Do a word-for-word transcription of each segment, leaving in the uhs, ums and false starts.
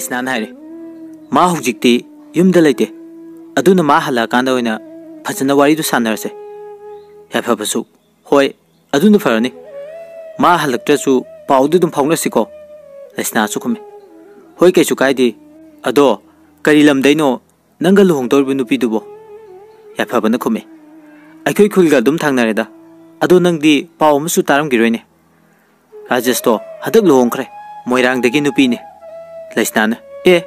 ꯂꯩꯁꯅꯥꯅ ꯍꯥꯏꯔꯦ, "ꯃꯥ ꯍꯧꯖꯤꯛꯇꯤ ꯌꯨꯝꯗ ꯂꯩꯇꯦ, ꯑꯗꯨꯅ ꯃꯥ ꯍꯜꯂꯛꯑꯀꯥꯟꯗ ꯑꯣꯏꯅ ꯐꯖꯅ ꯋꯥꯔꯤꯗꯨ ꯁꯥꯟꯅꯔꯁꯦ꯫" ꯌꯥꯏꯐꯕꯁꯨ, "ꯍꯣꯏ, ꯑꯗꯨꯅ ꯐꯔꯅꯤ꯫ ꯃꯥ ꯍꯜꯂꯛꯇ꯭ꯔꯁꯨ ꯄꯥꯎꯗꯤ ꯑꯗꯨꯝ ꯐꯥꯎꯅꯁꯤꯀꯣ?" ꯂꯩꯁꯅꯥꯁꯨ ꯈꯨꯝꯃꯦ, "ꯍꯣꯏ, ꯀꯩꯁꯨ ꯀꯥꯏꯗꯦ꯫ ꯑꯗꯣ ꯀꯔꯤ ꯂꯝꯗꯩꯅꯣ ꯅꯪꯒ ꯂꯨꯍꯣꯡꯗꯧꯔꯤꯕ ꯅꯨꯄꯤꯗꯨꯕꯣ?" ꯌꯥꯏꯐꯕꯅ ꯈꯨꯝꯃꯦ, "ꯑꯩꯈꯣꯏ ꯈꯨꯜꯒ ꯑꯗꯨꯝ ꯊꯪꯅꯔꯦꯗ꯫ ꯑꯗꯣ ꯅꯪꯗꯤ ꯄꯥꯎ ꯑꯃꯁꯨ ꯇꯥꯔꯝꯈꯤꯔꯣꯏꯅꯦ?" "ꯔꯥꯖꯦꯁꯇꯣ ꯍꯟꯗꯛ ꯂꯨꯍꯣꯡꯈ꯭ꯔꯦ, ꯃꯣꯏꯔꯥꯡꯗꯒꯤ ꯅꯨꯄꯤꯅꯦ꯫" ꯂꯩꯁꯅꯥꯅ, "ꯑꯦ,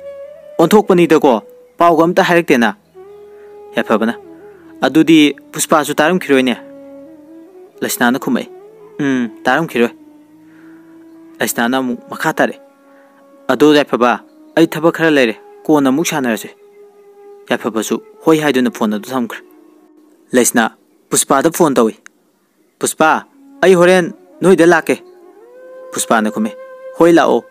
ꯑꯣꯟꯊꯣꯛꯄꯅꯤꯗꯀꯣ, ꯄꯥꯎꯒ ꯑꯝꯇ ꯍꯥꯏꯔꯛꯇꯦꯅ?" ꯌꯥꯏꯐꯕꯅ, "ꯑꯗꯨꯗꯤ ꯄꯨꯁꯄꯥꯁꯨ ꯇꯥꯔꯝꯈꯤꯔꯣꯏꯅꯦ?" ꯂꯩꯁꯅꯥꯅ ꯈꯨꯝꯃꯛꯏ, "ꯎꯝ, ꯇꯥꯔꯝꯈꯤꯔꯣꯏ꯫" ꯂꯩꯁꯅꯥꯅ ꯑꯃꯨꯛ ꯃꯈꯥ ꯇꯥꯔꯛꯑꯦ, "ꯑꯗꯣ ꯌꯥꯏꯐꯕ, ꯑꯩ ꯊꯕꯛ ꯈꯔ ꯂꯩꯔꯦ, ꯀꯣꯟꯅ ꯑꯃꯨꯛ ꯁꯥꯟꯅꯔꯁꯦ꯫" ꯌꯥꯏꯐꯕꯁꯨ ꯍꯣꯏ ꯍꯥꯏꯗꯨꯅ ꯐꯣꯟ ꯑꯗꯨ ꯊꯝꯈ꯭ꯔꯦ꯫ ꯂꯩꯁꯅꯥ ꯄꯨꯁꯄꯥꯗ ꯐꯣꯟ ꯇꯧꯏ꯫ "ꯄꯨꯁꯄꯥ, ꯑꯩ ꯍꯣꯔꯦꯟ ꯅꯣꯏꯗ ꯂꯥꯛꯀꯦ꯫" ꯄꯨꯁꯄꯥꯅ ꯈꯨꯝꯃꯦ, "ꯍꯣꯏ, ꯂꯥꯛꯑꯣ꯫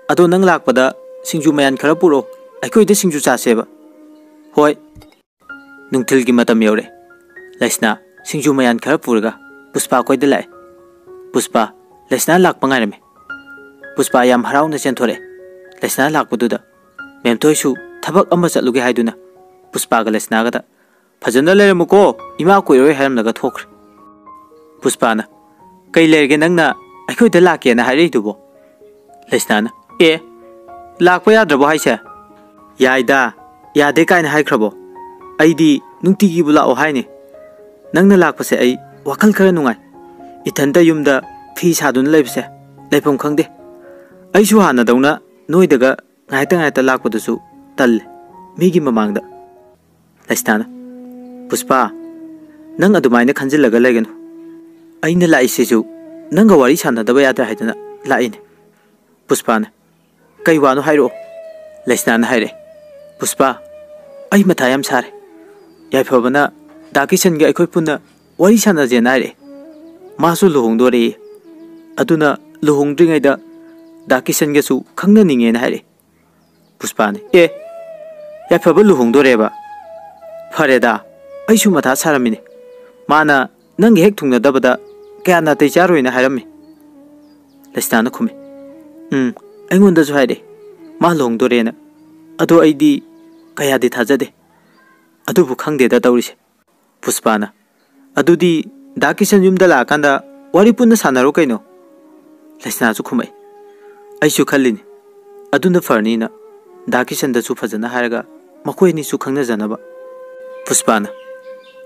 ꯑꯗꯣ ꯅꯪ ꯂꯥꯛꯄꯗ ꯁꯤꯡꯖꯨ ꯃꯌꯥꯟ ꯈꯔ ꯄꯨꯔꯛꯑꯣ, ꯑꯩꯈꯣꯏꯗ ꯁꯤꯡꯖꯨ ꯆꯥꯁꯦꯕ꯫" "ꯍꯣꯏ꯫" ꯅꯨꯡꯊꯤꯜꯒꯤ ꯃꯇꯝ ꯌꯧꯔꯦ꯫ ꯂꯩꯁꯅꯥ ꯁꯤꯡꯖꯨ ꯃꯌꯥꯟ ꯈꯔ ꯄꯨꯔꯒ ꯄꯨꯁꯄꯥ ꯈꯣꯏꯗ ꯂꯥꯛꯑꯦ꯫ ꯄꯨꯁꯄꯥ ꯂꯩꯁꯅꯥ ꯂꯥꯛꯄ ꯉꯥꯏꯔꯝꯃꯦ꯫ ꯄꯨꯁꯄꯥ ꯌꯥꯝ ꯍꯔꯥꯎꯅ ꯆꯦꯟꯊꯣꯔꯛꯑꯦ꯫ ꯂꯩꯁꯅꯥ ꯂꯥꯛꯄꯗꯨꯗ ꯃꯦꯝꯊꯣꯏꯁꯨ ꯊꯕꯛ ꯑꯃ ꯆꯠꯂꯨꯒꯦ ꯍꯥꯏꯗꯨꯅ ꯄꯨꯁꯄꯥꯒ ꯂꯩꯁꯅꯥꯒꯗ, "ꯐꯖꯅ ꯂꯩꯔꯝꯃꯨꯀꯣ, ꯏꯃꯥ ꯀꯨꯏꯔꯔꯣꯏ" ꯍꯥꯏꯔꯝꯂꯒ ꯊꯣꯛꯈ꯭ꯔꯦ꯫ ꯄꯨꯁꯄꯥꯅ, "ꯀꯩ ꯂꯩꯔꯒꯦ ꯅꯪꯅ ꯑꯩꯈꯣꯏꯗ ꯂꯥꯛꯀꯦꯅ ꯍꯥꯏꯔꯛꯏꯗꯨꯕꯣ?" ꯂꯩꯁꯅꯥꯅ, "ꯑꯦ, ꯂꯥꯛꯄ ꯌꯥꯗ꯭ꯔꯕꯣ ꯍꯥꯏꯁꯦ?" "ꯌꯥꯏꯗ, ꯌꯥꯗꯦ ꯀꯥꯏꯅ ꯍꯥꯏꯈ꯭ꯔꯕꯣ? ꯑꯩꯗꯤ ꯅꯨꯡꯇꯤꯒꯤꯕꯨ ꯂꯥꯛꯑꯣ ꯍꯥꯏꯅꯤ꯫ ꯅꯪꯅ ꯂꯥꯛꯄꯁꯦ ꯑꯩ ꯋꯥꯈꯜ ꯈꯔ ꯅꯨꯡꯉꯥꯏ꯫ ꯏꯊꯟꯇ ꯌꯨꯝꯗ ꯐꯤ ꯁꯥꯗꯨꯅ ꯂꯩꯕꯁꯦ ꯂꯩꯐꯝ ꯈꯪꯗꯦ꯫ ꯑꯩꯁꯨ ꯍꯥꯟꯅꯗꯧꯅ ꯅꯣꯏꯗꯒ ꯉꯥꯏꯍꯥꯛꯇ ꯉꯥꯏꯍꯥꯛꯇ ꯂꯥꯛꯄꯗꯨꯁꯨ ꯇꯜꯂꯦ, ꯃꯤꯒꯤ ꯃꯃꯥꯡꯗ꯫" ꯂꯩꯁꯅꯥꯅ, "ꯄꯨꯁꯄꯥ, ꯅꯪ ꯑꯗꯨꯃꯥꯏꯅ ꯈꯟꯖꯤꯜꯂꯒ ꯂꯩꯒꯅꯨ꯫ ꯑꯩꯅ ꯂꯥꯛꯏꯁꯤꯁꯨ ꯅꯪꯒ ꯋꯥꯔꯤ ꯁꯥꯟꯅꯗꯕ ꯌꯥꯗ꯭ꯔꯦ ꯍꯥꯏꯗꯅ ꯂꯥꯛꯏꯅꯦ꯫" ꯄꯨꯁꯄꯥꯅ, "ꯀꯩ ꯋꯥꯅꯣ ꯍꯥꯏꯔꯛꯑꯣ꯫" ꯂꯩꯁꯅꯥꯅ ꯍꯥꯏꯔꯛꯑꯦ, "ꯄꯨꯁꯄꯥ, ꯑꯩ ꯃꯊꯥ ꯌꯥꯝ ꯁꯥꯔꯦ꯫ ꯌꯥꯏꯐꯕꯅ ꯗꯥ ꯀꯤꯁꯟꯒ ꯑꯩꯈꯣꯏ ꯄꯨꯟꯅ ꯋꯥꯔꯤ ꯁꯥꯟꯅꯁꯦꯅ ꯍꯥꯏꯔꯛꯑꯦ꯫ ꯃꯥꯁꯨ ꯂꯨꯍꯣꯡꯗꯣꯔꯦꯌꯦ꯫ ꯑꯗꯨꯅ ꯂꯨꯍꯣꯡꯗ꯭ꯔꯤꯉꯩꯗ ꯗꯥ ꯀꯤꯁꯟꯒꯁꯨ ꯈꯪꯅꯅꯤꯡꯉꯦꯅ ꯍꯥꯏꯔꯛꯑꯦ꯫" ꯄꯨꯁꯄꯥꯅ, "ꯑꯦ, ꯌꯥꯏꯐꯕ ꯂꯨꯍꯣꯡꯗꯣꯔꯦꯕ? ꯐꯔꯦꯗ, ꯑꯩꯁꯨ ꯃꯊꯥ ꯁꯥꯔꯝꯃꯤꯅꯦ꯫ ꯃꯥꯅ ꯅꯪꯒ ꯍꯦꯛ ꯊꯨꯡꯅꯗꯕꯗ ꯀꯌꯥ ꯅꯥꯇꯩ ꯆꯥꯔꯣꯏꯅ ꯍꯥꯏꯔꯝꯃꯤ꯫" ꯂꯩꯁꯅꯥꯅ ꯈꯨꯝꯃꯤ, "ꯎꯝ, ꯑꯩꯉꯣꯟꯗꯁꯨ ꯍꯥꯏꯔꯛꯑꯦ꯫ ꯃꯥ ꯂꯨꯍꯣꯡꯗꯣꯔꯦꯅ꯫ ꯑꯗꯣ ꯑꯩꯗꯤ ꯀꯌꯥꯗꯤ ꯊꯥꯖꯗꯦ꯫ ꯑꯗꯨꯕꯨ ꯈꯪꯗꯦꯗ ꯇꯧꯔꯤꯁꯦ꯫ ꯄꯨꯁꯄꯥꯅ, "ꯑꯗꯨꯗꯤ ꯗꯥ ꯀꯤꯁꯟ ꯌꯨꯝꯗ ꯂꯥꯛꯑꯀꯥꯟꯗ ꯋꯥꯔꯤ ꯄꯨꯟꯅ ꯁꯥꯟꯅꯔꯣ ꯀꯩꯅꯣ?" ꯂꯩꯁꯅꯥꯁꯨ ꯈꯨꯝꯃꯛꯏ꯫ "ꯑꯩꯁꯨ ꯈꯜꯂꯤꯅꯤ, ꯑꯗꯨꯅ ꯐꯔꯅꯤꯅ꯫ ꯗꯥ ꯀꯤꯁꯟꯗꯁꯨ ꯐꯖꯅ ꯍꯥꯏꯔꯒ ꯃꯈꯣꯏ ꯑꯅꯤꯁꯨ ꯈꯪꯅꯖꯅꯕ꯫" ꯄꯨꯁꯄꯥꯅ,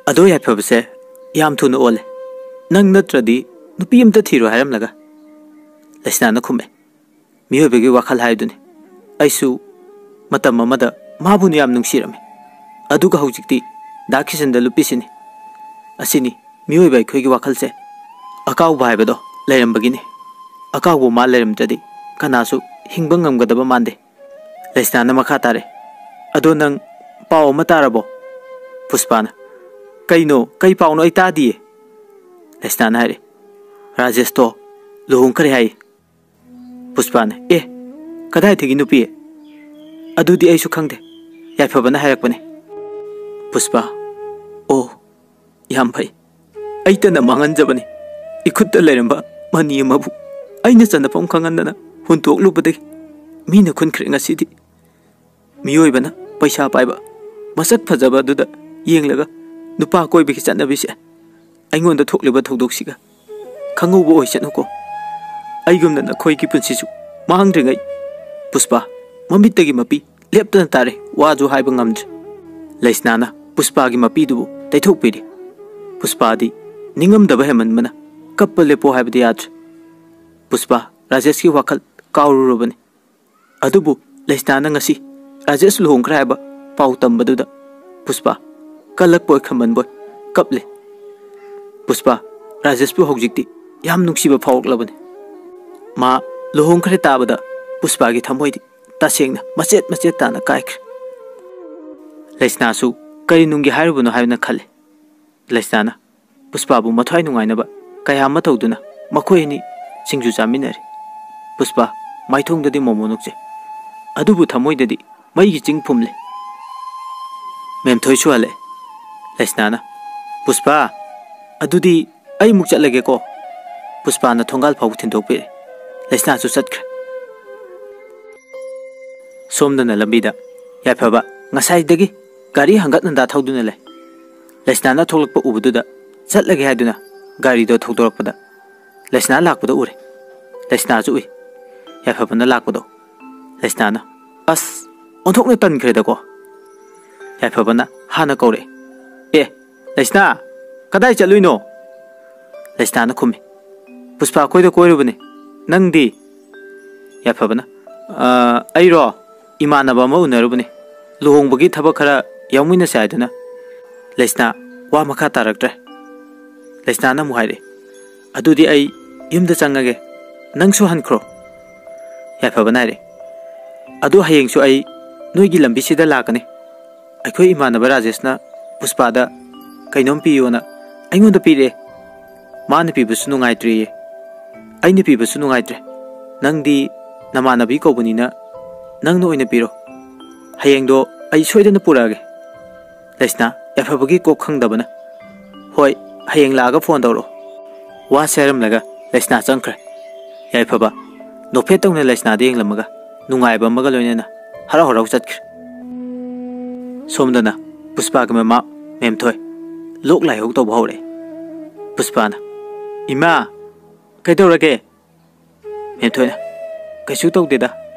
"ꯑꯗꯣ ꯌꯥꯏꯐꯕꯁꯦ ꯌꯥꯝ ꯊꯨꯅ ꯑꯣꯜꯂꯦ꯫ ꯅꯪ ꯅꯠꯇ꯭ꯔꯗꯤ ꯅꯨꯄꯤ ꯑꯝꯇ ꯊꯤꯔꯣꯏ ꯍꯥꯏꯔꯝꯂꯒ?" ꯂꯩꯁꯅꯥꯅ ꯈꯨꯝꯃꯦ, "ꯃꯤꯑꯣꯏꯕꯒꯤ ꯋꯥꯈꯜ ꯍꯥꯏꯗꯨꯅꯤ꯫ ꯑꯩꯁꯨ ꯃꯇꯝ ꯑꯃꯗ ꯃꯥꯕꯨ ꯌꯥꯝ ꯅꯨꯡꯁꯤꯔꯝꯃꯤ꯫ ꯑꯗꯨꯒ ꯍꯧꯖꯤꯛꯇꯤ ꯗꯥ ꯀꯤꯁꯟꯗ ꯂꯨꯞꯄꯤꯁꯤꯅꯤ꯫ ꯑꯁꯤꯅꯤ ꯃꯤꯑꯣꯏꯕ ꯑꯩꯈꯣꯏꯒꯤ ꯋꯥꯈꯜꯁꯦ꯫ ꯑꯀꯥꯎꯕ ꯍꯥꯏꯕꯗꯣ ꯂꯩꯔꯝꯕꯒꯤꯅꯤ꯫ ꯑꯀꯥꯎꯕ ꯃꯥ ꯂꯩꯔꯝꯗ꯭ꯔꯗꯤ ꯀꯅꯥꯁꯨ ꯍꯤꯡꯕ ꯉꯝꯒꯗꯕ ꯃꯥꯟꯗꯦ꯫" ꯂꯩꯁꯅꯥꯅ ꯃꯈꯥ ꯇꯥꯔꯦ, "ꯑꯗꯣ ꯅꯪ ꯄꯥꯎ ꯑꯃ ꯇꯥꯔꯕꯣ?" ꯄꯨꯁꯄꯥꯅ, "ꯀꯩꯅꯣ? ꯀꯩ ꯄꯥꯎꯅꯣ? ꯑꯩ ꯇꯥꯗꯤꯌꯦ꯫" ꯂꯩꯁꯅꯥꯅ ꯍꯥꯏꯔꯦ, "ꯔꯥꯖꯦꯁꯇꯣ ꯂꯨꯍꯣꯡꯈ꯭ꯔꯦ ꯍꯥꯏ꯫" ꯄꯨꯁꯄꯥꯅ, "ꯑꯦ, ꯀꯗꯥꯏꯗꯒꯤ ꯅꯨꯄꯤ? ꯑꯗꯨꯗꯤ ꯑꯩꯁꯨ ꯈꯪꯗꯦ, ꯌꯥꯏꯐꯕꯅ ꯍꯥꯏꯔꯛꯄꯅꯦ꯫" ꯄꯨꯁꯄꯥ, "ꯑꯣ, ꯌꯥꯝ ꯐꯩ꯫ ꯑꯩꯇꯅ ꯃꯥꯡꯍꯟꯖꯕꯅꯤ꯫ ꯏꯈꯨꯠꯇ ꯂꯩꯔꯝꯕ ꯃꯅꯤ ꯑꯃꯕꯨ ꯑꯩꯅ ꯆꯟꯅꯐꯝ ꯈꯪꯍꯟꯗꯅ ꯍꯨꯟꯇꯣꯛꯂꯨꯕꯗꯒꯤ ꯃꯤꯅ ꯈꯨꯟꯈ꯭ꯔꯦ ꯉꯁꯤꯗꯤ꯫" ꯃꯤꯑꯣꯏꯕꯅ ꯄꯩꯁꯥ ꯄꯥꯏꯕ, ꯃꯁꯛ ꯐꯖꯕ ꯑꯗꯨꯗ ꯌꯦꯡꯂꯒ ꯅꯨꯄꯥ ꯀꯣꯏꯕꯒꯤ ꯆꯠꯅꯕꯤꯁꯦ ꯑꯩꯉꯣꯟꯗ ꯊꯣꯛꯂꯤꯕ ꯊꯧꯗꯣꯛꯁꯤꯒ ꯈꯪꯍꯧꯕ ꯑꯣꯏꯁꯅꯨꯀꯣ꯫ ꯑꯩꯒꯨꯝꯅ ꯅꯈꯣꯏꯒꯤ ꯄꯨꯟꯁꯤꯁꯨ ꯃꯥꯡꯗ꯭ꯔꯤꯉꯩ ꯄꯨꯁꯄꯥ ꯃꯃꯤꯠꯇꯒꯤ ꯃꯄꯤ ꯂꯦꯞꯇꯅ ꯇꯥꯔꯦ, ꯋꯥꯁꯨ ꯍꯥꯏꯕ ꯉꯝꯗ꯭ꯔꯦ꯫ ꯂꯩꯁꯅꯥꯅ ꯄꯨꯁꯄꯥꯒꯤ ꯃꯄꯤꯗꯨꯕꯨ ꯇꯩꯊꯣꯛꯄꯤꯔꯤ꯫ ꯄꯨꯁꯄꯥꯗꯤ ꯅꯤꯡꯉꯝꯗꯕ ꯍꯦꯟꯃꯟꯕꯅ ꯀꯞꯄ ꯂꯦꯞꯄꯣ ꯍꯥꯏꯕꯗꯤ ꯌꯥꯗ꯭ꯔꯦ꯫ ꯄꯨꯁꯄꯥ ꯔꯥꯖꯦꯁꯀꯤ ꯋꯥꯈꯜ ꯀꯥꯎꯔꯨꯔꯕꯅꯤ꯫ ꯑꯗꯨꯕꯨ ꯂꯩꯁꯅꯥꯅ ꯉꯁꯤ ꯔꯥꯖꯦꯁ ꯂꯨꯍꯣꯡꯈ꯭ꯔꯦ ꯍꯥꯏꯕ ꯄꯥꯎ ꯇꯝꯕꯗꯨꯗ ꯄꯨꯁꯄꯥ ꯀꯜꯂꯛꯄꯣꯏ ꯈꯝꯕꯟꯕꯣꯏ ꯀꯞꯂꯦ꯫ ꯄꯨꯁꯄꯥ ꯔꯥꯖꯦꯁꯄꯨ ꯍꯧꯖꯤꯛꯇꯤ ꯌꯥꯝ ꯅꯨꯡꯁꯤꯕ ꯐꯥꯎꯔꯛꯂꯕꯅꯤ꯫ ꯃꯥ ꯂꯨꯍꯣꯡꯈ꯭ꯔꯦ ꯇꯥꯕꯗ ꯄꯨꯁꯄꯥꯒꯤ ꯊꯃꯣꯏꯗꯤ ꯇꯁꯦꯡꯅ ꯃꯆꯦꯠ ꯃꯆꯦꯠ ꯇꯥꯅ ꯀꯥꯏꯈ꯭ꯔꯦ꯫ ꯂꯩꯁꯅꯥꯁꯨ ꯀꯔꯤ ꯅꯨꯡꯒꯤ ꯍꯥꯏꯔꯨꯕꯅꯣ ꯍꯥꯏꯅ ꯈꯜꯂꯤ꯫ ꯂꯩꯁꯅꯥꯅ ꯄꯨꯁꯄꯥꯕꯨ ꯃꯊ꯭ꯋꯥꯏ ꯅꯨꯡꯉꯥꯏꯅꯕ ꯀꯌꯥ ꯑꯃ ꯇꯧꯗꯨꯅ ꯃꯈꯣꯏ ꯑꯅꯤ ꯁꯤꯡꯖꯨ ꯆꯥꯃꯤꯟꯅꯔꯤ꯫ ꯄꯨꯁꯄꯥ ꯃꯥꯏꯊꯣꯡꯗꯗꯤ ꯃꯣꯃꯣ ꯅꯣꯛꯆꯩ, ꯑꯗꯨꯕꯨ ꯊꯃꯣꯏꯗꯗꯤ ꯃꯩꯒꯤ ꯆꯤꯡ ꯐꯨꯝꯂꯤ꯫ ꯃꯦꯝꯊꯣꯏꯁꯨ ꯍꯜꯂꯛꯑꯦ꯫ ꯂꯩꯁꯅꯥꯅ, "ꯄꯨꯁꯄꯥ, ꯑꯗꯨꯗꯤ ꯑꯩ ꯑꯃꯨꯛ ꯆꯠꯂꯒꯦꯀꯣ꯫" ꯄꯨꯁꯄꯥꯅ ꯊꯣꯡꯒꯥꯜ ꯐꯥꯎꯕ ꯊꯤꯟꯗꯣꯛꯄꯤꯔꯦ꯫ ꯂꯩꯁꯅꯥꯁꯨ ꯆꯠꯈ꯭ꯔꯦ꯫ ꯁꯣꯝꯗꯅ ꯂꯝꯕꯤꯗ ꯌꯥꯏꯐꯕ ꯉꯁꯥꯏꯗꯒꯤ ꯒꯥꯔꯤ ꯍꯪꯒꯠ ꯍꯟꯗꯥ ꯊꯧꯗꯨꯅ ꯂꯩ꯫ ꯂꯩꯁꯅꯥꯅ ꯊꯣꯛꯂꯛꯄ ꯎꯕꯗꯨꯗ ꯆꯠꯂꯒꯦ ꯍꯥꯏꯗꯨꯅ ꯒꯥꯔꯤꯗꯣ ꯊꯧꯗꯣꯔꯛꯄꯗ ꯂꯩꯁꯅꯥ ꯂꯥꯛꯄꯗꯣ ꯎꯔꯦ꯫ ꯂꯩꯁꯅꯥꯁꯨ ꯎꯏ ꯌꯥꯏꯐꯕꯅ ꯂꯥꯛꯄꯗꯣ꯫ ꯂꯩꯁꯅꯥꯅ, "ꯑꯁ, ꯑꯣꯟꯊꯣꯛꯅ ꯇꯟꯈ꯭ꯔꯦꯗꯀꯣ"꯫ ꯌꯥꯏꯐꯕꯅ ꯍꯥꯟꯅ ꯀꯧꯔꯛꯑꯦ, "ꯑꯦ, ꯂꯩꯁꯅꯥ, ꯀꯗꯥꯏ ꯆꯠꯂꯨꯏꯅꯣ?" ꯂꯩꯁꯅꯥꯅ ꯈꯨꯝꯃꯤ, "ꯄꯨꯁꯄꯥ ꯈꯣꯏꯗ ꯀꯣꯏꯔꯨꯕꯅꯤ꯫ ꯅꯪꯗꯤ?" ꯌꯥꯏꯐꯕꯅ, "ꯑ, ꯑꯩꯔꯣ? ꯏꯃꯥꯟꯅꯕ ꯑꯃ ꯎꯅꯔꯨꯕꯅꯤ꯫ ꯂꯨꯍꯣꯡꯕꯒꯤ ꯊꯕꯛ ꯈꯔ ꯌꯥꯎꯃꯤꯟꯅꯁꯦ ꯍꯥꯏꯗꯨꯅ"꯫ ꯂꯩꯁꯅꯥ ꯋꯥ ꯃꯈꯥ ꯇꯥꯔꯛꯇ꯭ꯔꯦ꯫ ꯂꯩꯁꯅꯥꯅ ꯑꯃꯨꯛ ꯍꯥꯏꯔꯛꯑꯦ, "ꯑꯗꯨꯗꯤ ꯑꯩ ꯌꯨꯝꯗ ꯆꯪꯉꯒꯦ, ꯅꯪꯁꯨ ꯍꯟꯈ꯭ꯔꯣ"꯫ ꯌꯥꯏꯐꯕꯅ ꯍꯥꯏꯔꯛꯑꯦ, "ꯑꯗꯨ ꯍꯌꯦꯡꯁꯨ ꯑꯩ ꯅꯣꯏꯒꯤ ꯂꯝꯕꯤꯁꯤꯗ ꯂꯥꯛꯀꯅꯤ꯫ ꯑꯩꯈꯣꯏ ꯏꯃꯥꯟꯅꯕ ꯔꯥꯖꯦꯁꯅ ꯄꯨꯁꯄꯥꯗ ꯀꯩꯅꯣꯝ ꯄꯤꯌꯣꯅ ꯑꯩꯉꯣꯟꯗ ꯄꯤꯔꯛꯑꯦ꯫ ꯃꯥꯅ ꯄꯤꯕꯁꯨ ꯅꯨꯡꯉꯥꯏꯇ꯭ꯔꯦꯌꯦ꯫ ꯑꯩꯅ ꯄꯤꯕꯁꯨ ꯅꯨꯡꯉꯥꯏꯇ꯭ꯔꯦ꯫ ꯅꯪꯗꯤ ꯅꯃꯥꯟꯅꯕꯤ ꯀꯧꯕꯅꯤꯅ ꯅꯪꯅ ꯑꯣꯏꯅ ꯄꯤꯔꯣ꯫ ꯍꯌꯦꯡꯗꯣ ꯑꯩ ꯁꯣꯏꯗꯅ ꯄꯨꯔꯛꯑꯒꯦ"꯫ ꯂꯩꯁꯅꯥ ꯌꯥꯏꯐꯕꯒꯤ ꯀꯣꯛ ꯈꯪꯗꯕꯅ, "ꯍꯣꯏ, ꯍꯌꯦꯡ ꯂꯥꯛꯑꯒ ꯐꯣꯟ ꯇꯧꯔꯛꯑꯣ"꯫ ꯋꯥꯁꯦ ꯍꯥꯏꯔꯝꯂꯒ ꯂꯩꯁꯅꯥ ꯆꯪꯈ꯭ꯔꯦ꯫ ꯌꯥꯏꯐꯕ ꯅꯣꯛꯐꯦꯠ ꯇꯧꯅ ꯂꯩꯁꯅꯥꯗ ꯌꯦꯡꯂꯝꯃꯒ ꯅꯨꯡꯉꯥꯏꯕ ꯑꯃꯒ ꯂꯣꯏꯅꯅ ꯍꯔꯥꯎ ꯍꯔꯥꯎ ꯆꯠꯈ꯭ꯔꯦ꯫ ꯁꯣꯝꯗꯅ ꯄꯨꯁꯄꯥꯒꯤ ꯃꯃꯥ ꯃꯦꯝꯊꯣꯏ ꯂꯣꯛ ꯂꯥꯏꯍꯧ ꯇꯧꯕ ꯍꯧꯔꯛꯑꯦ꯫ ꯄꯨꯁꯄꯥꯅ, "ꯏꯃꯥ, ꯀꯩꯗꯧꯔꯒꯦ?" ꯃꯦꯝꯊꯣꯏꯅ, "ꯀꯩꯁꯨ ꯇꯧꯗꯦꯗ,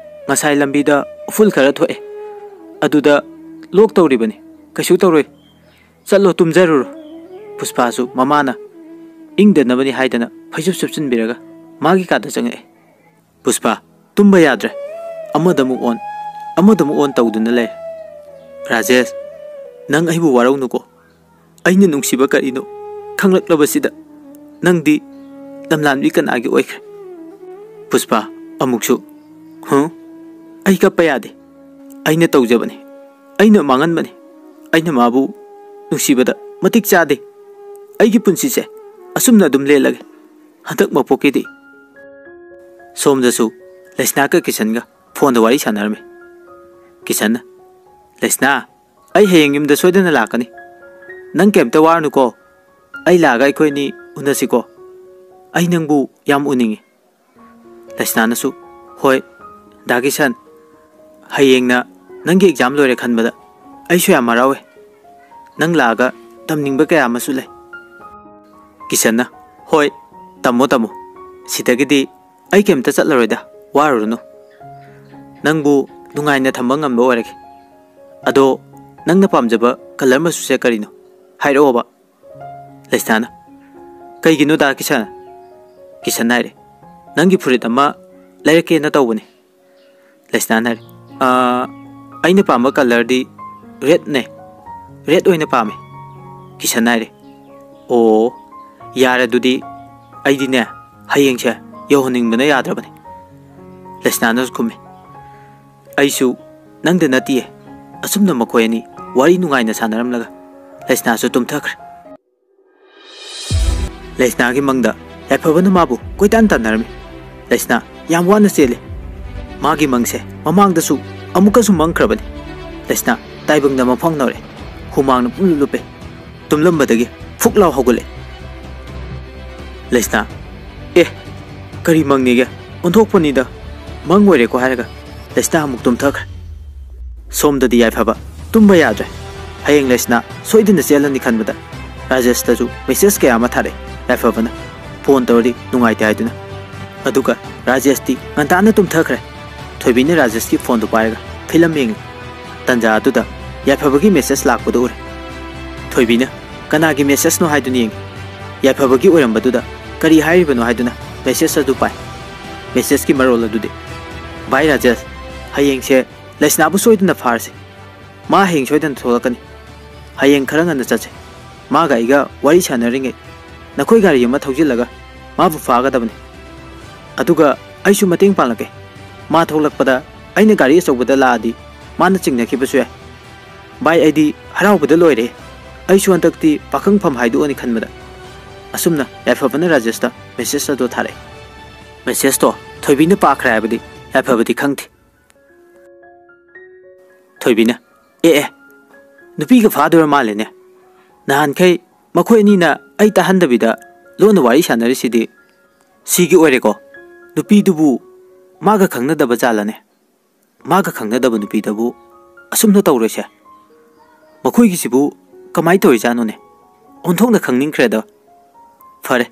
ꯉꯁꯥꯏ ꯂꯝꯕꯤꯗ ꯎꯐꯨꯜ ꯈꯔ ꯊꯣꯛꯑꯦ, ꯑꯗꯨꯗ ꯂꯣꯛ ꯇꯧꯔꯤꯕꯅꯤ, ꯀꯩꯁꯨ ꯇꯧꯔꯣꯏ, ꯆꯠꯂꯣ ꯇꯨꯝꯖꯔꯨꯔꯣ"꯫ ꯄꯨꯁꯄꯥꯁꯨ ꯃꯃꯥꯅ ꯏꯪꯗꯅꯕꯅꯤ ꯍꯥꯏꯗꯅ ꯐꯩꯖꯨꯞ ꯁꯨꯞꯆꯤꯟꯕꯤꯔꯒ ꯃꯥꯒꯤ ꯀꯥꯗ ꯆꯪꯉꯛꯑꯦ꯫ ꯄꯨꯁꯄꯥ ꯇꯨꯝꯕ ꯌꯥꯗ꯭ꯔꯦ꯫ ꯑꯃꯗ ꯑꯃꯨꯛ ꯑꯣꯟ, ꯑꯃꯗ ꯑꯃꯨꯛ ꯑꯣꯟ ꯇꯧꯗꯨꯅ ꯂꯩ꯫ "ꯔꯥꯖꯦꯁ, ꯅꯪ ꯑꯩꯕꯨ ꯋꯥꯔꯧꯅꯨꯀꯣ꯫ ꯑꯩꯅ ꯅꯨꯡꯁꯤꯕ ꯀꯔꯤꯅꯣ ꯈꯪꯂꯛꯂꯕꯁꯤꯗ ꯅꯪꯗꯤ ꯂꯝꯂꯥꯟꯕꯤ ꯀꯅꯥꯒꯤ ꯑꯣꯏꯈ꯭ꯔꯦ?" ꯄꯨꯁꯄꯥ ꯑꯃꯨꯛꯁꯨ, "ꯍꯨ? ꯑꯩ ꯀꯞꯄ ꯌꯥꯗꯦ꯫ ꯑꯩꯅ ꯇꯧꯖꯕꯅꯤ꯫ ꯑꯩꯅ ꯃꯥꯡꯍꯟꯕꯅꯤ꯫ ꯑꯩꯅ ꯃꯥꯕꯨ ꯅꯨꯡꯁꯤꯕꯗ ꯃꯇꯤꯛ ꯆꯥꯗꯦ꯫ ꯑꯩꯒꯤ ꯄꯨꯟꯁꯤꯁꯦ ꯑꯁꯨꯝꯅ ꯑꯗꯨꯝ ꯂꯦꯜꯂꯒꯦ꯫ ꯍꯟꯗꯛ ꯃꯄꯣꯛꯀꯤꯗꯤ"꯫ ꯁꯣꯝꯗꯁꯨ ꯂꯩꯁꯅꯥꯒ ꯀꯤꯁꯟꯒ ꯐꯣꯟꯗ ꯋꯥꯔꯤ ꯁꯥꯟꯅꯔꯝꯃꯤ꯫ ꯀꯤꯁꯟꯅ, "ꯂꯩꯁꯅꯥ, ꯑꯩ ꯍꯌꯦꯡ ꯌꯨꯝꯗ ꯁꯣꯏꯗꯅ ꯂꯥꯛꯀꯅꯤ꯫ ꯅꯪ ꯀꯩꯝꯇ ꯋꯥꯔꯅꯨꯀꯣ꯫ ꯑꯩ ꯂꯥꯛꯑꯒ ꯑꯩꯈꯣꯏ ꯑꯅꯤ ꯎꯅꯁꯤꯀꯣ꯫ ꯑꯩ ꯅꯪꯕꯨ ꯌꯥꯝ ꯎꯅꯤꯡꯉꯤ"꯫ ꯂꯩꯁꯅꯥꯅꯁꯨ, "ꯍꯣꯏ, ꯗꯥ ꯀꯤꯁꯟ, ꯍꯌꯦꯡꯅ ꯅꯪꯒꯤ ꯑꯦꯛꯖꯥꯝ ꯂꯣꯏꯔꯦ ꯈꯟꯕꯗ ꯑꯩꯁꯨ ꯌꯥꯝ ꯍꯔꯥꯎꯋꯦ꯫ ꯅꯪ ꯂꯥꯛꯑꯒ ꯇꯝꯅꯤꯡꯕ ꯀꯌꯥ ꯑꯃꯁꯨ ꯂꯩ꯫ ꯀꯤꯁꯟꯅ, "ꯍꯣꯏ, ꯇꯝꯃꯣ ꯇꯝꯃꯣ꯫ ꯁꯤꯗꯒꯤꯗꯤ ꯑꯩ ꯀꯩꯝꯇ ꯆꯠꯂꯔꯣꯏꯗ, ꯋꯥꯔꯨꯔꯅꯨ꯫ ꯅꯪꯕꯨ ꯅꯨꯡꯉꯥꯏꯅ ꯊꯝꯕ ꯉꯝꯕ ꯑꯣꯏꯔꯒꯦ꯫ ꯑꯗꯣ ꯅꯪꯅ ꯄꯥꯝꯖꯕ ꯀꯂꯔ ꯃꯆꯨꯁꯦ ꯀꯔꯤꯅꯣ? ꯍꯥꯏꯔꯛꯑꯣꯕ꯫" ꯂꯩꯁꯅꯥꯅ, "ꯀꯩꯒꯤꯅꯣꯗ ꯀꯤꯁꯟ?" ꯀꯤꯁꯟ ꯍꯥꯏꯔꯦ, "ꯅꯪꯒꯤ ꯐꯨꯔꯤꯠ ꯑꯃ ꯂꯩꯔꯛꯀꯦꯅ ꯇꯧꯕꯅꯦ꯫" ꯂꯩꯁꯅꯥꯅ ꯍꯥꯏꯔꯦ, "ꯑꯥ, ꯑꯩꯅ ꯄꯥꯝꯕ ꯀꯂꯔꯗꯤ ꯔꯦꯗꯅꯦ, ꯔꯦꯗ ꯑꯣꯏꯅ ꯄꯥꯝꯃꯦ꯫" ꯀꯤꯁꯟ ꯍꯥꯏꯔꯦ, "ꯑꯣ, ꯌꯥꯔꯦ ꯑꯗꯨꯗꯤ, ꯑꯩꯗꯤꯅꯦ ꯍꯌꯦꯡꯁꯦ ꯌꯧꯍꯟꯅꯤꯡꯕꯅ ꯌꯥꯗ꯭ꯔꯕꯅꯦ꯫" ꯂꯩꯁꯅꯥꯅꯁꯨ ꯈꯨꯝꯃꯦ, "ꯑꯩꯁꯨ ꯅꯪꯗ ꯅꯠꯇꯤꯌꯦ꯫" ꯑꯁꯨꯝꯅ ꯃꯈꯣꯏ ꯑꯅꯤ ꯋꯥꯔꯤ ꯅꯨꯡꯉꯥꯏꯅ ꯁꯥꯟꯅꯔꯝꯂꯒ ꯂꯩꯁꯅꯥꯁꯨ ꯇꯨꯝꯊꯈ꯭ꯔꯦ꯫ ꯂꯩꯁꯅꯥꯒꯤ ꯃꯪꯗ ꯌꯥꯏꯐꯕꯅ ꯃꯥꯕꯨ ꯀꯣꯏꯇꯥꯟ ꯇꯥꯟꯅꯔꯝꯃꯤ꯫ ꯂꯩꯁꯅꯥ ꯌꯥꯝ ꯋꯥꯅ ꯆꯦꯜꯂꯤ꯫ ꯃꯥꯒꯤ ꯃꯪꯁꯦ ꯃꯃꯥꯡꯗꯁꯨ ꯑꯃꯨꯛꯀꯁꯨ ꯃꯪꯈ꯭ꯔꯕꯅꯤ꯫ ꯂꯩꯁꯅꯥ ꯇꯥꯏꯕꯪꯗ ꯃꯐꯝ ꯅꯧꯔꯦ꯫ ꯍꯨꯃꯥꯡꯅ ꯄꯨꯡꯂꯨꯞ ꯂꯨꯞꯄꯦ꯫ ꯇꯨꯝꯂꯝꯕꯗꯒꯤ ꯐꯨꯛ ꯂꯥꯎ ꯍꯧꯒꯠꯂꯦ꯫ ꯂꯩꯁꯅꯥ, "ꯑꯦ, ꯀꯔꯤ ꯃꯪꯅꯤꯒꯦ? ꯑꯣꯟꯊꯣꯛꯄꯅꯤꯗ, ꯃꯪ ꯑꯣꯏꯔꯦꯀꯣ" ꯍꯥꯏꯔꯒ ꯂꯩꯁꯅꯥ ꯑꯃꯨꯛ ꯇꯨꯝꯊꯈ꯭ꯔꯦ꯫ ꯁꯣꯝꯗꯗꯤ ꯌꯥꯏꯐꯕ ꯇꯨꯝꯕ ꯌꯥꯗ꯭ꯔꯦ꯫ ꯍꯌꯦꯡ ꯂꯩꯁꯅꯥ ꯁꯣꯏꯗꯅ ꯆꯦꯜꯂꯅꯤ ꯈꯟꯕꯗ ꯔꯥꯖꯦꯁꯇꯁꯨ ꯃꯦꯁꯦꯖ ꯀꯌꯥ ꯑꯃ ꯊꯥꯔꯛꯑꯦ ꯌꯥꯏꯐꯕꯅ꯫ ꯐꯣꯟ ꯇꯧꯔꯗꯤ ꯅꯨꯡꯉꯥꯏꯇꯦ ꯍꯥꯏꯗꯨꯅ꯫ ꯑꯗꯨꯒ ꯔꯥꯖꯦꯁꯇꯤ ꯉꯟꯇꯥꯅ ꯇꯨꯝꯊꯈ꯭ꯔꯦ꯫ ꯊꯣꯏꯕꯤꯅ ꯔꯥꯖꯦꯁꯀꯤ ꯐꯣꯟꯗꯨ ꯄꯥꯏꯔꯒ ꯐꯤꯂꯝ ꯌꯦꯡꯂꯤ꯫ ꯇꯟꯖꯥ ꯑꯗꯨꯗ ꯌꯥꯏꯐꯕꯒꯤ ꯃꯦꯁꯦꯖ ꯂꯥꯛꯄꯗꯨ ꯎꯔꯦ꯫ ꯊꯣꯏꯕꯤꯅ ꯀꯅꯥꯒꯤ ꯃꯦꯁꯦꯖꯅꯣ ꯍꯥꯏꯗꯨꯅ ꯌꯦꯡꯉꯤ꯫ ꯌꯥꯏꯐꯕꯒꯤ ꯑꯣꯏꯔꯝꯕꯗꯨꯗ ꯀꯔꯤ ꯍꯥꯏꯔꯤꯕꯅꯣ ꯍꯥꯏꯗꯨꯅ ꯃꯦꯁꯦꯖ ꯑꯗꯨ ꯄꯥꯏ꯫ ꯃꯦꯁꯦꯖꯀꯤ ꯃꯔꯣꯜ ꯑꯗꯨꯗꯤ, "ꯚꯥꯏ ꯔꯥꯖꯦꯁ, ꯍꯌꯦꯡꯁꯦ ꯂꯩꯁꯅꯥꯕꯨ ꯁꯣꯏꯗꯅ ꯐꯥꯔꯁꯤ꯫ ꯃꯥ ꯍꯌꯦꯡ ꯁꯣꯏꯗꯅ ꯊꯣꯛꯂꯛꯀꯅꯤ꯫ ꯍꯌꯦꯡ ꯈꯔ ꯉꯟꯅ ꯆꯠꯁꯦ꯫ ꯃꯥꯒ ꯑꯩꯒ ꯋꯥꯔꯤ ꯁꯥꯟꯅꯔꯤꯉꯩ ꯅꯈꯣꯏ ꯒꯥꯔꯤ ꯑꯃ ꯊꯧꯖꯤꯜꯂꯒ ꯃꯥꯕꯨ ꯐꯥꯒꯗꯕꯅꯤ꯫ ꯑꯗꯨꯒ ꯑꯩꯁꯨ ꯃꯇꯦꯡ ꯄꯥꯡꯂꯛꯀꯦ꯫ ꯃꯥ ꯊꯣꯛꯂꯛꯄꯗ ꯑꯩꯅ ꯒꯥꯔꯤ ꯑꯆꯧꯕꯗ ꯂꯥꯛꯑꯗꯤ ꯃꯥꯅ ꯆꯤꯡꯅꯈꯤꯕꯁꯨ ꯌꯥꯏ꯫ ꯚꯥꯏ, ꯑꯩꯗꯤ ꯍꯔꯥꯎꯕꯗ ꯂꯣꯏꯔꯦ꯫ ꯑꯩꯁꯨ ꯍꯟꯗꯛꯇꯤ ꯄꯥꯈꯪꯐꯝ ꯍꯥꯏꯗꯣꯛꯑꯅꯤ ꯈꯟꯕꯗ꯫" ꯑꯁꯨꯝꯅ ꯌꯥꯏꯐꯕꯅ ꯔꯥꯖꯦꯁꯇ ꯃꯦꯁꯦꯖ ꯑꯗꯨ ꯊꯥꯔꯛꯑꯦ꯫ ꯃꯦꯁꯦꯖꯇꯣ ꯊꯣꯏꯕꯤꯅ ꯄꯥꯈ꯭ꯔꯦ ꯍꯥꯏꯕꯗꯤ ꯌꯥꯏꯐꯕꯗꯤ ꯈꯪꯗꯦ꯫ ꯊꯣꯏꯕꯤꯅ, "ꯑꯦ ꯑꯦ, ꯅꯨꯄꯤꯒ ꯐꯥꯗꯣꯏꯔ ꯃꯥꯜꯂꯦꯅꯦ꯫ ꯅꯍꯥꯟꯈꯩ ꯃꯈꯣꯏ ꯑꯅꯤꯅ ꯑꯩ ꯇꯥꯍꯟꯗꯕꯤꯗ ꯂꯣꯟꯅ ꯋꯥꯔꯤ ꯁꯥꯟꯅꯔꯤꯁꯤꯗꯤ꯫ ꯁꯤꯒꯤ ꯑꯣꯏꯔꯦꯀꯣ꯫ ꯅꯨꯄꯤꯗꯨꯕꯨ ꯃꯥꯒ ꯈꯪꯅꯗꯕ ꯖꯥꯠꯂꯅꯦ?" ꯃꯥꯒ ꯈꯪꯅꯗꯕ ꯅꯨꯄꯤꯗꯕꯨ ꯑꯁꯨꯝꯅ ꯇꯧꯔꯣꯏꯁꯦ? ꯃꯈꯣꯏꯒꯤꯁꯤꯕꯨ ꯀꯃꯥꯏ ꯇꯧꯔꯤꯖꯥꯠꯅꯣꯅꯦ? ꯑꯣꯟꯊꯣꯛꯅ ꯈꯪꯅꯤꯡꯈ꯭ꯔꯦꯗ꯫ ꯐꯔꯦ,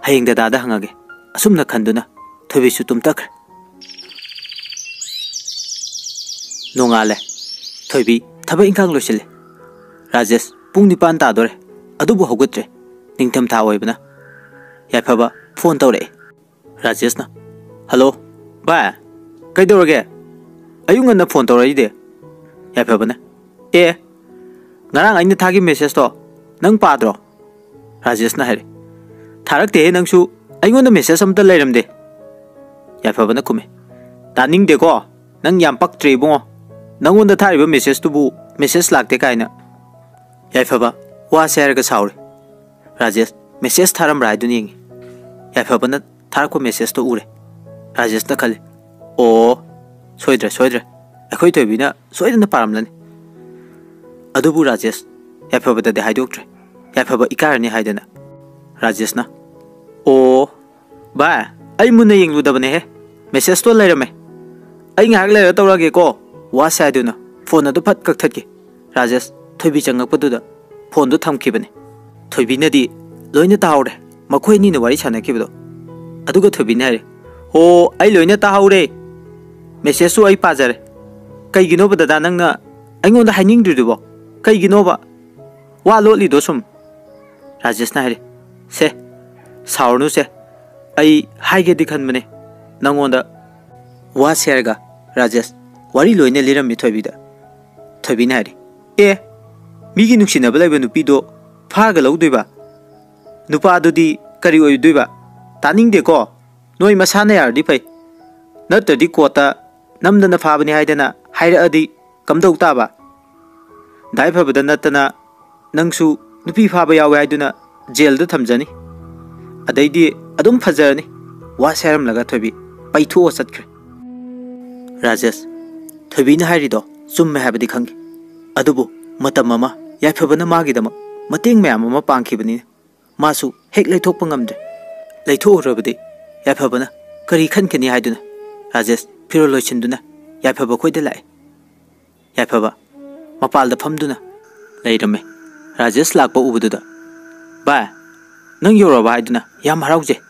ꯍꯌꯦꯡ ꯗꯗꯥꯗ ꯍꯪꯉꯒꯦ꯫ ꯑꯁꯨꯝꯅ ꯈꯟꯗꯨꯅ ꯊꯣꯏꯕꯤꯁꯨ ꯇꯨꯝꯇꯈ꯭ꯔꯦ꯫ ꯅꯣꯡꯉꯥꯜꯂꯦ꯫ ꯊꯣꯏꯕꯤ ꯊꯕꯛ ꯏꯪꯈꯥꯡ ꯂꯣꯏꯁꯤꯜꯂꯦ꯫ ꯔꯥꯖꯦꯁ ꯄꯨꯡ ꯅꯤꯄꯥꯟ ꯇꯥꯗꯣꯔꯦ, ꯑꯗꯨꯕꯨ ꯍꯧꯒꯠꯇ꯭ꯔꯦ꯫ ꯅꯤꯡꯊꯝꯊꯥ ꯑꯣꯏꯕꯅ꯫ ꯌꯥꯏꯐꯕ ꯐꯣꯟ ꯇꯧꯔꯛꯑꯦ꯫ ꯔꯥꯖꯦꯁꯅ, "ꯍꯜꯂꯣ, ꯚꯥꯏ, ꯀꯩꯗꯧꯔꯒꯦ? ꯑꯌꯨꯛ ꯉꯟꯅ ꯐꯣꯟ ꯇꯧꯔꯛꯏꯗꯤ?" ꯌꯥꯏꯐꯕꯅ, "ꯑꯦ, ꯉꯔꯥꯡ ꯑꯩꯅ ꯊꯥꯈꯤꯕ ꯃꯦꯁꯦꯖꯇꯣ ꯅꯪ ꯄꯥꯗ꯭ꯔꯣ?" ꯔꯥꯖꯦꯁꯅ ꯍꯥꯏꯔꯦ꯫ "ꯊꯥꯔꯛꯇꯦꯍꯦ ꯅꯪꯁꯨ, ꯑꯩꯉꯣꯟꯗ ꯃꯦꯁꯦꯖ ꯑꯝꯇ ꯂꯩꯔꯝꯗꯦ꯫" ꯌꯥꯏꯐꯕꯅ ꯈꯨꯝꯃꯦ, "ꯇꯥꯅꯤꯡꯗꯦꯀꯣ, ꯅꯪ ꯌꯥꯝ ꯄꯛꯇ꯭ꯔꯦ ꯏꯕꯨꯡꯉꯣ, ꯅꯪꯉꯣꯟꯗ ꯊꯥꯔꯤꯕ ꯃꯦꯁꯦꯖꯇꯨꯕꯨ ꯃꯦꯁꯦꯖ ꯂꯥꯛꯇꯦ ꯀꯥꯏꯅ꯫" ꯌꯥꯏꯐꯕ ꯋꯥꯁꯦ ꯍꯥꯏꯔꯒ ꯁꯥꯎꯔꯦ꯫ ꯔꯥꯖꯦꯁ ꯃꯦꯁꯦꯖ ꯊꯥꯔꯝꯕ꯭ꯔꯥ ꯍꯥꯏꯗꯨꯅ ꯌꯦꯡꯉꯤ꯫ ꯌꯥꯏꯐꯕꯅ ꯊꯥꯔꯛꯄ ꯃꯦꯁꯦꯖꯇꯣ ꯎꯔꯦ꯫ ꯔꯥꯖꯦꯁꯅ ꯈꯜꯂꯤ, "ꯑꯣ, ꯁꯣꯏꯗ꯭ꯔꯦ, ꯁꯣꯏꯗ꯭ꯔꯦ꯫ ꯑꯩꯈꯣꯏ ꯊꯣꯏꯕꯤꯅ ꯁꯣꯏꯗꯅ ꯄꯥꯔꯝꯂꯅꯤ꯫" ꯑꯗꯨꯕꯨ ꯔꯥꯖꯦꯁ ꯌꯥꯏꯐꯕꯗꯗꯤ ꯍꯥꯏꯗꯣꯛꯇ꯭ꯔꯦ꯫ ꯌꯥꯏꯐꯕ ꯏꯀꯥꯏꯔꯅꯤ ꯍꯥꯏꯗꯅ꯫ ꯔꯥꯖꯦꯁꯅ, "ꯑꯣ, ꯚꯥꯏ, ꯑꯩ ꯃꯨꯟꯅ ꯌꯦꯡꯂꯨꯗꯕꯅꯦꯍꯦ꯫ ꯃꯦꯁꯦꯖꯇꯣ ꯂꯩꯔꯝꯃꯦ꯫ ꯑꯩ ꯉꯥꯏꯍꯥꯛ ꯂꯩꯔ ꯇꯧꯔꯛꯑꯒꯦꯀꯣ, ꯋꯥꯁꯦ ꯍꯥꯏꯗꯨꯅ ꯐꯣꯟ ꯑꯗꯨ ꯐꯠ ꯀꯛꯊꯠꯈꯤ꯫" ꯔꯥꯖꯦꯁ ꯊꯣꯏꯕꯤ ꯆꯪꯉꯛꯄꯗꯨꯗ ꯐꯣꯟꯗꯨ ꯊꯝꯈꯤꯕꯅꯤ꯫ ꯊꯣꯏꯕꯤꯅꯗꯤ ꯂꯣꯏꯅ ꯇꯥꯍꯧꯔꯦ, ꯃꯈꯣꯏ ꯑꯅꯤꯅ ꯋꯥꯔꯤ ꯁꯥꯟꯅꯈꯤꯕꯗꯣ꯫ ꯑꯗꯨꯒ ꯊꯣꯏꯕꯤꯅ ꯍꯥꯏꯔꯦ, "ꯍꯣ, ꯑꯩ ꯂꯣꯏꯅ ꯇꯥꯍꯧꯔꯦ꯫ ꯃꯦꯁꯦꯖꯁꯨ ꯑꯩ ꯄꯥꯖꯔꯦ꯫ ꯀꯩꯒꯤꯅꯣꯕ ꯗꯗꯥ ꯅꯪꯅ ꯑꯩꯉꯣꯟꯗ ꯍꯥꯏꯅꯤꯡꯗ꯭ꯔꯤꯗꯨꯕꯣ? ꯀꯩꯒꯤꯅꯣꯕ ꯋꯥ ꯂꯣꯠꯂꯤꯗꯣ ꯁꯨꯝ?" ꯔꯥꯖꯦꯁꯅ ꯍꯥꯏꯔꯦ, "ꯁꯦ, ꯁꯥꯎꯔꯅꯨꯁꯦ, ꯑꯩ ꯍꯥꯏꯒꯦꯗꯤ ꯈꯟꯕꯅꯦ ꯅꯪꯉꯣꯟꯗ꯫" ꯋꯥꯁꯦ ꯍꯥꯏꯔꯒ ꯔꯥꯖꯦꯁ ꯋꯥꯔꯤ ꯂꯣꯏꯅ ꯂꯤꯔꯝꯃꯤ ꯊꯣꯏꯕꯤꯗ꯫ ꯊꯣꯏꯕꯤꯅ ꯍꯥꯏꯔꯤ, "ꯑꯦ, ꯃꯤꯒꯤ ꯅꯨꯡꯁꯤꯅꯕ ꯂꯩꯕ ꯅꯨꯄꯤꯗꯣ ꯐꯥꯔꯒ ꯂꯧꯗꯣꯏꯕ? ꯅꯨꯄꯥꯗꯨꯗꯤ ꯀꯔꯤ ꯑꯣꯏꯗꯣꯏꯕ? ꯇꯥꯅꯤꯡꯗꯦꯀꯣ꯫ ꯅꯣꯏ ꯃꯁꯥꯅ ꯌꯥꯔꯗꯤ ꯐꯩ, ꯅꯠꯇ꯭ꯔꯗꯤ ꯀꯣꯔꯠꯇ ꯅꯝꯗꯅ ꯐꯥꯕꯅꯤ ꯍꯥꯏꯗꯅ ꯍꯥꯏꯔꯛꯑꯗꯤ ꯀꯝꯗꯧ ꯇꯥꯕ? ꯗꯥ ꯌꯥꯏꯐꯕꯗ ꯅꯠꯇꯅ ꯅꯪꯁꯨ ꯅꯨꯄꯤ ꯐꯥꯕ ꯌꯥꯎꯋꯦ ꯍꯥꯏꯗꯨꯅ ꯖꯦꯜꯗ ꯊꯝꯖꯅꯤ꯫ ꯑꯗꯩꯗꯤ ꯑꯗꯨꯝ ꯐꯖꯔꯅꯤ꯫" ꯋꯥꯁꯦ ꯍꯥꯏꯔꯝꯂꯒ ꯊꯣꯏꯕꯤ ꯄꯩꯊꯣꯛꯑ ꯆꯠꯈ꯭ꯔꯦ꯫ ꯔꯥꯖꯦꯁ, ꯊꯣꯏꯕꯤꯅ ꯍꯥꯏꯔꯤꯗꯣ ꯆꯨꯝꯃꯦ ꯍꯥꯏꯕꯗꯤ ꯈꯪꯉꯤ, ꯑꯗꯨꯕꯨ ꯃꯇꯝ ꯑꯃ ꯌꯥꯏꯐꯕꯅ ꯃꯥꯒꯤꯗꯃꯛ ꯃꯇꯦꯡ ꯃꯌꯥꯝ ꯑꯃ ꯄꯥꯡꯈꯤꯕꯅꯤꯅ ꯃꯥꯁꯨ ꯍꯦꯛ ꯂꯩꯊꯣꯛꯄ ꯉꯝꯗ꯭ꯔꯦ꯫ ꯂꯩꯊꯣꯛꯎꯔꯕꯗꯤ ꯌꯥꯏꯐꯕꯅ ꯀꯔꯤ ꯈꯟꯒꯅꯤ ꯍꯥꯏꯗꯨꯅ ꯔꯥꯖꯦꯁ ꯐꯤꯔꯣꯜ ꯂꯣꯏꯁꯤꯟꯗꯨꯅ ꯌꯥꯏꯐꯕ ꯈꯣꯏꯗ ꯂꯥꯛꯑꯦ꯫ ꯌꯥꯏꯐꯕ ꯃꯄꯥꯜꯗ ꯐꯝꯗꯨꯅ ꯂꯩꯔꯝꯃꯦ꯫ ꯔꯥꯖꯦꯁ ꯂꯥꯛꯄ ꯎꯕꯗꯨꯗ, "ꯚꯥꯏ, ꯅꯪ ꯌꯧꯔꯕ?" ꯍꯥꯏꯗꯨꯅ ꯌꯥꯝ ꯍꯔꯥꯎꯖꯩ꯫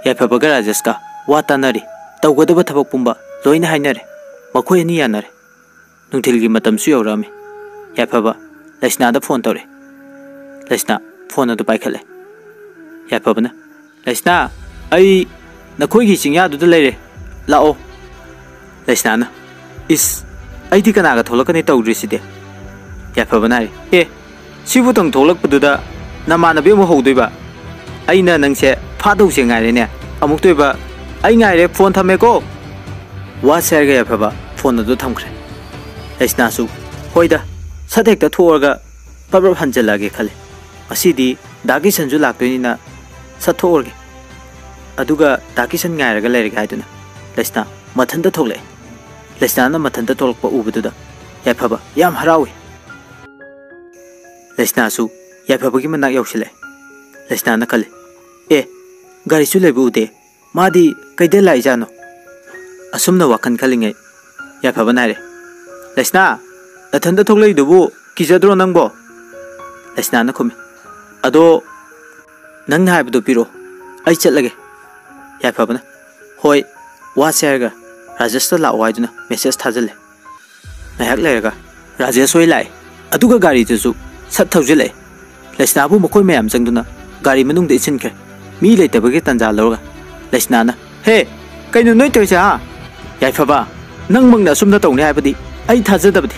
ꯌꯥꯏꯐꯕꯒ ꯔꯥꯖꯦꯁꯀ ꯋꯥ ꯇꯥꯅꯔꯤ꯫ ꯇꯧꯒꯗꯕ ꯊꯕꯛ ꯄꯨꯝꯕ ꯂꯣꯏꯅ ꯍꯥꯏꯅꯔꯦ꯫ ꯃꯈꯣꯏ ꯑꯅꯤ ꯌꯥꯅꯔꯦ꯫ ꯅꯨꯡꯊꯤꯜꯒꯤ ꯃꯇꯝꯁꯨ ꯌꯧꯔꯛꯑꯝꯃꯤ꯫ ꯌꯥꯏꯐꯕ ꯂꯩꯁꯅꯥꯗ ꯐꯣꯟ ꯇꯧꯔꯦ꯫ ꯂꯩꯁꯅꯥ ꯐꯣꯟ ꯑꯗꯨ ꯄꯥꯏꯈꯠꯂꯦ꯫ ꯌꯥꯏꯐꯕꯅ, "ꯂꯩꯁꯅꯥ, ꯑꯩ ꯅꯈꯣꯏꯒꯤ ꯆꯤꯡꯌꯥꯗꯨꯗ ꯂꯩꯔꯦ, ꯂꯥꯛꯑꯣ꯫" ꯂꯩꯁꯅꯥꯅ, "ꯏꯁ, ꯑꯩꯗꯤ ꯀꯅꯥꯒ ꯊꯣꯛꯂꯛꯀꯅꯤ ꯇꯧꯗ꯭ꯔꯤꯁꯤꯗꯤ?" ꯌꯥꯏꯐꯕꯅ ꯍꯥꯏꯔꯤ, "ꯑꯦ, ꯁꯤꯕꯨꯇꯪ ꯊꯣꯛꯂꯛꯄꯗꯨꯗ ꯅꯃꯥꯟꯅꯕꯤ ꯑꯃꯨꯛ ꯍꯧꯗꯣꯏꯕ? ꯑꯩꯅ ꯅꯪꯁꯦ ꯐꯥꯗꯧꯁꯦ ꯉꯥꯏꯔꯦꯅꯦ꯫ ꯑꯃꯨꯛꯇꯣꯏꯕ, ꯑꯩ ꯉꯥꯏꯔꯦ, ꯐꯣꯟ ꯊꯝꯃꯦꯀꯣ꯫" ꯋꯥꯁꯦ ꯍꯥꯏꯔꯒ ꯌꯥꯏꯐꯕ ꯐꯣꯟ ꯑꯗꯨ ꯊꯝꯈ꯭ꯔꯦ꯫ ꯂꯩꯁꯅꯥꯁꯨ, "ꯍꯣꯏꯗ, ꯁꯠ ꯍꯦꯛꯇ ꯊꯣꯛꯑꯒ ꯄꯔꯞ ꯄꯔꯞ ꯍꯟꯖꯜꯂꯛꯑꯒꯦ ꯈꯜꯂꯦ꯫ ꯉꯁꯤꯗꯤ ꯗꯥ ꯀꯤꯁꯟꯁꯨ ꯂꯥꯛꯇꯣꯏꯅꯤꯅ ꯁꯠ ꯊꯣꯛꯎꯔꯒꯦ꯫ ꯑꯗꯨꯒ ꯗꯥ ꯀꯤꯁꯟ ꯉꯥꯏꯔꯒ ꯂꯩꯔꯒꯦ" ꯍꯥꯏꯗꯨꯅ ꯂꯩꯁꯅꯥ ꯃꯊꯟꯇ ꯊꯣꯛꯂꯛꯑꯦ꯫ ꯂꯩꯁꯅꯥꯅ ꯃꯊꯟꯇ ꯊꯣꯛꯂꯛꯄ ꯎꯕꯗꯨꯗ ꯌꯥꯏꯐꯕ ꯌꯥꯝ ꯍꯔꯥꯎꯏ꯫ ꯂꯩꯁꯅꯥꯁꯨ ꯌꯥꯏꯐꯕꯒꯤ ꯃꯅꯥꯛ ꯌꯧꯁꯤꯜꯂꯛꯑꯦ꯫ ꯂꯩꯁꯅꯥꯅ ꯈꯜꯂꯤ, "ꯑꯦ, ꯒꯥꯔꯤꯁꯨ ꯂꯩꯕ ꯎꯗꯦ꯫ ꯃꯥꯗꯤ ꯀꯩꯗ ꯂꯥꯛꯏꯖꯥꯠꯅꯣ?" ꯑꯁꯨꯝꯅ ꯋꯥꯈꯜ ꯈꯜꯂꯤꯉꯩ ꯌꯥꯏꯐꯕꯅ ꯍꯥꯏꯔꯦ, "ꯂꯩꯁꯅꯥ, ꯅꯊꯟꯇ ꯊꯣꯛꯂꯛꯏꯗꯨꯕꯨ ꯀꯤꯖꯗ꯭ꯔꯣ ꯅꯪꯕꯣ?" ꯂꯩꯁꯅꯥꯅ ꯈꯨꯝꯃꯤ, "ꯑꯗꯣ ꯅꯪꯅ ꯍꯥꯏꯕꯗꯣ ꯄꯤꯔꯛꯑꯣ, ꯑꯩ ꯆꯠꯂꯒꯦ꯫" ꯌꯥꯏꯐꯕꯅ, "ꯍꯣꯏ, ꯋꯥꯁꯦ ꯍꯥꯏꯔꯒ ꯔꯥꯖꯦꯁꯇ ꯂꯥꯛꯑꯣ" ꯍꯥꯏꯗꯨꯅ ꯃꯦꯁꯦꯖ ꯊꯥꯖꯤꯜꯂꯦ꯫ ꯉꯥꯏꯍꯥꯛ ꯂꯩꯔꯒ ꯔꯥꯖꯦꯁ ꯍꯣꯏ ꯂꯥꯛꯑꯦ꯫ ꯑꯗꯨꯒ ꯒꯥꯔꯤꯗꯨꯁꯨ ꯁꯠ ꯊꯧꯖꯤꯜꯂꯛꯑꯦ꯫ ꯂꯩꯁꯅꯥꯕꯨ ꯃꯈꯣꯏ ꯃꯌꯥꯝ ꯆꯪꯗꯨꯅ ꯒꯥꯔꯤ ꯃꯅꯨꯡꯗ ꯏꯟꯁꯤꯟꯈ꯭ꯔꯦ꯫ ꯃꯤ ꯂꯩꯇꯕꯒꯤ ꯇꯥꯟꯖꯥ ꯂꯧꯔꯒ ꯂꯩꯁꯅꯥꯅ, "ꯍꯦ, ꯀꯩꯅꯣ ꯅꯣꯏ ꯇꯧꯔꯤꯁꯦ, ꯍꯥ? ꯌꯥꯏꯐꯕ, ꯅꯪꯃꯛꯅ ꯑꯁꯨꯝꯅ ꯇꯧꯅꯤ ꯍꯥꯏꯕꯗꯤ ꯑꯩ ꯊꯥꯖꯗꯕꯅꯤ꯫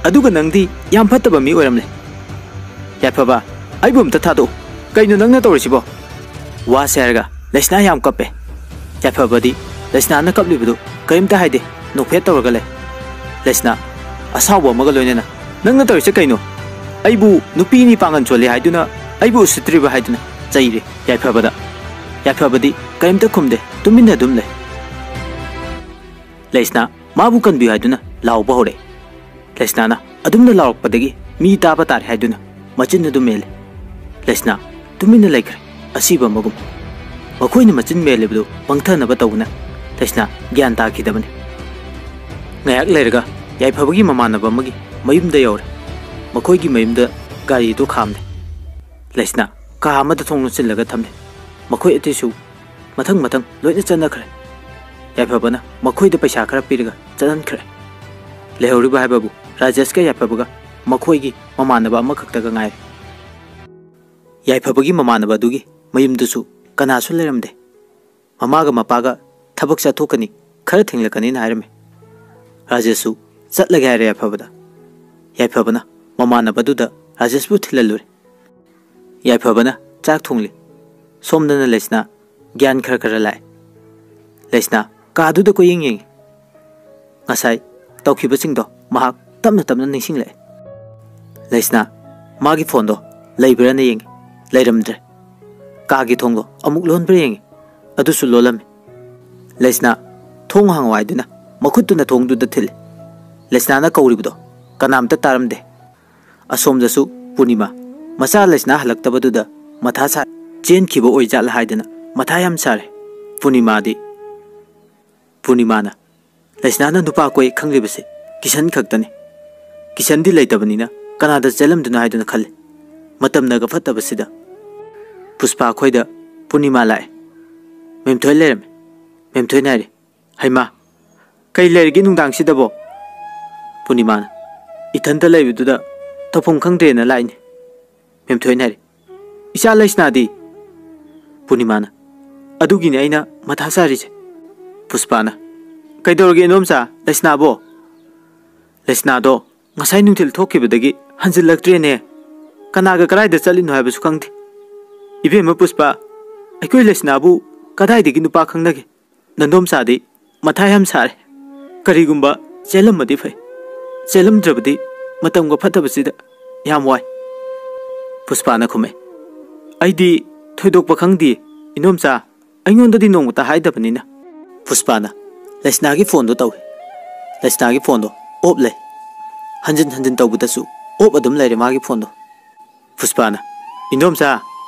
ꯑꯗꯨꯒ ꯅꯪꯗꯤ ꯌꯥꯝ ꯐꯠꯇꯕ ꯃꯤ ꯑꯣꯏꯔꯝꯂꯦ꯫ ꯌꯥꯏꯐꯕ, ꯑꯩꯕꯨ ꯑꯝꯇ ꯊꯥꯗꯣꯛꯎ꯫ ꯀꯩꯅꯣ ꯅꯪꯅ ꯇꯧꯔꯤꯁꯤꯕꯣ?" ꯋꯥꯁꯦ ꯍꯥꯏꯔꯒ ꯂꯩꯁꯅꯥ ꯌꯥꯝ ꯀꯞꯄꯦ꯫ ꯌꯥꯏꯐꯕꯗꯤ ꯂꯩꯁꯅꯥꯅ ꯀꯞꯂꯤꯕꯗꯨ ꯀꯔꯤꯝꯇ ꯍꯥꯏꯗꯦ, ꯅꯣꯛꯐꯦꯠ ꯇꯧꯔꯒ ꯂꯩ꯫ ꯂꯩꯁꯅꯥ ꯑꯁꯥꯎꯕ ꯑꯃꯒ ꯂꯣꯏꯅꯅ, "ꯅꯪꯅ ꯇꯧꯔꯤꯁꯦ ꯀꯩꯅꯣ? ꯑꯩꯕꯨ ꯅꯨꯄꯤꯅꯤ ꯄꯥꯡꯒꯟ ꯁꯣꯜꯂꯤ ꯍꯥꯏꯗꯨꯅ ꯑꯩꯕꯨ ꯎꯁꯤꯠꯇ꯭ꯔꯤꯕ?" ꯍꯥꯏꯗꯨꯅ ꯆꯩꯔꯦ ꯌꯥꯏꯐꯕꯗ꯫ ꯌꯥꯏꯐꯕꯗꯤ ꯀꯔꯤꯝꯇ ꯈꯨꯝꯗꯦ, ꯇꯨꯃꯤꯟꯅ ꯑꯗꯨꯝ ꯂꯩ꯫ ꯂꯩꯁꯅꯥ ꯃꯥꯕꯨ ꯀꯟꯕꯤꯌꯨ ꯍꯥꯏꯗꯨꯅ ꯂꯥꯎꯕ ꯍꯧꯔꯛꯑꯦ꯫ ꯂꯩꯁꯅꯥꯅ ꯑꯗꯨꯝꯅ ꯂꯥꯎꯔꯛꯄꯗꯒꯤ ꯃꯤ ꯇꯥꯕ ꯇꯥꯔꯦ ꯍꯥꯏꯗꯨꯅ ꯃꯆꯤꯟ ꯑꯗꯨ ꯃꯦꯜꯂꯦ꯫ ꯂꯩꯁꯅꯥ ꯇꯨꯃꯤꯟꯅ ꯂꯩꯈ꯭ꯔꯦ, ꯑꯁꯤꯕ ꯑꯃꯒꯨꯝ꯫ ꯃꯈꯣꯏꯅ ꯃꯆꯤꯟ ꯃꯦꯜꯂꯤꯕꯗꯨ ꯃꯪꯊꯅꯕ ꯇꯧꯕꯅ ꯂꯩꯁꯅꯥ ꯒ꯭ꯌꯥꯟ ꯇꯥꯈꯤꯗꯕꯅꯤ꯫ ꯉꯥꯏꯍꯥꯛ ꯂꯩꯔꯒ ꯌꯥꯏꯐꯕꯒꯤ ꯃꯃꯥꯟꯅꯕ ꯑꯃꯒꯤ ꯃꯌꯨꯝꯗ ꯌꯧꯔꯦ꯫ ꯃꯈꯣꯏꯒꯤ ꯃꯌꯨꯝꯗ ꯒꯥꯔꯤꯗꯨ ꯈꯥꯝꯂꯦ꯫ ꯂꯩꯁꯅꯥ ꯀꯥ ꯑꯃꯗ ꯊꯣꯡ ꯂꯣꯟꯁꯤꯜꯂꯒ ꯊꯝꯂꯦ꯫ ꯃꯈꯣꯏ ꯑꯇꯩꯁꯨ ꯃꯊꯪ ꯃꯊꯪ ꯂꯣꯏꯅ ꯆꯠꯅꯈ꯭ꯔꯦ꯫ ꯌꯥꯏꯐꯕꯅ ꯃꯈꯣꯏꯗ ꯄꯩꯁꯥ ꯈꯔ ꯄꯤꯔꯒ ꯆꯠꯍꯟꯈ꯭ꯔꯦ꯫ ꯂꯩꯍꯧꯔꯤꯕ ꯍꯥꯏꯕꯕꯨ ꯔꯥꯖꯦꯁꯀ ꯌꯥꯏꯐꯕꯒ ꯃꯈꯣꯏꯒꯤ ꯃꯃꯥꯟꯅꯕ ꯑꯃꯈꯛꯇꯒ ꯉꯥꯏꯔꯦ꯫ ꯌꯥꯏꯐꯕꯒꯤ ꯃꯃꯥꯟꯅꯕ ꯑꯗꯨꯒꯤ ꯃꯌꯨꯝꯗꯨꯁꯨ ꯀꯅꯥꯁꯨ ꯂꯩꯔꯝꯗꯦ꯫ ꯃꯃꯥꯒ ꯃꯄꯥꯒ ꯊꯕꯛ ꯆꯠꯊꯣꯛꯀꯅꯤ, ꯈꯔ ꯊꯦꯡꯂꯛꯀꯅꯤꯅ ꯍꯥꯏꯔꯝꯃꯤ꯫ ꯔꯥꯖꯦꯁꯁꯨ ꯆꯠꯂꯒꯦ ꯍꯥꯏꯔꯦ ꯌꯥꯏꯐꯕꯗ꯫ ꯌꯥꯏꯐꯕꯅ ꯃꯃꯥꯟꯅꯕꯗꯨꯗ ꯔꯥꯖꯦꯁꯄꯨ ꯊꯤꯜꯍꯜꯂꯨꯔꯦ꯫ ꯌꯥꯏꯐꯕꯅ ꯆꯥꯛ ꯊꯣꯡꯂꯤ꯫ ꯁꯣꯝꯗꯅ ꯂꯩꯁꯅꯥ ꯒ꯭ꯌꯥꯟ ꯈꯔ ꯈꯔ ꯂꯥꯛꯑꯦ꯫ ꯂꯩꯁꯅꯥ ꯀꯥꯗꯨꯗ ꯀꯣꯏꯌꯦꯡ ꯌꯦꯡꯉꯤ꯫ ꯉꯁꯥꯏ ꯇꯧꯈꯤꯕꯁꯤꯡꯗꯣ ꯃꯍꯥꯛ ꯇꯞꯅ ꯇꯞꯅ ꯅꯤꯡꯁꯤꯡꯂꯛꯑꯦ꯫ ꯂꯩꯁꯅꯥ ꯃꯥꯒꯤ ꯐꯣꯟꯗꯣ ꯂꯩꯕ꯭ꯔꯥꯅ ꯌꯦꯡꯉꯤ꯫ ꯂꯩꯔꯝꯗ꯭ꯔꯦ꯫ ꯀꯥꯒꯤ ꯊꯣꯡꯗꯣ ꯑꯃꯨꯛ ꯂꯣꯟꯕ꯭ꯔꯥ ꯌꯦꯡꯉꯤ꯫ ꯑꯗꯨꯁꯨ ꯂꯣꯜꯂꯝꯃꯤ꯫ ꯂꯩꯁꯅꯥ ꯊꯣꯡ ꯍꯥꯡꯉꯣ ꯍꯥꯏꯗꯨꯅ ꯃꯈꯨꯠꯇꯨꯅ ꯊꯣꯡꯗꯨꯗ ꯊꯤꯜꯂꯤ꯫ ꯂꯩꯁꯅꯥꯅ ꯀꯧꯔꯤꯕꯗꯣ ꯀꯅꯥꯝꯇ ꯇꯥꯔꯝꯗꯦ꯫ ꯑꯁꯣꯝꯗꯁꯨ ꯄꯨꯔꯅꯤꯃꯥ ꯃꯆꯥ ꯂꯩꯁꯅꯥ ꯍꯜꯂꯛꯇꯕꯗꯨꯗ ꯃꯊꯥ ꯁꯥ ꯆꯦꯟꯈꯤꯕ ꯑꯣꯏꯖꯥꯠꯂ ꯍꯥꯏꯗꯅ ꯃꯊꯥ ꯌꯥꯝ ꯁꯥꯔꯦ꯫ ꯄꯨꯔꯅꯤꯃꯥꯗꯤ ꯄꯨꯔꯅꯤꯃꯥꯅ ꯂꯩꯁꯅꯥꯅ ꯅꯨꯄꯥ ꯀꯣꯏ ꯈꯪꯂꯤꯕꯁꯦ ꯀꯤꯁꯟ ꯈꯛꯇꯅꯤ꯫ ꯀꯤꯁꯟꯗꯤ ꯂꯩꯇꯕꯅꯤꯅ ꯀꯅꯥꯗ ꯆꯦꯜꯂꯝꯗꯣꯏꯅꯣ ꯍꯥꯏꯗꯨꯅ ꯈꯜꯂꯤ꯫ ꯃꯇꯝꯅꯒ ꯐꯠꯇꯕꯁꯤꯗ ꯄꯨꯁꯄꯥ ꯑꯩꯈꯣꯏꯗ ꯄꯨꯔꯅꯤꯃꯥ ꯂꯥꯛꯑꯦ꯫ ꯃꯦꯝꯊꯣꯏ ꯂꯩꯔꯝꯃꯦ꯫ ꯃꯦꯝꯊꯣꯏꯅ ꯍꯥꯏꯔꯦ, "ꯍꯩꯃꯥ, ꯀꯩ ꯂꯩꯔꯒꯦ ꯅꯨꯡꯗꯥꯡꯁꯤꯗꯕꯣ?" ꯄꯨꯔꯅꯤꯃꯥꯅ, "ꯏꯊꯟꯇ ꯂꯩꯕꯗꯨꯗ ꯇꯧꯐꯝ ꯈꯪꯗ꯭ꯔꯦꯅ ꯂꯥꯛꯏꯅꯦ꯫" ꯃꯦꯝꯊꯣꯏꯅ ꯍꯥꯏꯔꯦ, "ꯏꯆꯥ ꯂꯩꯁꯅꯥꯗꯤ?" ꯄꯨꯔꯅꯤꯃꯥꯅ, "ꯑꯗꯨꯒꯤꯅꯦ ꯑꯩꯅ ꯃꯊꯥ ꯁꯥꯔꯤꯁꯦ꯫" ꯄꯨꯁꯄꯥꯅ, "ꯀꯩꯗꯧꯔꯒꯦ ꯏꯅꯣꯝꯆꯥ, ꯂꯩꯁꯅꯥꯕꯣ?" "ꯂꯩꯁꯅꯥꯗꯣ ꯉꯁꯥꯏ ꯅꯨꯡꯊꯤꯜ ꯊꯣꯛꯈꯤꯕꯗꯒꯤ ꯍꯟꯖꯤꯜꯂꯛꯇ꯭ꯔꯦꯅꯦ꯫ ꯀꯅꯥꯒ ꯀꯗꯥꯏꯗ ꯆꯠꯂꯤꯅꯣ ꯍꯥꯏꯕꯁꯨ ꯈꯪꯗꯦ꯫ ꯏꯕꯦꯝꯃ ꯄꯨꯁꯄꯥ, ꯑꯩꯈꯣꯏ ꯂꯩꯁꯅꯥꯕꯨ ꯀꯗꯥꯏꯗꯒꯤ ꯅꯨꯄꯥ ꯈꯪꯅꯒꯦ? ꯅꯟꯗꯣꯝꯆꯥꯗꯤ ꯃꯊꯥ ꯌꯥꯝ ꯁꯥꯔꯦ꯫ ꯀꯔꯤꯒꯨꯝꯕ ꯆꯦꯜꯂꯝꯃꯗꯤ ꯐꯩ꯫ ꯆꯦꯜꯂꯝꯗ꯭ꯔꯕꯗꯤ ꯃꯇꯝꯒ ꯐꯠꯇꯕꯁꯤꯗ ꯌꯥꯝ ꯋꯥꯏ꯫" ꯄꯨꯁꯄꯥꯅ ꯈꯨꯝꯃꯦ, "ꯑꯩꯗꯤ ꯊꯣꯏꯗꯣꯛꯄ ꯈꯪꯗꯦ ꯏꯅꯣꯝꯆꯥ꯫ ꯑꯩꯉꯣꯟꯗꯗꯤ ꯅꯣꯡꯃꯇ ꯍꯥꯏꯗꯕꯅꯤꯅ꯫" ꯄꯨꯁꯄꯥꯅ ꯂꯩꯁꯅꯥꯒꯤ ꯐꯣꯟꯗꯣ ꯇꯧꯏ꯫ ꯂꯩꯁꯅꯥꯒꯤ ꯐꯣꯟꯗꯣ ꯑꯣꯞ ꯂꯩ꯫ ꯍꯟꯖꯤꯟ ꯍꯟꯖꯤꯟ ꯇꯧꯕꯗꯁꯨ ꯑꯣꯞ ꯑꯗꯨꯝ ꯂꯩꯔꯦ ꯃꯥꯒꯤ ꯐꯣꯟꯗꯣ꯫ ꯄꯨꯁꯄꯥꯅ, "ꯏꯟꯗꯣꯝꯆꯥ,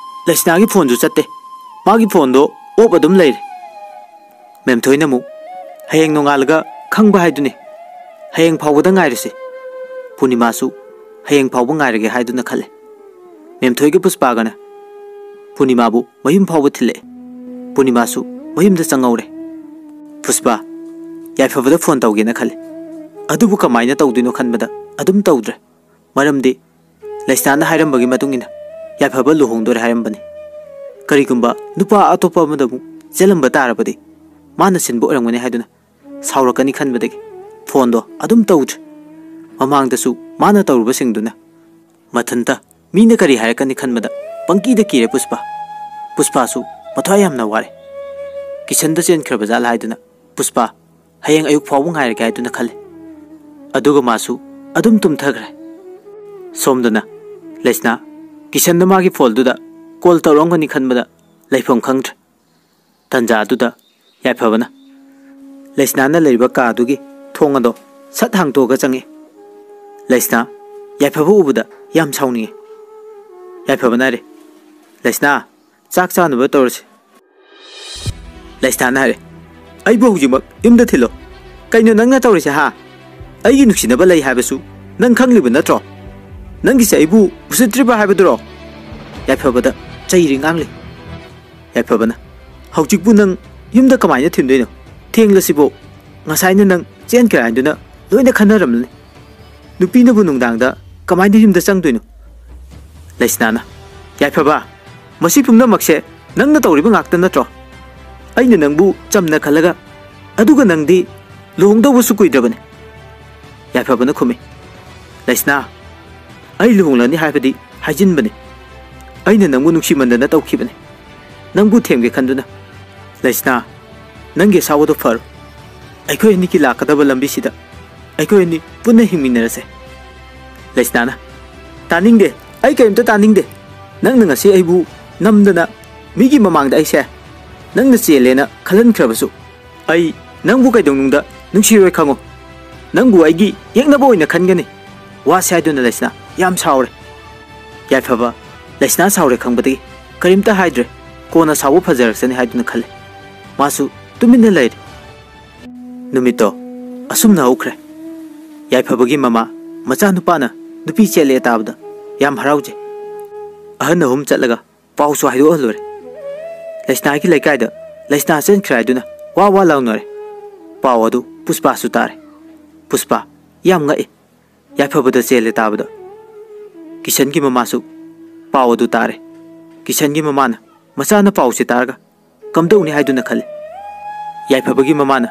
ꯂꯩꯁꯅꯥꯒꯤ ꯐꯣꯟꯁꯨ ꯆꯠꯇꯦ꯫ ꯃꯥꯒꯤ ꯐꯣꯟꯗꯣ ꯑꯣꯞ ꯑꯗꯨꯝ ꯂꯩꯔꯦ꯫" ꯃꯦꯝꯊꯣꯏꯅ ꯑꯃꯨꯛ, "ꯍꯌꯦꯡ ꯅꯣꯡꯉꯥꯜꯂꯒ ꯈꯪꯕ ꯍꯥꯏꯗꯨꯅꯤ꯫ ꯍꯌꯦꯡ ꯐꯥꯎꯕꯗ ꯉꯥꯏꯔꯁꯤ꯫ ꯄꯨꯔꯅꯤꯃꯥꯁꯨ ꯍꯌꯦꯡ ꯐꯥꯎꯕ ꯉꯥꯏꯔꯒꯦ ꯍꯥꯏꯗꯨꯅ ꯈꯜꯂꯦ꯫ ꯃꯦꯝꯊꯣꯏꯒ ꯄꯨꯁꯄꯥꯒꯅ ꯄꯨꯔꯅꯤꯃꯥꯕꯨ ꯃꯌꯨꯝ ꯐꯥꯎꯕ ꯊꯤꯜꯂꯛꯑꯦ꯫ ꯄꯨꯔꯅꯤꯃꯥꯁꯨ ꯃꯌꯨꯝꯗ ꯆꯪꯍꯧꯔꯦ꯫ ꯄꯨꯁꯄꯥ ꯌꯥꯏꯐꯕꯗ ꯐꯣꯟ ꯇꯧꯒꯦꯅ ꯈꯜꯂꯦ꯫ ꯑꯗꯨꯕꯨ ꯀꯃꯥꯏꯅ ꯇꯧꯗꯣꯏꯅꯣ ꯈꯟꯕꯗ ꯑꯗꯨꯝ ꯇꯧꯗ꯭ꯔꯦ꯫ ꯃꯔꯝꯗꯤ ꯂꯩꯁꯅꯥꯅ ꯍꯥꯏꯔꯝꯕꯒꯤ ꯃꯇꯨꯡ ꯏꯟꯅ ꯌꯥꯏꯐꯕ ꯂꯨꯍꯣꯡꯗꯣꯔꯦ ꯍꯥꯏꯔꯝꯕꯅꯤ꯫ ꯀꯔꯤꯒꯨꯝꯕ ꯅꯨꯄꯥ ꯑꯇꯣꯞꯄ ꯑꯃꯗ ꯑꯃꯨꯛ ꯆꯦꯜꯂꯝꯕ ꯇꯥꯔꯕꯗꯤ ꯃꯥꯅ ꯁꯤꯟꯕ ꯑꯣꯏꯔꯝꯒꯅꯤ ꯍꯥꯏꯗꯨꯅ ꯁꯥꯎꯔꯛꯀꯅꯤ ꯈꯟꯕꯗꯒꯤ ꯐꯣꯟꯗꯣ ꯑꯗꯨꯝ ꯇꯧꯗ꯭ꯔꯦ꯫ ꯃꯃꯥꯡꯗꯁꯨ ꯃꯥꯅ ꯇꯧꯔꯨꯕꯁꯤꯡꯗꯨꯅ ꯃꯊꯟꯇ ꯃꯤꯅ ꯀꯔꯤ ꯍꯥꯏꯔꯛꯀꯅꯤ ꯈꯟꯕꯗ ꯄꯪꯀꯤꯗ ꯀꯤꯔꯦ ꯄꯨꯁꯄꯥ꯫ ꯄꯨꯁꯄꯥꯁꯨ ꯃꯊ꯭ꯋꯥꯏ ꯌꯥꯝꯅ ꯋꯥꯔꯦ꯫ ꯀꯤꯁꯟꯗ ꯆꯦꯟꯈ꯭ꯔꯕ ꯖꯥꯠꯂ ꯍꯥꯏꯗꯨꯅ ꯄꯨꯁꯄꯥ ꯍꯌꯦꯡ ꯑꯌꯨꯛ ꯐꯥꯎꯕ ꯉꯥꯏꯔꯒꯦ ꯍꯥꯏꯗꯨꯅ ꯈꯜꯂꯦ꯫ ꯑꯗꯨꯒ ꯃꯥꯁꯨ ꯑꯗꯨꯝ ꯇꯨꯝꯊꯈ꯭ꯔꯦ꯫ ꯁꯣꯝꯗꯅ ꯂꯩꯁꯅꯥ ꯀꯤꯁꯟꯗ ꯃꯥꯒꯤ ꯐꯣꯟꯗꯨꯗ ꯀꯣꯜ ꯇꯧꯔꯝꯒꯅꯤ ꯈꯟꯕꯗ ꯂꯩꯐꯝ ꯈꯪꯗ꯭ꯔꯦ꯫ ꯇꯟꯖꯥ ꯑꯗꯨꯗ ꯌꯥꯏꯐꯕꯅ ꯂꯩꯁꯅꯥꯅ ꯂꯩꯔꯤꯕ ꯀꯥꯗꯨꯒꯤ ꯊꯣꯡ ꯑꯗꯣ ꯁꯠ ꯍꯥꯡꯇꯣꯛꯑꯒ ꯆꯪꯉꯛꯑꯦ꯫ ꯂꯩꯁꯅꯥ ꯌꯥꯏꯐꯕ ꯎꯕꯗ ꯌꯥꯝ ꯁꯥꯎꯅꯤꯡꯉꯦ꯫ ꯌꯥꯏꯐꯕꯅ ꯍꯥꯏꯔꯦ, "ꯂꯩꯁꯅꯥ, ꯆꯥꯛ ꯆꯥꯅꯕ ꯇꯧꯔꯁꯤ꯫" ꯂꯩꯁꯅꯥꯅ ꯍꯥꯏꯔꯦ, "ꯑꯩꯕꯨ ꯍꯧꯖꯤꯛꯃꯛ ꯌꯨꯝꯗ ꯊꯤꯜꯂꯣ꯫ ꯀꯩꯅꯣ ꯅꯪꯅ ꯇꯧꯔꯤꯁꯦ, ꯍꯥ? ꯑꯩꯒꯤ ꯅꯨꯡꯁꯤꯅꯕ ꯂꯩ ꯍꯥꯏꯕꯁꯨ ꯅꯪ ꯈꯪꯂꯤꯕ ꯅꯠꯇ꯭ꯔꯣ? ꯅꯪꯒꯤꯁꯦ ꯑꯩꯕꯨ ꯎꯁꯤꯠꯇ꯭ꯔꯤꯕ ꯍꯥꯏꯕꯗꯨꯔꯣ?" ꯌꯥꯏꯐꯕꯗ ꯆꯩꯔꯤ ꯉꯥꯡꯂꯤ꯫ ꯌꯥꯏꯐꯕꯅ, "ꯍꯧꯖꯤꯛꯄꯨ ꯅꯪ ꯌꯨꯝꯗ ꯀꯃꯥꯏꯅ ꯊꯤꯟꯗꯣꯏꯅꯣ? ꯊꯦꯡꯂꯁꯤꯕꯨ, ꯉꯁꯥꯏꯅ ꯅꯪ ꯆꯦꯟꯈ꯭ꯔꯦ ꯍꯥꯏꯗꯨꯅ ꯂꯣꯏꯅ ꯈꯟꯅꯔꯝꯂꯅꯤ꯫ ꯅꯨꯄꯤꯅꯕꯨ ꯅꯨꯡꯗꯥꯡꯗ ꯀꯃꯥꯏꯅ ꯌꯨꯝꯗ ꯆꯪꯗꯣꯏꯅꯣ?" ꯂꯩꯁꯅꯥꯅ, "ꯌꯥꯏꯐꯕ, ꯃꯁꯤ ꯄꯨꯝꯅꯃꯛꯁꯦ ꯅꯪꯅ ꯇꯧꯔꯤꯕ ꯉꯥꯛꯇ ꯅꯠꯇ꯭ꯔꯣ? ꯑꯩꯅ ꯅꯪꯕꯨ ꯆꯝꯅ ꯈꯜꯂꯒ, ꯑꯗꯨꯒ ꯅꯪꯗꯤ ꯂꯨꯍꯣꯡꯗꯧꯕꯁꯨ ꯀꯨꯏꯗ꯭ꯔꯕꯅꯤ꯫" ꯌꯥꯏꯐꯕꯅ ꯈꯨꯝꯃꯤ, "ꯂꯩꯁꯅꯥ, ꯑꯩ ꯂꯨꯍꯣꯡꯂꯅꯤ ꯍꯥꯏꯕꯗꯤ ꯍꯥꯏꯖꯤꯟꯕꯅꯤ꯫ ꯑꯩꯅ ꯅꯪꯕꯨ ꯅꯨꯡꯁꯤꯃꯟꯗꯅ ꯇꯧꯈꯤꯕꯅꯤ꯫ ꯅꯪꯕꯨ ꯊꯦꯝꯒꯦ ꯈꯟꯗꯨꯅ꯫ ꯂꯩꯁꯅꯥ, ꯅꯪꯒꯤ ꯑꯁꯥꯎꯕꯗꯣ ꯐꯔꯣ꯫ ꯑꯩꯈꯣꯏ ꯑꯅꯤꯒꯤ ꯂꯥꯛꯀꯗꯕ ꯂꯝꯕꯤꯁꯤꯗ ꯑꯩꯈꯣꯏ ꯑꯅꯤ ꯄꯨꯟꯅ ꯍꯤꯡꯃꯤꯟꯅꯔꯁꯦ꯫" ꯂꯩꯁꯅꯥꯅ, "ꯇꯥꯅꯤꯡꯗꯦ, ꯑꯩ ꯀꯔꯤꯝꯇ ꯇꯥꯅꯤꯡꯗꯦ꯫ ꯅꯪꯅ ꯉꯁꯤ ꯑꯩꯕꯨ ꯅꯝꯗꯅ ꯃꯤꯒꯤ ꯃꯃꯥꯡꯗ ꯑꯩꯁꯦ ꯅꯪꯅ ꯆꯦꯜꯂꯦꯅ ꯈꯜꯍꯟꯈ꯭ꯔꯕꯁꯨ, ꯑꯩ ꯅꯪꯕꯨ ꯀꯩꯗꯧꯅꯨꯡꯗ ꯅꯨꯡꯁꯤꯔꯣꯏ ꯈꯪꯉꯨ꯫ ꯅꯪꯕꯨ ꯑꯩꯒꯤ ꯌꯦꯛꯅꯕ ꯑꯣꯏꯅ ꯈꯟꯒꯅꯤ꯫" ꯋꯥꯁꯦ ꯍꯥꯏꯗꯨꯅ ꯂꯩꯁꯅꯥ ꯌꯥꯝ ꯁꯥꯎꯔꯦ꯫ ꯌꯥꯏꯐꯕ ꯂꯩꯁꯅꯥ ꯁꯥꯎꯔꯦ ꯈꯪꯕꯗꯒꯤ ꯀꯔꯤꯝꯇ ꯍꯥꯏꯗ꯭ꯔꯦ꯫ ꯀꯣꯟꯅ ꯁꯥꯎꯕ ꯐꯖꯔꯛꯁꯅꯤ ꯍꯥꯏꯗꯨꯅ ꯈꯜꯂꯦ꯫ ꯃꯥꯁꯨ ꯇꯨꯃꯤꯟꯅ ꯂꯩꯔꯦ꯫ ꯅꯨꯃꯤꯠꯇꯣ ꯑꯁꯨꯝꯅ ꯍꯧꯈ꯭ꯔꯦ꯫ ꯌꯥꯏꯐꯕꯒꯤ ꯃꯃꯥ ꯃꯆꯥꯅꯨꯄꯥꯅ ꯅꯨꯄꯤ ꯆꯦꯜꯂꯦ ꯇꯥꯕꯗ ꯌꯥꯝ ꯍꯔꯥꯎꯖꯩ꯫ ꯑꯍꯟ ꯑꯍꯨꯝ ꯆꯠꯂꯒ ꯄꯥꯎꯁꯨ ꯍꯥꯏꯗꯣꯛꯍꯜꯂꯨꯔꯦ꯫ ꯂꯩꯁꯅꯥꯒꯤ ꯂꯩꯀꯥꯏꯗ ꯂꯩꯁꯅꯥ ꯆꯦꯟꯈ꯭ꯔꯦ ꯍꯥꯏꯗꯨꯅ ꯋꯥ ꯋꯥ ꯂꯥꯎꯅꯔꯦ꯫ ꯄꯥꯎ ꯑꯗꯨ ꯄꯨꯁꯄꯥꯁꯨ ꯇꯥꯔꯦ꯫ ꯄꯨꯁꯄꯥ ꯌꯥꯝ ꯉꯛꯏ꯫ ꯌꯥꯏꯐꯕꯗ ꯆꯦꯜꯂꯦ ꯇꯥꯕꯗ ꯀꯤꯁꯟꯒꯤ ꯃꯃꯥꯁꯨ ꯄꯥꯎ ꯑꯗꯨ ꯇꯥꯔꯦ꯫ ꯀꯤꯁꯟꯒꯤ ꯃꯃꯥꯅ ꯃꯆꯥꯅ ꯄꯥꯎꯁꯦ ꯇꯥꯔꯒ ꯀꯝꯗꯧꯅꯤ ꯍꯥꯏꯗꯨꯅ ꯈꯜꯂꯤ꯫ ꯌꯥꯏꯐꯕꯒꯤ ꯃꯃꯥꯅ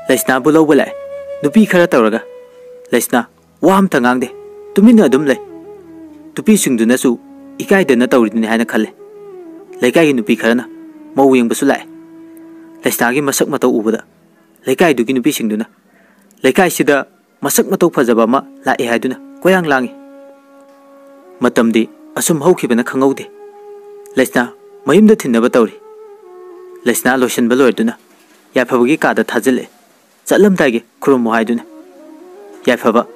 ꯂꯩꯁꯅꯥꯕꯨ ꯂꯧꯕ ꯂꯥꯛꯑꯦ꯫ ꯅꯨꯄꯤ ꯈꯔ ꯇꯧꯔꯒ ꯂꯩꯁꯅꯥ ꯋꯥ ꯑꯝꯇ ꯉꯥꯡꯗꯦ, ꯇꯨꯃꯤꯟꯅ ꯑꯗꯨꯝ ꯂꯩ꯫ ꯅꯨꯄꯤꯁꯤꯡꯗꯨꯅꯁꯨ ꯏꯀꯥꯏꯗꯅ ꯇꯧꯔꯤꯗꯨꯅꯤ ꯍꯥꯏꯅ ꯈꯜꯂꯦ꯫ ꯂꯩꯀꯥꯏꯒꯤ ꯅꯨꯄꯤ ꯈꯔꯅ ꯃꯧ ꯌꯦꯡꯕꯁꯨ ꯂꯥꯛꯑꯦ꯫ ꯂꯩꯁꯅꯥꯒꯤ ꯃꯁꯛ ꯃꯇꯧ ꯎꯕꯗ ꯂꯩꯀꯥꯏꯗꯨꯒꯤ ꯅꯨꯄꯤꯁꯤꯡꯗꯨꯅ ꯂꯩꯀꯥꯏꯁꯤꯗ ꯃꯁꯛ ꯃꯇꯧ ꯐꯖꯕ ꯑꯃ ꯂꯥꯛꯑꯦ ꯍꯥꯏꯗꯨꯅ ꯀꯣꯏꯔꯥꯡ ꯂꯥꯡꯉꯤ꯫ ꯃꯇꯝꯗꯤ ꯑꯁꯨꯝ ꯍꯧꯈꯤꯕꯅ ꯈꯪꯍꯧꯗꯦ꯫ ꯂꯩꯁꯅꯥ ꯃꯌꯨꯝꯗ ꯊꯤꯟꯅꯕ ꯇꯧꯔꯤ꯫ ꯂꯩꯁꯅꯥ ꯂꯣꯏꯁꯤꯟꯕ ꯂꯣꯏꯔꯗꯨꯅ ꯌꯥꯏꯐꯕꯒꯤ ꯀꯥꯗ ꯊꯥꯖꯤꯜꯂꯛꯑꯦ꯫ ꯆꯠꯂꯝꯗꯥꯏꯒꯤ ꯈꯨꯔꯨꯝꯃꯨ ꯍꯥꯏꯗꯨꯅ꯫ ꯌꯥꯏꯐꯕ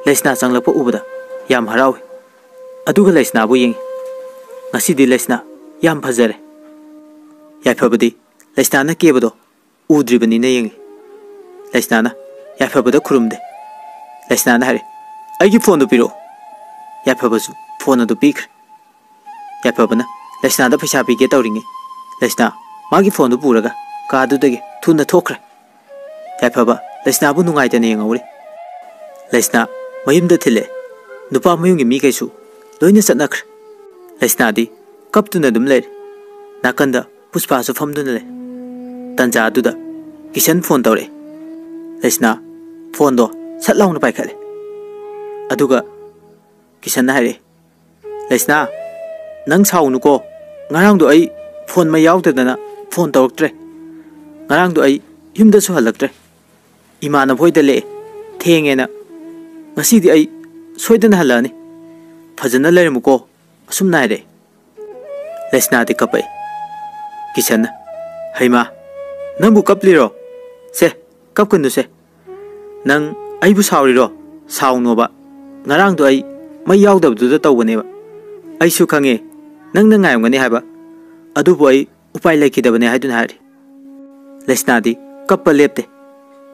ꯂꯩꯁꯅꯥ ꯆꯪꯂꯛꯄ ꯎꯕꯗ ꯌꯥꯝ ꯍꯔꯥꯎꯏ꯫ ꯑꯗꯨꯒ ꯂꯩꯁꯅꯥꯕꯨ ꯌꯦꯡꯉꯤ꯫ ꯉꯁꯤꯗꯤ ꯂꯩꯁꯅꯥ ꯌꯥꯝ ꯐꯖꯔꯦ꯫ ꯌꯥꯏꯐꯕꯗꯤ ꯂꯩꯁꯅꯥꯅ ꯀꯦꯕꯗꯣ ꯎꯗ꯭ꯔꯤꯕꯅꯤꯅ ꯌꯦꯡꯉꯤ꯫ ꯂꯩꯁꯅꯥꯅ ꯌꯥꯏꯐꯕꯗ ꯈꯨꯔꯨꯝꯗꯦ꯫ ꯂꯩꯁꯅꯥꯅ ꯍꯥꯏꯔꯦ, "ꯑꯩꯒꯤ ꯐꯣꯟꯗꯨ ꯄꯤꯔꯛꯑꯣ꯫" ꯌꯥꯏꯐꯕꯁꯨ ꯐꯣꯟ ꯑꯗꯨ ꯄꯤꯈ꯭ꯔꯦ꯫ ꯌꯥꯏꯐꯕꯅ ꯂꯩꯁꯅꯥꯗ ꯄꯩꯁꯥ ꯄꯤꯒꯦ ꯇꯧꯔꯤꯉꯩ ꯂꯩꯁꯅꯥ ꯃꯥꯒꯤ ꯐꯣꯟꯗꯨ ꯄꯨꯔꯒ ꯀꯥꯗꯨꯗꯒꯤ ꯊꯨꯅ ꯊꯣꯛꯈ꯭ꯔꯦ꯫ ꯌꯥꯏꯐꯕ ꯂꯩꯁꯅꯥꯕꯨ ꯅꯨꯡꯉꯥꯏꯇꯅ ꯌꯦꯡꯍꯧꯔꯤ꯫ ꯂꯩꯁꯅꯥ ꯃꯌꯨꯝꯗ ꯊꯤꯜꯂꯛꯑꯦ꯫ ꯅꯨꯄꯥ ꯃꯌꯨꯝꯒꯤ ꯃꯤꯈꯩꯁꯨ ꯂꯣꯏꯅ ꯆꯠꯅꯈ꯭ꯔꯦ꯫ ꯂꯩꯁꯅꯥꯗꯤ ꯀꯞꯇꯨꯅ ꯑꯗꯨꯝ ꯂꯩꯔꯦ꯫ ꯅꯥꯀꯟꯗ ꯄꯨꯁꯄꯥꯁꯨ ꯐꯝꯗꯨꯅ ꯂꯩ꯫ ꯇꯟꯖꯥ ꯑꯗꯨꯗ ꯀꯤꯁꯟ ꯐꯣꯟ ꯇꯧꯔꯛꯑꯦ꯫ ꯂꯩꯁꯅꯥ ꯐꯣꯟꯗꯣ ꯁꯠ ꯂꯥꯎꯅ ꯄꯥꯏꯈꯠꯂꯦ꯫ ꯑꯗꯨꯒ ꯀꯤꯁꯟꯅ ꯍꯥꯏꯔꯛꯑꯦ, "ꯂꯩꯁꯅꯥ, ꯅꯪ ꯁꯥꯎꯅꯨꯀꯣ꯫ ꯉꯔꯥꯡꯗꯣ ꯑꯩ ꯐꯣꯟ ꯃꯩ ꯌꯥꯎꯗꯗꯅ ꯐꯣꯟ ꯇꯧꯔꯛꯇ꯭ꯔꯦ꯫ ꯉꯔꯥꯡꯗꯣ ꯑꯩ ꯌꯨꯝꯗꯁꯨ ꯍꯜꯂꯛꯇ꯭ꯔꯦ꯫ ꯏꯃꯥꯟꯅꯕ ꯍꯣꯏꯗ ꯂꯦꯛꯑꯦ꯫ ꯊꯦꯡꯉꯦꯅ꯫ ꯉꯁꯤꯗꯤ ꯑꯩ ꯁꯣꯏꯗꯅ ꯍꯜꯂꯛꯑꯅꯤ꯫ ꯐꯖꯅ ꯂꯩꯔꯝꯃꯨꯀꯣ꯫" ꯑꯁꯨꯝꯅ ꯍꯥꯏꯔꯛꯑꯦ꯫ ꯂꯩꯁꯅꯥꯗꯤ ꯀꯞꯄꯛꯏ꯫ ꯀꯤꯁꯟꯅ, "ꯍꯩꯃꯥ, ꯅꯪꯕꯨ ꯀꯞꯂꯤꯔꯣ? ꯁꯦ, ꯀꯞꯀꯅꯨꯁꯦ꯫ ꯅꯪ ꯑꯩꯕꯨ ꯁꯥꯎꯔꯤꯔꯣ? ꯁꯥꯎꯅꯣꯕ꯫ ꯉꯔꯥꯡꯗꯣ ꯑꯩ ꯃꯩ ꯌꯥꯎꯗꯕꯗꯨꯗ ꯇꯧꯕꯅꯦꯕ꯫ ꯑꯩꯁꯨ ꯈꯪꯉꯦ ꯅꯪꯅ ꯉꯥꯏꯔꯝꯒꯅꯤ ꯍꯥꯏꯕ꯫ ꯑꯗꯨꯕꯨ ꯑꯩ ꯎꯄꯥꯏ ꯂꯩꯈꯤꯗꯕꯅꯦ" ꯍꯥꯏꯗꯨꯅ ꯍꯥꯏꯔꯤ꯫ ꯂꯩꯁꯅꯥꯗꯤ ꯀꯞꯄ ꯂꯦꯞꯇꯦ꯫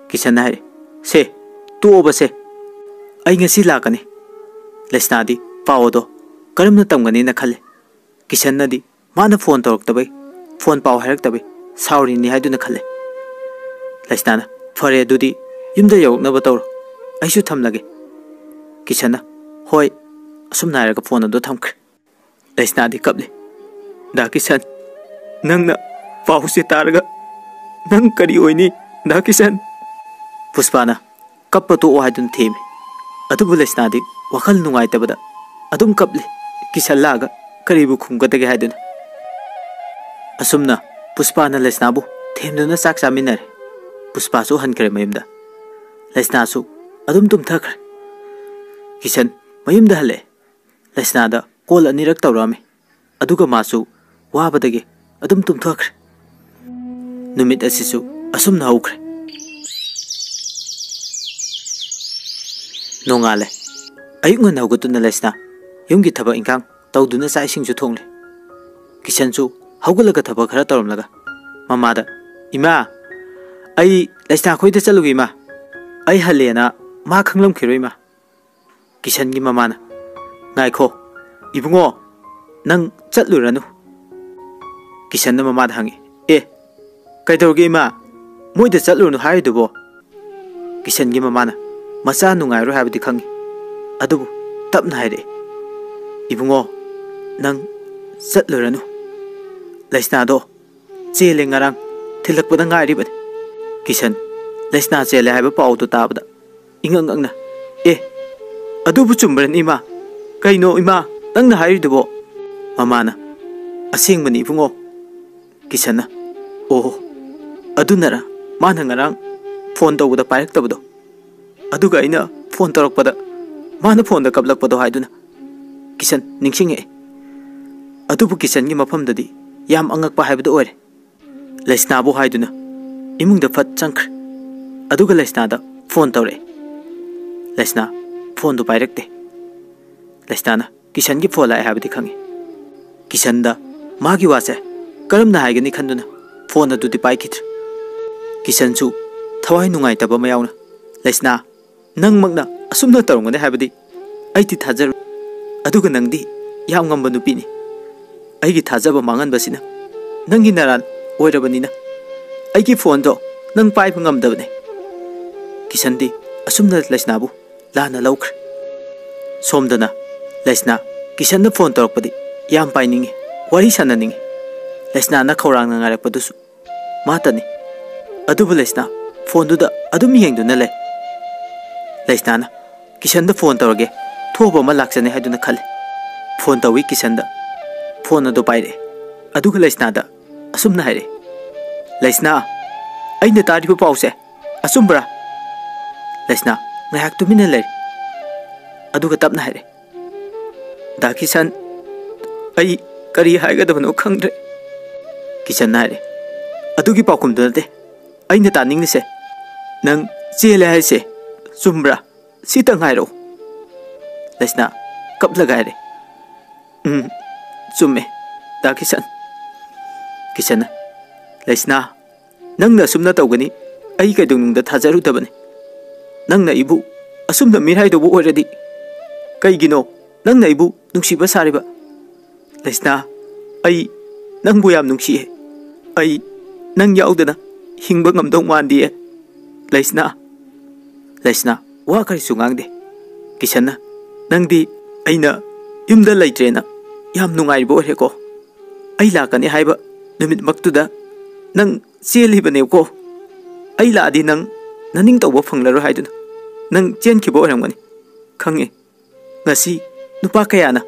ꯀꯤꯁꯟꯅ ꯍꯥꯏꯔꯤ, "ꯁꯦ, ꯇꯣꯛꯑꯣꯕꯁꯦ꯫ "ꯑꯩ ꯉꯁꯤ ꯂꯥꯛꯀꯅꯤ꯫" ꯂꯩꯁꯅꯥꯗꯤ ꯄꯥꯎ ꯑꯗꯣ ꯀꯔꯝꯅ ꯇꯝꯒꯅꯤꯅ ꯈꯜꯂꯦ꯫ ꯀꯤꯁꯟꯅꯗꯤ ꯃꯥꯅ ꯐꯣꯟ ꯇꯧꯔꯛꯇꯕꯩ, ꯐꯣꯟ ꯄꯥꯎ ꯍꯥꯏꯔꯛꯇꯕꯩ ꯁꯥꯎꯔꯤꯅꯤ ꯍꯥꯏꯗꯨꯅ ꯈꯜꯂꯦ꯫ ꯂꯩꯁꯅꯥꯅ, "ꯐꯔꯦ, ꯑꯗꯨꯗꯤ ꯌꯨꯝꯗ ꯌꯧꯔꯛꯅꯕ ꯇꯧꯔꯣ, ꯑꯩꯁꯨ ꯊꯝꯂꯒꯦ꯫" ꯀꯤꯁꯟꯅ, "ꯍꯣꯏ꯫" ꯑꯁꯨꯝꯅ ꯍꯥꯏꯔꯒ ꯐꯣꯟ ꯑꯗꯨ ꯊꯝꯈ꯭ꯔꯦ꯫ ꯂꯩꯁꯅꯥꯗꯤ ꯀꯞꯂꯦ꯫ "ꯗꯥ ꯀꯤꯁꯟ, ꯅꯪꯅ ꯄꯥꯎꯁꯦ ꯇꯥꯔꯒ ꯅꯪ ꯀꯔꯤ ꯑꯣꯏꯅꯤ, ꯗꯥ ꯀꯤꯁꯟ?" ꯄꯨꯁꯄꯥꯅ, "ꯀꯞꯄ ꯇꯣꯛꯑꯣ" ꯍꯥꯏꯗꯨꯅ ꯊꯦꯝꯃꯤ꯫ ꯑꯗꯨꯕꯨ ꯂꯩꯁꯅꯥꯗꯤ ꯋꯥꯈꯜ ꯅꯨꯡꯉꯥꯏꯇꯕꯗ ꯑꯗꯨꯝ ꯀꯞꯂꯤ꯫ ꯀꯤꯁꯟ ꯂꯥꯛꯑꯒ ꯀꯔꯤꯕꯨ ꯈꯨꯝꯒꯗꯒꯦ ꯍꯥꯏꯗꯨꯅ꯫ ꯑꯁꯨꯝꯅ ꯄꯨꯁꯄꯥꯅ ꯂꯩꯁꯅꯥꯕꯨ ꯊꯦꯝꯗꯨꯅ ꯆꯥꯛ ꯆꯥꯃꯤꯟꯅꯔꯦ꯫ ꯄꯨꯁꯄꯥꯁꯨ ꯍꯟꯈ꯭ꯔꯦ ꯃꯌꯨꯝꯗ꯫ ꯂꯩꯁꯅꯥꯁꯨ ꯑꯗꯨꯝ ꯇꯨꯝꯊꯈ꯭ꯔꯦ꯫ ꯀꯤꯁꯟ ꯃꯌꯨꯝꯗ ꯍꯜꯂꯛꯑꯦ꯫ ꯂꯩꯁꯅꯥꯗ ꯀꯣꯜ ꯑꯅꯤꯔꯛ ꯇꯧꯔꯛꯑꯝꯃꯤ꯫ ꯑꯗꯨꯒ ꯃꯥꯁꯨ ꯋꯥꯕꯗꯒꯤ ꯑꯗꯨꯝ ꯇꯨꯝꯊꯈ꯭ꯔꯦ꯫ ꯅꯨꯃꯤꯠ ꯑꯁꯤꯁꯨ ꯑꯁꯨꯝꯅ ꯍꯧꯈ꯭ꯔꯦ꯫ ꯅꯣꯡꯉꯥꯜꯂꯦ꯫ ꯑꯌꯨꯛ ꯉꯟꯅ ꯍꯧꯒꯠꯇꯨꯅ ꯂꯩꯁꯅꯥ ꯌꯨꯝꯒꯤ ꯊꯕꯛ ꯏꯟꯈꯥꯡ ꯇꯧꯗꯨꯅ ꯆꯥꯛ ꯏꯁꯤꯡꯁꯨ ꯊꯣꯡꯂꯦ꯫ ꯀꯤꯁꯟꯁꯨ ꯍꯧꯒꯠꯂꯒ ꯊꯕꯛ ꯈꯔ ꯇꯧꯔꯝꯂꯒ ꯃꯃꯥꯗ, "ꯏꯃꯥ, ꯑꯩ ꯂꯩꯁꯅꯥ ꯈꯣꯏꯗ ꯆꯠꯂꯨꯒꯦ ꯏꯃꯥ꯫ ꯑꯩ ꯍꯜꯂꯦꯅ ꯃꯥ ꯈꯪꯂꯝꯈꯤꯔꯣꯏ ꯏꯃꯥ꯫" ꯀꯤꯁꯟꯒꯤ ꯃꯃꯥꯅ, "ꯉꯥꯏꯈꯣ, ꯏꯕꯨꯡꯉꯣ, ꯅꯪ ꯆꯠꯂꯨꯔꯅꯨ꯫" ꯀꯤꯁꯟꯅ ꯃꯃꯥꯗ ꯍꯪꯉꯤ, "ꯑꯦ, ꯀꯩꯗꯧꯔꯒꯦ ꯏꯃꯥ? ꯃꯣꯏꯗ ꯆꯠꯂꯨꯔꯅꯨ ꯍꯥꯏꯔꯤꯗꯨꯕꯣ?" ꯀꯤꯁꯟꯒꯤ ꯃꯃꯥꯅ, "ꯃꯆꯥ ꯅꯨꯡꯉꯥꯏꯔꯣꯏ ꯍꯥꯏꯕꯗꯤ ꯈꯪꯉꯤ, ꯑꯗꯨꯕꯨ ꯇꯞꯅ ꯍꯥꯏꯔꯛꯑꯦ, 'ꯏꯕꯨꯡꯉꯣ, ꯅꯪ ꯆꯠꯂꯨꯔꯅꯨ꯫ ꯂꯩꯁꯅꯥꯗꯣ ꯆꯦꯜꯂꯦ, ꯉꯔꯥꯡ ꯊꯤꯜꯂꯛꯄꯗ ꯉꯥꯏꯔꯤꯕꯅꯤ꯫" ꯀꯤꯁꯟ ꯂꯩꯁꯅꯥ ꯆꯦꯜꯂꯦ ꯍꯥꯏꯕ ꯄꯥꯎꯗꯨ ꯇꯥꯕꯗ ꯏꯉꯛ ꯉꯛꯅ, "ꯑꯦ, ꯑꯗꯨꯕꯨ ꯆꯨꯝꯕ꯭ꯔꯅꯤ ꯏꯃꯥ? ꯀꯩꯅꯣ ꯏꯃꯥ ꯅꯪꯅ ꯍꯥꯏꯔꯤꯗꯨꯕꯣ?" ꯃꯃꯥꯅ, "ꯑꯁꯦꯡꯕꯅꯤ ꯏꯕꯨꯡꯉꯣ꯫" ꯀꯤꯁꯟꯅ, "ꯑꯣ, ꯑꯗꯨꯅꯔ ꯃꯥꯅ ꯉꯔꯥꯡ ꯐꯣꯟ ꯇꯧꯕꯗ ꯄꯥꯏꯔꯛꯇꯕꯗꯣ? ꯑꯗꯨꯒ ꯑꯩꯅ ꯐꯣꯟ ꯇꯧꯔꯛꯄꯗ ꯃꯥꯅ ꯐꯣꯟꯗ ꯀꯞꯂꯛꯄꯗꯣ?" ꯍꯥꯏꯗꯨꯅ ꯀꯤꯁꯟ ꯅꯤꯡꯁꯤꯡꯉꯛꯑꯦ꯫ ꯑꯗꯨꯕꯨ ꯀꯤꯁꯟꯒꯤ ꯃꯐꯝꯗꯗꯤ ꯌꯥꯝ ꯑꯉꯛꯄ ꯍꯥꯏꯕꯗꯨ ꯑꯣꯏꯔꯦ꯫ ꯂꯩꯁꯅꯥꯕꯨ ꯍꯥꯏꯗꯨꯅ ꯏꯃꯨꯡꯗ ꯐꯠ ꯆꯪꯈ꯭ꯔꯦ꯫ ꯑꯗꯨꯒ ꯂꯩꯁꯅꯥꯗ ꯐꯣꯟ ꯇꯧꯔꯛꯑꯦ꯫ ꯂꯩꯁꯅꯥ ꯐꯣꯟꯗꯨ ꯄꯥꯏꯔꯛꯇꯦ꯫ ꯂꯩꯁꯅꯥꯅ ꯀꯤꯁꯟꯒꯤ ꯐꯣꯟ ꯂꯥꯛꯑꯦ ꯍꯥꯏꯕꯗꯤ ꯈꯪꯉꯤ꯫ ꯀꯤꯁꯟꯗ ꯃꯥꯒꯤ ꯋꯥꯁꯦ ꯀꯔꯝꯅ ꯍꯥꯏꯒꯅꯤ ꯈꯟꯗꯨꯅ ꯐꯣꯟ ꯑꯗꯨꯗꯤ ꯄꯥꯏꯈꯤꯗ꯭ꯔꯦ꯫ ꯀꯤꯁꯟꯁꯨ ꯊꯋꯥꯏ ꯅꯨꯡꯉꯥꯏꯇꯕ ꯑꯃ ꯌꯥꯎꯅ, "ꯂꯩꯁꯅꯥ, ꯅꯪꯃꯛꯅ ꯑꯁꯨꯝꯅ ꯇꯧꯔꯝꯒꯅꯤ ꯍꯥꯏꯕꯗꯤ ꯑꯩꯗꯤ ꯊꯥꯖꯔꯨ꯫ ꯑꯗꯨꯒ ꯅꯪꯗꯤ ꯌꯥꯝ ꯉꯝꯕ ꯅꯨꯄꯤꯅꯤ꯫ ꯑꯩꯒꯤ ꯊꯥꯖꯕ ꯃꯥꯡꯍꯟꯕꯁꯤꯅ ꯅꯪꯒꯤ ꯅꯔꯥꯟ ꯑꯣꯏꯔꯕꯅꯤꯅ ꯑꯩꯒꯤ ꯐꯣꯟꯗꯣ ꯅꯪ ꯄꯥꯏꯕ ꯉꯝꯗꯕꯅꯦ꯫ ꯀꯤꯁꯟꯗꯤ ꯑꯁꯨꯝꯅ ꯂꯩꯁꯅꯥꯕꯨ ꯂꯥꯟꯅ ꯂꯧꯈ꯭ꯔꯦ꯫ ꯁꯣꯝꯗꯅ ꯂꯩꯁꯅꯥ ꯀꯤꯁꯟꯅ ꯐꯣꯟ ꯇꯧꯔꯛꯄꯗꯤ ꯌꯥꯝ ꯄꯥꯏꯅꯤꯡꯉꯤ, ꯋꯥꯔꯤ ꯁꯥꯟꯅꯅꯤꯡꯉꯤ꯫ ꯂꯩꯁꯅꯥꯅ ꯈꯧꯔꯥꯡꯅ ꯉꯥꯏꯔꯛꯄꯗꯨꯁꯨ ꯃꯥꯇꯅꯤ꯫ ꯑꯗꯨꯕꯨ ꯂꯩꯁꯅꯥ ꯐꯣꯟꯗꯨꯗ ꯑꯗꯨꯝ ꯌꯦꯡꯗꯨꯅ ꯂꯩ꯫ ꯂꯩꯁꯅꯥꯅ ꯀꯤꯁꯟꯗ ꯐꯣꯟ ꯇꯧꯔꯒꯦ, ꯊꯣꯛꯑꯕ ꯑꯃ ꯂꯥꯛꯆꯅꯤ ꯍꯥꯏꯗꯨꯅ ꯈꯜꯂꯤ꯫ ꯐꯣꯟ ꯇꯧꯏ ꯀꯤꯁꯟꯗ꯫ ꯐꯣꯟ ꯑꯗꯨ ꯄꯥꯏꯔꯛꯑꯦ꯫ ꯑꯗꯨꯒ ꯂꯩꯁꯅꯥꯗ ꯑꯁꯨꯝꯅ ꯍꯥꯏꯔꯛꯑꯦ, "ꯂꯩꯁꯅꯥ, ꯑꯩꯅ ꯇꯥꯔꯤꯕ ꯄꯥꯎꯁꯦ ꯑꯆꯨꯝꯕ꯭ꯔꯥ?" ꯂꯩꯁꯅꯥ ꯉꯥꯏꯍꯥꯛ ꯇꯨꯃꯤꯟꯅ ꯂꯩꯔꯦ꯫ ꯑꯗꯨꯒ ꯇꯞꯅ ꯍꯥꯏꯔꯛꯑꯦ, "ꯗꯥ ꯀꯤꯁꯟ, ꯑꯩ ꯀꯔꯤ ꯍꯥꯏꯒꯗꯕꯅꯣ ꯈꯪꯗ꯭ꯔꯦ꯫" ꯀꯤꯁꯟꯅ ꯍꯥꯏꯔꯦ, "ꯑꯗꯨꯒꯤ ꯄꯥꯎꯈꯨꯝꯗꯨ ꯅꯠꯇꯦ ꯑꯩꯅ ꯇꯥꯅꯤꯡꯂꯤꯁꯦ꯫ ꯅꯪ ꯆꯦꯜꯂꯦ ꯍꯥꯏꯁꯦ ꯆꯨꯝꯕ꯭ꯔꯥ? ꯁꯤꯇꯪ ꯍꯥꯏꯔꯛꯑꯣ꯫" ꯂꯩꯁꯅꯥ ꯀꯞꯂꯒ ꯍꯥꯏꯔꯦ, "ꯎꯝ, ꯆꯨꯝꯃꯦ, ꯗꯥ ꯀꯤꯁꯟ꯫" ꯀꯤꯁꯟꯅ, "ꯂꯩꯁꯅꯥ, ꯅꯪꯅ ꯑꯁꯨꯝꯅ ꯇꯧꯒꯅꯤ ꯑꯩ ꯀꯩꯗꯧꯅꯨꯡꯗ ꯊꯥꯖꯔꯨꯗꯕꯅꯤ꯫ ꯅꯪꯅ ꯑꯩꯕꯨ ꯑꯁꯨꯝꯅ ꯃꯤꯔꯥꯏꯗꯧꯕ ꯑꯣꯏꯔꯗꯤ ꯀꯩꯒꯤꯅꯣ ꯅꯪꯅ ꯑꯩꯕꯨ ꯅꯨꯡꯁꯤꯕ ꯁꯥꯔꯤꯕ? ꯂꯩꯁꯅꯥ, ꯑꯩ ꯅꯪꯕꯨ ꯌꯥꯝ ꯅꯨꯡꯁꯤꯌꯦ꯫ ꯑꯩ ꯅꯪ ꯌꯥꯎꯗꯅ ꯍꯤꯡꯕ ꯉꯝꯗꯧ ꯃꯥꯟꯗꯤꯌꯦ꯫ ꯂꯩꯁꯅꯥ꯫" ꯂꯩꯁꯅꯥ ꯋꯥ ꯀꯔꯤꯁꯨ ꯉꯥꯡꯗꯦ꯫ ꯀꯤꯁꯟꯅ, "ꯅꯪꯗꯤ ꯑꯩꯅ ꯌꯨꯝꯗ ꯂꯩꯇ꯭ꯔꯦꯅ ꯌꯥꯝ ꯅꯨꯡꯉꯥꯏꯔꯤꯕ ꯑꯣꯏꯔꯦꯀꯣ? ꯑꯩ ꯂꯥꯛꯀꯅꯤ ꯍꯥꯏꯕ ꯅꯨꯃꯤꯠꯃꯛꯇꯨꯗ ꯅꯪ ꯆꯦꯜꯂꯤꯕꯅꯦꯕꯀꯣ꯫ ꯑꯩ ꯂꯥꯛꯑꯗꯤ ꯅꯪ ꯅꯅꯤꯡ ꯇꯧꯕ ꯐꯪꯂꯔꯣꯏ ꯍꯥꯏꯗꯨꯅ ꯅꯪ ꯆꯦꯟꯈꯤꯕ ꯑꯣꯏꯔꯝꯒꯅꯤ꯫ ꯈꯪꯉꯦ, ꯉꯁꯤ ꯅꯨꯄꯥ ꯀꯌꯥꯅ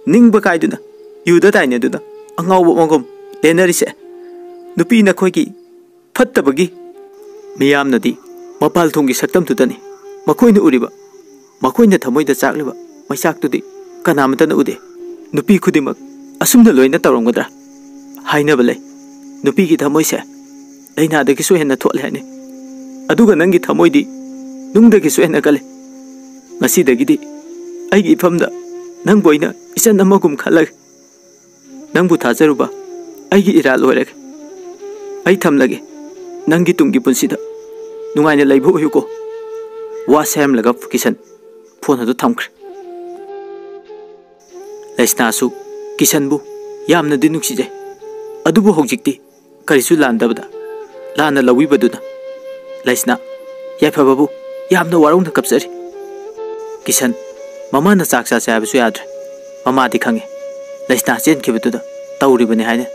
ꯅꯤꯡꯕ ꯀꯥꯏꯗꯨꯅ ꯌꯨꯗ ꯇꯥꯏꯅꯗꯨꯅ ꯑꯉꯥꯎꯕ ꯑꯃꯒꯨꯝ ꯂꯦꯟꯅꯔꯤꯁꯦ꯫ ꯅꯨꯄꯤ ꯅꯈꯣꯏꯒꯤ ꯐꯠꯇꯕꯒꯤ ꯃꯤꯌꯥꯝꯅꯗꯤ ꯃꯄꯥꯜ ꯊꯣꯡꯒꯤ ꯁꯛꯇꯝꯗꯨꯗꯅꯤ ꯃꯈꯣꯏꯅ ꯎꯔꯤꯕ꯫ ꯃꯈꯣꯏꯅ ꯊꯃꯣꯏꯗ ꯆꯥꯛꯂꯤꯕ ꯃꯩꯆꯥꯛꯇꯨꯗꯤ ꯀꯅꯥꯃꯠꯇꯅ ꯎꯗꯦ꯫ ꯅꯨꯄꯤ ꯈꯨꯗꯤꯡꯃꯛ ꯑꯁꯨꯝꯅ ꯂꯣꯏꯅ ꯇꯧꯔꯝꯒꯗ꯭ꯔꯥ? ꯍꯥꯏꯅꯕ ꯂꯩ, ꯅꯨꯄꯤꯒꯤ ꯊꯃꯣꯏꯁꯦ ꯂꯥꯏꯅꯥꯗꯒꯤꯁꯨ ꯍꯦꯟꯅ ꯊꯣꯠꯂꯦ ꯍꯥꯏꯅꯩ꯫ ꯑꯗꯨꯒ ꯅꯪꯒꯤ ꯊꯃꯣꯏꯗꯤ ꯅꯨꯡꯗꯒꯤꯁꯨ ꯍꯦꯟꯅ ꯀꯜꯂꯤ꯫ ꯉꯁꯤꯗꯒꯤꯗꯤ ꯑꯩꯒꯤ ꯏꯐꯝꯗ ꯅꯪꯕꯨ ꯑꯩꯅ ꯏꯆꯟ ꯑꯃꯒꯨꯝ ꯈꯜꯂꯒꯦ꯫ ꯅꯪꯕꯨ ꯊꯥꯖꯔꯨꯕ ꯑꯩꯒꯤ ꯏꯔꯥꯜ ꯑꯣꯏꯔꯒꯦ꯫ ꯑꯩ ꯊꯝꯂꯒꯦ꯫ ꯅꯪꯒꯤ ꯇꯨꯡꯒꯤ ꯄꯨꯟꯁꯤꯗ ꯅꯨꯡꯉꯥꯏꯅ ꯂꯩꯕ ꯑꯣꯏꯌꯨꯀꯣ꯫" ꯋꯥ ꯁꯦꯝꯂꯒ ꯀꯤꯁꯟ ꯐꯣꯟ ꯑꯗꯨ ꯊꯝꯈ꯭ꯔꯦ꯫ ꯂꯩꯁꯅꯥꯁꯨ ꯀꯤꯁꯟꯕꯨ ꯌꯥꯝꯅꯗꯤ ꯅꯨꯡꯁꯤꯖꯩ, ꯑꯗꯨꯕꯨ ꯍꯧꯖꯤꯛꯇꯤ ꯀꯔꯤꯁꯨ ꯂꯥꯟꯗꯕꯗ ꯂꯥꯟꯅ ꯂꯧꯕꯤꯕꯗꯨꯅ ꯂꯩꯁꯅꯥ ꯌꯥꯏꯐꯕꯕꯨ ꯌꯥꯝꯅ ꯋꯥꯔꯧꯅ ꯀꯞꯆꯔꯤ꯫ ꯀꯤꯁꯟ ꯃꯃꯥꯅ ꯆꯥꯛ ꯆꯥꯁꯦ ꯍꯥꯏꯕꯁꯨ ꯌꯥꯗ꯭ꯔꯦ꯫ ꯃꯃꯥꯗꯤ ꯈꯪꯉꯤ, ꯂꯩꯁꯅꯥ ꯆꯦꯟꯈꯤꯕꯗꯨꯗ ꯇꯧꯔꯤꯕꯅꯤ ꯍꯥꯏꯅ꯫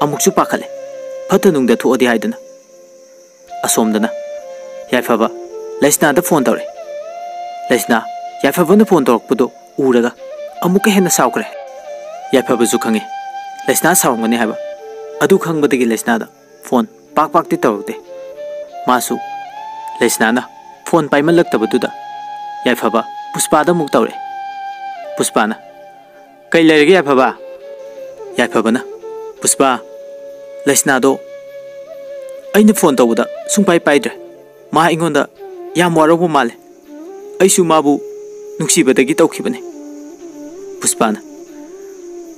ꯑꯃꯨꯛꯁꯨ ꯄꯥꯈꯠꯂꯦ, ꯐꯠꯇ ꯅꯨꯡꯗ ꯊꯣꯛꯑꯗꯤ ꯍꯥꯏꯗꯨꯅ꯫ ꯑꯁꯣꯝꯗꯅ ꯌꯥꯏꯐꯕ ꯂꯩꯁꯅꯥꯗ ꯐꯣꯟ ꯇꯧꯔꯛꯏ꯫ ꯂꯩꯁꯅꯥ ꯌꯥꯏꯐꯕꯅ ꯐꯣꯟ ꯇꯧꯔꯛꯄꯗꯨ ꯎꯔꯒ ꯑꯃꯨꯛꯀ ꯍꯦꯟꯅ ꯁꯥꯎꯈ꯭ꯔꯦ꯫ ꯌꯥꯏꯐꯕꯁꯨ ꯈꯪꯉꯤ ꯂꯩꯁꯅꯥ ꯁꯥꯎꯔꯝꯒꯅꯤ ꯍꯥꯏꯕ꯫ ꯑꯗꯨ ꯈꯪꯕꯗꯒꯤ ꯂꯩꯁꯅꯥꯗ ꯐꯣꯟ ꯄꯥꯛ ꯄꯥꯛꯇꯤ ꯇꯧꯔꯛꯇꯦ꯫ ꯃꯥꯁꯨ ꯂꯩꯁꯅꯥꯅ ꯐꯣꯟ ꯄꯥꯏꯃꯜꯂꯛꯇꯕꯗꯨꯗ ꯌꯥꯏꯐꯕ ꯄꯨꯁꯄꯥꯗ ꯑꯃꯨꯛ ꯇꯧꯔꯛꯑꯦ꯫ ꯄꯨꯁꯄꯥꯅ, "ꯀꯩ ꯂꯩꯔꯒꯦ ꯌꯥꯏꯐꯕ?" ꯌꯥꯏꯐꯕꯅ, "ꯄꯨꯁꯄꯥ, ꯂꯩꯁꯅꯥꯗꯣ ꯑꯩꯅ ꯐꯣꯟ ꯇꯧꯕꯗ ꯁꯨꯡꯄꯥꯏ ꯄꯥꯏꯗ꯭ꯔꯦ꯫ ꯃꯥ ꯑꯩꯉꯣꯟꯗ ꯌꯥꯝ ꯋꯥꯔꯧꯕ ꯃꯥꯜꯂꯦ꯫ ꯑꯩꯁꯨ ꯃꯥꯕꯨ ꯅꯨꯡꯁꯤꯕꯗꯒꯤ ꯇꯧꯈꯤꯕꯅꯦ꯫" ꯄꯨꯁꯄꯥꯅ,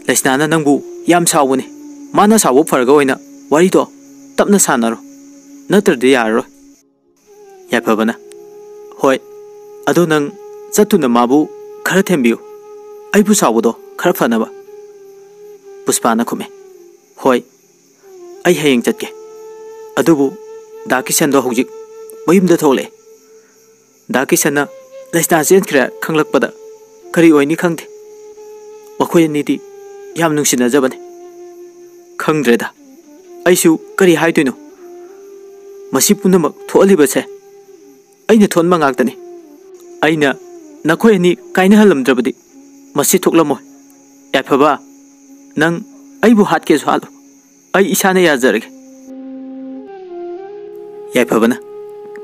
"ꯂꯩꯁꯅꯥꯅ ꯅꯪꯕꯨ ꯌꯥꯝ ꯁꯥꯎꯕꯅꯦ꯫ ꯃꯥꯅ ꯁꯥꯎꯕ ꯐꯔꯒ ꯑꯣꯏꯅ ꯋꯥꯔꯤꯗꯣ ꯇꯞꯅ ꯁꯥꯟꯅꯔꯣ, ꯅꯠꯇ꯭ꯔꯗꯤ ꯌꯥꯔꯔꯣꯏ꯫" ꯌꯥꯏꯐꯕꯅ, "ꯍꯣꯏ, ꯑꯗꯣ ꯅꯪ ꯆꯠꯇꯨꯅ ꯃꯥꯕꯨ ꯈꯔ ꯊꯦꯝꯕꯤꯌꯨ, ꯑꯩꯕꯨ ꯁꯥꯎꯕꯗꯣ ꯈꯔ ꯐꯅꯕ꯫" ꯄꯨꯁꯄꯥꯅ ꯈꯨꯝꯃꯦ, "ꯍꯣꯏ, ꯑꯩ ꯍꯌꯦꯡ ꯆꯠꯀꯦ꯫" ꯑꯗꯨꯕꯨ ꯗꯥ ꯀꯤꯁꯟꯗꯣ ꯍꯧꯖꯤꯛ ꯃꯌꯨꯝꯗ ꯊꯣꯛꯂꯛꯑꯦ꯫ ꯗꯥ ꯀꯤꯁꯟꯅ ꯂꯩꯁꯅꯥ ꯆꯦꯟꯈ꯭ꯔꯦ ꯈꯪꯂꯛꯄꯗ ꯀꯔꯤ ꯑꯣꯏꯅꯤ ꯈꯪꯗꯦ꯫ ꯃꯈꯣꯏ ꯑꯅꯤꯗꯤ ꯌꯥꯝ ꯅꯨꯡꯁꯤꯅꯖꯕꯅꯤ꯫ ꯈꯪꯗ꯭ꯔꯦꯗ, ꯑꯩꯁꯨ ꯀꯔꯤ ꯍꯥꯏꯗꯣꯏꯅꯣ꯫ ꯃꯁꯤ ꯄꯨꯝꯅꯃꯛ ꯊꯣꯛꯍꯜꯂꯤꯕꯁꯦ ꯑꯩꯅ ꯊꯣꯟꯕ ꯉꯥꯛꯇꯅꯤ꯫ ꯑꯩꯅ ꯅꯈꯣꯏ ꯑꯅꯤ ꯀꯥꯏꯅꯍꯜꯂꯝꯗ꯭ꯔꯕꯗꯤ ꯃꯁꯤ ꯊꯣꯛꯂꯝꯃꯣꯏ꯫ ꯌꯥꯏꯐꯕ, ꯅꯪ ꯑꯩꯕꯨ ꯍꯥꯠꯀꯦꯁꯨ ꯍꯥꯠꯂꯨ, ꯑꯩ ꯏꯁꯥꯅ ꯌꯥꯖꯔꯒꯦ꯫ ꯌꯥꯏꯐꯕꯅ,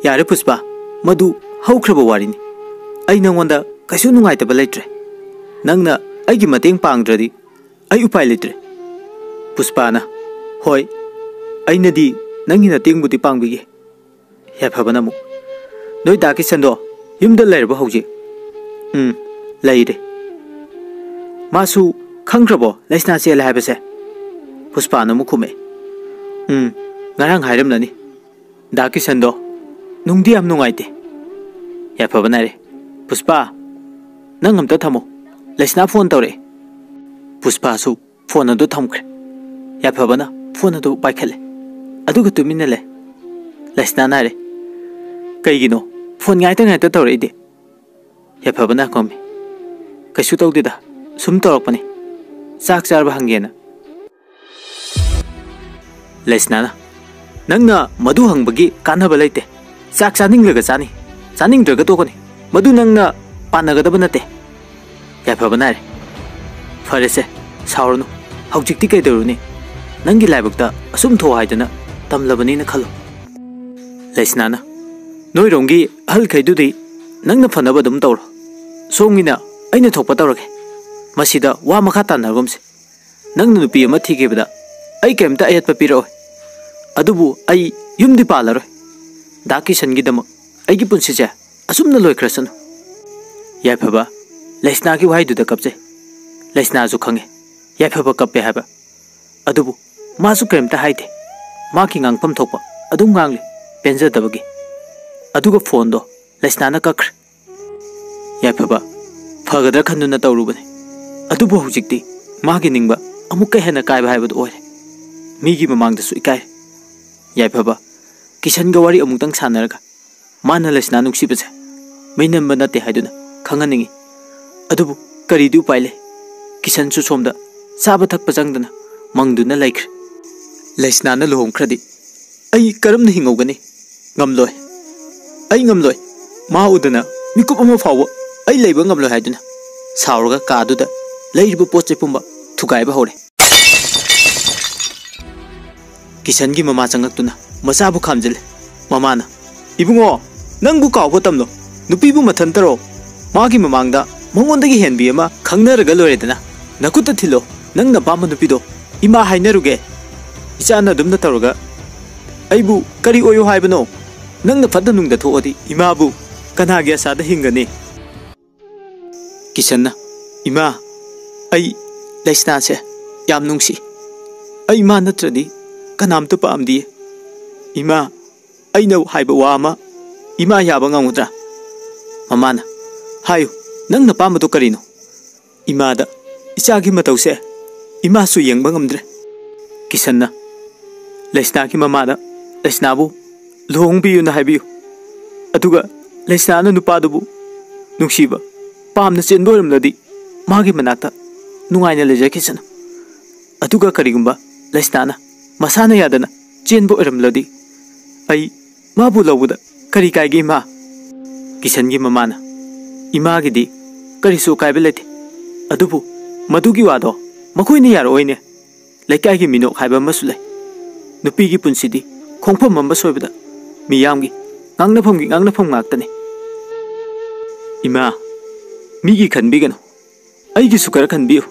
"ꯌꯥꯔꯦ ꯄꯨꯁꯄꯥ, ꯃꯗꯨ ꯍꯧꯈ꯭ꯔꯕ ꯋꯥꯔꯤꯅꯤ꯫ ꯑꯩ ꯅꯪꯉꯣꯟꯗ ꯀꯩꯁꯨ ꯅꯨꯡꯉꯥꯏꯇꯕ ꯂꯩꯇ꯭ꯔꯦ꯫ ꯅꯪꯅ ꯑꯩꯒꯤ ꯃꯇꯦꯡ ꯄꯥꯡꯗ꯭ꯔꯗꯤ ꯑꯩ ꯎꯄꯥꯏ ꯂꯩꯇ꯭ꯔꯦ꯫" ꯄꯨꯁꯄꯥꯅ, "ꯍꯣꯏ, ꯑꯩꯅꯗꯤ ꯅꯪꯒꯤ ꯃꯇꯦꯡꯕꯨꯗꯤ ꯄꯥꯡꯕꯤꯒꯦ꯫" ꯌꯥꯏꯐꯕꯅ ꯑꯃꯨꯛ, "ꯅꯣꯏ ꯗꯥ ꯀꯤꯁꯟꯗꯣ ꯌꯨꯝꯗ ꯂꯩꯔꯕꯣ ꯍꯧꯖꯤꯛ?" "ꯎꯝ, ꯂꯩꯔꯦ꯫" "ꯃꯥꯁꯨ ꯈꯪꯈ꯭ꯔꯕꯣ ꯂꯩꯁꯅꯥ ꯆꯦꯜꯂꯦ ꯍꯥꯏꯕꯁꯦ?" ꯄꯨꯁꯄꯥꯅ ꯑꯃꯨꯛ ꯈꯨꯝꯃꯛꯑꯦ, "ꯎꯝ, ꯉꯔꯥꯡ ꯍꯥꯏꯔꯝꯂꯅꯤ꯫ ꯗꯥ ꯀꯤꯁꯟꯗꯣ ꯅꯨꯡꯗꯤ ꯌꯥꯝ ꯅꯨꯡꯉꯥꯏꯇꯦ꯫ ꯌꯥꯏꯐꯕꯅ ꯍꯥꯏꯔꯦ, "ꯄꯨꯁꯄꯥ, ꯅꯪ ꯑꯝꯇ ꯊꯝꯃꯣ, ꯂꯩꯁꯅꯥ ꯐꯣꯟ ꯇꯧꯔꯛꯑꯦ꯫" ꯄꯨꯁꯄꯥꯁꯨ ꯐꯣꯟ ꯑꯗꯨ ꯊꯝꯈ꯭ꯔꯦ꯫ ꯌꯥꯏꯐꯕꯅ ꯐꯣꯟ ꯑꯗꯨ ꯄꯥꯏꯈꯠꯂꯦ, ꯑꯗꯨꯒ ꯇꯨꯃꯤꯟꯅ ꯂꯩ꯫ ꯂꯩꯁꯅꯥꯅ ꯍꯥꯏꯔꯦ, "ꯀꯩꯒꯤꯅꯣ ꯐꯣꯟ ꯉꯥꯏꯇ ꯉꯥꯏꯇ ꯇꯧꯔꯛꯏꯗꯤ?" ꯌꯥꯏꯐꯕꯅ ꯈꯨꯝꯃꯤ, "ꯀꯩꯁꯨ ꯇꯧꯗꯦꯗ, ꯁꯨꯝ ꯇꯧꯔꯛꯄꯅꯤ, ꯆꯥꯛ ꯆꯥꯔꯕ ꯍꯪꯒꯦꯅ꯫" ꯂꯩꯁꯅꯥꯅ, "ꯅꯪꯅ ꯃꯗꯨ ꯍꯪꯕꯒꯤ ꯀꯥꯟꯅꯕ ꯂꯩꯇꯦ꯫ ꯆꯥꯛ ꯆꯥꯅꯤꯡꯂꯒ ꯆꯥꯅꯤ, ꯆꯥꯅꯤꯡꯗ꯭ꯔꯒ ꯇꯣꯛꯀꯅꯤ꯫ ꯃꯗꯨ ꯅꯪꯅ ꯄꯥꯟꯅꯒꯗꯕ ꯅꯠꯇꯦ꯫" ꯌꯥꯏꯐꯕꯅ ꯍꯥꯏꯔꯦ, "ꯐꯔꯦꯁꯦ, ꯁꯥꯎꯔꯅꯨ꯫ ꯍꯧꯖꯤꯛꯇꯤ ꯀꯩꯗꯧꯔꯨꯅꯤ? ꯅꯪꯒꯤ ꯂꯥꯏꯕꯛꯇ ꯑꯁꯨꯝ ꯊꯣꯛꯑꯣ ꯍꯥꯏꯗꯅ ꯇꯝꯂꯕꯅꯤꯅ ꯈꯜꯂꯣ꯫" ꯂꯩꯁꯅꯥꯅ, "ꯅꯣꯏꯔꯣꯝꯒꯤ ꯑꯍꯜꯈꯩꯗꯨꯗꯤ ꯅꯪꯅ ꯐꯅꯕ ꯑꯗꯨꯝ ꯇꯧꯔꯣ꯫ ꯁꯣꯝꯒꯤꯅ ꯑꯩꯅ ꯊꯣꯛꯄ ꯇꯧꯔꯒꯦ꯫ ꯃꯁꯤꯗ ꯋꯥ ꯃꯈꯥ ꯇꯥꯟꯅꯔꯒꯨꯝꯁꯦ꯫ ꯅꯪꯅ ꯅꯨꯄꯤ ꯑꯃ ꯊꯤꯈꯤꯕꯗ ꯑꯩ ꯀꯔꯤꯝꯇ ꯑꯌꯦꯠꯄ ꯄꯤꯔꯛꯑꯣꯏ꯫ ꯑꯗꯨꯕꯨ ꯑꯩ ꯌꯨꯝꯗꯤ ꯄꯥꯜꯂꯔꯣꯏ꯫ ꯗꯥ ꯀꯤꯁꯟꯒꯤꯗꯃꯛ ꯑꯩꯒꯤ ꯄꯨꯟꯁꯤꯁꯦ ꯑꯁꯨꯝꯅ ꯂꯣꯏꯈ꯭ꯔꯁꯅꯨ꯫" ꯌꯥꯏꯐꯕ ꯂꯩꯁꯅꯥꯒꯤ ꯋꯥꯍꯩꯗꯨꯗ ꯀꯞꯆꯩ꯫ ꯂꯩꯁꯅꯥꯁꯨ ꯈꯪꯉꯦ ꯌꯥꯏꯐꯕ ꯀꯞꯄꯦ ꯍꯥꯏꯕ꯫ ꯑꯗꯨꯕꯨ ꯃꯥꯁꯨ ꯀꯔꯤꯝꯇ ꯍꯥꯏꯗꯦ꯫ ꯃꯥꯒꯤ ꯉꯥꯡꯐꯝ ꯊꯣꯛꯄ ꯑꯗꯨꯝ ꯉꯥꯡꯂꯤ, ꯄꯦꯟꯖꯗꯕꯒꯤ꯫ ꯑꯗꯨꯒ ꯐꯣꯟꯗꯣ ꯂꯩꯁꯅꯥꯅ ꯀꯛꯈ꯭ꯔꯦ꯫ ꯌꯥꯏꯐꯕ ꯐꯒꯗ꯭ꯔꯥ ꯈꯟꯗꯨꯅ ꯇꯧꯔꯨꯕꯅꯤ, ꯑꯗꯨꯕꯨ ꯍꯧꯖꯤꯛꯇꯤ ꯃꯥꯒꯤ ꯅꯤꯡꯕ ꯑꯃꯨꯛꯀ ꯍꯦꯟꯅ ꯀꯥꯏꯕ ꯍꯥꯏꯕꯗꯨ ꯑꯣꯏꯔꯦ꯫ ꯃꯤꯒꯤ ꯃꯃꯥꯡꯗꯁꯨ ꯏꯀꯥꯏꯔꯦ꯫ ꯌꯥꯏꯐꯕ ꯀꯤꯁꯟꯒ ꯋꯥꯔꯤ ꯑꯃꯨꯛꯇꯪ ꯁꯥꯟꯅꯔꯒ ꯃꯥꯅ ꯂꯩꯁꯅꯥ ꯅꯨꯡꯁꯤꯕꯁꯦ ꯃꯩꯅꯝꯕ ꯅꯠꯇꯦ ꯍꯥꯏꯗꯨꯅ ꯈꯪꯍꯟꯅꯤꯡꯏ꯫ ꯑꯗꯨꯕꯨ ꯀꯔꯤꯗꯤ ꯎꯄꯥꯏ ꯂꯩ? ꯀꯤꯁꯟꯁꯨ ꯁꯣꯝꯗ ꯆꯥꯕ ꯊꯛꯄ ꯆꯪꯗꯅ ꯃꯪꯗꯨꯅ ꯂꯩꯈ꯭ꯔꯦ꯫ ꯂꯩꯁꯅꯥꯅ ꯂꯨꯍꯣꯡꯈ꯭ꯔꯗꯤ ꯑꯩ ꯀꯔꯝꯅ ꯍꯤꯡꯍꯧꯒꯅꯤ? ꯉꯝꯂꯣꯏ, ꯑꯩ ꯉꯝꯂꯣꯏ꯫ ꯃꯥ ꯎꯗꯅ ꯃꯤꯀꯨꯞ ꯑꯃ ꯐꯥꯎꯕ ꯑꯩ ꯂꯩꯕ ꯉꯝꯂꯣꯏ ꯍꯥꯏꯗꯨꯅ ꯁꯥꯎꯔꯒ ꯀꯥꯗꯨꯗ ꯂꯩꯔꯤꯕ ꯄꯣꯠ ꯆꯩ ꯄꯨꯝꯕ ꯊꯨꯒꯥꯏꯕ ꯍꯧꯔꯦ꯫ ꯀꯤꯁꯟꯒꯤ ꯃꯃꯥ ꯆꯪꯉꯛꯇꯨꯅ ꯃꯆꯥꯕꯨ ꯈꯥꯝꯖꯤꯜꯂꯦ꯫ ꯃꯃꯥꯅ, "ꯏꯕꯨꯡꯉꯣ, ꯅꯪꯕꯨ ꯀꯥꯎꯕ ꯇꯝꯂꯣ꯫ ꯅꯨꯄꯤꯕꯨ ꯃꯊꯟꯇꯔꯣ? ꯃꯥꯒꯤ ꯃꯃꯥꯡꯗ ꯃꯉꯣꯟꯗꯒꯤ ꯍꯦꯟꯕꯤ ꯑꯃ ꯈꯪꯅꯔꯒ ꯂꯣꯏꯔꯦꯗꯅ꯫ ꯅꯈꯨꯠꯇ ꯊꯤꯜꯂꯣ, ꯅꯪꯅ ꯄꯥꯝꯕ ꯅꯨꯄꯤꯗꯣ ꯏꯃꯥ ꯍꯥꯏꯅꯔꯨꯒꯦ꯫" ꯏꯆꯥꯅ ꯑꯗꯨꯝꯅ ꯇꯧꯔꯒ ꯑꯩꯕꯨ ꯀꯔꯤ ꯑꯣꯏꯌꯨ ꯍꯥꯏꯕꯅꯣ? ꯅꯪꯅ ꯐꯠꯇ ꯅꯨꯡꯗ ꯊꯣꯛꯑꯗꯤ ꯏꯃꯥꯕꯨ ꯀꯅꯥꯒꯤ ꯑꯁꯥꯗ ꯍꯤꯡꯒꯅꯤ? ꯀꯤꯁꯟꯅ, "ꯏꯃꯥ, ꯑꯩ ꯂꯩꯁꯅꯥꯁꯦ ꯌꯥꯝ ꯅꯨꯡꯁꯤ꯫ ꯑꯩ ꯃꯥ ꯅꯠꯇ꯭ꯔꯗꯤ ꯀꯅꯥꯝꯇ ꯄꯥꯝꯗꯤꯌꯦ꯫ ꯏꯃꯥ, ꯑꯩꯅ ꯍꯥꯏꯕ ꯋꯥ ꯑꯃ ꯏꯃꯥ ꯌꯥꯕ ꯉꯝꯒꯗ꯭ꯔꯥ? ꯃꯃꯥꯅ, "ꯍꯥꯏꯌꯨ, ꯅꯪꯅ ꯄꯥꯝꯕꯗꯣ ꯀꯔꯤꯅꯣ?" ꯏꯃꯥꯗ, "ꯏꯆꯥꯒꯤ ꯃꯇꯧꯁꯦ ꯏꯃꯥꯁꯨ ꯌꯦꯡꯕ ꯉꯝꯗ꯭ꯔꯦ꯫" ꯀꯤꯁꯟꯅ ꯂꯩꯁꯅꯥꯒꯤ ꯃꯃꯥꯗ, "ꯂꯩꯁꯅꯥꯕꯨ ꯂꯨꯍꯣꯡꯕꯤꯌꯨꯅ ꯍꯥꯏꯕꯤꯌꯨ꯫ ꯑꯗꯨꯒ ꯂꯩꯁꯅꯥꯅ ꯅꯨꯄꯥꯗꯨꯕꯨ ꯅꯨꯡꯁꯤꯕ, ꯄꯥꯝꯅ ꯆꯦꯟꯕ ꯑꯣꯏꯔꯝꯂꯗꯤ ꯃꯥꯒꯤ ꯃꯅꯥꯛꯇ ꯅꯨꯡꯉꯥꯏꯅ ꯂꯩꯖꯈꯤꯁꯅꯨ꯫ ꯑꯗꯨꯒ ꯀꯔꯤꯒꯨꯝꯕ ꯂꯩꯁꯅꯥꯅ ꯃꯁꯥꯅ ꯌꯥꯗꯅ ꯆꯦꯟꯕ ꯑꯣꯏꯔꯝꯂꯗꯤ ꯑꯩ ꯃꯥꯕꯨ ꯂꯧꯕꯗ ꯀꯔꯤ ꯀꯥꯏꯒꯦ, ꯏꯃꯥ?" ꯀꯤꯁꯟꯒꯤ ꯃꯃꯥꯅ, "ꯏꯃꯥꯒꯤꯗꯤ ꯀꯔꯤꯁꯨ ꯑꯀꯥꯏꯕ ꯂꯩꯇꯦ꯫ ꯑꯗꯨꯕꯨ ꯃꯗꯨꯒꯤ ꯋꯥꯗꯣ ꯃꯈꯣꯏꯅ ꯌꯥꯔꯛꯑꯣꯏꯅꯦ꯫ ꯂꯩꯀꯥꯏꯒꯤ ꯃꯤꯅꯣꯛ ꯍꯥꯏꯕ ꯑꯃꯁꯨ ꯂꯩ꯫ ꯅꯨꯄꯤꯒꯤ ꯄꯨꯟꯁꯤꯗꯤ ꯈꯣꯡꯐꯝ ꯑꯃ ꯁꯣꯏꯕꯗ ꯃꯤꯌꯥꯝꯒꯤ ꯉꯥꯡꯅꯐꯝꯒꯤ ꯉꯥꯡꯅꯐꯝ ꯉꯥꯛꯇꯅꯤ꯫" "ꯏꯃꯥ, ꯃꯤꯒꯤ ꯈꯟꯕꯤꯒꯅꯨ, ꯑꯩꯒꯤꯁꯨ ꯈꯔ ꯈꯟꯕꯤꯌꯨ꯫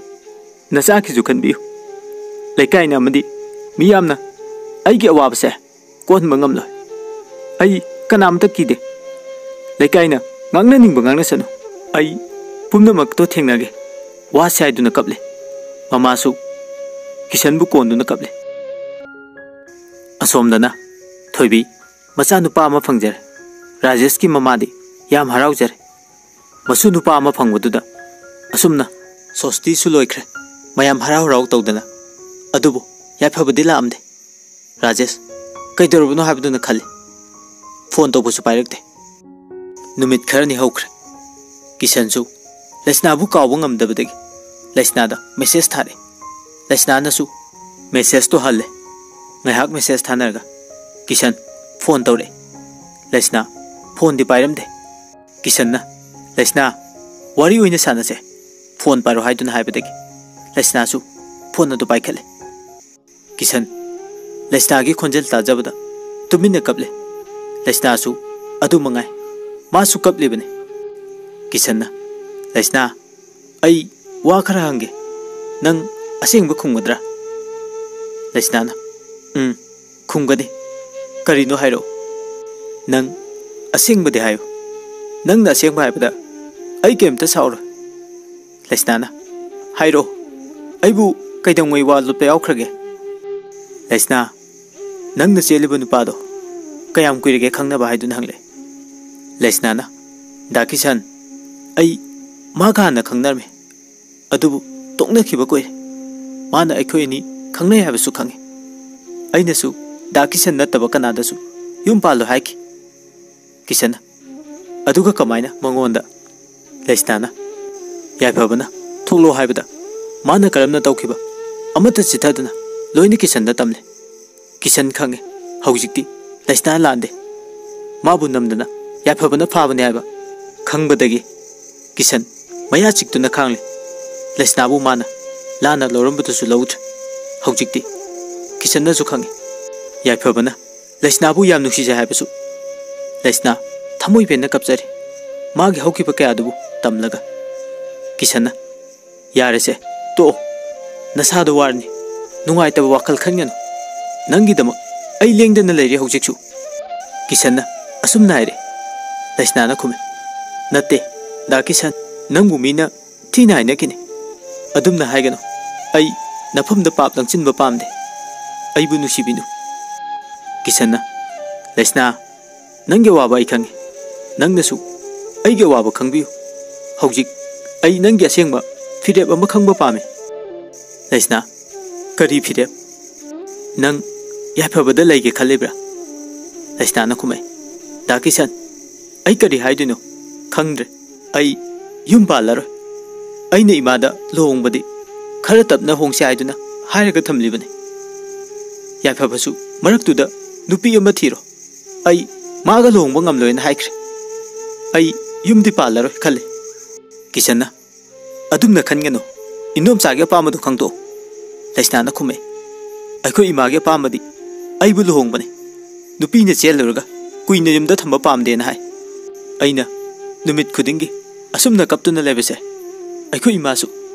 ꯅꯆꯥꯒꯤꯁꯨ ꯈꯟꯕꯤꯌꯨ꯫ ꯂꯩꯀꯥꯏꯅ ꯑꯃꯗꯤ ꯃꯤꯌꯥꯝꯅ ꯑꯩꯒꯤ ꯑꯋꯥꯕꯁꯦ ꯀꯣꯛꯍꯟꯕ ꯉꯝꯂꯣꯏ꯫ ꯑꯩ ꯀꯅꯥꯝꯇ ꯀꯤꯗꯦ꯫ ꯂꯩꯀꯥꯏꯅ ꯉꯥꯡꯅꯅꯤꯡꯕ ꯉꯥꯡꯅꯁꯅꯨ꯫ ꯑꯩ ꯄꯨꯝꯅꯃꯛꯇꯣ ꯊꯦꯡꯅꯒꯦ꯫" ꯋꯥꯁꯦ ꯍꯥꯏꯗꯨꯅ ꯀꯞꯂꯦ꯫ ꯃꯃꯥꯁꯨ ꯀꯤꯁꯟꯕꯨ ꯀꯣꯟꯗꯨꯅ ꯀꯞꯂꯦ꯫ ꯑꯁꯣꯝꯗꯅ ꯊꯣꯏꯕꯤ ꯃꯆꯥꯅꯨꯄꯥ ꯑꯃ ꯐꯪꯖꯔꯦ꯫ ꯔꯥꯖꯦꯁꯀꯤ ꯃꯃꯥꯗꯤ ꯌꯥꯝ ꯍꯔꯥꯎꯖꯔꯦ꯫ ꯃꯁꯨ ꯅꯨꯄꯥ ꯑꯃ ꯐꯪꯕꯗꯨꯗ ꯑꯁꯨꯝꯅ ꯁꯣꯁꯇꯤꯁꯨ ꯂꯣꯏꯈ꯭ꯔꯦ, ꯃꯌꯥꯝ ꯍꯔꯥꯎ ꯍꯔꯥꯎ ꯇꯧꯗꯅ꯫ ꯑꯗꯨꯕꯨ ꯌꯥꯏꯐꯕꯗꯤ ꯂꯥꯛꯑꯝꯗꯦ꯫ ꯔꯥꯖꯦꯁ ꯀꯩꯗꯧꯔꯕꯅꯣ ꯍꯥꯏꯕꯗꯨꯅ ꯈꯜꯂꯤ꯫ ꯐꯣꯟ ꯇꯧꯕꯁꯨ ꯄꯥꯏꯔꯛꯇꯦ꯫ ꯅꯨꯃꯤꯠ ꯈꯔꯅꯤ ꯍꯧꯈ꯭ꯔꯦ꯫ ꯀꯤꯁꯟꯁꯨ ꯂꯩꯁꯅꯥꯕꯨ ꯀꯥꯎꯕ ꯉꯝꯗꯕꯗꯒꯤ ꯂꯩꯁꯅꯥꯗ ꯃꯦꯁꯦꯖ ꯊꯥꯔꯛꯑꯦ꯫ ꯂꯩꯁꯅꯥꯅꯁꯨ ꯃꯦꯁꯦꯖꯇꯣ ꯍꯜꯂꯦ꯫ ꯉꯥꯏꯍꯥꯛ ꯃꯦꯁꯦꯖ ꯊꯥꯅꯔꯒ ꯀꯤꯁꯟ ꯐꯣꯟ ꯇꯧꯔꯛꯑꯦ꯫ ꯂꯩꯁꯅꯥ ꯐꯣꯟꯗꯤ ꯄꯥꯏꯔꯝꯗꯦ꯫ ꯀꯤꯁꯟꯅ, "ꯂꯩꯁꯅꯥ, ꯋꯥꯔꯤ ꯑꯣꯏꯅ ꯁꯥꯟꯅꯁꯦ, ꯐꯣꯟ ꯄꯥꯏꯔꯣ" ꯍꯥꯏꯗꯨꯅ ꯍꯥꯏꯕꯗꯒꯤ ꯂꯩꯁꯅꯥꯁꯨ ꯐꯣꯟ ꯑꯗꯨ ꯄꯥꯏꯈꯠꯂꯦ꯫ ꯀꯤꯁꯟ ꯂꯩꯁꯅꯥꯒꯤ ꯈꯣꯟꯖꯦꯜ ꯇꯥꯖꯕꯗ ꯇꯨꯃꯤꯟꯅ ꯀꯞꯂꯦ꯫ ꯂꯩꯁꯅꯥꯁꯨ ꯑꯗꯨ ꯃꯉꯥꯏ, ꯃꯥꯁꯨ ꯀꯞꯂꯤꯕꯅꯤ꯫ ꯀꯤꯁꯟꯅ, "ꯂꯩꯁꯅꯥ, ꯑꯩ ꯋꯥ ꯈꯔ ꯍꯪꯒꯦ, ꯅꯪ ꯑꯁꯦꯡꯕ ꯈꯨꯝꯒꯗ꯭ꯔꯥ?" ꯂꯩꯁꯅꯥꯅ, "ꯎꯝ, ꯈꯨꯝꯒꯅꯤ꯫ ꯀꯔꯤꯅꯣ ꯍꯥꯏꯔꯛꯑꯣ꯫ ꯅꯪ ꯑꯁꯦꯡꯕꯗꯤ ꯍꯥꯏꯌꯨ꯫ ꯅꯪꯅ ꯑꯁꯦꯡꯕ ꯍꯥꯏꯕꯗ ꯑꯩ ꯀꯩꯝꯇ ꯁꯥꯎꯔꯣꯏ꯫" ꯂꯩꯁꯅꯥꯅ, "ꯍꯥꯏꯔꯛꯑꯣ, ꯑꯩꯕꯨ ꯀꯩꯗꯧꯉꯩ ꯋꯥ ꯂꯣꯠꯄ ꯌꯥꯎꯈ꯭ꯔꯒꯦ?" ꯂꯩꯁꯅꯥ, "ꯅꯪꯅ ꯆꯦꯜꯂꯤꯕ ꯅꯨꯄꯥꯗꯣ ꯀꯌꯥꯝ ꯀꯨꯏꯔꯒꯦ ꯈꯪꯅꯕ?" ꯍꯥꯏꯗꯨꯅ ꯍꯪꯂꯛꯑꯦ꯫ ꯂꯩꯁꯅꯥꯅ, ꯗꯥ ꯀꯤꯁꯟ, ꯑꯩ ꯃꯥꯒ ꯍꯥꯟꯅ ꯈꯪꯅꯔꯝꯃꯤ, ꯑꯗꯨꯕꯨ ꯇꯣꯛꯅꯈꯤꯕ ꯀꯨꯏꯔꯦ꯫ ꯃꯥꯅ ꯑꯩꯈꯣꯏ ꯑꯅꯤ ꯈꯪꯅꯩ ꯍꯥꯏꯕꯁꯨ ꯈꯪꯉꯤ꯫ ꯑꯩꯅꯁꯨ ꯗꯥ ꯀꯤꯁꯟ ꯅꯠꯇꯕ ꯀꯅꯥꯗꯁꯨ ꯌꯨꯝ ꯄꯥꯜꯂꯣ ꯍꯥꯏꯈꯤ꯫ ꯀꯤꯁꯟꯅ, ꯑꯗꯨꯒ ꯀꯃꯥꯏꯅ ꯃꯉꯣꯟꯗ? ꯂꯩꯁꯅꯥꯅ, ꯌꯥꯏꯐꯕꯅ ꯊꯣꯛꯂꯣ ꯍꯥꯏꯕꯗ ꯃꯥꯅ ꯀꯔꯝꯅ ꯇꯧꯈꯤꯕ? ꯑꯃꯠꯇ ꯆꯤꯊꯗꯅ ꯂꯣꯏꯅ ꯀꯤꯁꯟꯗ ꯇꯝꯂꯦ꯫ ꯀꯤꯁꯟ ꯈꯪꯉꯦ, ꯍꯧꯖꯤꯛꯇꯤ ꯂꯩꯁꯅꯥ ꯂꯥꯟꯗꯦ꯫ ꯃꯥꯕꯨ ꯅꯝꯗꯅ ꯌꯥꯏꯐꯕꯅ ꯐꯥꯕꯅꯦ ꯍꯥꯏꯕ ꯈꯪꯕꯗꯒꯤ ꯀꯤꯁꯟ ꯃꯌꯥ ꯆꯤꯛꯇꯨꯅ ꯈꯥꯡꯂꯦ꯫ ꯂꯩꯁꯅꯥꯕꯨ ꯃꯥꯅ ꯂꯥꯟꯅ ꯂꯧꯔꯝꯕꯗꯨꯁꯨ ꯂꯧꯗ꯭ꯔꯦ꯫ ꯍꯧꯖꯤꯛꯇꯤ ꯀꯤꯁꯟꯅꯁꯨ ꯈꯪꯉꯤ, ꯌꯥꯏꯐꯕꯅ ꯂꯩꯁꯅꯥꯕꯨ ꯌꯥꯝ ꯅꯨꯡꯁꯤꯖꯩ ꯍꯥꯏꯕꯁꯨ꯫ ꯂꯩꯁꯅꯥ ꯊꯃꯣꯏ ꯄꯦꯟꯅ ꯀꯞꯆꯔꯤ, ꯃꯥꯒꯤ ꯍꯧꯈꯤꯕ ꯀꯌꯥꯗꯨꯕꯨ ꯇꯝꯂꯒ꯫ ꯀꯤꯁꯟꯅ, ꯌꯥꯔꯦꯁꯦ, ꯇꯣꯛꯑꯣ꯫ ꯅꯁꯥꯗꯣ ꯋꯥꯔꯅꯤ꯫ ꯅꯨꯡꯉꯥꯏꯇꯕ ꯋꯥꯈꯜ ꯈꯟꯒꯅꯨ꯫ ꯅꯪꯒꯤꯗꯃꯛ ꯑꯩ ꯂꯦꯡꯗꯅ ꯂꯩꯔꯤ ꯍꯧꯖꯤꯛꯁꯨ꯫ ꯀꯤꯁꯟꯅ ꯑꯁꯨꯝꯅ ꯍꯥꯏꯔꯦ꯫ ꯂꯩꯁꯅꯥꯅ ꯈꯨꯝꯃꯦ, ꯅꯠꯇꯦ, ꯗꯥ ꯀꯤꯁꯟ, ꯅꯪꯕꯨ ꯃꯤꯅ ꯊꯤꯅ ꯍꯥꯏꯅꯈꯤꯅꯤ꯫ ꯑꯗꯨꯝꯅ ꯍꯥꯏꯒꯅꯨ꯫ ꯑꯩ ꯅꯐꯝꯗ ꯄꯥꯞ ꯂꯪꯁꯤꯟꯕ ꯄꯥꯝꯗꯦ꯫ ꯑꯩꯕꯨ ꯅꯨꯡꯁꯤꯕꯤꯅꯨ꯫ ꯀꯤꯁꯟꯅ, ꯂꯩꯁꯅꯥ, ꯅꯪꯒꯤ ꯑꯋꯥꯕ ꯑꯩ ꯈꯪꯉꯤ꯫ ꯅꯪꯅꯁꯨ ꯑꯩꯒꯤ ꯑꯋꯥꯕ ꯈꯪꯕꯤꯌꯨ꯫ ꯍꯧꯖꯤꯛ ꯑꯩ ꯅꯪꯒꯤ ꯑꯁꯦꯡꯕ ꯐꯤꯔꯦꯞ ꯑꯃ ꯈꯪꯕ ꯄꯥꯝꯃꯤ꯫ ꯂꯩꯁꯅꯥ, ꯀꯔꯤ ꯐꯤꯔꯦꯞ? ꯅꯪ ꯌꯥꯏꯐꯕꯗ ꯂꯩꯒꯦ ꯈꯜꯂꯤꯕ꯭ꯔꯥ? ꯂꯩꯁꯅꯥꯅ ꯈꯨꯝꯃꯛꯏ, ꯗꯥ ꯀꯤꯁꯟ, ꯑꯩ ꯀꯔꯤ ꯍꯥꯏꯗꯣꯏꯅꯣ ꯈꯪꯗ꯭ꯔꯦ꯫ ꯑꯩ ꯌꯨꯝ ꯄꯥꯜꯂꯔꯣꯏ꯫ ꯑꯩꯅ ꯏꯃꯥꯗ ꯂꯨꯍꯣꯡꯕꯗꯤ ꯈꯔ ꯇꯞꯅ ꯍꯣꯡꯁꯤ ꯍꯥꯏꯗꯨꯅ ꯍꯥꯏꯔꯒ ꯊꯝꯂꯤꯕꯅꯤ꯫ ꯌꯥꯏꯐꯕꯁꯨ ꯃꯔꯛꯇꯨꯗ ꯅꯨꯄꯤ ꯑꯃ ꯊꯤꯔꯣ꯫ ꯑꯩ ꯃꯥꯒ ꯂꯨꯍꯣꯡꯕ ꯉꯝꯂꯣꯏꯅ ꯍꯥꯏꯈ꯭ꯔꯦ꯫ ꯑꯩ ꯌꯨꯝꯗꯤ ꯄꯥꯜꯂꯔꯣꯏ ꯈꯜꯂꯦ꯫ ꯀꯤꯁꯟꯅ, ꯑꯗꯨꯝꯅ ꯈꯟꯒꯅꯨ꯫ ꯏꯟꯗꯣꯝꯆꯥꯒꯤ ꯑꯄꯥꯝꯕꯗꯨ ꯈꯪꯗꯣꯛꯎ꯫ ꯂꯩꯁꯅꯥꯅ ꯈꯨꯝꯃꯦ, ꯑꯩꯈꯣꯏ ꯏꯃꯥꯒꯤ ꯑꯄꯥꯝꯕꯗꯤ ꯑꯩꯕꯨ ꯂꯨꯍꯣꯡꯕꯅꯤ꯫ ꯅꯨꯄꯤꯅ ꯆꯦꯜꯂꯨꯔꯒ ꯀꯨꯏꯅ ꯌꯨꯝꯗ ꯊꯝꯕ ꯄꯥꯝꯗꯦꯅ ꯍꯥꯏ꯫ ꯑꯩꯅ ꯅꯨꯃꯤꯠ ꯈꯨꯗꯤꯡꯒꯤ ꯑꯁꯨꯝꯅ ꯀꯞꯇꯨꯅ ꯂꯩꯕꯁꯦ ꯑꯩꯈꯣꯏ ꯏꯃꯥꯁꯨ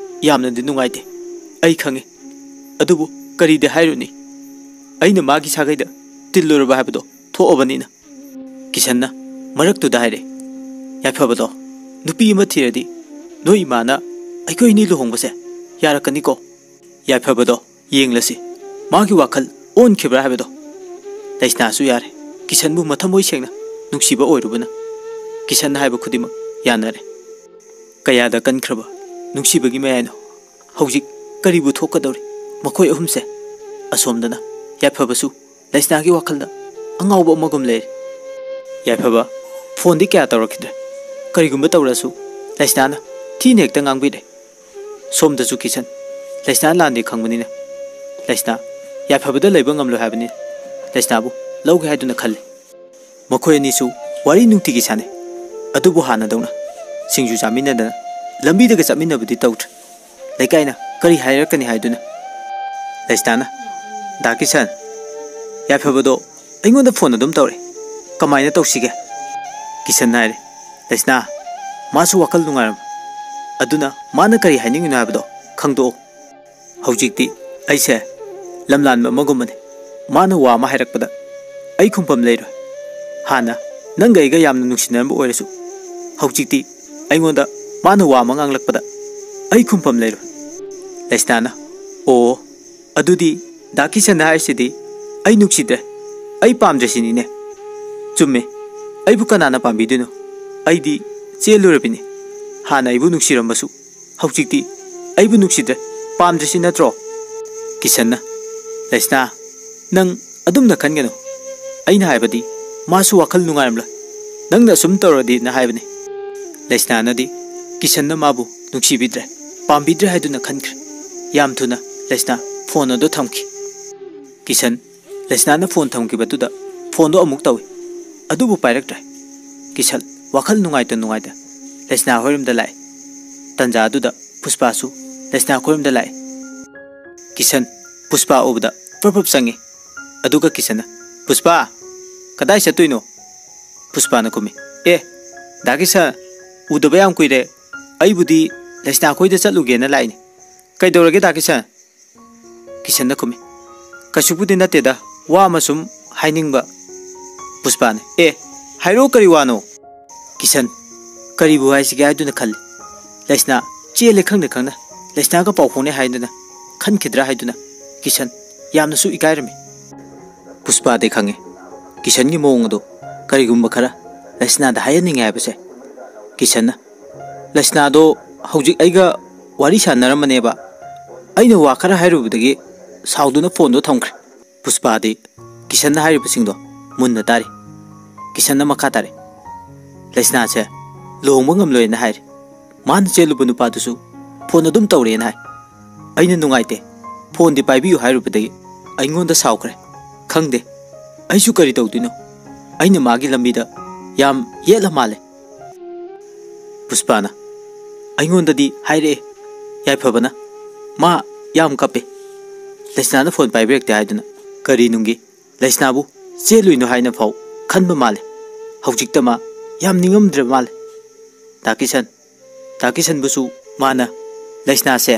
ꯌꯥꯝꯅꯗꯤ ꯅꯨꯡꯉꯥꯏꯇꯦ꯫ ꯑꯩ ꯈꯪꯉꯤ꯫ ꯑꯗꯨꯕꯨ ꯀꯔꯤꯗꯤ ꯍꯥꯏꯔꯨꯅꯤ? ꯑꯩꯅ ꯃꯥꯒꯤ ꯁꯥꯒꯩꯗ ꯇꯤꯜꯂꯨꯔꯕ ꯍꯥꯏꯕꯗꯣ ꯊꯣꯛꯑꯕꯅꯤꯅ꯫ ꯀꯤꯁꯟꯅ ꯃꯔꯛꯇꯨꯗ ꯍꯥꯏꯔꯦ, ꯌꯥꯏꯐꯕꯗꯣ, ꯅꯨꯄꯤ ꯑꯃ ꯊꯤꯔꯗꯤ ꯅꯣꯏ ꯏꯃꯥꯅ ꯑꯩꯈꯣꯏ ꯑꯅꯤ ꯂꯨꯍꯣꯡꯕꯁꯦ ꯌꯥꯔꯛꯀꯅꯤꯀꯣ? ꯌꯥꯏꯐꯕꯗꯣ ꯌꯦꯡꯂꯁꯤ, ꯃꯥꯒꯤ ꯋꯥꯈꯜ ꯑꯣꯟꯈꯤꯕ꯭ꯔꯥ ꯍꯥꯏꯕꯗꯣ꯫ ꯂꯩꯁꯅꯥꯁꯨ ꯌꯥꯔꯦ, ꯀꯤꯁꯟꯕꯨ ꯃꯊꯃꯣꯏ ꯁꯦꯡꯅ ꯅꯨꯡꯁꯤꯕ ꯑꯣꯏꯔꯨꯕꯅ꯫ ꯀꯤꯁꯟꯅ ꯍꯥꯏꯕ ꯈꯨꯗꯤꯡꯃꯛ ꯌꯥꯅꯔꯦ꯫ ꯀꯌꯥꯗ ꯀꯟꯈ꯭ꯔꯕ ꯅꯨꯡꯁꯤꯕꯒꯤ ꯃꯌꯥꯏꯅꯣ? ꯍꯧꯖꯤꯛ ꯀꯔꯤꯕꯨ ꯊꯣꯛꯀꯗꯧꯔꯤ? ꯃꯈꯣꯏ ꯑꯍꯨꯝꯁꯦ꯫ ꯑꯁꯣꯝꯗꯅ ꯌꯥꯏꯐꯕꯁꯨ ꯂꯩꯁꯅꯥꯒꯤ ꯋꯥꯈꯜꯗ ꯑꯉꯥꯎꯕ ꯑꯃꯒꯨꯝ ꯂꯩꯔꯤ꯫ ꯌꯥꯏꯐꯕ ꯐꯣꯟꯗꯤ ꯀꯌꯥ ꯇꯧꯔꯛꯈꯤꯗ꯭ꯔꯦ꯫ ꯀꯔꯤꯒꯨꯝꯕ ꯇꯧꯔꯁꯨ ꯂꯩꯁꯅꯥꯅ ꯊꯤꯅ ꯍꯦꯛꯇ ꯉꯥꯡꯕꯤꯔꯦ꯫ ꯁꯣꯝꯗꯁꯨ ꯀꯤꯁꯟ ꯂꯩꯁꯅꯥ ꯂꯥꯟꯗꯦ ꯈꯪꯕꯅꯤꯅ ꯂꯩꯁꯅꯥ ꯌꯥꯏꯐꯕꯗ ꯂꯩꯕ ꯉꯝꯂꯣꯏ ꯍꯥꯏꯕꯅꯤꯅ ꯂꯩꯁꯅꯥꯕꯨ ꯂꯧꯒꯦ ꯍꯥꯏꯗꯨꯅ ꯈꯜꯂꯤ꯫ ꯃꯈꯣꯏ ꯑꯅꯤꯁꯨ ꯋꯥꯔꯤ ꯅꯨꯡꯇꯤꯒꯤ ꯁꯥꯟꯅꯩ꯫ ꯑꯗꯨꯕꯨ ꯍꯥꯟꯅꯗꯧꯅ ꯁꯤꯡꯖꯨ ꯆꯥꯃꯤꯟꯅꯗꯅ ꯂꯝꯕꯤꯗꯒ ꯆꯠꯃꯤꯟꯅꯕꯗꯤ ꯇꯧꯗ꯭ꯔꯦ꯫ ꯂꯩꯀꯥꯏꯅ ꯀꯔꯤ ꯍꯥꯏꯔꯛꯀꯅꯤ ꯍꯥꯏꯗꯨꯅ꯫ ꯂꯩꯁꯅꯥꯅ, "ꯗꯥ ꯀꯤꯁꯟ, ꯌꯥꯏꯐꯕꯗꯣ ꯑꯩꯉꯣꯟꯗ ꯐꯣꯟ ꯑꯗꯨꯝ ꯇꯧꯔꯦ꯫ ꯀꯃꯥꯏꯅ ꯇꯧꯁꯤꯒꯦ?" ꯀꯤꯁꯟꯅ ꯍꯥꯏꯔꯦ, "ꯂꯩꯁꯅꯥ, ꯃꯥꯁꯨ ꯋꯥꯈꯜ ꯅꯨꯡꯉꯥꯏꯔꯝꯃꯣꯏ꯫ ꯑꯗꯨꯅ ꯃꯥꯅ ꯀꯔꯤ ꯍꯥꯏꯅꯤꯡꯉꯤꯅꯣ ꯍꯥꯏꯕꯗꯣ ꯈꯪꯗꯣꯛꯑꯣ꯫ ꯍꯧꯖꯤꯛꯇꯤ ꯑꯩꯁꯦ ꯂꯝꯂꯥꯟꯕ ꯑꯃꯒꯨꯝꯕꯅꯤ꯫ ꯃꯥꯅ ꯋꯥ ꯑꯃ ꯍꯥꯏꯔꯛꯄꯗ ꯑꯩ ꯈꯨꯝꯐꯝ ꯂꯩꯔꯣꯏ꯫ ꯍꯥꯟꯅ ꯅꯪꯒ ꯑꯩꯒ ꯌꯥꯝꯅ ꯅꯨꯡꯁꯤꯅꯔꯝꯕ ꯑꯣꯏꯔꯁꯨ ꯍꯧꯖꯤꯛꯇꯤ ꯑꯩꯉꯣꯟꯗ ꯃꯥꯅ ꯋꯥ ꯑꯃ ꯉꯥꯡꯂꯛꯄꯗ ꯑꯩ ꯈꯨꯝꯐꯝ ꯂꯩꯔꯣꯏ꯫" ꯂꯩꯁꯅꯥꯅ, "ꯑꯣ, ꯑꯗꯨꯗꯤ ꯗꯥ ꯀꯤꯁꯟꯅ ꯍꯥꯏꯔꯤꯁꯤꯗꯤ ꯑꯩ ꯅꯨꯡꯁꯤꯗ꯭ꯔꯦ, ꯑꯩ ꯄꯥꯝꯗ꯭ꯔꯦ ꯁꯤꯅꯤꯅꯦ?" "ꯆꯨꯝꯃꯦ, ꯑꯩꯕꯨ ꯀꯅꯥꯅ ꯄꯥꯝꯕꯤꯗꯣꯏꯅꯣ? ꯑꯩꯗꯤ ꯆꯦꯜꯂꯨꯔꯕꯤꯅꯤ꯫ ꯍꯥꯟꯅ ꯑꯩꯕꯨ ꯅꯨꯡꯁꯤꯔꯝꯕꯁꯨ ꯍꯧꯖꯤꯛꯇꯤ ꯑꯩꯕꯨ ꯅꯨꯡꯁꯤꯗ꯭ꯔꯦ, ꯄꯥꯝꯗ꯭ꯔꯤꯁꯤ ꯅꯠꯇ꯭ꯔꯣ?" ꯀꯤꯁꯟꯅ, "ꯂꯩꯁꯅꯥ, ꯅꯪ ꯑꯗꯨꯝꯅ ꯈꯟꯒꯅꯨ꯫ ꯑꯩꯅ ꯍꯥꯏꯕꯗꯤ ꯃꯥꯁꯨ ꯋꯥꯈꯜ ꯅꯨꯡꯉꯥꯏꯔꯝꯂꯣꯏ꯫ ꯅꯪꯅ ꯑꯁꯨꯝ ꯇꯧꯔꯗꯤꯅ ꯍꯥꯏꯕꯅꯤ꯫" ꯂꯩꯁꯅꯥꯅꯗꯤ ꯀꯤꯁꯟꯅ ꯃꯥꯕꯨ ꯅꯨꯡꯁꯤꯕꯤꯗ꯭ꯔꯦ, ꯄꯥꯝꯕꯤꯗ꯭ꯔꯦ ꯍꯥꯏꯗꯨꯅ ꯈꯟꯈ꯭ꯔꯦ꯫ ꯌꯥꯝ ꯊꯨꯅ ꯂꯩꯁꯅꯥ ꯐꯣꯟ ꯑꯗꯨ ꯊꯝꯈꯤ꯫ ꯀꯤꯁꯟ ꯂꯩꯁꯅꯥꯅ ꯐꯣꯟ ꯊꯝꯈꯤꯕꯗꯨꯗ ꯐꯣꯟꯗꯣ ꯑꯃꯨꯛ ꯇꯧꯏ꯫ ꯑꯗꯨꯕꯨ ꯄꯥꯏꯔꯛꯇ꯭ꯔꯦ꯫ ꯀꯤꯁꯟ ꯋꯥꯈꯜ ꯅꯨꯡꯉꯥꯏꯇ ꯅꯨꯡꯉꯥꯏꯇ ꯂꯩꯁꯅꯥ ꯍꯣꯏꯔꯣꯝꯗ ꯂꯥꯛꯏ꯫ ꯇꯟꯖꯥ ꯑꯗꯨꯗ ꯄꯨꯁꯄꯥꯁꯨ ꯂꯩꯁꯅꯥ ꯈꯣꯏꯔꯣꯝꯗ ꯂꯥꯛꯏ꯫ ꯀꯤꯁꯟ ꯄꯨꯁꯄꯥ ꯎꯕꯗ ꯄ꯭ꯔꯞ ꯄ꯭ꯔꯞ ꯆꯪꯉꯤ꯫ ꯑꯗꯨꯒ ꯀꯤꯁꯟꯅ, "ꯄꯨꯁꯄꯥ, ꯀꯗꯥꯏ ꯆꯠꯇꯣꯏꯅꯣ?" ꯄꯨꯁꯄꯥꯅ ꯈꯨꯝꯃꯤ, "ꯑꯦ, ꯗꯥ ꯀꯤꯁꯟ, ꯎꯗꯕ ꯌꯥꯝ ꯀꯨꯏꯔꯦ꯫ ꯑꯩꯕꯨꯗꯤ ꯂꯩꯁꯅꯥ ꯈꯣꯏꯗ ꯆꯠꯂꯨꯒꯦꯅ ꯂꯥꯛꯏꯅꯤ꯫ ꯀꯩꯗꯧꯔꯒꯦ ꯗꯥ ꯀꯤꯁꯟ?" ꯀꯤꯁꯟꯅ ꯈꯨꯝꯃꯤ, "ꯀꯩꯁꯨꯕꯨꯗꯤ ꯅꯠꯇꯦꯗ, ꯋꯥ ꯑꯃ ꯁꯨꯝ ꯍꯥꯏꯅꯤꯡꯕ꯫" ꯄꯨꯁꯄꯥꯅ, "ꯑꯦ, ꯍꯥꯏꯔꯛꯑꯣ, ꯀꯔꯤ ꯋꯥꯅꯣ?" ꯀꯤꯁꯟ ꯀꯔꯤꯕꯨ ꯍꯥꯏꯁꯤꯒꯦ ꯍꯥꯏꯗꯨꯅ ꯈꯜꯂꯤ꯫ ꯂꯩꯁꯅꯥ ꯆꯦꯜꯂꯦ ꯈꯪꯅ ꯈꯪꯅ ꯂꯩꯁꯅꯥꯒ ꯄꯥꯎ ꯐꯥꯎꯅꯩ ꯍꯥꯏꯗꯅ ꯈꯟꯈꯤꯗ꯭ꯔꯥ ꯍꯥꯏꯗꯨꯅ ꯀꯤꯁꯟ ꯌꯥꯝꯅꯁꯨ ꯏꯀꯥꯏꯔꯝꯃꯤ꯫ ꯄꯨꯁꯄꯥꯗꯤ ꯈꯪꯉꯤ ꯀꯤꯁꯟꯒꯤ ꯃꯑꯣꯡ ꯑꯗꯨ ꯀꯔꯤꯒꯨꯝꯕ ꯈꯔ ꯂꯩꯁꯅꯥꯗ ꯍꯥꯏꯍꯟꯅꯤꯡꯉꯦ ꯍꯥꯏꯕꯁꯦ꯫ ꯀꯤꯁꯟꯅ, "ꯂꯩꯁꯅꯥꯗꯣ ꯍꯧꯖꯤꯛ ꯑꯩꯒ ꯋꯥꯔꯤ ꯁꯥꯟꯅꯔꯝꯕꯅꯦꯕ, ꯑꯩꯅ ꯋꯥ ꯈꯔ ꯍꯥꯏꯔꯨꯕꯗꯒꯤ ꯁꯥꯎꯗꯨꯅ ꯐꯣꯟꯗꯣ ꯊꯝꯈ꯭ꯔꯦ"꯫ ꯄꯨꯁꯄꯥꯗꯤ ꯀꯤꯁꯟꯅ ꯍꯥꯏꯔꯤꯕꯁꯤꯡꯗꯣ ꯃꯨꯟꯅ ꯇꯥꯔꯤ꯫ ꯀꯤꯁꯟꯅ ꯃꯈꯥ ꯇꯥꯔꯦ, "ꯂꯩꯁꯅꯥꯁꯦ ꯂꯨꯍꯣꯡꯕ ꯉꯝꯂꯣꯏꯅ ꯍꯥꯏꯔꯦ꯫ ꯃꯥꯅ ꯆꯦꯜꯂꯨꯕ ꯅꯨꯄꯥꯗꯨꯁꯨ ꯐꯣꯟ ꯑꯗꯨꯝ ꯇꯧꯔꯦꯅ ꯍꯥꯏ꯫ ꯑꯩꯅ ꯅꯨꯡꯉꯥꯏꯇꯦ, ꯐꯣꯟꯗꯤ ꯄꯥꯏꯕꯤꯌꯨ ꯍꯥꯏꯔꯨꯕꯗꯒꯤ ꯑꯩꯉꯣꯟꯗ ꯁꯥꯎꯈ꯭ꯔꯦ꯫ ꯈꯪꯗꯦ, ꯑꯩꯁꯨ ꯀꯔꯤ ꯇꯧꯗꯣꯏꯅꯣ꯫ ꯑꯩꯅ ꯃꯥꯒꯤ ꯂꯝꯕꯤꯗ ꯌꯥꯝ ꯌꯦꯠꯂ ꯃꯥꯜꯂꯦ"꯫ ꯄꯨꯁꯄꯥꯅ, "ꯑꯩꯉꯣꯟꯗꯗꯤ ꯍꯥꯏꯔꯛꯑꯦ ꯌꯥꯏꯐꯕꯅ, ꯃꯥ ꯌꯥꯝ ꯀꯞꯄꯦ꯫ ꯂꯩꯁꯅꯥꯅ ꯐꯣꯟ ꯄꯥꯏꯕꯤꯔꯛꯇꯦ ꯍꯥꯏꯗꯨꯅ ꯀꯔꯤ ꯅꯨꯡꯒꯤ ꯂꯩꯁꯅꯥꯕꯨ ꯆꯦꯜꯂꯨꯏꯅꯣ ꯍꯥꯏꯅ ꯐꯥꯎ ꯈꯟꯕ ꯃꯥꯜꯂꯦ꯫ ꯍꯧꯖꯤꯛꯇ ꯃꯥ ꯌꯥꯝ ꯅꯤꯡꯉꯝꯗ꯭ꯔꯕ ꯃꯥꯜꯂꯦ꯫ ꯗꯥ ꯀꯤꯁꯟ, ꯗꯥ ꯀꯤꯁꯟꯕꯨꯁꯨ ꯃꯥꯅ ꯂꯩꯁꯅꯥꯁꯦ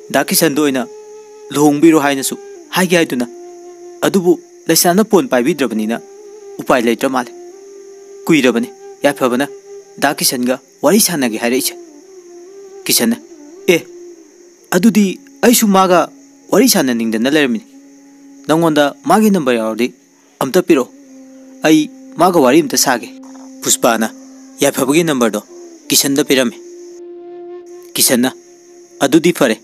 ꯗꯥ ꯀꯤꯁꯟꯗ ꯑꯣꯏꯅ ꯂꯨꯍꯣꯡꯕꯤꯔꯣ ꯍꯥꯏꯅꯁꯨ ꯍꯥꯏꯒꯦ ꯍꯥꯏꯗꯨꯅ, ꯑꯗꯨꯕꯨ ꯂꯩꯁꯅꯥꯅ ꯐꯣꯟ ꯄꯥꯏꯕꯤꯗ꯭ꯔꯕꯅꯤꯅ ꯎꯄꯥꯏ ꯂꯩꯇ꯭ꯔ ꯃꯥꯜꯂꯦ꯫ ꯀꯨꯏꯔꯕꯅꯦ ꯌꯥꯏꯐꯕꯅ ꯗꯥ ꯀꯤꯁꯟꯒ ꯋꯥꯔꯤ ꯁꯥꯟꯅꯒꯦ ꯍꯥꯏꯔꯛꯏꯁꯦ"꯫ ꯀꯤꯁꯟꯅ, "ꯑꯦ, ꯑꯗꯨꯗꯤ ꯑꯩꯁꯨ ꯃꯥꯒ ꯋꯥꯔꯤ ꯁꯥꯟꯅꯅꯤꯡꯗꯅ ꯂꯩꯔꯝꯃꯤꯅꯤ꯫ ꯅꯪꯉꯣꯟꯗ ꯃꯥꯒꯤ ꯅꯝꯕꯔ ꯌꯥꯎꯔꯗꯤ ꯑꯝꯇ ꯄꯤꯔꯛꯑꯣ, ꯑꯩ ꯃꯥꯒ ꯋꯥꯔꯤ ꯑꯝꯇ ꯁꯥꯒꯦ"꯫ ꯄꯨꯁꯄꯥꯅ ꯌꯥꯏꯐꯕꯒꯤ ꯅꯝꯕꯔꯗꯣ ꯀꯤꯁꯟꯗ ꯄꯤꯔꯝꯃꯤ꯫ ꯀꯤꯁꯟꯅ, "ꯑꯗꯨꯗꯤ ꯐꯔꯦ,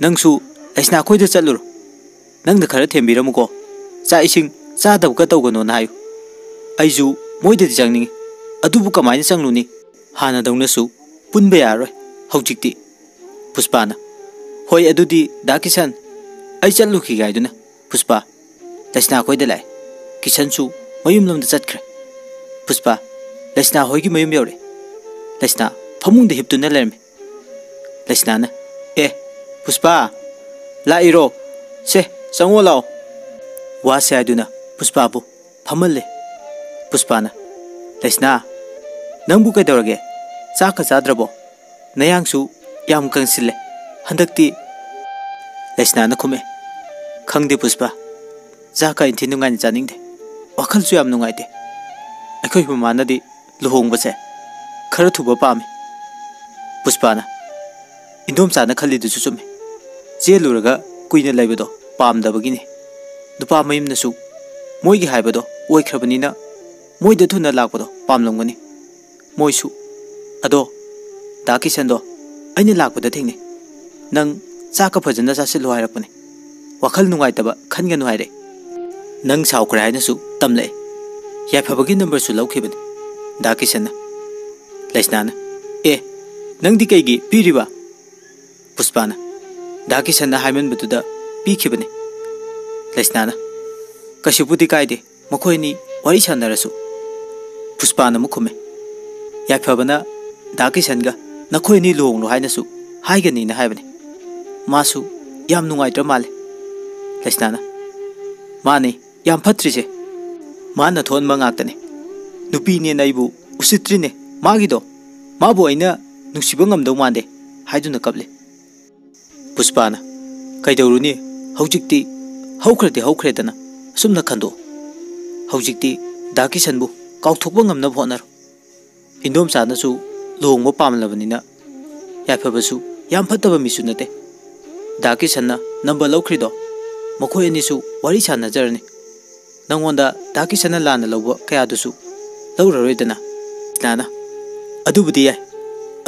ꯅꯪꯁꯨ ꯂꯩꯁꯅꯥ ꯈꯣꯏꯗ ꯆꯠꯂꯨꯔꯣ꯫ ꯅꯪꯅ ꯈꯔ ꯊꯦꯝꯕꯤꯔꯝꯃꯨꯀꯣ꯫ ꯆꯥꯛ ꯏꯁꯤꯡ ꯆꯥꯗꯕꯒ ꯇꯧꯒꯅꯣꯅ ꯍꯥꯏꯌꯨ꯫ ꯑꯩꯁꯨ ꯃꯣꯏꯗꯗꯤ ꯆꯪꯅꯤꯡꯉꯤ, ꯑꯗꯨꯕꯨ ꯀꯃꯥꯏꯅ ꯆꯪꯂꯨꯅꯤ? ꯍꯥꯟꯅꯗꯧꯅꯁꯨ ꯄꯨꯟꯕ ꯌꯥꯔꯔꯣꯏ ꯍꯧꯖꯤꯛꯇꯤ"꯫ ꯄꯨꯁꯄꯥꯅ, "ꯍꯣꯏ, ꯑꯗꯨꯗꯤ ꯗꯥ ꯀꯤꯁꯟ, ꯑꯩ ꯆꯠꯂꯨꯈꯤꯒꯦ" ꯍꯥꯏꯗꯨꯅ ꯄꯨꯁꯄꯥ ꯂꯩꯁꯅꯥ ꯈꯣꯏꯗ ꯂꯥꯛꯑꯦ꯫ ꯀꯤꯁꯟꯁꯨ ꯃꯌꯨꯝꯂꯣꯝꯗ ꯆꯠꯈ꯭ꯔꯦ꯫ ꯄꯨꯁꯄꯥ ꯂꯩꯁꯅꯥ ꯍꯣꯏꯒꯤ ꯃꯌꯨꯝ ꯌꯧꯔꯛꯑꯦ꯫ ꯂꯩꯁꯅꯥ ꯐꯃꯨꯡꯗ ꯍꯤꯞꯇꯨꯅ ꯂꯩꯔꯝꯃꯤ꯫ ꯂꯩꯁꯅꯥꯅ, "ꯑꯦ, ꯄꯨꯁꯄꯥ, ꯂꯥꯛꯏꯔꯣ? ꯁꯦ, ꯆꯪꯉꯣ ꯂꯥꯛꯑꯣ"꯫ ꯋꯥꯁꯦ ꯍꯥꯏꯗꯨꯅ ꯄꯨꯁꯄꯥꯕꯨ ꯐꯝꯍꯜꯂꯦ꯫ ꯄꯨꯁꯄꯥꯅ, "ꯂꯩꯁꯅꯥ, ꯅꯪꯕꯨ ꯀꯩꯗꯧꯔꯒꯦ? ꯆꯥꯛꯀ ꯆꯥꯗ꯭ꯔꯕꯣ? ꯅꯌꯥꯡꯁꯨ ꯌꯥꯝ ꯀꯪꯁꯤꯜꯂꯦ ꯍꯟꯗꯛꯇꯤ"꯫ ꯂꯩꯁꯅꯥꯅ ꯈꯨꯝꯃꯦ, "ꯈꯪꯗꯦ ꯄꯨꯁꯄꯥ, ꯆꯥꯛꯀ ꯏꯟꯊꯤ ꯅꯨꯡꯉꯥꯏꯅ ꯆꯥꯅꯤꯡꯗꯦ, ꯋꯥꯈꯜꯁꯨ ꯌꯥꯝ ꯅꯨꯡꯉꯥꯏꯇꯦ꯫ ꯑꯩꯈꯣꯏ ꯃꯃꯥꯅꯗꯤ ꯂꯨꯍꯣꯡꯕꯁꯦ ꯈꯔ ꯊꯨꯕ ꯄꯥꯝꯃꯤ"꯫ ꯄꯨꯁꯄꯥꯅ, "ꯏꯟꯗꯣꯝꯆꯥꯅ ꯈꯜꯂꯤꯗꯨꯁꯨ ꯆꯨꯝꯃꯤ꯫ ꯆꯦꯜꯂꯨꯔꯒ ꯀꯨꯏꯅ ꯂꯩꯕꯗꯣ ꯄꯥꯝꯗꯕꯒꯤꯅꯤ꯫ ꯅꯨꯄꯥ ꯃꯌꯨꯝꯅꯁꯨ ꯃꯣꯏꯒꯤ ꯍꯥꯏꯕꯗꯣ ꯑꯣꯏꯈ꯭ꯔꯕꯅꯤꯅ ꯃꯣꯏꯗ ꯊꯨꯅ ꯂꯥꯛꯄꯗꯣ ꯄꯥꯝꯂꯝꯒꯅꯤ꯫ ꯃꯣꯏꯁꯨ, "ꯑꯗꯣ, ꯗꯥ ꯀꯤꯁꯟꯗꯣ ꯑꯩꯅ ꯂꯥꯛꯄꯗ ꯊꯦꯡꯅꯩ꯫ ꯅꯪ ꯆꯥꯛꯀ ꯐꯖꯅ ꯆꯥꯁꯤꯜꯂꯨ ꯍꯥꯏꯔꯛꯄꯅꯦ꯫ ꯋꯥꯈꯜ ꯅꯨꯡꯉꯥꯏꯇꯕ ꯈꯟꯒꯅꯨ ꯍꯥꯏꯔꯛꯑꯦ꯫ ꯅꯪ ꯁꯥꯎꯈ꯭ꯔꯦ ꯍꯥꯏꯅꯁꯨ ꯇꯝꯂꯛꯑꯦ꯫ ꯌꯥꯏꯐꯕꯒꯤ ꯅꯝꯕꯔꯁꯨ ꯂꯧꯈꯤꯕꯅꯤ ꯗꯥ ꯀꯤꯁꯟꯅ꯫" ꯂꯩꯁꯅꯥꯅ, "ꯑꯦ, ꯅꯪꯗꯤ ꯀꯩꯒꯤ ꯄꯤꯔꯤꯕ?" ꯄꯨꯁꯄꯥꯅ, "ꯗꯥ ꯀꯤꯁꯟꯅ ꯍꯥꯏꯃꯟꯕꯗꯨꯗ ꯄꯤꯈꯤꯕꯅꯤ꯫" ꯂꯩꯁꯅꯥꯅ, "ꯀꯩꯁꯨꯕꯨꯗꯤ ꯀꯥꯏꯗꯦ, ꯃꯈꯣꯏ ꯑꯅꯤ ꯋꯥꯔꯤ ꯁꯥꯟꯅꯔꯁꯨ꯫" ꯄꯨꯁꯄꯥꯅ ꯑꯃꯨꯛ ꯈꯨꯝꯃꯦ꯫ ꯌꯥꯏꯐꯕꯅ ꯗꯥ ꯀꯤꯁꯟꯒ ꯅꯈꯣꯏ ꯑꯅꯤ ꯂꯨꯍꯣꯡꯂꯣ ꯍꯥꯏꯅꯁꯨ ꯍꯥꯏꯒꯅꯤꯅ ꯍꯥꯏꯕꯅꯤ꯫ ꯃꯥꯁꯨ ꯌꯥꯝ ꯅꯨꯡꯉꯥꯏꯇ꯭ꯔ ꯃꯥꯜꯂꯦ꯫ ꯂꯩꯁꯅꯥꯅ, "ꯃꯥꯅꯤ ꯌꯥꯝ ꯐꯠꯇ꯭ꯔꯤꯁꯦ꯫ ꯃꯥꯅ ꯊꯣꯛꯍꯟꯕ ꯉꯥꯛꯇꯅꯦ꯫ ꯅꯨꯄꯤꯅꯦꯅ ꯑꯩꯕꯨ ꯎꯁꯤꯠꯇ꯭ꯔꯤꯅꯦ꯫ ꯃꯥꯒꯤꯗꯣ, ꯃꯥꯕꯨ ꯑꯩꯅ ꯅꯨꯡꯁꯤꯕ ꯉꯝꯗꯧ ꯃꯥꯟꯗꯦ" ꯍꯥꯏꯗꯨꯅ ꯀꯞꯂꯦ꯫ ꯄꯨꯁꯄꯥꯅ, "ꯀꯩꯗꯧꯔꯨꯅꯤ, ꯍꯧꯖꯤꯛꯇꯤ ꯍꯧꯈ꯭ꯔꯗꯤ ꯍꯧꯈ꯭ꯔꯦꯗꯅ, ꯑꯁꯨꯝꯅ ꯈꯟꯗꯣꯛꯑꯣ꯫ ꯍꯧꯖꯤꯛꯇꯤ ꯗꯥ ꯀꯤꯁꯟꯕꯨ ꯀꯥꯎꯊꯣꯛꯄ ꯉꯝꯅꯕ ꯍꯣꯠꯅꯔꯣ꯫" ꯏꯟꯗꯣꯝꯆꯥꯅꯁꯨ ꯂꯨꯍꯣꯡꯕ ꯄꯥꯝꯂꯕꯅꯤꯅ ꯌꯥꯏꯐꯕꯁꯨ ꯌꯥꯝ ꯐꯠꯇꯕ ꯃꯤꯁꯨ ꯅꯠꯇꯦ꯫ ꯗꯥ ꯀꯤꯁꯟꯅ ꯅꯝꯕꯔ ꯂꯧꯈ꯭ꯔꯤꯗꯣ ꯃꯈꯣꯏ ꯑꯅꯤꯁꯨ ꯋꯥꯔꯤ ꯁꯥꯟꯅꯖꯔꯅꯤ꯫ ꯅꯪꯉꯣꯟꯗ ꯗꯥ ꯀꯤꯁꯟꯅ ꯂꯥꯟꯅ ꯂꯧꯕ ꯀꯌꯥꯗꯨꯁꯨ ꯂꯧꯔꯔꯣꯏꯗꯅ꯫ ꯂꯩꯁꯅꯥꯅ, "ꯑꯗꯨꯕꯨꯗꯤ ꯌꯥꯏ,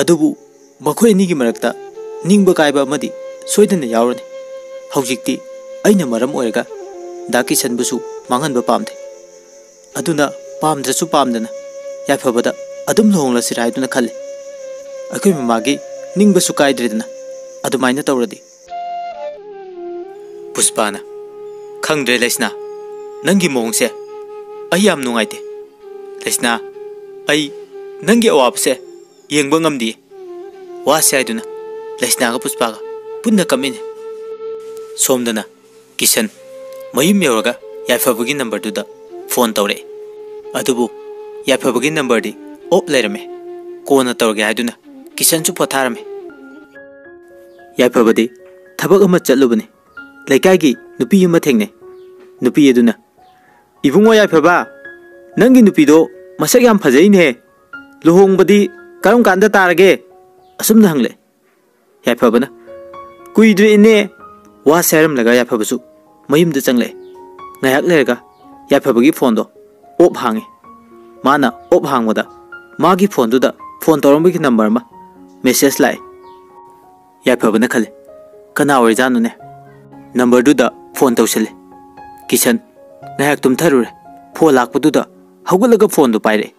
ꯑꯗꯨꯕꯨ ꯃꯈꯣꯏ ꯑꯅꯤꯒꯤ ꯃꯔꯛꯇ ꯅꯤꯡꯕ ꯀꯥꯏꯕ ꯑꯃꯗꯤ ꯁꯣꯏꯗꯅ ꯌꯥꯎꯔꯅꯤ꯫ ꯍꯧꯖꯤꯛꯇꯤ ꯑꯩꯅ ꯃꯔꯝ ꯑꯣꯏꯔꯒ ꯗꯥ ꯀꯤꯁꯟꯕꯨꯁꯨ ꯃꯥꯡꯍꯟꯕ ꯄꯥꯝꯗꯦ꯫ ꯑꯗꯨꯅ ꯄꯥꯝꯗ꯭ꯔꯁꯨ ꯄꯥꯝꯗꯅ ꯌꯥꯏꯐꯕꯗ ꯑꯗꯨꯝ ꯂꯨꯍꯣꯡꯂꯁꯤꯔꯥ ꯍꯥꯏꯗꯨꯅ ꯈꯜꯂꯤ꯫ ꯑꯩꯈꯣꯏ ꯃꯃꯥꯒꯤ ꯅꯤꯡꯕꯁꯨ ꯀꯥꯏꯗ꯭ꯔꯦꯗꯅ ꯑꯗꯨꯃꯥꯏꯅ ꯇꯧꯔꯗꯤ꯫" ꯄꯨꯁꯄꯥꯅ, "ꯈꯪꯗ꯭ꯔꯦ ꯂꯩꯁꯅꯥ, ꯅꯪꯒꯤ ꯃꯑꯣꯡꯁꯦ ꯑꯩ ꯌꯥꯝ ꯅꯨꯡꯉꯥꯏꯇꯦ꯫ ꯂꯩꯁꯅꯥ, ꯑꯩ ꯅꯪꯒꯤ ꯑꯋꯥꯕꯁꯦ ꯌꯦꯡꯕ ꯉꯝꯗꯤꯌꯦ꯫ ꯋꯥꯁꯦ" ꯍꯥꯏꯗꯨꯅ ꯂꯩꯁꯅꯥꯒ ꯄꯨꯁꯄꯥꯒ ꯄꯨꯟꯅ ꯀꯞꯃꯤꯟꯅꯩ꯫ ꯁꯣꯝꯗꯅ ꯀꯤꯁꯟ ꯃꯌꯨꯝ ꯌꯧꯔꯒ ꯌꯥꯏꯐꯕꯒꯤ ꯅꯝꯕꯔꯗꯨꯗ ꯐꯣꯟ ꯇꯧꯔꯛꯑꯦ꯫ ꯑꯗꯨꯕꯨ ꯌꯥꯏꯐꯕꯒꯤ ꯅꯝꯕꯔꯗꯤ ꯑꯣꯞ ꯂꯩꯔꯝꯃꯦ꯫ ꯀꯣꯟꯅ ꯇꯧꯔꯒꯦ ꯍꯥꯏꯗꯨꯅ ꯀꯤꯁꯟꯁꯨ ꯄꯣꯊꯥꯔꯝꯃꯦ꯫ ꯌꯥꯏꯐꯕꯗꯤ ꯊꯕꯛ ꯑꯃ ꯆꯠꯂꯨꯕꯅꯤ꯫ ꯂꯩꯀꯥꯏꯒꯤ ꯅꯨꯄꯤ ꯑꯃ ꯊꯦꯡꯅꯩ꯫ ꯅꯨꯄꯤ ꯑꯗꯨꯅ, "ꯏꯕꯨꯡꯉꯣ ꯌꯥꯏꯐꯕ, ꯅꯪꯒꯤ ꯅꯨꯄꯤꯗꯣ ꯃꯁꯛ ꯌꯥꯝ ꯐꯖꯩꯅꯦ꯫ ꯂꯨꯍꯣꯡꯕꯗꯤ ꯀꯔꯝ ꯀꯥꯟꯗ ꯇꯥꯔꯒꯦ?" ꯑꯁꯨꯝꯅ ꯍꯪꯂꯛꯑꯦ꯫ ꯌꯥꯏꯐꯕꯅ, "ꯀꯨꯏꯗ꯭ꯔꯦ ꯏꯅꯦ꯫" ꯋꯥꯁꯦ ꯍꯥꯏꯔꯝꯂꯒ ꯌꯥꯏꯐꯕꯁꯨ ꯃꯌꯨꯝꯗ ꯆꯪꯂꯛꯑꯦ꯫ ꯉꯥꯏꯍꯥꯛ ꯂꯩꯔꯒ ꯌꯥꯏꯐꯕꯒꯤ ꯐꯣꯟꯗꯣ ꯑꯣꯞ ꯍꯥꯡꯉꯤ꯫ ꯃꯥꯅ ꯑꯣꯞ ꯍꯥꯡꯕꯗ ꯃꯥꯒꯤ ꯐꯣꯟꯗꯨꯗ ꯐꯣꯟ ꯇꯧꯔꯝꯕꯒꯤ ꯅꯝꯕꯔ ꯑꯃ ꯃꯦꯁꯦꯖ ꯂꯥꯛꯑꯦ꯫ ꯌꯥꯏꯐꯕꯅ ꯈꯜꯂꯦ, "ꯀꯅꯥ ꯑꯣꯏꯔꯖꯥꯠꯅꯣꯅꯦ?" ꯅꯝꯕꯔꯗꯨꯗ ꯐꯣꯟ ꯇꯧꯁꯜꯂꯦ꯫ ꯀꯤꯁꯟ ꯉꯥꯏꯍꯥꯛ ꯇꯨꯝꯊꯔꯨꯔꯦ꯫ ꯐꯣꯟ ꯂꯥꯛꯄꯗꯨꯗ ꯍꯧꯒꯠꯂꯒ ꯐꯣꯟꯗꯨ ꯄꯥꯏꯔꯛꯑꯦ꯫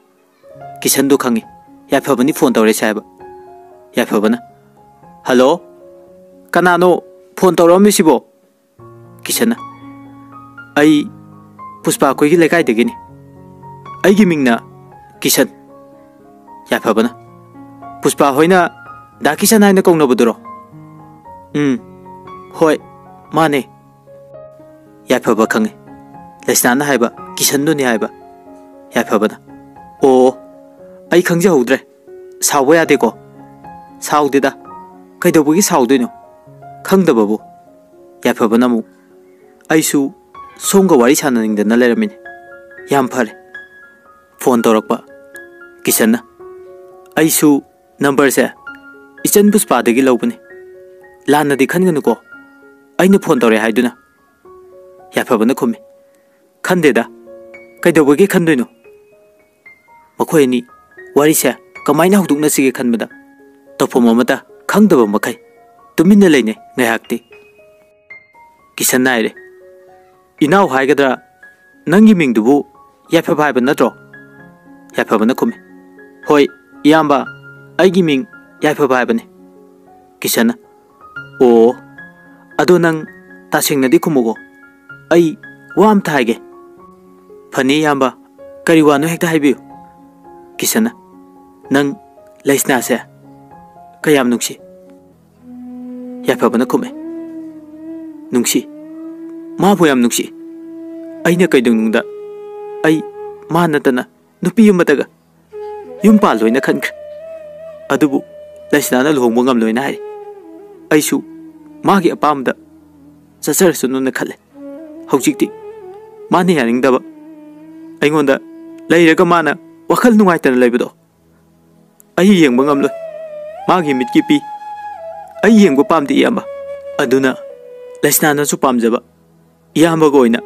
ꯀꯤꯁꯟꯗꯣ ꯈꯪꯉꯤ ꯌꯥꯏꯐꯕꯅꯤ ꯐꯣꯟ ꯇꯧꯔꯛꯏꯁꯦ ꯍꯥꯏꯕ꯫ ꯌꯥꯏꯐꯕꯅ, "ꯍꯜꯂꯣ, ꯀꯅꯥꯅꯣ ꯐꯣꯟ ꯇꯧꯔꯛꯑꯝꯃꯤꯁꯤꯕꯣ?" ꯀꯤꯁꯟꯅ, "ꯑꯩ ꯄꯨꯁꯄꯥ ꯑꯩꯈꯣꯏꯒꯤ ꯂꯩꯀꯥꯏꯗꯒꯤꯅꯤ꯫ ꯑꯩꯒꯤ ꯃꯤꯡꯅ ꯀꯤꯁꯟ꯫" ꯌꯥꯏꯐꯕꯅ, "ꯄꯨꯁꯄꯥ ꯍꯣꯏꯅ ꯗꯥ ꯀꯤꯁꯟ ꯍꯥꯏꯅ ꯀꯧꯅꯕꯗꯨꯔꯣ?" "ꯎꯝ, ꯍꯣꯏ, ꯃꯥꯅꯦ꯫" ꯌꯥꯏꯐꯕ ꯈꯪꯉꯤ ꯂꯩꯁꯅꯥꯅ ꯍꯥꯏꯕ ꯀꯤꯁꯟꯗꯨꯅꯤ ꯍꯥꯏꯕ꯫ ꯌꯥꯏꯐꯕꯅ, "ꯑꯣ, ꯑꯩ ꯈꯪꯖꯍꯧꯗ꯭ꯔꯦ꯫ ꯁꯥꯎꯕ ꯌꯥꯗꯦꯀꯣ꯫" "ꯁꯥꯎꯗꯦꯗ꯫ ꯀꯩꯗꯧꯕꯒꯤ ꯁꯥꯎꯗꯣꯏꯅꯣ? ꯈꯪꯗꯕꯕꯨ꯫" ꯌꯥꯏꯐꯕꯅ ꯑꯃꯨꯛ, "ꯑꯩꯁꯨ ꯁꯣꯝꯒ ꯋꯥꯔꯤ ꯁꯥꯟꯅꯅꯤꯡꯗꯅ ꯂꯩꯔꯝꯃꯤꯅꯦ꯫ ꯌꯥꯝ ꯐꯔꯦ ꯐꯣꯟ ꯇꯧꯔꯛꯄ꯫" ꯀꯤꯁꯟꯅ, "ꯑꯩꯁꯨ ꯅꯝꯕꯔꯁꯦ ꯏꯆꯟ ꯄꯨꯁꯄꯥꯗꯒꯤ ꯂꯧꯕꯅꯤ꯫ ꯂꯥꯟꯅꯗꯤ ꯈꯟꯒꯅꯨꯀꯣ, ꯑꯩꯅ ꯐꯣꯟ ꯇꯧꯔꯛꯑꯦ ꯍꯥꯏꯗꯨꯅ꯫" ꯌꯥꯏꯐꯕꯅ ꯈꯨꯝꯃꯤ, "ꯈꯟꯗꯦꯗ, ꯀꯩꯗꯧꯕꯒꯤ ꯈꯟꯗꯣꯏꯅꯣ?" ꯃꯈꯣꯏ ꯑꯅꯤ ꯋꯥꯔꯤꯁꯦ ꯀꯃꯥꯏꯅ ꯍꯧꯗꯣꯛꯅꯁꯤꯒꯦ ꯈꯟꯕꯗ ꯇꯧꯐꯝ ꯑꯃꯠꯇ ꯈꯪꯗꯕ ꯃꯈꯩ ꯇꯨꯃꯤꯟꯅ ꯂꯩꯅꯩ ꯉꯥꯏꯍꯥꯛꯇꯤ꯫ ꯀꯤꯁꯟꯅ ꯍꯥꯏꯔꯦ, "ꯏꯅꯥꯎ ꯍꯥꯏꯒꯗ꯭ꯔꯥ, ꯅꯪꯒꯤ ꯃꯤꯡꯗꯨꯕꯨ ꯌꯥꯏꯐꯕ ꯍꯥꯏꯕ ꯅꯠꯇ꯭ꯔꯣ?" ꯌꯥꯏꯐꯕꯅ ꯈꯨꯝꯃꯤ, "ꯍꯣꯏ, ꯏꯌꯥꯝꯕ, ꯑꯩꯒꯤ ꯃꯤꯡ ꯌꯥꯏꯐꯕ ꯍꯥꯏꯕꯅꯤ꯫" ꯀꯤꯁꯟꯅ, "ꯑꯣ, ꯑꯗꯣ ꯅꯪ ꯇꯁꯦꯡꯅꯗꯤ ꯈꯨꯝꯃꯨꯀꯣ꯫ ꯑꯩ ꯋꯥ ꯑꯝꯇ ꯍꯥꯏꯒꯦ꯫" "ꯐꯅꯤ ꯏꯌꯥꯝꯕ, ꯀꯔꯤ ꯋꯥꯅꯣ ꯍꯦꯛꯇ ꯍꯥꯏꯕꯤꯌꯨ꯫" ꯀꯤꯁꯟꯅ, "ꯅꯪ ꯂꯩꯁꯅꯥꯁꯦ ꯀꯌꯥꯝ ꯅꯨꯡꯁꯤ?" ꯌꯥꯏꯐꯕꯅ ꯈꯨꯝꯃꯦ, "ꯅꯨꯡꯁꯤ, ꯃꯥꯕꯨ ꯌꯥꯝ ꯅꯨꯡꯁꯤ꯫ ꯑꯩꯅ ꯀꯩꯗꯧꯅꯨꯡꯗ ꯑꯩ ꯃꯥ ꯅꯠꯇꯅ ꯅꯨꯄꯤ ꯑꯃꯠꯇꯒ ꯌꯨꯝ ꯄꯥꯜꯂꯣꯏꯅ ꯈꯟꯈ꯭ꯔꯦ꯫ ꯑꯗꯨꯕꯨ ꯂꯩꯁꯅꯥꯅ ꯂꯨꯍꯣꯡꯕ ꯉꯝꯂꯣꯏꯅ ꯍꯥꯏ꯫ ꯑꯩꯁꯨ ꯃꯥꯒꯤ ꯑꯄꯥꯝꯕꯗ ꯆꯠꯆꯔꯁꯅꯨꯅ ꯈꯜꯂꯦ꯫ ꯍꯧꯖꯤꯛꯇꯤ ꯃꯥꯅ ꯌꯥꯅꯤꯡꯗꯕ, ꯑꯩꯉꯣꯟꯗ ꯂꯩꯔꯒ ꯃꯥꯅ ꯋꯥꯈꯜ ꯅꯨꯡꯉꯥꯏꯇꯅ ꯂꯩꯕꯗꯣ ꯑꯩ ꯌꯦꯡꯕ ꯉꯝꯂꯣꯏ꯫ ꯃꯥꯒꯤ ꯃꯤꯠꯀꯤ ꯄꯤ ꯑꯩ ꯌꯦꯡꯕ ꯄꯥꯝꯗꯦ, ꯏꯌꯥꯝꯕ꯫ ꯑꯗꯨꯅ ꯂꯩꯁꯅꯥꯅꯁꯨ ꯄꯥꯝꯖꯕ ꯏꯌꯥꯝꯕꯒ ꯑꯣꯏꯅ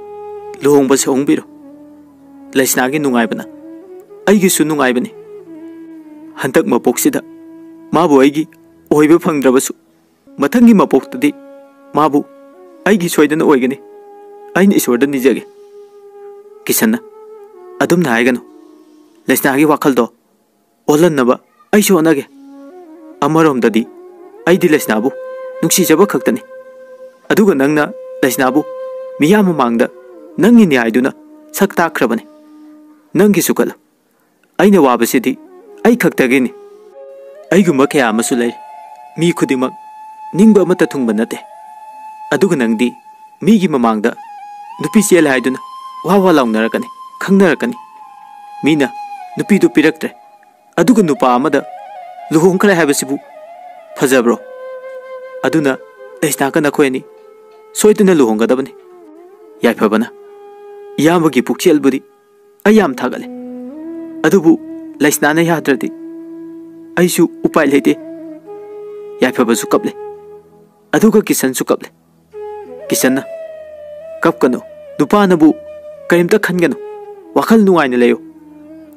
ꯂꯨꯍꯣꯡꯕꯁꯦ ꯍꯣꯡꯕꯤꯔꯣ꯫" ꯂꯩꯁꯅꯥꯒꯤ ꯅꯨꯡꯉꯥꯏꯕꯅ ꯑꯩꯒꯤꯁꯨ ꯅꯨꯡꯉꯥꯏꯕꯅꯤ꯫ ꯍꯟꯗꯛ ꯃꯄꯣꯛꯁꯤꯗ ꯃꯥꯕꯨ ꯑꯩꯒꯤ ꯑꯣꯏꯕ ꯐꯪꯗ꯭ꯔꯕꯁꯨ, ꯃꯊꯪꯒꯤ ꯃꯄꯣꯛꯇꯗꯤ ꯃꯥꯕꯨ ꯑꯩꯒꯤ ꯁꯣꯏꯗꯅ ꯑꯣꯏꯒꯅꯤ꯫ ꯑꯩꯅ ꯏꯁꯣꯔꯗ ꯅꯤꯖꯒꯦ꯫ ꯀꯤꯁꯟꯅ, "ꯑꯗꯨꯝꯅ ꯍꯥꯏꯒꯅꯨ꯫ ꯂꯩꯁꯅꯥꯒꯤ ꯋꯥꯈꯜꯗꯣ ꯑꯣꯜꯍꯟꯅꯕ ꯑꯩꯁꯨ ꯍꯣꯠꯅꯒꯦ꯫ ꯑꯃꯔꯣꯝꯗꯗꯤ ꯑꯩꯗꯤ ꯂꯩꯁꯅꯥꯕꯨ ꯅꯨꯡꯁꯤꯖꯕ ꯈꯛꯇꯅꯤ꯫ ꯑꯗꯨꯒ ꯅꯪꯅ ꯂꯩꯁꯅꯥꯕꯨ ꯃꯤꯌꯥꯝ ꯃꯃꯥꯡꯗ ꯅꯪꯒꯤꯅꯤ ꯍꯥꯏꯗꯨꯅ ꯁꯛ ꯇꯥꯛꯈ꯭ꯔꯕꯅꯤ꯫ ꯅꯪꯒꯤꯁꯨ ꯈꯜꯂꯨ꯫ ꯑꯩꯅ ꯋꯥꯕꯁꯤꯗꯤ ꯑꯩ ꯈꯛꯇꯒꯤꯅꯤ꯫ ꯑꯩꯒꯨꯝꯕ ꯀꯌꯥ ꯑꯃꯁꯨ ꯂꯩ꯫ ꯃꯤ ꯈꯨꯗꯤꯡꯃꯛ ꯅꯤꯡꯕ ꯑꯃꯠꯇ ꯊꯨꯡꯕ ꯅꯠꯇꯦ꯫ ꯑꯗꯨꯒ ꯅꯪꯗꯤ ꯃꯤꯒꯤ ꯃꯃꯥꯡꯗ ꯅꯨꯄꯤ ꯆꯦꯜꯂꯦ ꯍꯥꯏꯗꯨꯅ ꯋꯥ ꯋꯥ ꯂꯥꯎꯅꯔꯛꯀꯅꯤ, ꯈꯪꯅꯔꯛꯀꯅꯤ꯫ ꯃꯤꯅ ꯅꯨꯄꯤꯗꯨ ꯄꯤꯔꯛꯇ꯭ꯔꯦ, ꯑꯗꯨꯒ ꯅꯨꯄꯥ ꯑꯃꯗ ꯂꯨꯍꯣꯡꯈ꯭ꯔꯦ ꯍꯥꯏꯕꯁꯤꯕꯨ ꯐꯖꯕ꯭ꯔꯣ? ꯑꯗꯨꯅ ꯂꯩꯁꯅꯥꯒ ꯅꯈꯣꯏ ꯑꯅꯤ ꯁꯣꯏꯗꯅ ꯂꯨꯍꯣꯡꯒꯗꯕꯅꯤ꯫" ꯌꯥꯏꯐꯕꯅ, "ꯏꯌꯥꯝꯕꯒꯤ ꯄꯨꯛꯆꯦꯜꯕꯨꯗꯤ ꯑꯩ ꯌꯥꯝ ꯊꯥꯒꯠꯂꯦ꯫ ꯑꯗꯨꯕꯨ ꯂꯩꯁꯅꯥꯅ ꯌꯥꯗ꯭ꯔꯗꯤ ꯑꯩꯁꯨ ꯎꯄꯥꯏ ꯂꯩꯇꯦ꯫" ꯌꯥꯏꯐꯕꯁꯨ ꯀꯞꯂꯦ꯫ ꯑꯗꯨꯒ ꯀꯤꯁꯟꯁꯨ ꯀꯞꯂꯦ꯫ ꯀꯤꯁꯟꯅ, "ꯀꯞꯀꯅꯨ꯫ ꯅꯨꯄꯥꯅꯕꯨ ꯀꯔꯤꯝꯇ ꯈꯟꯒꯅꯨ꯫ ꯋꯥꯈꯜ ꯅꯨꯡꯉꯥꯏꯅ ꯂꯩꯌꯨ꯫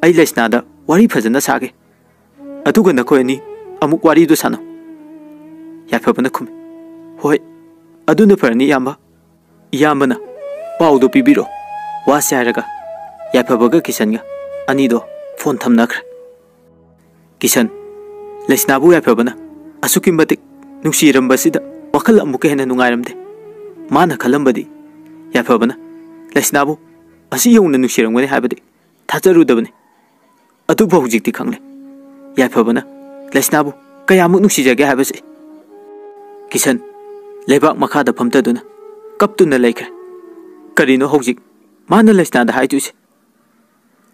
ꯑꯩ ꯂꯩꯁꯅꯥꯗ ꯋꯥꯔꯤ ꯐꯖꯅ ꯁꯥꯒꯦ꯫ ꯑꯗꯨꯒ ꯅꯈꯣꯏ ꯑꯅꯤ ꯑꯃꯨꯛ ꯋꯥꯔꯤꯗꯨ ꯁꯥꯟꯅꯧ꯫" ꯌꯥꯏꯐꯕꯅ ꯈꯨꯝꯃꯤ, "ꯍꯣꯏ, ꯑꯗꯨꯅ ꯐꯔꯅꯤ, ꯏꯌꯥꯝꯕ꯫ ꯏꯌꯥꯝꯕꯅ ꯄꯥꯎꯗꯣ ꯄꯤꯕꯤꯔꯣ, ꯋꯥꯁꯦ" ꯍꯥꯏꯔꯒ ꯌꯥꯏꯐꯕꯒ ꯀꯤꯁꯟꯒ ꯑꯅꯤꯗꯣ ꯐꯣꯟ ꯊꯝꯅꯈ꯭ꯔꯦ꯫ ꯀꯤꯁꯟ, ꯂꯩꯁꯅꯥꯕꯨ ꯌꯥꯏꯐꯕꯅ ꯑꯁꯨꯛꯀꯤ ꯃꯇꯤꯛ ꯅꯨꯡꯁꯤꯔꯝꯕꯁꯤꯗ ꯋꯥꯈꯜ ꯑꯃꯨꯛꯀ ꯍꯦꯟꯅ ꯅꯨꯡꯉꯥꯏꯔꯝꯗꯦ꯫ ꯃꯥꯅ ꯈꯜꯂꯝꯕꯗꯤ ꯌꯥꯏꯐꯕꯅ ꯂꯩꯁꯅꯥꯕꯨ ꯑꯁꯤ ꯌꯧꯅ ꯅꯨꯡꯁꯤꯔꯝꯒꯅꯤ ꯍꯥꯏꯕꯗꯤ ꯊꯥꯖꯔꯨꯗꯕꯅꯤ꯫ ꯑꯗꯨꯕꯨ ꯍꯧꯖꯤꯛꯇꯤ ꯈꯪꯂꯦ, ꯌꯥꯏꯐꯕꯅ ꯂꯩꯁꯅꯥꯕꯨ ꯀꯌꯥꯃꯨꯛ ꯅꯨꯡꯁꯤꯖꯒꯦ ꯍꯥꯏꯕꯁꯤ꯫ ꯀꯤꯁꯟ ꯂꯩꯕꯥꯛ ꯃꯈꯥꯗ ꯐꯝꯊꯗꯨꯅ ꯀꯞꯇꯨꯅ ꯂꯩꯈ꯭ꯔꯦ꯫ ꯀꯔꯤꯅꯣ ꯍꯧꯖꯤꯛ ꯃꯥꯅ ꯂꯩꯁꯅꯥꯗ ꯍꯥꯏꯗꯣꯏꯁꯦ?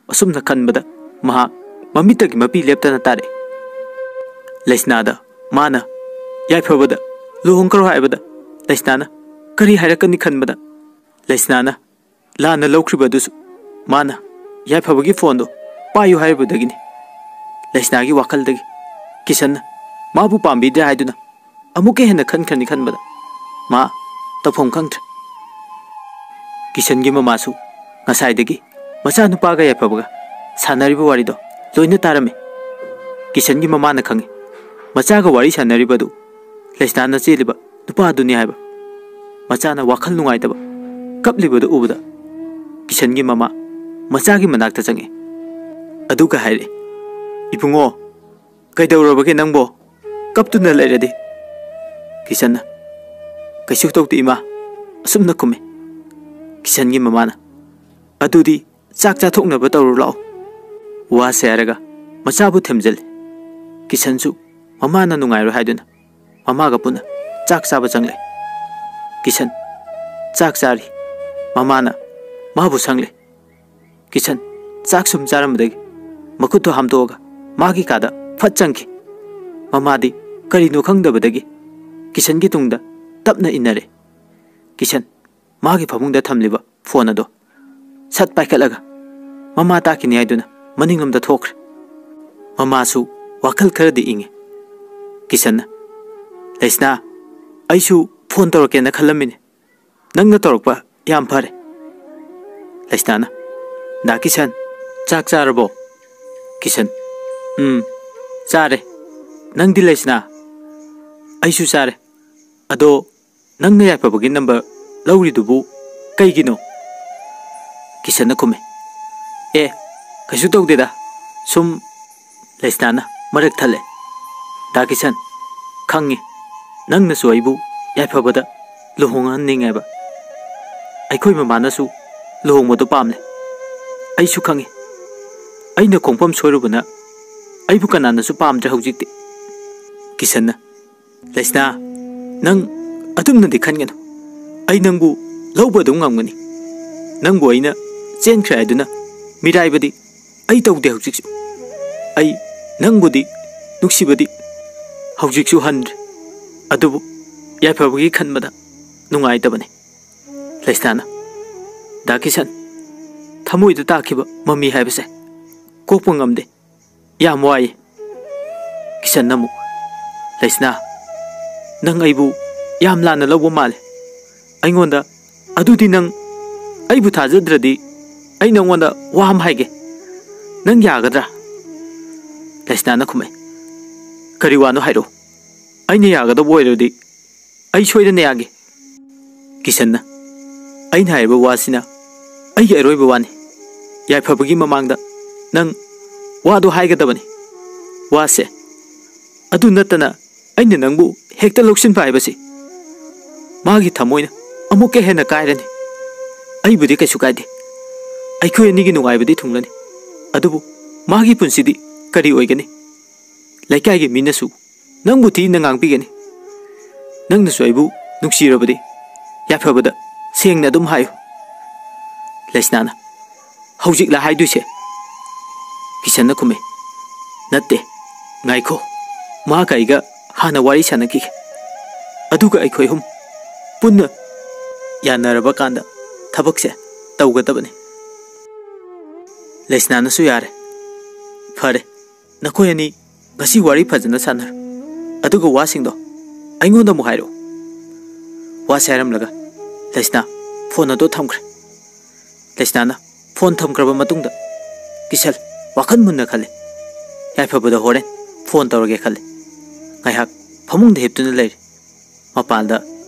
ꯑꯁꯨꯝꯅ ꯈꯟꯕꯗ ꯃꯍꯥꯛ ꯃꯃꯤꯠꯇꯒꯤ ꯃꯄꯤ ꯂꯦꯞꯇꯅ ꯇꯥꯔꯛꯏ꯫ ꯂꯩꯁꯅꯥꯗ ꯃꯥꯅ ꯌꯥꯏꯐꯕꯗ ꯂꯨꯍꯣꯡꯈ꯭ꯔꯣ ꯍꯥꯏꯕꯗ ꯂꯩꯁꯅꯥꯅ ꯀꯔꯤ ꯍꯥꯏꯔꯛꯀꯅꯤ ꯈꯟꯕꯗ ꯂꯩꯁꯅꯥꯅ ꯂꯥꯟꯅ ꯂꯧꯈ꯭ꯔꯤꯕ ꯑꯗꯨꯁꯨ ꯃꯥꯅ ꯌꯥꯏꯐꯕꯒꯤ ꯐꯣꯟꯗꯨ ꯄꯥꯏꯌꯨ ꯍꯥꯏꯔꯨꯕꯗꯒꯤꯅꯤ꯫ ꯂꯩꯁꯅꯥꯒꯤ ꯋꯥꯈꯜꯗꯒꯤ ꯀꯤꯁꯟꯅ ꯃꯥꯕꯨ ꯄꯥꯝꯕꯤꯗ꯭ꯔꯦ ꯍꯥꯏꯗꯨꯅ ꯑꯃꯨꯛꯀ ꯍꯦꯟꯅ ꯈꯟꯈ꯭ꯔꯅꯤ ꯈꯟꯕꯗ ꯃꯥ ꯇꯧꯐꯝ ꯈꯪꯗ꯭ꯔꯦ꯫ ꯀꯤꯁꯟꯒꯤ ꯃꯃꯥꯁꯨ ꯉꯁꯥꯏꯗꯒꯤ ꯃꯆꯥꯅꯨꯄꯥꯒ ꯌꯥꯏꯐꯕꯒ ꯁꯥꯟꯅꯔꯤꯕ ꯋꯥꯔꯤꯗꯣ ꯂꯣꯏꯅ ꯇꯥꯔꯝꯃꯤ꯫ ꯀꯤꯁꯟꯒꯤ ꯃꯃꯥꯅ ꯈꯪꯉꯤ, ꯃꯆꯥꯒ ꯋꯥꯔꯤ ꯁꯥꯟꯅꯔꯤꯕꯗꯨ ꯂꯩꯁꯅꯥꯅ ꯆꯦꯜꯂꯤꯕ ꯅꯨꯄꯥꯗꯨꯅꯤ ꯍꯥꯏꯕ꯫ ꯃꯆꯥꯅ ꯋꯥꯈꯜ ꯅꯨꯡꯉꯥꯏꯇꯕ ꯀꯞꯂꯤꯕꯗꯨ ꯎꯕꯗ ꯀꯤꯁꯟꯒꯤ ꯃꯃꯥ ꯃꯆꯥꯒꯤ ꯃꯅꯥꯛꯇ ꯆꯪꯉꯤ꯫ ꯑꯗꯨꯒ ꯍꯥꯏꯔꯛꯏ, "ꯏꯕꯨꯡꯉꯣ, ꯀꯩꯗꯧꯔꯕꯒꯦ ꯅꯪꯕꯣ? ꯀꯞꯇꯨꯅ ꯂꯩꯔꯗꯤ?" ꯀꯤꯁꯟꯅ, "ꯀꯩꯁꯨ ꯇꯧꯗꯦ ꯏꯃꯥ," ꯑꯁꯨꯝꯅ ꯈꯨꯝꯃꯤ꯫ ꯀꯤꯁꯟꯒꯤ ꯃꯃꯥꯅ, "ꯑꯗꯨꯗꯤ ꯆꯥꯛ ꯆꯥꯊꯣꯛꯅꯕ ꯇꯧꯔꯨ ꯂꯥꯛꯑꯣ꯫" ꯋꯥꯁꯦ ꯍꯥꯏꯔꯒ ꯃꯆꯥꯕꯨ ꯊꯦꯝꯖꯤꯜꯂꯤ꯫ ꯀꯤꯁꯟꯁꯨ ꯃꯃꯥꯅ ꯅꯨꯡꯉꯥꯏꯔꯣꯏ ꯍꯥꯏꯗꯨꯅ ꯃꯃꯥꯒ ꯄꯨꯟꯅ ꯆꯥꯛ ꯆꯥꯕ ꯆꯪꯂꯦ꯫ ꯀꯤꯁꯟ ꯆꯥꯛ ꯆꯥꯔꯤ꯫ ꯃꯃꯥꯅ ꯃꯥꯕꯨ ꯁꯪꯂꯦ꯫ ꯀꯤꯁꯟ ꯆꯥꯛ ꯁꯨꯝ ꯆꯥꯔꯝꯕꯗꯒꯤ ꯃꯈꯨꯠꯇꯨ ꯍꯥꯝꯗꯣꯛꯑꯒ ꯃꯥꯒꯤ ꯀꯥꯗ ꯐꯠ ꯆꯪꯈꯤ꯫ ꯃꯃꯥꯗꯤ ꯀꯔꯤꯅꯣ ꯈꯪꯗꯕꯗꯒꯤ ꯀꯤꯁꯟꯒꯤ ꯇꯨꯡꯗ ꯇꯞꯅ ꯏꯟꯅꯔꯦ꯫ ꯀꯤꯁꯟ ꯃꯥꯒꯤ ꯐꯃꯨꯡꯗ ꯊꯝꯂꯤꯕ ꯐꯣꯟ ꯑꯗꯣ ꯁꯠ ꯄꯥꯏꯈꯠꯂꯒ ꯃꯃꯥ ꯇꯥꯛꯈꯤꯅꯤ ꯍꯥꯏꯗꯨꯅ ꯃꯅꯤꯡꯂꯣꯝꯗ ꯊꯣꯛꯈ꯭ꯔꯦ꯫ ꯃꯃꯥꯁꯨ ꯋꯥꯈꯜ ꯈꯔꯗꯤ ꯏꯪꯉꯤ꯫ ꯀꯤꯁꯟꯅ, "ꯂꯩꯁꯅꯥ, ꯑꯩꯁꯨ ꯐꯣꯟ ꯇꯧꯔꯛꯀꯦꯅ ꯈꯜꯂꯝꯃꯤꯅꯦ꯫ ꯅꯪꯅ ꯇꯧꯔꯛꯄ ꯌꯥꯝ ꯐꯔꯦ꯫" ꯂꯩꯁꯅꯥꯅ, "ꯗꯥ ꯀꯤꯁꯟ, ꯆꯥꯛ ꯆꯥꯔꯕꯣ?" ꯀꯤꯁꯟ, "ꯎꯝ, ꯆꯥꯔꯦ꯫ ꯅꯪꯗꯤ ꯂꯩꯁꯅꯥ?" "ꯑꯩꯁꯨ ꯆꯥꯔꯦ꯫ ꯑꯗꯣ ꯅꯪꯅ ꯌꯥꯏꯐꯕꯒꯤ ꯅꯝꯕꯔ ꯂꯧꯔꯤꯗꯨꯕꯨ ꯀꯩꯒꯤꯅꯣ?" ꯀꯤꯁꯟꯅ ꯈꯨꯝꯃꯤ꯫ "ꯑꯦ, ꯀꯩꯁꯨ ꯇꯧꯗꯦꯗ, ꯁꯨꯝ..." ꯂꯩꯁꯅꯥꯅ ꯃꯔꯛ ꯊꯠꯂꯦ꯫ "ꯗꯥ ꯀꯤꯁꯟ, ꯈꯪꯉꯤ, ꯅꯪꯅꯁꯨ ꯑꯩꯕꯨ ꯌꯥꯏꯐꯕꯗ ꯂꯨꯍꯣꯡꯍꯟꯅꯤꯡꯉꯦꯕ꯫ ꯑꯩꯈꯣꯏ ꯃꯃꯥꯅꯁꯨ ꯂꯨꯍꯣꯡꯕꯗꯣ ꯄꯥꯝꯂꯦ꯫ ꯑꯩꯁꯨ ꯈꯪꯉꯤ, ꯑꯩꯅ ꯈꯣꯡꯐꯝ ꯁꯣꯏꯔꯨꯕꯅ ꯑꯩꯕꯨ ꯀꯅꯥꯅꯁꯨ ꯄꯥꯝꯗ꯭ꯔꯦ ꯍꯧꯖꯤꯛꯇꯤ꯫" ꯀꯤꯁꯟꯅ, "ꯂꯩꯁꯅꯥ, ꯅꯪ ꯑꯗꯨꯝꯅꯗꯤ ꯈꯟꯒꯅꯨ꯫ ꯑꯩ ꯅꯪꯕꯨ ꯂꯧꯕ ꯑꯗꯨꯝ ꯉꯝꯒꯅꯤ꯫ ꯅꯪꯕꯨ ꯑꯩꯅ ꯆꯦꯟꯈ꯭ꯔꯦ ꯍꯥꯏꯗꯨꯅ ꯃꯤꯔꯥꯏꯕꯗꯤ ꯑꯩ ꯇꯧꯗꯦ ꯍꯧꯖꯤꯛꯁꯨ꯫ ꯑꯩ ꯅꯪꯕꯨꯗꯤ ꯅꯨꯡꯁꯤꯕꯗꯤ ꯍꯧꯖꯤꯛꯁꯨ ꯍꯟꯗ꯭ꯔꯦ꯫ ꯑꯗꯨꯕꯨ ꯌꯥꯏꯐꯕꯒꯤ ꯈꯟꯕꯗ ꯅꯨꯡꯉꯥꯏꯇꯕꯅꯤ꯫" ꯂꯩꯁꯅꯥꯅ, "ꯗꯥ ꯀꯤꯁꯟ, ꯊꯃꯣꯏꯗ ꯇꯥꯈꯤꯕ ꯃꯃꯤ ꯍꯥꯏꯕꯁꯦ ꯀꯣꯛꯄ ꯉꯝꯗꯦ꯫ ꯌꯥꯝ ꯋꯥꯏ꯫" ꯀꯤꯁꯟꯅ ꯑꯃꯨꯛ, "ꯂꯩꯁꯅꯥ, ꯅꯪ ꯑꯩꯕꯨ ꯌꯥꯝ ꯂꯥꯟꯅ ꯂꯧꯕ ꯃꯥꯜꯂꯦ꯫ ꯑꯩꯉꯣꯟꯗ ꯑꯗꯨꯗꯤ ꯅꯪ ꯑꯩꯕꯨ ꯊꯥꯖꯗ꯭ꯔꯗꯤ ꯑꯩ ꯅꯪꯉꯣꯟꯗ ꯋꯥ ꯑꯃ ꯍꯥꯏꯒꯦ꯫ "ꯅꯪ ꯌꯥꯒꯗ꯭ꯔꯥ?" ꯂꯩꯁꯅꯥꯅ ꯈꯨꯝꯃꯛꯏ꯫ "ꯀꯔꯤ ꯋꯥꯅꯣ ꯍꯥꯏꯔꯛꯑꯣ꯫ ꯑꯩꯅ ꯌꯥꯒꯗꯕ ꯑꯣꯏꯔꯗꯤ ꯑꯩ ꯁꯣꯏꯗꯅ ꯌꯥꯒꯦ꯫" ꯀꯤꯁꯟꯅ, "ꯑꯩꯅ ꯍꯥꯏꯔꯤꯕ ꯋꯥꯁꯤꯅ ꯑꯩꯒꯤ ꯑꯔꯣꯏꯕ ꯋꯥꯅꯤ꯫ ꯌꯥꯏꯐꯕꯒꯤ ꯃꯃꯥꯡꯗ ꯅꯪ ꯋꯥꯗꯣ ꯍꯥꯏꯒꯗꯕꯅꯤ꯫ ꯋꯥꯁꯦ꯫ ꯑꯗꯨ ꯅꯠꯇꯅ ꯑꯩꯅ ꯅꯪꯕꯨ ꯍꯦꯛꯇ ꯂꯧꯁꯤꯟꯕ ꯍꯥꯏꯕꯁꯤ ꯃꯥꯒꯤ ꯊꯃꯣꯏꯅ ꯑꯃꯨꯛꯀ ꯍꯦꯟꯅ ꯀꯥꯏꯔꯅꯤ꯫ ꯑꯩꯕꯨꯗꯤ ꯀꯩꯁꯨ ꯀꯥꯏꯗꯦ꯫ ꯑꯩꯈꯣꯏ ꯑꯅꯤꯒꯤ ꯅꯨꯡꯉꯥꯏꯕꯗꯤ ꯊꯨꯡꯂꯅꯤ꯫ ꯑꯗꯨꯕꯨ ꯃꯥꯒꯤ ꯄꯨꯟꯁꯤꯗꯤ ꯀꯔꯤ ꯑꯣꯏꯒꯅꯤ? ꯂꯩꯀꯥꯏꯒꯤ ꯃꯤꯅꯁꯨ ꯅꯪꯕꯨ ꯊꯤꯅ ꯉꯥꯡꯕꯤꯒꯅꯤ꯫ ꯅꯪꯅꯁꯨ ꯑꯩꯕꯨ ꯅꯨꯡꯁꯤꯔꯕꯗꯤ ꯌꯥꯏꯐꯕꯗ ꯁꯦꯡꯅ ꯑꯗꯨꯝ ꯍꯥꯏꯌꯨ꯫" ꯂꯩꯁꯅꯥꯅ, "ꯍꯧꯖꯤꯛꯂ ꯍꯥꯏꯗꯣꯏꯁꯦ?" ꯀꯤꯁꯟꯅ ꯈꯨꯝꯃꯤ꯫ "ꯅꯠꯇꯦ, ꯉꯥꯏꯈꯣ, ꯃꯍꯥꯛꯀ ꯑꯩꯒ ꯍꯥꯟꯅ ꯋꯥꯔꯤ ꯁꯥꯟꯅꯈꯤꯒꯦ꯫ ꯑꯗꯨꯒ ꯑꯩꯈꯣꯏ ꯑꯍꯨꯝ ꯄꯨꯟꯅ ꯌꯥꯅꯔꯕ ꯀꯥꯟꯗ ꯊꯕꯛꯁꯦ ꯇꯧꯒꯗꯕꯅꯤ꯫" ꯂꯩꯁꯅꯥꯅꯁꯨ ꯌꯥꯔꯦ꯫ "ꯐꯔꯦ, ꯅꯈꯣꯏ ꯑꯅꯤ ꯉꯁꯤ ꯋꯥꯔꯤ ꯐꯖꯅ ꯁꯥꯟꯅꯔꯣ꯫ ꯑꯗꯨꯒ ꯋꯥꯁꯤꯡꯗꯣ ꯑꯩꯉꯣꯟꯗ ꯑꯃꯨꯛ ꯍꯥꯏꯔꯛꯑꯣ꯫" ꯋꯥꯁꯦ ꯍꯥꯏꯔꯝꯂꯒ ꯂꯩꯁꯅꯥ ꯐꯣꯟ ꯑꯗꯨ ꯊꯝꯈ꯭ꯔꯦ꯫ ꯂꯩꯁꯅꯥꯅ ꯐꯣꯟ ꯊꯝꯈ꯭ꯔꯕ ꯃꯇꯨꯡꯗ ꯀꯤꯁꯟ ꯋꯥꯈꯜ ꯃꯨꯟꯅ ꯈꯜꯂꯦ꯫ ꯌꯥꯏꯐꯕꯗ ꯍꯣꯔꯦꯟ ꯐꯣꯟ ꯇꯧꯔꯒꯦ ꯈꯜꯂꯦ꯫ ꯉꯥꯏꯍꯥꯛ ꯐꯃꯨꯡꯗ ꯍꯤꯞꯇꯨꯅ ꯂꯩꯔꯦ꯫ ꯃꯄꯥꯟꯗ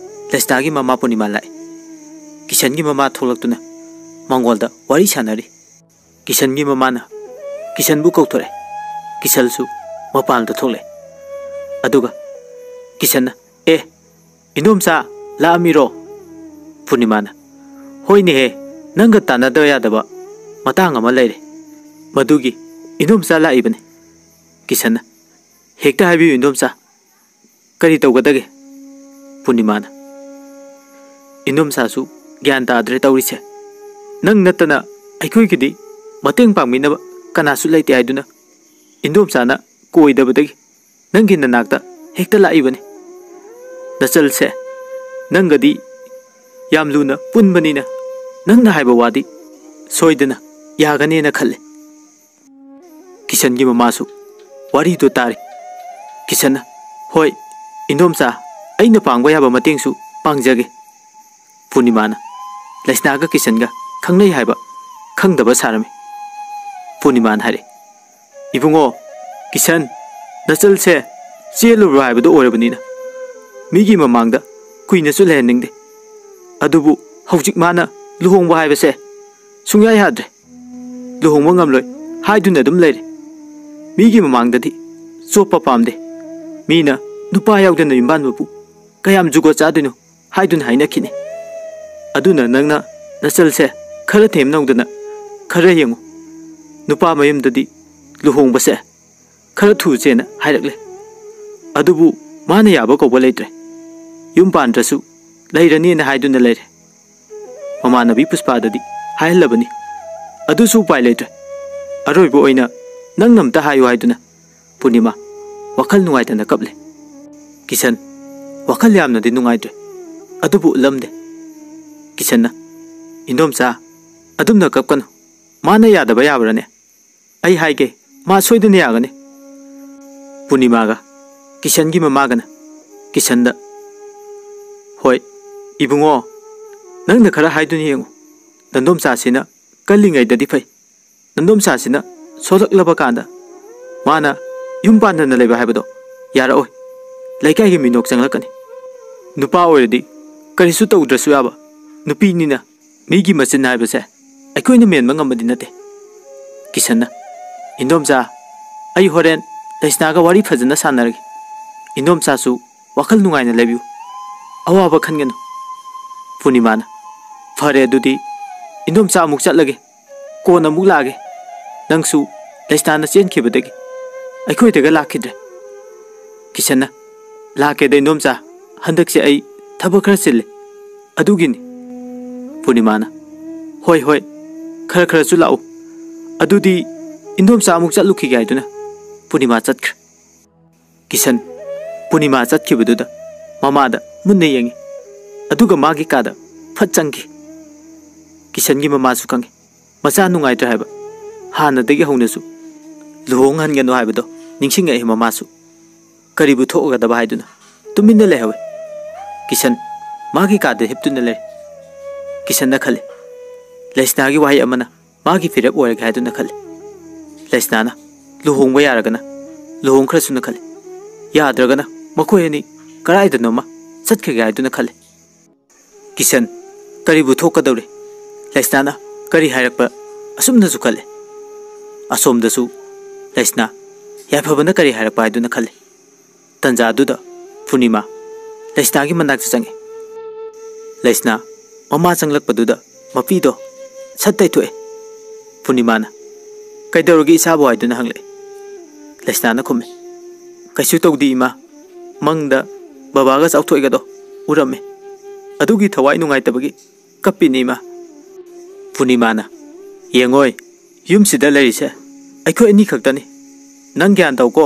ꯂꯩꯁꯅꯥꯒꯤ ꯃꯃꯥ ꯄꯨꯔꯅꯤꯃꯥ ꯂꯥꯛꯑꯦ꯫ ꯀꯤꯁꯟꯒꯤ ꯃꯃꯥ ꯊꯣꯛꯂꯛꯇꯨꯅ ꯃꯉꯣꯟꯗ ꯋꯥꯔꯤ ꯁꯥꯟꯅꯔꯤ꯫ ꯀꯤꯁꯟꯒꯤ ꯃꯃꯥꯅ ꯀꯤꯁꯟꯕꯨ ꯀꯧꯊꯣꯔꯛꯑꯦ꯫ ꯀꯤꯁꯟꯁꯨ ꯃꯄꯥꯟꯗ ꯊꯣꯛꯂꯛꯑꯦ꯫ ꯑꯗꯨꯒ ꯀꯤꯁꯟꯅ, "ꯑꯦ, ꯏꯟꯗꯣꯝꯆꯥ, ꯂꯥꯛꯑꯝꯃꯤꯔꯣ?" ꯄꯨꯔꯅꯤꯃꯥꯅ, "ꯍꯣꯏꯅꯦꯍꯦ, ꯅꯪꯒ ꯇꯥꯟꯅꯗꯕ ꯌꯥꯗꯕ ꯃꯇꯥꯡ ꯑꯃ ꯂꯩꯔꯦ꯫ ꯃꯗꯨꯒꯤ ꯏꯟꯗꯣꯝꯆꯥ ꯂꯥꯛꯏꯕꯅꯤ꯫" ꯀꯤꯁꯟꯅ, "ꯍꯦꯛꯇ ꯍꯥꯏꯕꯤꯌꯨ ꯏꯟꯗꯣꯝꯆꯥ, ꯀꯔꯤ ꯇꯧꯒꯗꯒꯦ?" ꯄꯨꯔꯅꯤꯃꯥꯅ, "ꯏꯟꯗꯣꯝꯆꯥꯁꯨ ꯒ꯭ꯌꯥꯟ ꯇꯥꯗ꯭ꯔꯦ ꯇꯧꯔꯤꯁꯦ꯫ ꯅꯪ ꯅꯠꯇꯅ ꯑꯩꯈꯣꯏꯒꯤꯗꯤ ꯃꯇꯦꯡ ꯄꯥꯡꯕꯤꯅꯕ ꯀꯅꯥꯁꯨ ꯂꯩꯇꯦ ꯍꯥꯏꯗꯨꯅ ꯏꯟꯗꯣꯝꯆꯥꯅ ꯀꯣꯏꯗꯕꯗꯒꯤ ꯅꯪꯒꯤ ꯅꯅꯥꯛꯇ ꯍꯦꯛꯇ ꯂꯥꯛꯏꯕꯅꯤ꯫ ꯅꯆꯜꯁꯦ ꯅꯪꯒꯗꯤ ꯌꯥꯝ ꯂꯨꯅ ꯄꯨꯟꯕꯅꯤꯅ ꯅꯪꯅ ꯍꯥꯏꯕ ꯋꯥꯗꯤ ꯁꯣꯏꯗꯅ ꯌꯥꯒꯅꯦꯅ ꯈꯜꯂꯦ꯫" ꯀꯤꯁꯟꯒꯤ ꯃꯃꯥꯁꯨ ꯋꯥꯔꯤꯗꯨ ꯇꯥꯔꯤ꯫ ꯀꯤꯁꯟꯅ, "ꯍꯣꯏ, ꯏꯟꯗꯣꯝꯆꯥ, ꯑꯩꯅ ꯄꯥꯡꯕ ꯌꯥꯕ ꯃꯇꯦꯡꯁꯨ ꯄꯥꯡꯖꯒꯦ꯫" ꯄꯨꯔꯅꯤꯃꯥꯅ ꯂꯩꯁꯅꯥꯒ ꯀꯤꯁꯟꯒ ꯈꯪꯅꯩ ꯍꯥꯏꯕ ꯈꯪꯗꯕ ꯁꯥꯔꯝꯃꯤ꯫ ꯄꯨꯔꯅꯤꯃꯥꯅ ꯍꯥꯏꯔꯛꯏ, "ꯏꯕꯨꯡꯉꯣ, ꯀꯤꯁꯟ, ꯅꯆꯜꯁꯦ ꯆꯦꯜꯂꯨꯔꯣ ꯍꯥꯏꯕꯗꯣ ꯑꯣꯏꯔꯕꯅꯤꯅ ꯃꯤꯒꯤ ꯃꯃꯥꯡꯗ ꯀꯨꯏꯅꯁꯨ ꯂꯩꯍꯟꯅꯤꯡꯗꯦ꯫ ꯑꯗꯨꯕꯨ ꯍꯧꯖꯤꯛ ꯃꯥꯅ ꯂꯨꯍꯣꯡꯕ ꯍꯥꯏꯕꯁꯦ ꯁꯨꯡꯌꯥ ꯌꯥꯗ꯭ꯔꯦ꯫ ꯂꯨꯍꯣꯡꯕ ꯉꯝꯂꯣꯏ ꯍꯥꯏꯗꯨꯅ ꯑꯗꯨꯝ ꯂꯩꯔꯦ꯫ ꯃꯤꯒꯤ ꯃꯃꯥꯡꯗꯗꯤ ꯆꯣꯞꯄ ꯄꯥꯝꯗꯦ꯫ ꯃꯤꯅ ꯅꯨꯄꯥ ꯌꯥꯎꯗꯅ ꯌꯨꯝꯕꯥꯟꯕꯕꯨ ꯀꯌꯥꯝ ꯖꯨꯒꯣꯠ ꯆꯥꯗꯣꯏꯅꯣ ꯍꯥꯏꯗꯨꯅ ꯍꯥꯏꯅꯈꯤꯅꯤ꯫ ꯑꯗꯨꯅ ꯅꯪꯅ ꯅꯆꯜꯁꯦ ꯈꯔ ꯊꯦꯝꯅꯧꯗꯅ ꯈꯔ ꯌꯦꯡꯉꯨ꯫ ꯅꯨꯄꯥ ꯃꯌꯨꯝꯗꯗꯤ ꯂꯨꯍꯣꯡꯕꯁꯦ ꯈꯔ ꯊꯨꯁꯦꯅ ꯍꯥꯏꯔꯛꯂꯦ꯫ ꯑꯗꯨꯕꯨ ꯃꯥꯅ ꯌꯥꯕ ꯀꯧꯕ ꯂꯩꯇ꯭ꯔꯦ꯫ ꯌꯨꯝ ꯄꯥꯟꯗ꯭ꯔꯁꯨ ꯂꯩꯔꯅꯤꯅ ꯍꯥꯏꯗꯨꯅ ꯂꯩꯔꯦ꯫ ꯃꯃꯥꯟꯅꯕꯤ ꯄꯨꯁꯄꯥꯗꯗꯤ ꯍꯥꯏꯍꯜꯂꯕꯅꯤ꯫ ꯑꯗꯨꯁꯨ ꯎꯄꯥꯏ ꯂꯩꯇ꯭ꯔꯦ꯫ ꯑꯔꯣꯏꯕ ꯑꯣꯏꯅ ꯅꯪꯅ ꯑꯝꯇ ꯍꯥꯏꯌꯨ" ꯍꯥꯏꯗꯨꯅ ꯄꯨꯔꯅꯤꯃꯥ ꯋꯥꯈꯜ ꯅꯨꯡꯉꯥꯏꯇꯅ ꯀꯞꯂꯦ꯫ ꯀꯤꯁꯟ ꯋꯥꯈꯜ ꯌꯥꯝꯅꯗꯤ ꯅꯨꯡꯉꯥꯏꯇ꯭ꯔꯦ, ꯑꯗꯨꯕꯨ ꯎꯠꯂꯝꯗꯦ꯫ ꯀꯤꯁꯟꯅ, "ꯏꯟꯗꯣꯝꯆꯥ, ꯑꯗꯨꯝꯅ ꯀꯞꯀꯅꯨ꯫ ꯃꯥꯅ ꯌꯥꯗꯕ ꯌꯥꯕ꯭ꯔꯥꯅꯦ? ꯑꯩ ꯍꯥꯏꯒꯦ, ꯃꯥ ꯁꯣꯏꯗꯅ ꯌꯥꯒꯅꯤ"꯫ ꯄꯨꯔꯅꯤꯃꯥꯒ ꯀꯤꯁꯟꯒꯤ ꯃꯃꯥꯒꯅ ꯀꯤꯁꯟꯗ, "ꯍꯣꯏ, ꯏꯕꯨꯡꯉꯣ, ꯅꯪꯅ ꯈꯔ ꯍꯥꯏꯗꯨꯅ ꯌꯦꯡꯉꯨ꯫ ꯅꯟꯗꯣꯝꯆꯥꯁꯤꯅ ꯀꯜꯂꯤꯉꯩꯗꯗꯤ ꯐꯩ꯫ ꯅꯟꯗꯣꯝꯆꯥꯁꯤꯅ ꯁꯣꯜꯂꯛꯂꯕ ꯀꯥꯟꯗ ꯃꯥꯅ ꯌꯨꯝ ꯄꯥꯟꯗꯅ ꯂꯩꯕ ꯍꯥꯏꯕꯗꯣ ꯌꯥꯔꯛꯑꯣꯏ꯫ ꯂꯩꯀꯥꯏꯒꯤ ꯃꯤꯅꯣꯛ ꯆꯪꯂꯛꯀꯅꯤ꯫ ꯅꯨꯄꯥ ꯑꯣꯏꯔꯗꯤ ꯀꯔꯤꯁꯨ ꯇꯧꯗ꯭ꯔꯁꯨ ꯌꯥꯕ, ꯅꯨꯄꯤꯅꯤꯅ ꯃꯤꯒꯤ ꯃꯆꯤꯟ ꯍꯥꯏꯕꯁꯦ ꯑꯩꯈꯣꯏꯅ ꯃꯦꯟꯕ ꯉꯝꯕꯗꯤ ꯅꯠꯇꯦ"꯫ ꯀꯤꯁꯟꯅ, "ꯏꯟꯗꯣꯝꯆꯥ, ꯑꯩ ꯍꯣꯔꯦꯟ ꯂꯩꯁꯅꯥꯒ ꯋꯥꯔꯤ ꯐꯖꯅ ꯁꯥꯟꯅꯔꯒꯦ꯫ ꯏꯟꯗꯣꯝꯆꯥꯁꯨ ꯋꯥꯈꯜ ꯅꯨꯡꯉꯥꯏꯅ ꯂꯩꯕꯤꯌꯨ꯫ ꯑꯋꯥꯕ ꯈꯟꯒꯅꯨ"꯫ ꯄꯨꯔꯅꯤꯃꯥꯅ, "ꯐꯔꯦ ꯑꯗꯨꯗꯤ, ꯏꯟꯗꯣꯝꯆꯥ ꯑꯃꯨꯛ ꯆꯠꯂꯒꯦ꯫ ꯀꯣꯟꯅ ꯑꯃꯨꯛ ꯂꯥꯛꯑꯒꯦ꯫ ꯅꯪꯁꯨ ꯂꯩꯁꯅꯥꯅ ꯆꯦꯟꯈꯤꯕꯗꯒꯤ ꯑꯩꯈꯣꯏꯗꯒ ꯂꯥꯛꯈꯤꯗ꯭ꯔꯦ"꯫ ꯀꯤꯁꯟꯅ, "ꯂꯥꯛꯀꯦꯗ ꯏꯟꯗꯣꯝꯆꯥ, ꯍꯟꯗꯛꯁꯦ ꯑꯩ ꯊꯕꯛ ꯈꯔ ꯆꯤꯜꯂꯦ, ꯑꯗꯨꯒꯤꯅꯤ"꯫ ꯄꯨꯔꯅꯤꯃꯥꯅ, "ꯍꯣꯏ ꯍꯣꯏ, ꯈꯔ ꯈꯔꯁꯨ ꯂꯥꯛꯎ꯫ ꯑꯗꯨꯗꯤ ꯏꯟꯗꯣꯝꯆꯥ ꯑꯃꯨꯛ ꯆꯠꯂꯨꯈꯤꯒꯦ" ꯍꯥꯏꯗꯨꯅ ꯄꯨꯔꯅꯤꯃꯥ ꯆꯠꯈ꯭ꯔꯦ꯫ ꯀꯤꯁꯟ ꯄꯨꯔꯅꯤꯃꯥ ꯆꯠꯈꯤꯕꯗꯨꯗ ꯃꯃꯥꯗ ꯃꯨꯟꯅ ꯌꯦꯡꯉꯤ, ꯑꯗꯨꯒ ꯃꯥꯒꯤ ꯀꯥꯗ ꯐꯠ ꯆꯪꯈꯤ꯫ ꯀꯤꯁꯟꯒꯤ ꯃꯃꯥꯁꯨ ꯈꯪꯉꯤ ꯃꯆꯥ ꯅꯨꯡꯉꯥꯏꯇ꯭ꯔꯦ ꯍꯥꯏꯕ꯫ ꯍꯥꯟꯅꯗꯒꯤ ꯍꯧꯅꯁꯨ ꯂꯨꯍꯣꯡꯍꯟꯒꯅꯨ ꯍꯥꯏꯕꯗꯣ ꯅꯤꯡꯁꯤꯡꯉꯛꯏ ꯃꯃꯥꯁꯨ꯫ ꯀꯔꯤꯕꯨ ꯊꯣꯛꯑꯒꯗꯕ ꯍꯥꯏꯗꯨꯅ ꯇꯨꯃꯤꯟꯅ ꯂꯩꯍꯧꯏ꯫ ꯀꯤꯁꯟ ꯃꯥꯒꯤ ꯀꯥꯗ ꯍꯤꯞꯇꯨꯅ ꯂꯩ꯫ ꯀꯤꯁꯟꯅ ꯈꯜꯂꯤ, "ꯂꯩꯁꯅꯥꯒꯤ ꯋꯥꯍꯩ ꯑꯃꯅ ꯃꯥꯒꯤ ꯐꯤꯔꯦꯞ ꯑꯣꯏꯔꯒꯦ" ꯍꯥꯏꯗꯨꯅ ꯈꯜꯂꯤ꯫ ꯂꯩꯁꯅꯥꯅ ꯂꯨꯍꯣꯡꯕ ꯌꯥꯔꯒꯅ ꯂꯨꯍꯣꯡꯈ꯭ꯔꯁꯨꯅ ꯈꯜꯂꯤ, ꯌꯥꯗ꯭ꯔꯒꯅ ꯃꯈꯣꯏ ꯑꯅꯤ ꯀꯗꯥꯏꯗꯅꯣꯃ ꯆꯠꯈ꯭ꯔꯒꯦ ꯍꯥꯏꯗꯨꯅ ꯈꯜꯂꯤ꯫ ꯀꯤꯁꯟ ꯀꯔꯤꯕꯨ ꯊꯣꯛꯀꯗꯧꯔꯤ? ꯂꯩꯁꯅꯥꯅ ꯀꯔꯤ ꯍꯥꯏꯔꯛꯄ? ꯑꯁꯨꯝꯅꯁꯨ ꯈꯜꯂꯤ꯫ ꯑꯁꯣꯝꯗꯁꯨ ꯂꯩꯁꯅꯥ ꯌꯥꯏꯐꯕꯅ ꯀꯔꯤ ꯍꯥꯏꯔꯛꯄ ꯍꯥꯏꯗꯨꯅ ꯈꯜꯂꯤ꯫ ꯇꯟꯖꯥꯗꯨꯗ ꯄꯨꯔꯅꯤꯃꯥ ꯂꯩꯁꯅꯥꯒꯤ ꯃꯅꯥꯛꯇ ꯆꯪꯉꯤ꯫ ꯂꯩꯁꯅꯥ ꯃꯃꯥ ꯆꯪꯂꯛꯄꯗꯨꯗ ꯃꯄꯤꯗꯣ ꯁꯠ ꯇꯩꯊꯣꯛꯑꯦ꯫ ꯄꯨꯔꯅꯤꯃꯥꯅ, "ꯀꯩꯗꯧꯔꯒꯦ ꯏꯆꯥꯕꯨ?" ꯍꯥꯏꯗꯨꯅ ꯍꯪꯂꯛꯑꯦ꯫ ꯂꯩꯁꯅꯥꯅ ꯈꯨꯝꯃꯤ, "ꯀꯩꯁꯨ ꯇꯧꯗꯦ ꯏꯃꯥ, ꯃꯪꯗ ꯕꯕꯥꯒ ꯆꯥꯎꯊꯣꯏꯒꯗꯣ ꯎꯔꯝꯃꯦ, ꯑꯗꯨꯒꯤ ꯊꯋꯥꯏ ꯅꯨꯡꯉꯥꯏꯇꯕꯒꯤ ꯀꯞꯄꯤꯅꯤ ꯏꯃꯥ꯫" ꯄꯨꯔꯅꯤꯃꯥꯅ, "ꯌꯦꯡꯉꯣꯏ, ꯌꯨꯝꯁꯤꯗ ꯂꯩꯔꯤꯁꯦ ꯑꯩꯈꯣꯏ ꯑꯅꯤ ꯈꯛꯇꯅꯤ꯫ ꯅꯪ ꯒ꯭ꯌꯥꯟ ꯇꯧꯀꯣ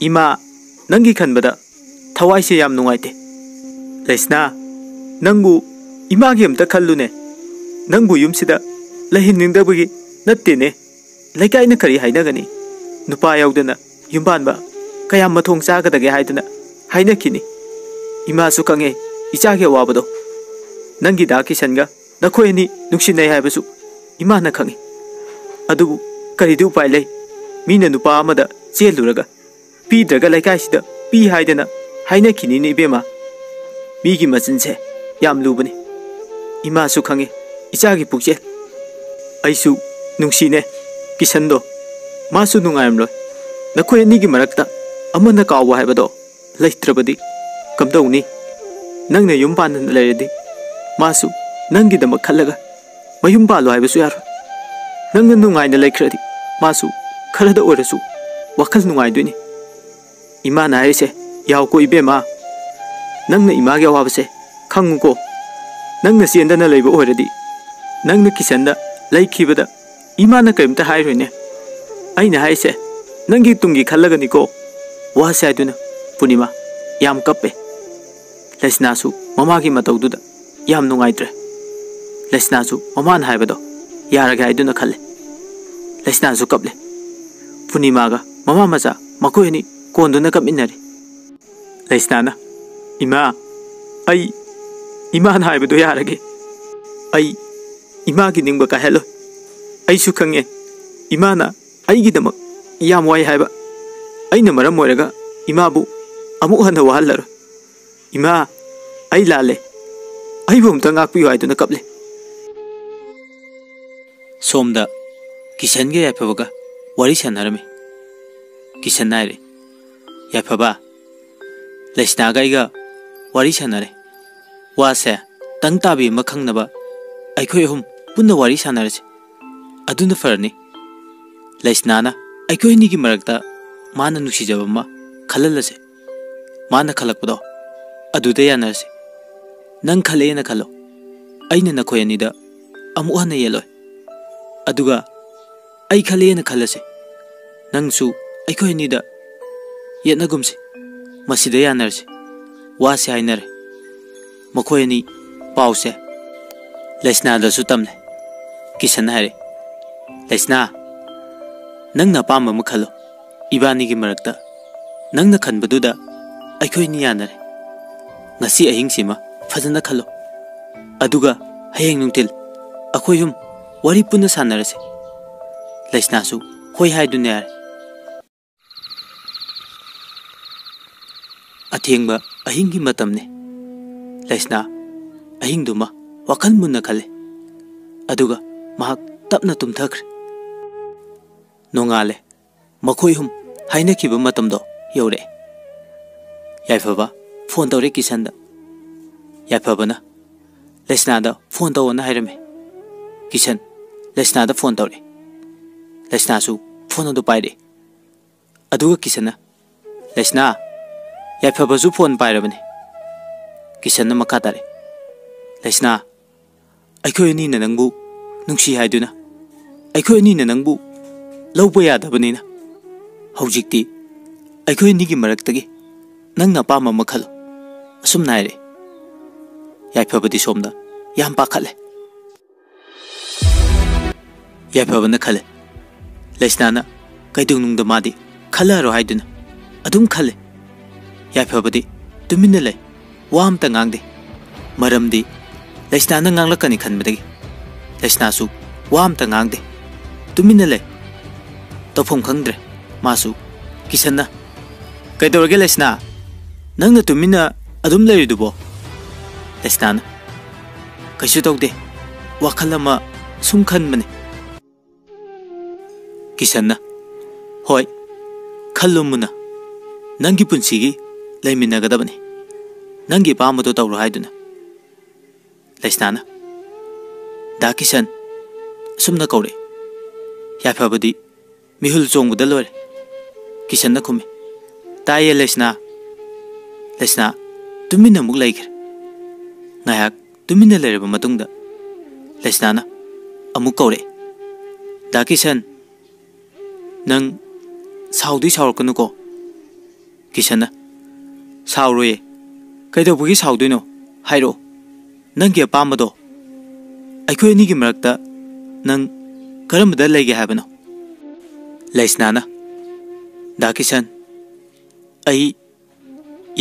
ꯏꯃꯥ, ꯅꯪꯒꯤ ꯈꯟꯕꯗ ꯊꯋꯥꯏꯁꯦ ꯌꯥꯝ ꯅꯨꯡꯉꯥꯏꯇꯦ꯫ ꯂꯩꯁꯅꯥ, ꯅꯪꯕꯨ ꯏꯃꯥꯒꯤ ꯑꯝꯇ ꯈꯜꯂꯨꯅꯦ꯫ ꯅꯪꯕꯨ ꯌꯨꯝꯁꯤꯗ ꯂꯩꯍꯟꯅꯤꯡꯗꯕꯒꯤ ꯅꯠꯇꯦꯅꯦ꯫ ꯂꯩꯀꯥꯏꯅ ꯀꯔꯤ ꯍꯥꯏꯅꯒꯅꯤ? ꯅꯨꯄꯥ ꯌꯥꯎꯗꯅ ꯌꯨꯝꯕꯥꯟꯕ ꯀꯌꯥꯝ ꯃꯊꯣꯡ ꯆꯥꯒꯗꯒꯦ ꯍꯥꯏꯗꯨꯅ ꯍꯥꯏꯅꯈꯤꯅꯤ꯫ ꯏꯃꯥꯁꯨ ꯈꯪꯉꯦ ꯏꯆꯥꯒꯤ ꯑꯋꯥꯕꯗꯣ꯫ ꯅꯪꯒꯤ ꯗꯥ ꯀꯤꯁꯟꯒ ꯅꯈꯣꯏ ꯑꯅꯤ ꯅꯨꯡꯁꯤꯅꯩ ꯍꯥꯏꯕꯁꯨ ꯏꯃꯥꯅ ꯈꯪꯉꯤ꯫ ꯑꯗꯨꯕꯨ ꯀꯔꯤꯗꯤ ꯎꯄꯥꯏ ꯂꯩ? ꯃꯤꯅ ꯅꯨꯄꯥ ꯑꯃꯗ ꯆꯦꯜꯂꯨꯔꯒ ꯄꯤꯗ꯭ꯔꯒ ꯂꯩꯀꯥꯏꯁꯤꯗ ꯄꯤ ꯍꯥꯏꯗꯅ ꯍꯥꯏꯅꯈꯤꯅꯤꯅꯦ ꯏꯕꯦꯝꯃ꯫ ꯃꯤꯒꯤ ꯃꯆꯤꯟꯁꯦ ꯌꯥꯝ ꯂꯨꯕꯅꯤ꯫ ꯏꯃꯥꯁꯨ ꯈꯪꯉꯤ ꯏꯆꯥꯒꯤ ꯄꯨꯛꯆꯦꯜ꯫ ꯑꯩꯁꯨ ꯅꯨꯡꯁꯤꯅꯦ ꯀꯤꯁꯟꯗꯣ꯫ ꯃꯥꯁꯨ ꯅꯨꯡꯉꯥꯏꯔꯝꯂꯣꯏ꯫ ꯅꯈꯣꯏ ꯑꯅꯤꯒꯤ ꯃꯔꯛꯇ ꯑꯃꯅ ꯀꯥꯎꯕ ꯍꯥꯏꯕꯗꯣ ꯂꯩꯇ꯭ꯔꯕꯗꯤ ꯀꯝꯗꯧꯅꯤ? ꯅꯪꯅ ꯌꯨꯝ ꯄꯥꯟꯗꯅ ꯂꯩꯔꯗꯤ ꯃꯥꯁꯨ ꯅꯪꯒꯤꯗꯃꯛ ꯈꯜꯂꯒ ꯃꯌꯨꯝ ꯄꯥꯜꯂꯣ ꯍꯥꯏꯕꯁꯨ ꯌꯥꯔꯣꯏ꯫ ꯅꯪꯅ ꯅꯨꯡꯉꯥꯏꯅ ꯂꯩꯈ꯭ꯔꯗꯤ ꯃꯥꯁꯨ ꯈꯔꯗ ꯑꯣꯏꯔꯁꯨ ꯋꯥꯈꯜ ꯅꯨꯡꯉꯥꯏꯗꯣꯏꯅꯤ꯫ ꯏꯃꯥꯅ ꯍꯥꯏꯔꯤꯁꯦ ꯌꯥꯎꯀꯣ ꯏꯕꯦꯝꯃ꯫ ꯅꯪꯅ ꯏꯃꯥꯒꯤ ꯑꯋꯥꯕꯁꯦ ꯈꯪꯉꯨꯀꯣ꯫ ꯅꯪꯅ ꯆꯦꯟꯗꯅ ꯂꯩꯕ ꯑꯣꯏꯔꯗꯤ ꯅꯪꯅ ꯀꯤꯁꯟꯗ ꯂꯩꯈꯤꯕꯗ ꯏꯃꯥꯅ ꯀꯔꯤꯝꯇ ꯍꯥꯏꯔꯣꯏꯅꯦ꯫ ꯑꯩꯅ ꯍꯥꯏꯁꯦ ꯅꯪꯒꯤ ꯇꯨꯡꯒꯤ ꯈꯜꯂꯒꯅꯤꯀꯣ꯫ ꯋꯥꯁꯦ ꯍꯥꯏꯗꯨꯅ ꯄꯨꯔꯅꯤꯃꯥ ꯌꯥꯝ ꯀꯞꯄꯦ꯫ ꯂꯩꯁꯅꯥꯁꯨ ꯃꯃꯥꯒꯤ ꯃꯇꯧꯗꯨꯗ ꯌꯥꯝ ꯅꯨꯡꯉꯥꯏꯇ꯭ꯔꯦ꯫ ꯂꯩꯁꯅꯥꯁꯨ ꯃꯃꯥꯅ ꯍꯥꯏꯕꯗꯣ ꯌꯥꯔꯒꯦ ꯍꯥꯏꯗꯨꯅ ꯈꯜꯂꯦ꯫ ꯂꯩꯁꯅꯥꯁꯨ ꯀꯞꯂꯦ꯫ ꯄꯨꯔꯅꯤꯃꯥꯒ ꯃꯃꯥ ꯃꯆꯥ ꯃꯈꯣꯏ ꯑꯅꯤ ꯀꯣꯟꯗꯨꯅ ꯀꯞꯃꯤꯟꯅꯔꯤ꯫ ꯂꯩꯁꯅꯥꯅ, "ꯏꯃꯥ, ꯑꯩ ꯏꯃꯥꯅ ꯍꯥꯏꯕꯗꯣ ꯌꯥꯔꯒꯦ꯫ ꯑꯩ ꯏꯃꯥꯒꯤ ꯅꯤꯡꯕ ꯀꯥꯏꯍꯜꯂꯣꯏ꯫ ꯑꯩꯁꯨ ꯈꯪꯉꯦ ꯏꯃꯥꯅ ꯑꯩꯒꯤꯗꯃꯛ ꯌꯥꯝ ꯋꯥꯏ ꯍꯥꯏꯕ꯫ ꯑꯩꯅ ꯃꯔꯝ ꯑꯣꯏꯔꯒ ꯏꯃꯥꯕꯨ ꯑꯃꯨꯛ ꯍꯟꯅ ꯋꯥꯍꯜꯂꯔꯣꯏ꯫ "ꯏꯃꯥ, ꯑꯩ ꯂꯥꯜꯂꯦ꯫ ꯑꯩꯕꯨ ꯑꯝꯇ ꯉꯥꯛꯄꯤꯌꯨ" ꯍꯥꯏꯗꯨꯅ ꯀꯞꯂꯦ꯫ ꯁꯣꯝꯗ ꯀꯤꯁꯟꯒ ꯌꯥꯏꯐꯕꯒ ꯋꯥꯔꯤ ꯁꯥꯟꯅꯔꯝꯃꯤ꯫ ꯀꯤꯁꯟꯅ ꯍꯥꯏꯔꯦ, "ꯌꯥꯏꯐꯕ, ꯂꯩꯁꯅꯥꯒ ꯑꯩꯒ ꯋꯥꯔꯤ ꯁꯥꯟꯅꯔꯦ꯫ ꯋꯥꯁꯦ ꯇꯪ ꯇꯥꯕꯤ ꯑꯃ ꯈꯪꯅꯕ ꯑꯩꯈꯣꯏ ꯑꯍꯨꯝ ꯄꯨꯟꯅ ꯋꯥꯔꯤ ꯁꯥꯟꯅꯔꯁꯦ꯫ ꯑꯗꯨꯅ ꯐꯔꯅꯤ꯫ ꯂꯩꯁꯅꯥꯅ ꯑꯩꯈꯣꯏ ꯑꯅꯤꯒꯤ ꯃꯔꯛꯇ ꯃꯥꯅ ꯅꯨꯡꯁꯤꯖꯕ ꯑꯃ ꯈꯜꯍꯜꯂꯁꯦ꯫ ꯃꯥꯅ ꯈꯜꯂꯛꯄꯗꯣ ꯑꯗꯨꯗ ꯌꯥꯅꯔꯁꯦ꯫ ꯅꯪ ꯈꯜꯂꯛꯑꯦꯅ ꯈꯜꯂꯣ, ꯑꯩꯅ ꯅꯈꯣꯏ ꯑꯅꯤꯗ ꯑꯃꯨꯛ ꯍꯟꯅ ꯌꯦꯠꯂꯣꯏ꯫ ꯑꯗꯨꯒ ꯑꯩ ꯈꯜꯂꯛꯑꯦꯅ ꯈꯜꯂꯁꯦ, ꯅꯪꯁꯨ ꯑꯩꯈꯣꯏ ꯑꯅꯤꯗ ꯌꯦꯠꯅꯒꯨꯝꯁꯦ꯫ ꯃꯁꯤꯗ ꯌꯥꯅꯔꯁꯦ"꯫ ꯋꯥꯁꯦ ꯍꯥꯏꯅꯔꯦ꯫ ꯃꯈꯣꯏ ꯑꯅꯤ ꯄꯥꯎꯁꯦ ꯂꯩꯁꯅꯥꯗꯁꯨ ꯇꯝꯂꯦ꯫ ꯀꯤꯁꯟꯅ ꯍꯥꯏꯔꯦ, "ꯂꯩꯁꯅꯥ, ꯅꯪꯅ ꯑꯄꯥꯝꯕ ꯑꯃ ꯈꯜꯂꯣ꯫ ꯏꯕꯥꯅꯤꯒꯤ ꯃꯔꯛꯇ ꯅꯪꯅ ꯈꯟꯕꯗꯨꯗ ꯑꯩꯈꯣꯏ ꯑꯅꯤ ꯌꯥꯅꯔꯦ꯫ ꯉꯁꯤ ꯑꯍꯤꯡꯁꯤꯃ ꯐꯖꯅ ꯈꯜꯂꯣ꯫ ꯑꯗꯨꯒ ꯍꯌꯦꯡ ꯅꯨꯡꯊꯤꯜ ꯑꯩꯈꯣꯏ ꯑꯍꯨꯝ ꯋꯥꯔꯤ ꯄꯨꯟꯅ ꯁꯥꯟꯅꯔꯁꯦ"꯫ ꯂꯩꯁꯅꯥꯁꯨ ꯍꯣꯏ ꯍꯥꯏꯗꯨꯅ ꯌꯥꯔꯦ꯫ ꯑꯊꯦꯡꯕ ꯑꯍꯤꯡꯒꯤ ꯃꯇꯝꯅꯤ꯫ ꯂꯩꯁꯅꯥ ꯑꯍꯤꯡꯗꯨꯃ ꯋꯥꯈꯜ ꯃꯨꯟꯅ ꯈꯜꯂꯦ꯫ ꯑꯗꯨꯒ ꯃꯍꯥꯛ ꯇꯞꯅ ꯇꯨꯝꯊꯈ꯭ꯔꯦ꯫ ꯅꯣꯡꯉꯥꯜꯂꯦ꯫ ꯃꯈꯣꯏ ꯑꯍꯨꯝ ꯍꯥꯏꯅꯈꯤꯕ ꯃꯇꯝꯗꯣ ꯌꯧꯔꯛꯑꯦ꯫ ꯌꯥꯏꯐꯕ ꯐꯣꯟ ꯇꯧꯔꯦ ꯀꯤꯁꯟꯗ꯫ ꯌꯥꯏꯐꯕꯅ ꯂꯩꯁꯅꯥꯗ ꯐꯣꯟ ꯇꯧꯑꯣꯅ ꯍꯥꯏꯔꯝꯃꯦ꯫ ꯀꯤꯁꯟ ꯂꯩꯁꯅꯥꯗ ꯐꯣꯟ ꯇꯧꯔꯦ꯫ ꯂꯩꯁꯅꯥꯁꯨ ꯐꯣꯟ ꯑꯗꯨ ꯄꯥꯏꯔꯦ꯫ ꯑꯗꯨꯒ ꯀꯤꯁꯟꯅ, "ꯂꯩꯁꯅꯥ, ꯌꯥꯏꯐꯕꯁꯨ ꯐꯣꯟ ꯄꯥꯏꯔꯕꯅꯤ"꯫ ꯀꯤꯁꯟꯅ ꯃꯈꯥ ꯇꯥꯔꯦ, "ꯂꯩꯁꯅꯥ, ꯑꯩꯈꯣꯏ ꯑꯅꯤꯅ ꯅꯪꯕꯨ ꯅꯨꯡꯁꯤ ꯍꯥꯏꯗꯨꯅ, ꯑꯩꯈꯣꯏ ꯑꯅꯤꯅ ꯅꯪꯕꯨ ꯂꯧꯕ ꯌꯥꯗꯕꯅꯤꯅ, ꯍꯧꯖꯤꯛꯇꯤ ꯑꯩꯈꯣꯏ ꯑꯅꯤꯒꯤ ꯃꯔꯛꯇꯒꯤ ꯅꯪꯅ ꯑꯄꯥꯝꯕ ꯑꯃ ꯈꯜꯂꯨ"꯫ ꯑꯁꯨꯝꯅ ꯍꯥꯏꯔꯦ꯫ ꯌꯥꯏꯐꯕꯗꯤ ꯁꯣꯝꯗ ꯌꯥꯝ ꯄꯥꯈꯠꯂꯦ꯫ ꯌꯥꯏꯐꯕꯅ ꯈꯜꯂꯦ, ꯂꯩꯁꯅꯥꯅ ꯀꯩꯗꯧꯅꯨꯡꯗ ꯃꯥꯗꯤ ꯈꯜꯂꯔꯣ ꯍꯥꯏꯗꯨꯅ ꯑꯗꯨꯝ ꯈꯜꯂꯦ꯫ ꯌꯥꯏꯐꯕꯗꯤ ꯇꯨꯃꯤꯟꯅ ꯂꯩ, ꯋꯥ ꯑꯝꯇ ꯉꯥꯡꯗꯦ꯫ ꯃꯔꯝꯗꯤ ꯂꯩꯁꯅꯥꯅ ꯉꯥꯡꯂꯛꯀꯅꯤ ꯈꯟꯕꯗꯒꯤ ꯂꯩꯁꯅꯥꯁꯨ ꯋꯥ ꯑꯝꯇ ꯉꯥꯡꯗꯦ, ꯇꯨꯃꯤꯟꯅ ꯂꯩ꯫ ꯇꯧꯐꯝ ꯈꯪꯗ꯭ꯔꯦ꯫ ꯃꯥꯁꯨ ꯀꯤꯁꯟꯅ, "ꯀꯩꯗꯧꯔꯒꯦ ꯂꯩꯁꯅꯥ? ꯅꯪꯅ ꯇꯨꯃꯤꯟꯅ ꯑꯗꯨꯝ ꯂꯩꯔꯤꯗꯨꯕꯣ?" ꯂꯩꯁꯅꯥꯅ, "ꯀꯩꯁꯨ ꯇꯧꯗꯦ, ꯋꯥꯈꯜ ꯑꯃ ꯁꯨꯝ ꯈꯟꯕꯅꯦ꯫" ꯀꯤꯁꯟꯅ, "ꯍꯣꯏ, ꯈꯜꯂꯨ ꯃꯨꯟꯅ, ꯅꯪꯒꯤ ꯄꯨꯟꯁꯤꯒꯤ ꯂꯩꯃꯤꯟꯅꯒꯗꯕꯅꯤ, ꯅꯪꯒꯤ ꯑꯄꯥꯝꯕꯗꯣ ꯇꯧꯔꯣ ꯍꯥꯏꯗꯨꯅ꯫" ꯂꯩꯁꯅꯥꯅ, "ꯗꯥ ꯀꯤꯁꯟ," ꯑꯁꯨꯝꯅ ꯀꯧꯔꯛꯏ꯫ ꯌꯥꯏꯐꯕꯗꯤ ꯃꯤꯍꯨꯜ ꯆꯣꯡꯕꯗ ꯂꯣꯏꯔꯦ꯫ ꯀꯤꯁꯟꯅ ꯈꯨꯝꯃꯤ, "ꯇꯥꯏꯌꯦ ꯂꯩꯁꯅꯥ꯫" ꯂꯩꯁꯅꯥ ꯇꯨꯃꯤꯟꯅ ꯑꯃꯨꯛ ꯂꯩꯈ꯭ꯔꯦ꯫ ꯉꯥꯏꯍꯥꯛ ꯇꯨꯃꯤꯟꯅ ꯂꯩꯔꯕ ꯃꯇꯨꯡꯗ ꯂꯩꯁꯅꯥꯅ ꯑꯃꯨꯛ ꯀꯧꯔꯛꯑꯦ, "ꯗꯥ ꯀꯤꯁꯟ, ꯅꯪ ꯁꯥꯎꯗꯤ ꯁꯥꯎꯔꯛꯀꯅꯨꯀꯣ?" ꯀꯤꯁꯟꯅ, "ꯁꯥꯎꯔꯣꯏꯌꯦ꯫ ꯀꯩꯗꯧꯕꯒꯤ ꯁꯥꯎꯗꯣꯏꯅꯣ? ꯍꯥꯏꯔꯛꯑꯣ, ꯅꯪꯒꯤ ꯑꯄꯥꯝꯕꯗꯣ꯫ ꯑꯩꯈꯣꯏ ꯑꯅꯤꯒꯤ ꯃꯔꯛꯇ ꯅꯪ ꯀꯔꯝꯕꯗ ꯂꯩꯒꯦ ꯍꯥꯏꯕꯅꯣ?" ꯂꯩꯁꯅꯥꯅ, "ꯗꯥ ꯀꯤꯁꯟ, ꯑꯩ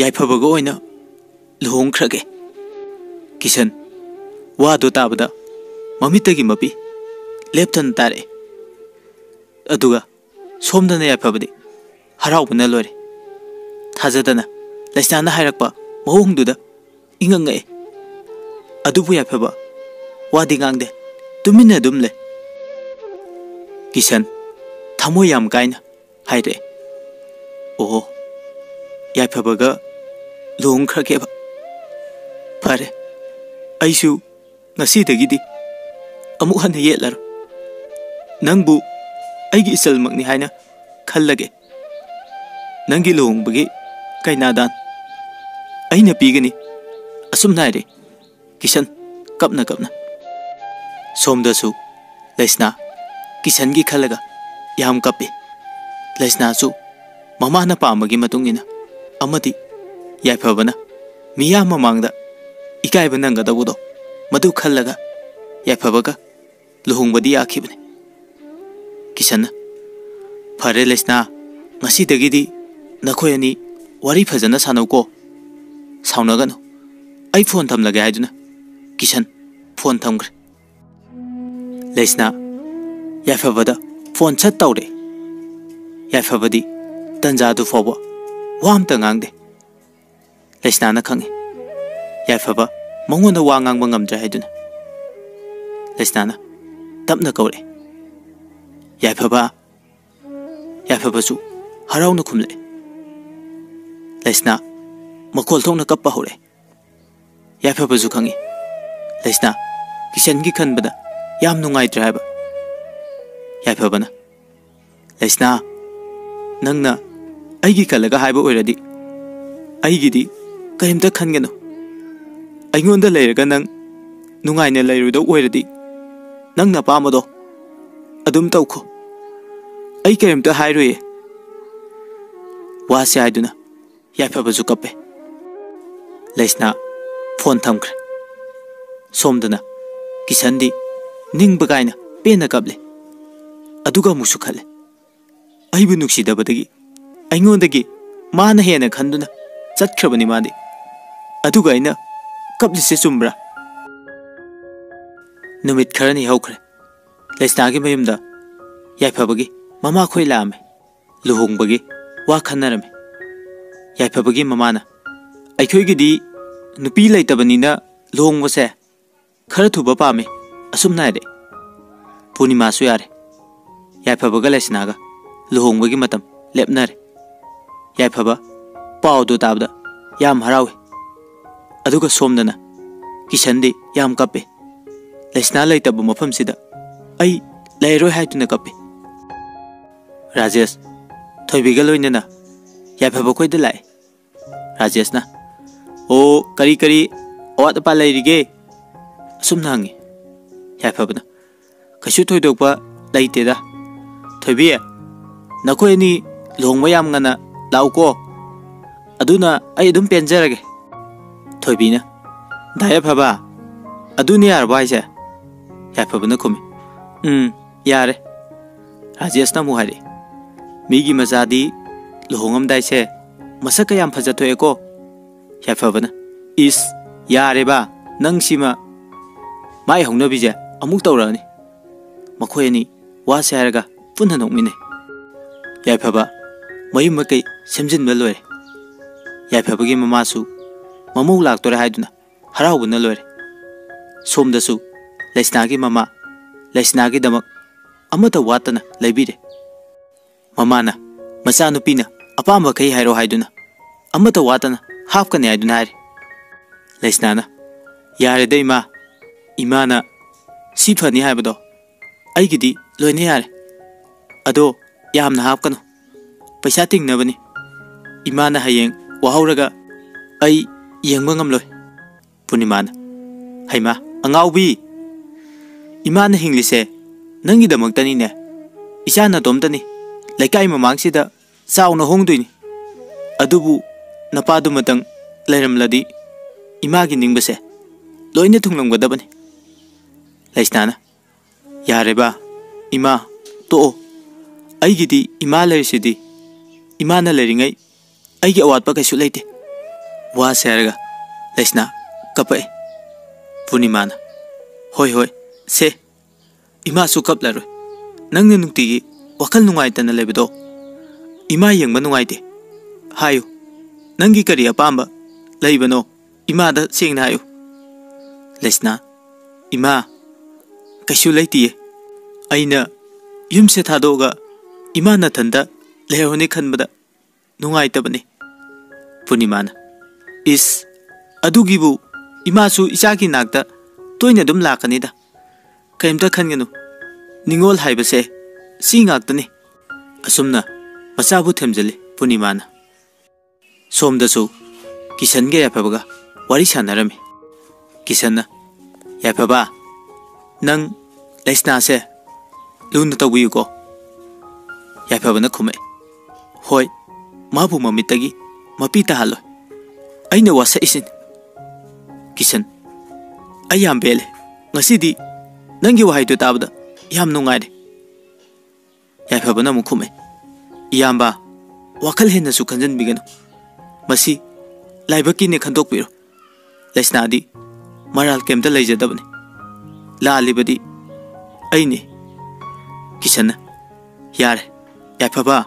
ꯌꯥꯏꯐꯕꯒ ꯑꯣꯏꯅ ꯂꯨꯍꯣꯡꯈ꯭ꯔꯒꯦ꯫" ꯀꯤꯁꯟ ꯋꯥꯗꯨ ꯇꯥꯕꯗ ꯃꯃꯤꯠꯇꯒꯤ ꯃꯄꯤ ꯂꯦꯞꯇꯅ ꯇꯥꯔꯛꯑꯦ꯫ ꯑꯗꯨꯒ ꯁꯣꯝꯗꯅ ꯌꯥꯏꯐꯕꯗꯤ ꯍꯔꯥꯎꯕꯅ ꯂꯣꯏꯔꯦ꯫ ꯊꯥꯖꯗꯅ ꯂꯩꯁꯅꯥꯅ ꯍꯥꯏꯔꯛꯄ ꯃꯑꯣꯡꯗꯨꯗ ꯏꯉꯛ ꯉꯛꯑꯦ꯫ ꯑꯗꯨꯕꯨ ꯌꯥꯏꯐꯕ ꯋꯥꯗꯤ ꯉꯥꯡꯗꯦ, ꯇꯨꯃꯤꯟꯅ ꯑꯗꯨꯝ ꯂꯩ꯫ ꯀꯤꯁꯟ ꯊꯃꯣꯏ ꯌꯥꯝ ꯀꯥꯏꯅ ꯍꯥꯏꯔꯛꯑꯦ, "ꯑꯣꯍꯣ, ꯌꯥꯏꯐꯕꯒ ꯂꯨꯍꯣꯡꯈ꯭ꯔꯒꯦꯕ꯫ ꯐꯔꯦ, ꯑꯩꯁꯨ ꯉꯁꯤꯗꯒꯤꯗꯤ ꯑꯃꯨꯛ ꯍꯟꯅ ꯌꯦꯠꯂꯔꯣꯏ꯫ ꯅꯪꯕꯨ ꯑꯩꯒꯤ ꯏꯆꯜꯃꯛꯅꯤ ꯍꯥꯏꯅ ꯈꯜꯂꯒꯦ꯫ ꯅꯪꯒꯤ ꯂꯨꯍꯣꯡꯕꯒꯤ ꯀꯩꯅꯥꯗꯥꯟ ꯑꯩꯅ ꯄꯤꯒꯅꯤ꯫" ꯑꯁꯨꯝꯅ ꯍꯥꯏꯔꯦ ꯀꯤꯁꯟ ꯀꯞꯅ ꯀꯞꯅ꯫ ꯁꯣꯝꯗꯁꯨ ꯂꯩꯁꯅꯥ ꯀꯤꯁꯟꯒꯤ ꯈꯜꯂꯒ ꯌꯥꯝ ꯀꯞꯄꯤ꯫ ꯂꯩꯁꯅꯥꯁꯨ ꯃꯃꯥꯅ ꯄꯥꯝꯕꯒꯤ ꯃꯇꯨꯡ ꯏꯟꯅ ꯑꯃꯗꯤ ꯌꯥꯏꯐꯕꯅ ꯃꯤꯌꯥꯝ ꯃꯃꯥꯡꯗ ꯏꯀꯥꯏꯕ ꯅꯪꯒꯗꯧꯕꯗꯣ, ꯃꯗꯨ ꯈꯜꯂꯒ ꯌꯥꯏꯐꯕꯒ ꯂꯨꯍꯣꯡꯕꯗꯤ ꯌꯥꯈꯤꯕꯅꯤ꯫ ꯀꯤꯁꯟꯅ, "ꯐꯔꯦ ꯂꯩꯁꯅꯥ, ꯉꯁꯤꯗꯒꯤꯗꯤ ꯅꯈꯣꯏ ꯑꯅꯤ ꯋꯥꯔꯤ ꯐꯖꯅ ꯁꯥꯟꯅꯧꯀꯣ꯫ ꯁꯥꯎꯅꯒꯅꯨ꯫ ꯑꯩ ꯐꯣꯟ ꯊꯝꯂꯒꯦ" ꯍꯥꯏꯗꯨꯅ ꯀꯤꯁꯟ ꯐꯣꯟ ꯊꯝꯈ꯭ꯔꯦ꯫ ꯂꯩꯁꯅꯥ ꯌꯥꯏꯐꯕꯗ ꯐꯣꯟ ꯁꯠ ꯇꯧꯔꯦ꯫ ꯌꯥꯏꯐꯕꯗꯤ ꯇꯟꯖꯥꯗꯨ ꯐꯥꯎꯕ ꯋꯥ ꯑꯝꯇ ꯉꯥꯡꯗꯦ꯫ ꯂꯩꯁꯅꯥꯅ ꯈꯪꯏ, ꯌꯥꯏꯐꯕ ꯃꯉꯣꯟꯗ ꯋꯥ ꯉꯥꯡꯕ ꯉꯝꯗ꯭ꯔꯦ ꯍꯥꯏꯗꯨꯅ꯫ ꯂꯩꯁꯅꯥꯅ ꯇꯞꯅ ꯀꯧꯔꯛꯑꯦ, "ꯌꯥꯏꯐꯕ!" ꯌꯥꯏꯐꯕꯁꯨ ꯍꯔꯥꯎꯅ ꯈꯨꯝꯂꯛꯑꯦ꯫ ꯂꯩꯁꯅꯥ ꯃꯈꯣꯜ ꯊꯣꯛꯅ ꯀꯞꯄ ꯍꯧꯔꯛꯑꯦ꯫ ꯌꯥꯏꯐꯕꯁꯨ ꯈꯪꯏ, ꯂꯩꯁꯅꯥ ꯀꯤꯁꯟꯒꯤ ꯈꯟꯕꯗ ꯌꯥꯝ ꯅꯨꯡꯉꯥꯏꯇ꯭ꯔꯦ ꯍꯥꯏꯕ꯫ ꯌꯥꯏꯐꯕꯅ, "ꯂꯩꯁꯅꯥ, ꯅꯪꯅ ꯑꯩꯒꯤ ꯈꯜꯂꯒ ꯍꯥꯏꯕ ꯑꯣꯏꯔꯗꯤ, ꯑꯩꯒꯤꯗꯤ ꯀꯔꯤꯝꯇ ꯈꯟꯒꯅꯨ꯫ ꯑꯩꯉꯣꯟꯗ ꯂꯩꯔꯒ ꯅꯪ ꯅꯨꯡꯉꯥꯏꯅ ꯂꯩꯔꯣꯏꯗꯧ ꯑꯣꯏꯔꯗꯤ, ꯅꯪꯅ ꯑꯄꯥꯝꯕꯗꯣ ꯑꯗꯨꯝ ꯇꯧꯈꯣ꯫ ꯑꯩ ꯀꯔꯤꯝꯇ ꯍꯥꯏꯔꯣꯏꯌꯦ꯫" ꯋꯥꯁꯦ ꯍꯥꯏꯗꯨꯅ ꯌꯥꯏꯐꯕꯁꯨ ꯀꯞꯄꯦ꯫ ꯂꯩꯁꯅꯥ ꯐꯣꯟ ꯊꯝꯈ꯭ꯔꯦ꯫ ꯁꯣꯝꯗꯅ ꯀꯤꯁꯟꯗꯤ ꯅꯤꯡꯕ ꯀꯥꯏꯅ ꯄꯦꯟꯅ ꯀꯞꯂꯦ꯫ ꯑꯗꯨꯒ ꯑꯃꯨꯛꯁꯨ ꯈꯜꯂꯦ, "ꯑꯩꯕꯨ ꯅꯨꯡꯁꯤꯗꯕꯗꯒꯤ ꯑꯩꯉꯣꯟꯗꯒꯤ ꯃꯥꯅ ꯍꯦꯟꯅ ꯈꯟꯗꯨꯅ ꯆꯠꯈ꯭ꯔꯕꯅꯤ ꯃꯥꯗꯤ꯫ ꯑꯗꯨꯒ ꯑꯩꯅ ꯀꯞꯂꯤꯁꯦ ꯆꯨꯝꯕ꯭ꯔꯥ?" ꯅꯨꯃꯤꯠ ꯈꯔꯅꯤ ꯍꯧꯈ꯭ꯔꯦ꯫ ꯂꯩꯁꯅꯥꯒꯤ ꯃꯌꯨꯝꯗ ꯌꯥꯏꯐꯕꯒꯤ ꯃꯃꯥꯈꯣꯏ ꯂꯥꯛꯑꯝꯃꯦ꯫ ꯂꯨꯍꯣꯡꯕꯒꯤ ꯋꯥ ꯈꯟꯅꯔꯝꯃꯤ꯫ ꯌꯥꯏꯐꯕꯒꯤ ꯃꯃꯥꯅ, "ꯑꯩꯈꯣꯏꯒꯤꯗꯤ ꯅꯨꯄꯤ ꯂꯩꯇꯕꯅꯤꯅ ꯂꯨꯍꯣꯡꯕꯁꯦ ꯈꯔ ꯊꯨꯕ ꯄꯥꯝꯃꯤ," ꯑꯁꯨꯝꯅ ꯍꯥꯏꯔꯛꯑꯦ꯫ ꯄꯨꯔꯅꯤꯃꯥꯁꯨ ꯌꯥꯔꯦ꯫ ꯌꯥꯏꯐꯕꯒ ꯂꯩꯁꯅꯥꯒ ꯂꯨꯍꯣꯡꯕꯒꯤ ꯃꯇꯝ ꯂꯦꯞꯅꯔꯦ꯫ ꯌꯥꯏꯐꯕ ꯄꯥꯎꯗꯨ ꯇꯥꯕꯗ ꯌꯥꯝ ꯍꯔꯥꯎꯏ꯫ ꯑꯗꯨꯒ ꯁꯣꯝꯗꯅ ꯀꯤꯁꯟꯗꯤ ꯌꯥꯝ ꯀꯞꯄꯦ꯫ "ꯂꯩꯁꯅꯥ ꯂꯩꯇꯕ ꯃꯐꯝꯁꯤꯗ ꯑꯩ ꯂꯩꯔꯣꯏ" ꯍꯥꯏꯗꯨꯅ ꯀꯞꯄꯦ꯫ ꯔꯥꯖꯦꯁ ꯊꯣꯏꯕꯤꯒ ꯂꯣꯏꯅꯅ ꯌꯥꯏꯐꯕ ꯈꯣꯏꯗ ꯂꯥꯛꯑꯦ꯫ ꯔꯥꯖꯦꯁꯅ, "ꯑꯣ, ꯀꯔꯤ ꯀꯔꯤ ꯑꯋꯥꯠ ꯑꯄꯥ ꯂꯩꯔꯤꯒꯦ?" ꯑꯁꯨꯝꯅ ꯍꯪꯉꯤ꯫ ꯌꯥꯏꯐꯕꯅ, "ꯀꯩꯁꯨ ꯊꯣꯏꯗꯣꯛꯄ ꯂꯩꯇꯦꯗ꯫ ꯊꯣꯏꯕꯤ, ꯅꯈꯣꯏ ꯑꯅꯤ ꯂꯨꯍꯣꯡꯕ ꯌꯥꯝ ꯉꯟꯅ ꯂꯥꯛꯎꯀꯣ꯫ ꯑꯗꯨꯅ ꯑꯩ ꯑꯗꯨꯝ ꯄꯦꯟꯖꯔꯒꯦ꯫" ꯊꯣꯏꯕꯤꯅ, "ꯗꯥ ꯌꯥꯏꯐꯕ, ꯑꯗꯨꯅ ꯌꯥꯔꯕꯣ ꯍꯥꯏꯁꯦ?" ꯌꯥꯏꯐꯕꯅ ꯈꯨꯝꯃꯤ, "ꯎꯝ, ꯌꯥꯔꯦ꯫" ꯔꯥꯖꯦꯁꯅ ꯑꯃꯨꯛ ꯍꯥꯏꯔꯛꯏ, "ꯃꯤꯒꯤ ꯃꯆꯥꯗꯤ ꯂꯨꯍꯣꯡꯉꯝꯗꯥꯏꯁꯦ ꯃꯁꯛꯀ ꯌꯥꯝ ꯐꯖꯊꯣꯛꯑꯦꯀꯣ꯫" ꯌꯥꯏꯐꯕꯅ, "ꯏꯁ, ꯌꯥꯔꯦꯕ, ꯅꯪꯁꯤꯃ꯫" ꯃꯥꯏ ꯍꯧꯅꯕꯤꯁꯦ ꯑꯃꯨꯛ ꯇꯧꯔꯛꯑꯅꯤ꯫ ꯃꯈꯣꯏ ꯑꯅꯤ ꯋꯥꯁꯦ ꯍꯥꯏꯔꯒ ꯄꯨꯟꯅ ꯅꯣꯛꯃꯤꯟꯅꯩ꯫ ꯌꯥꯏꯐꯕ ꯃꯌꯨꯝ ꯃꯀꯩ ꯁꯦꯝꯖꯤꯟꯕ ꯂꯣꯏꯔꯦ꯫ ꯌꯥꯏꯐꯕꯒꯤ ꯃꯃꯥꯁꯨ ꯃꯃꯧ ꯂꯥꯛꯇꯣꯔꯦ ꯍꯥꯏꯗꯨꯅ ꯍꯔꯥꯎꯕꯅ ꯂꯣꯏꯔꯦ꯫ ꯁꯣꯝꯗꯁꯨ ꯂꯩꯁꯅꯥꯒꯤ ꯃꯃꯥ ꯂꯩꯁꯅꯥꯒꯤꯗꯃꯛ ꯑꯃꯠꯇ ꯋꯥꯠꯇꯅ ꯂꯩꯕꯤꯔꯦ꯫ ꯃꯃꯥꯅ ꯃꯆꯥꯅꯨꯄꯤꯅ ꯑꯄꯥꯝꯕꯈꯩ ꯍꯥꯏꯔꯣ ꯍꯥꯏꯗꯨꯅ ꯑꯃꯠꯇ ꯋꯥꯠꯇꯅ ꯍꯥꯞꯀꯅꯤ ꯍꯥꯏꯗꯨꯅ ꯍꯥꯏꯔꯦ꯫ ꯂꯩꯁꯅꯥꯅ, "ꯌꯥꯔꯦꯗ ꯏꯃꯥ, ꯏꯃꯥꯅ ꯁꯤ ꯐꯅꯤ ꯍꯥꯏꯕꯗꯣ ꯑꯩꯒꯤꯗꯤ ꯂꯣꯏꯅ ꯌꯥꯔꯦ꯫ ꯑꯗꯣ ꯌꯥꯝꯅ ꯍꯥꯞꯀꯅꯨ, ꯄꯩꯁꯥ ꯇꯤꯡꯅꯕꯅꯤ꯫ ꯏꯃꯥꯅ ꯍꯌꯦꯡ ꯋꯥꯍꯧꯔꯒ ꯑꯩ ꯌꯦꯡꯕ ꯉꯝꯂꯣꯏ꯫" ꯄꯨꯔꯅꯤꯃꯥꯅ, "ꯍꯩꯃꯥ, ꯑꯉꯥꯎꯕꯤ! ꯏꯃꯥꯅ ꯍꯤꯡꯂꯤꯁꯦ ꯅꯪꯒꯤꯗꯃꯛꯇꯅꯤꯅꯦ꯫ ꯏꯆꯥ ꯅꯇꯣꯝꯇꯅꯤ꯫ ꯂꯩꯀꯥꯏ ꯃꯃꯥꯡꯁꯤꯗ ꯆꯥꯎꯅ ꯍꯣꯡꯗꯣꯏꯅꯤ꯫ ꯑꯗꯨꯕꯨ ꯅꯄꯥꯗꯨꯃꯇꯪ ꯂꯩꯔꯝꯂꯗꯤ ꯏꯃꯥꯒꯤ ꯅꯤꯡꯕꯁꯦ ꯂꯣꯏꯅ ꯊꯨꯡꯂꯝꯒꯗꯕꯅꯤ꯫" ꯂꯩꯁꯅꯥꯅ, "ꯌꯥꯔꯦꯕ, ꯏꯃꯥ, ꯇꯣꯛꯑꯣ꯫ ꯑꯩꯒꯤꯗꯤ ꯏꯃꯥ ꯂꯩꯔꯤꯁꯤꯗꯤ꯫ ꯏꯃꯥꯅ ꯂꯩꯔꯤꯉꯩ ꯑꯩꯒꯤ ꯑꯋꯥꯠꯄ ꯀꯩꯁꯨ ꯂꯩꯇꯦ꯫" ꯋꯥꯁꯦ ꯍꯥꯏꯔꯒ ꯂꯩꯁꯅꯥ ꯀꯞꯄꯛꯑꯦ꯫ ꯄꯨꯔꯅꯤꯃꯥꯅ, "ꯍꯣꯏ, ꯍꯣꯏ, ꯁꯦ, ꯏꯃꯥꯁꯨ ꯀꯞꯂꯔꯣꯏ꯫ ꯅꯪꯅ ꯅꯨꯡꯇꯤꯒꯤ ꯋꯥꯈꯜ ꯅꯨꯡꯉꯥꯏꯇꯅ ꯂꯩꯕꯗꯣ ꯏꯃꯥ ꯌꯦꯡꯕ ꯅꯨꯡꯉꯥꯏꯇꯦ꯫ ꯍꯥꯏꯌꯨ, ꯅꯪꯒꯤ ꯀꯔꯤ ꯑꯄꯥꯝꯕ ꯂꯩꯕꯅꯣ ꯏꯃꯥꯗ ꯁꯦꯡꯅ ꯍꯥꯏꯌꯨ꯫" ꯂꯩꯁꯅꯥ, "ꯏꯃꯥ, ꯀꯩꯁꯨ ꯂꯩꯇꯤꯌꯦ꯫ ꯑꯩꯅ ꯌꯨꯝꯁꯦ ꯊꯥꯗꯣꯛꯑꯒ ꯏꯃꯥ ꯅꯊꯟꯇ ꯂꯩꯍꯧꯔꯅꯤ ꯈꯟꯕꯗ ꯅꯨꯡꯉꯥꯏꯇꯕꯅꯤ꯫" ꯄꯨꯔꯅꯤꯃꯥꯅ, "ꯏꯁ, ꯑꯗꯨꯒꯤꯕꯨ ꯏꯃꯥꯁꯨ ꯏꯆꯥꯒꯤ ꯅꯥꯛꯇ ꯇꯣꯏꯅ ꯑꯗꯨꯝ ꯂꯥꯛꯀꯅꯤꯗ꯫ ꯀꯔꯤꯝꯇ ꯈꯟꯒꯅꯨ꯫ ꯅꯤꯉꯣꯜ ꯍꯥꯏꯕꯁꯦ ꯁꯤ ꯉꯥꯛꯇꯅꯤ꯫" ꯑꯁꯨꯝꯅ ꯃꯆꯥꯕꯨ ꯊꯦꯝꯖꯤꯜꯂꯤ ꯄꯨꯔꯅꯤꯃꯥꯅ꯫ ꯁꯣꯝꯗꯁꯨ ꯀꯤꯁꯟꯒ ꯌꯥꯏꯐꯕꯒ ꯋꯥꯔꯤ ꯁꯥꯟꯅꯔꯝꯃꯤ꯫ ꯀꯤꯁꯟꯅ, "ꯌꯥꯏꯐꯕ, ꯅꯪ ꯂꯩꯁꯅꯥꯁꯦ ꯂꯨꯅ ꯇꯧꯕꯤꯌꯨꯀꯣ꯫" ꯌꯥꯏꯐꯕꯅ ꯈꯨꯝꯃꯛꯑꯦ, "ꯍꯣꯏ, ꯃꯥꯕꯨ ꯃꯃꯤꯠꯇꯒꯤ ꯃꯄꯤ ꯇꯥꯍꯜꯂꯣꯏ꯫ ꯑꯩꯅ ꯋꯥꯁꯛꯏꯁꯤꯅꯤ꯫" ꯀꯤꯁꯟ, "ꯑꯩ ꯌꯥꯝ ꯄꯦꯜꯂꯦ꯫ ꯉꯁꯤꯗꯤ ꯅꯪꯒꯤ ꯋꯥꯍꯩꯗꯨ ꯇꯥꯕꯗ ꯌꯥꯝ ꯅꯨꯡꯉꯥꯏꯔꯦ꯫" ꯌꯥꯏꯐꯕꯅ ꯑꯃꯨꯛ ꯈꯨꯝꯃꯦ, "ꯏꯌꯥꯝꯕ, ꯋꯥꯈꯜ ꯍꯦꯟꯅꯁꯨ ꯈꯟꯖꯟꯕꯤꯒꯅꯨ꯫ ꯃꯁꯤ ꯂꯥꯏꯕꯛꯀꯤꯅꯦ ꯈꯟꯗꯣꯛꯄꯤꯔꯣ꯫ ꯂꯩꯁꯅꯥꯗꯤ ꯃꯔꯥꯜ ꯀꯩꯝꯇ ꯂꯩꯖꯗꯕꯅꯤ꯫ ꯂꯥꯜꯂꯤꯕꯗꯤ ꯑꯩꯅꯤ꯫" ꯀꯤꯁꯟꯅ, "ꯌꯥꯔꯦ, ꯌꯥꯏꯐꯕ,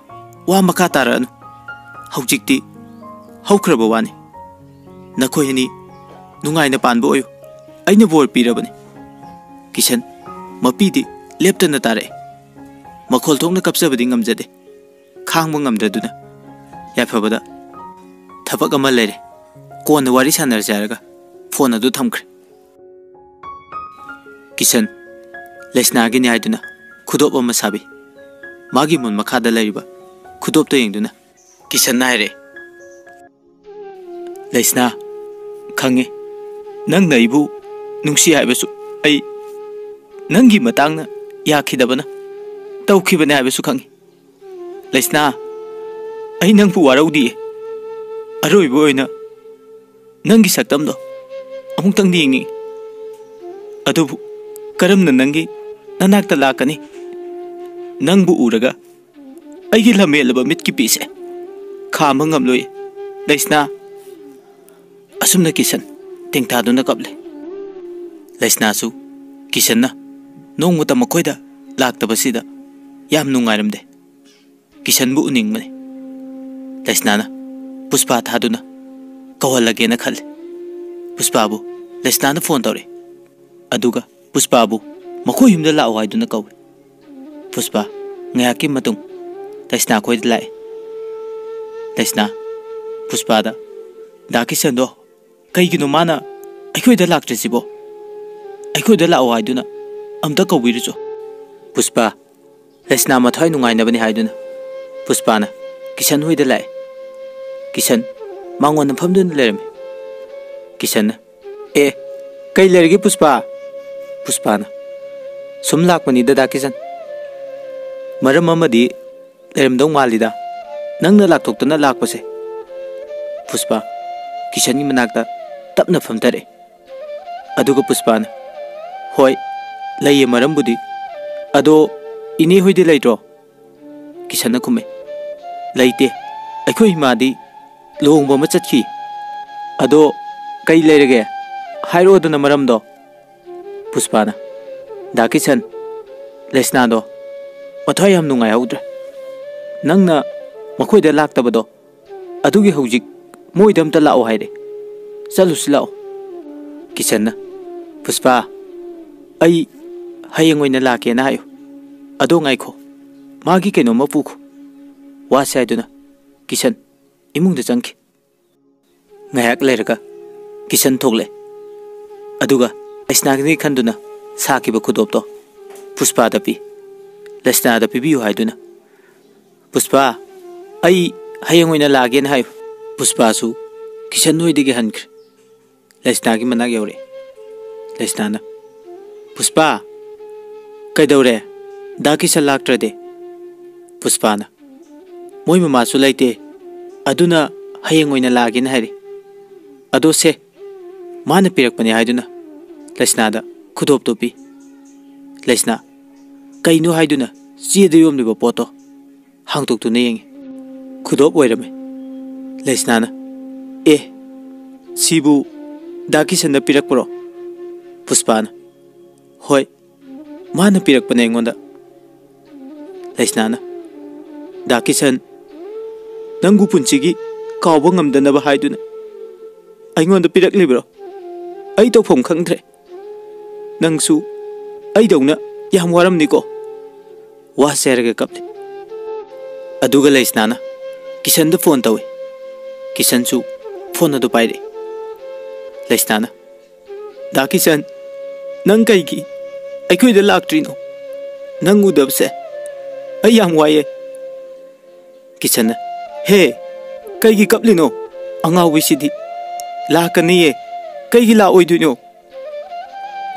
ꯋꯥ ꯃꯈꯥ ꯇꯥꯔꯛꯑꯅꯨ꯫ ꯍꯧꯖꯤꯛꯇꯤ ꯍꯧꯈ꯭ꯔꯕ ꯋꯥꯅꯤ꯫ ꯅꯈꯣꯏ ꯑꯅꯤ ꯅꯨꯡꯉꯥꯏꯅ ꯄꯥꯟꯕ ꯑꯣꯏꯌꯨ꯫ ꯑꯩꯅ ꯕꯣꯔ ꯄꯤꯔꯕꯅꯤ꯫ ꯀꯤꯁꯟ ꯃꯄꯤꯗꯤ ꯂꯦꯞꯇꯅ ꯇꯥꯔꯛꯑꯦ꯫ ꯃꯈꯣꯜ ꯊꯣꯛꯅ ꯀꯞꯆꯕꯗꯤ ꯉꯝꯖꯗꯦ꯫ ꯈꯥꯡꯕ ꯉꯝꯗ꯭ꯔꯗꯨꯅ, "ꯌꯥꯏꯐꯕꯗ ꯊꯕꯛ ꯑꯃ ꯂꯩꯔꯦ, ꯀꯣꯟꯅ ꯋꯥꯔꯤ ꯁꯥꯟꯅꯔꯁꯦ" ꯍꯥꯏꯔꯒ ꯐꯣꯟ ꯑꯗꯨ ꯊꯝꯈ꯭ꯔꯦ꯫ ꯀꯤꯁꯟ ꯂꯩꯁꯅꯥꯒꯤꯅꯤ ꯍꯥꯏꯗꯨꯅ ꯈꯨꯗꯣꯞ ꯑꯃ ꯁꯥꯕꯤ꯫ ꯃꯥꯒꯤ ꯃꯨꯟ ꯃꯈꯥꯗ ꯂꯩꯔꯤꯕ ꯈꯨꯗꯣꯞꯇ ꯌꯦꯡꯗꯨꯅ ꯀꯤꯁꯟꯅ ꯍꯥꯏꯔꯛꯑꯦ, "ꯂꯩꯁꯅꯥ, ꯈꯪꯉꯤ, ꯅꯪꯅ ꯑꯩꯕꯨ ꯅꯨꯡꯁꯤ ꯍꯥꯏꯕꯁꯨ, ꯑꯩ ꯅꯪꯒꯤ ꯃꯇꯥꯡꯅ ꯌꯥꯈꯤꯗꯕꯅ ꯇꯧꯈꯤꯕꯅꯦ ꯍꯥꯏꯕꯁꯨ ꯈꯪꯉꯤ꯫ ꯂꯩꯁꯅꯥ, ꯑꯩ ꯅꯪꯕꯨ ꯋꯥꯔꯧꯗꯤꯌꯦ꯫ ꯑꯔꯣꯏꯕ ꯑꯣꯏꯅ ꯅꯪꯒꯤ ꯁꯛꯇꯝꯗꯣ ꯑꯃꯨꯛꯇꯪꯗꯤ ꯌꯦꯡꯅꯤꯡꯉꯤ꯫ ꯑꯗꯨꯕꯨ ꯀꯔꯝꯅ ꯅꯪꯒꯤ ꯅꯅꯥꯛꯇ ꯂꯥꯛꯀꯅꯤ? ꯅꯪꯕꯨ ꯎꯔꯒ ꯑꯩꯒꯤ ꯂꯝꯍꯦꯜꯂꯕ ꯃꯤꯠꯀꯤ ꯄꯤꯁꯦ ꯈꯥꯝꯕ ꯉꯝꯂꯣꯏ, ꯂꯩꯁꯅꯥ"꯫ ꯑꯁꯨꯝꯅ ꯀꯤꯁꯟ ꯇꯦꯡꯊꯥꯗꯨꯅ ꯀꯞꯂꯦ꯫ ꯂꯩꯁꯅꯥꯁꯨ ꯀꯤꯁꯟꯅ ꯅꯣꯡꯃꯇ ꯃꯈꯣꯏꯗ ꯂꯥꯛꯇꯕꯁꯤꯗ ꯌꯥꯝ ꯅꯨꯡꯉꯥꯏꯔꯝꯗꯦ꯫ ꯀꯤꯁꯟꯕꯨ ꯎꯅꯤꯡꯕꯅꯤ꯫ ꯂꯩꯁꯅꯥꯅ ꯄꯨꯁꯄꯥ ꯊꯥꯗꯨꯅ ꯀꯧꯍꯜꯂꯒꯦꯅ ꯈꯜꯂꯤ꯫ ꯄꯨꯁꯄꯥꯕꯨ ꯂꯩꯁꯅꯥꯅ ꯐꯣꯟ ꯇꯧꯔꯛꯏ꯫ ꯑꯗꯨꯒ ꯄꯨꯁꯄꯥꯕꯨ ꯃꯈꯣꯏ ꯌꯨꯝꯗ ꯂꯥꯛꯑꯣ ꯍꯥꯏꯗꯨꯅ ꯀꯧꯏ꯫ ꯄꯨꯁꯄꯥ ꯉꯥꯏꯍꯥꯛꯀꯤ ꯃꯇꯨꯡ ꯂꯩꯁꯅꯥ ꯈꯣꯏꯗ ꯂꯥꯛꯏ꯫ ꯂꯩꯁꯅꯥ ꯄꯨꯁꯄꯥꯗ, "ꯗꯥ ꯀꯤꯁꯟꯗꯣ ꯀꯩꯒꯤꯅꯣ ꯃꯥꯅ ꯑꯩꯈꯣꯏꯗ ꯂꯥꯛꯇ꯭ꯔꯤꯁꯤꯕꯣ? ꯑꯩꯈꯣꯏꯗ ꯂꯥꯛꯑꯣ ꯍꯥꯏꯗꯨꯅ ꯑꯝꯇ ꯀꯧꯕꯤꯔꯨꯆꯣ"꯫ ꯄꯨꯁꯄꯥ ꯂꯩꯁꯅꯥ ꯃꯊ꯭ꯋꯥꯏ ꯅꯨꯡꯉꯥꯏꯅꯕꯅꯤ ꯍꯥꯏꯗꯨꯅ ꯄꯨꯁꯄꯥꯅ ꯀꯤꯁꯟ ꯍꯣꯏꯗ ꯂꯥꯛꯑꯦ꯫ ꯀꯤꯁꯟ ꯃꯉꯣꯟꯗ ꯐꯝꯗꯨꯅ ꯂꯩꯔꯝꯃꯤ꯫ ꯀꯤꯁꯟꯅ, "ꯑꯦ, ꯀꯩ ꯂꯩꯔꯒꯦ ꯄꯨꯁꯄꯥ?" ꯄꯨꯁꯄꯥꯅ, "ꯁꯨꯝ ꯂꯥꯛꯄꯅꯤꯗ ꯗꯥ ꯀꯤꯁꯟ꯫ ꯃꯔꯝ ꯑꯃꯗꯤ ꯂꯩꯔꯝꯗꯧ ꯃꯥꯜꯂꯤꯗ, ꯅꯪꯅ ꯂꯥꯛꯊꯣꯛꯇꯅ ꯂꯥꯛꯄꯁꯦ"꯫ ꯄꯨꯁꯄꯥ ꯀꯤꯁꯟꯒꯤ ꯃꯅꯥꯛꯇ ꯇꯞꯅ ꯐꯝꯊꯔꯛꯑꯦ꯫ ꯑꯗꯨꯒ ꯄꯨꯁꯄꯥꯅ, "ꯍꯣꯏ, ꯂꯩꯌꯦ ꯃꯔꯝꯕꯨꯗꯤ꯫ ꯑꯗꯣ ꯏꯅꯦ ꯍꯣꯏꯗꯤ ꯂꯩꯇ꯭ꯔꯣ?" ꯀꯤꯁꯟꯅ ꯈꯨꯝꯃꯦ, "ꯂꯩꯇꯦ, ꯑꯩꯈꯣꯏ ꯏꯃꯥꯗꯤ ꯂꯨꯍꯣꯡꯕ ꯑꯃ ꯆꯠꯈꯤ꯫ ꯑꯗꯣ ꯀꯩ ꯂꯩꯔꯒꯦ? ꯍꯥꯏꯔꯛꯑꯣꯗꯅ ꯃꯔꯝꯗꯣ"꯫ ꯄꯨꯁꯄꯥꯅ, "ꯗꯥ ꯀꯤꯁꯟ, ꯂꯩꯁꯅꯥꯗꯣ ꯃꯊ꯭ꯋꯥꯏ ꯌꯥꯝ ꯅꯨꯡꯉꯥꯏꯍꯧꯗ꯭ꯔꯦ꯫ ꯅꯪꯅ ꯃꯈꯣꯏꯗ ꯂꯥꯛꯇꯕꯗꯣ, ꯑꯗꯨꯒꯤ ꯍꯧꯖꯤꯛ ꯃꯣꯏꯗ ꯑꯝꯇ ꯂꯥꯛꯑꯣ ꯍꯥꯏꯔꯦ꯫ ꯆꯠꯂꯨꯁꯤ ꯂꯥꯛꯑꯣ꯫ ꯀꯤꯁꯟꯅ, "ꯄꯨꯁꯄꯥ, ꯑꯩ ꯍꯌꯦꯡ ꯑꯣꯏꯅ ꯂꯥꯛꯀꯦꯅ ꯍꯥꯏꯌꯨ꯫ ꯑꯗꯣ ꯉꯥꯏꯈꯣ, ꯃꯥꯒꯤ ꯀꯩꯅꯣꯝꯃ ꯄꯨꯈꯣ, ꯋꯥꯁꯦ" ꯍꯥꯏꯗꯨꯅ ꯀꯤꯁꯟ ꯏꯃꯨꯡꯗ ꯆꯪꯈꯤ꯫ ꯉꯥꯏꯍꯥꯛ ꯂꯩꯔꯒ ꯀꯤꯁꯟ ꯊꯣꯛꯂꯛꯑꯦ꯫ ꯑꯗꯨꯒ ꯂꯩꯁꯅꯥꯒꯤꯅꯤ ꯈꯟꯗꯨꯅ ꯁꯥꯈꯤꯕ ꯈꯨꯗꯣꯞꯇꯣ ꯄꯨꯁꯄꯥꯗ ꯄꯤ꯫ ꯂꯩꯁꯅꯥꯗ ꯄꯤꯕꯤꯌꯨ ꯍꯥꯏꯗꯨꯅ, "ꯄꯨꯁꯄꯥ, ꯑꯩ ꯍꯌꯦꯡ ꯑꯣꯏꯅ ꯂꯥꯛꯑꯒꯦꯅ" ꯍꯥꯏꯌꯨ꯫ ꯄꯨꯁꯄꯥꯁꯨ ꯀꯤꯁꯟ ꯍꯣꯏꯗꯒꯤ ꯍꯟꯈ꯭ꯔꯦ꯫ ꯂꯩꯁꯅꯥꯒꯤ ꯃꯅꯥꯛ ꯌꯧꯔꯛꯑꯦ꯫ ꯂꯩꯁꯅꯥꯅ, "ꯄꯨꯁꯄꯥ, ꯀꯩꯗꯧꯔꯦ? ꯗꯥ ꯀꯤꯁꯟ ꯂꯥꯛꯇ꯭ꯔꯗꯤ?" ꯄꯨꯁꯄꯥꯅ, "ꯃꯣꯏ ꯃꯃꯥꯁꯨ ꯂꯩꯇꯦ, ꯑꯗꯨꯅ ꯍꯌꯦꯡ ꯑꯣꯏꯅ ꯂꯥꯛꯑꯒꯦꯅ ꯍꯥꯏꯔꯤ꯫ ꯑꯗꯣ ꯁꯦ, ꯃꯥꯅ ꯄꯤꯔꯛꯄꯅꯦ" ꯍꯥꯏꯗꯨꯅ ꯂꯩꯁꯅꯥꯗ ꯈꯨꯗꯣꯞꯇꯨ ꯄꯤ꯫ ꯂꯩꯁꯅꯥ, ꯀꯩꯅꯣ ꯍꯥꯏꯗꯨꯅ ꯆꯦꯗ ꯌꯣꯝꯂꯤꯕ ꯄꯣꯠꯇꯣ ꯍꯥꯡꯗꯣꯛꯇꯨꯅ ꯌꯦꯡꯉꯤ꯫ ꯈꯨꯗꯣꯞ ꯑꯣꯏꯔꯝꯃꯦ꯫ ꯂꯩꯁꯅꯥꯅ, "ꯑꯦ, ꯁꯤꯕꯨ ꯗꯥ ꯀꯤꯁꯟꯅ ꯄꯤꯔꯛꯄ꯭ꯔꯣ?" ꯄꯨꯁꯄꯥꯅ, "ꯍꯣꯏ, ꯃꯥꯅ ꯄꯤꯔꯛꯄꯅꯦ ꯑꯩꯉꯣꯟꯗ꯫" ꯂꯩꯁꯅꯥꯅ, "ꯗꯥ ꯀꯤꯁꯟ, ꯅꯪꯕꯨ ꯄꯨꯟꯁꯤꯒꯤ ꯀꯥꯎꯕ ꯉꯝꯗꯅꯕ ꯍꯥꯏꯗꯨꯅ ꯑꯩꯉꯣꯟꯗ ꯄꯤꯔꯛꯂꯤꯕ꯭ꯔꯣ? ꯑꯩ ꯇꯧꯐꯝ ꯈꯪꯗ꯭ꯔꯦ꯫ ꯅꯪꯁꯨ ꯑꯩꯗꯧꯅ ꯌꯥꯝ ꯋꯥꯔꯝꯅꯤꯀꯣ꯫" ꯋꯥꯁꯦ ꯍꯥꯏꯔꯒ ꯀꯞꯂꯤ꯫ ꯑꯗꯨꯒ ꯂꯩꯁꯅꯥꯅ ꯀꯤꯁꯟꯗ ꯐꯣꯟ ꯇꯧꯏ꯫ ꯀꯤꯁꯟꯁꯨ ꯐꯣꯟ ꯑꯗꯨ ꯄꯥꯏꯔꯛꯏ꯫ ꯂꯩꯁꯅꯥꯅ, "ꯗꯥ ꯀꯤꯁꯟ, ꯅꯪ ꯀꯩꯒꯤ ꯑꯩꯈꯣꯏꯗ ꯂꯥꯛꯇ꯭ꯔꯤꯅꯣ? ꯅꯪ ꯎꯗꯕꯁꯦ ꯑꯩ ꯌꯥꯝ ꯋꯥꯏꯌꯦ꯫" ꯀꯤꯁꯟꯅ, "ꯍꯦ, ꯀꯩꯒꯤ ꯀꯞꯂꯤꯅꯣ? ꯑꯉꯥꯎꯕꯤꯁꯤꯗꯤ ꯂꯥꯛꯀꯅꯤꯌꯦ꯫ ꯀꯩꯒꯤ ꯂꯥꯛꯑꯣꯏꯗꯣꯏꯅꯣ?"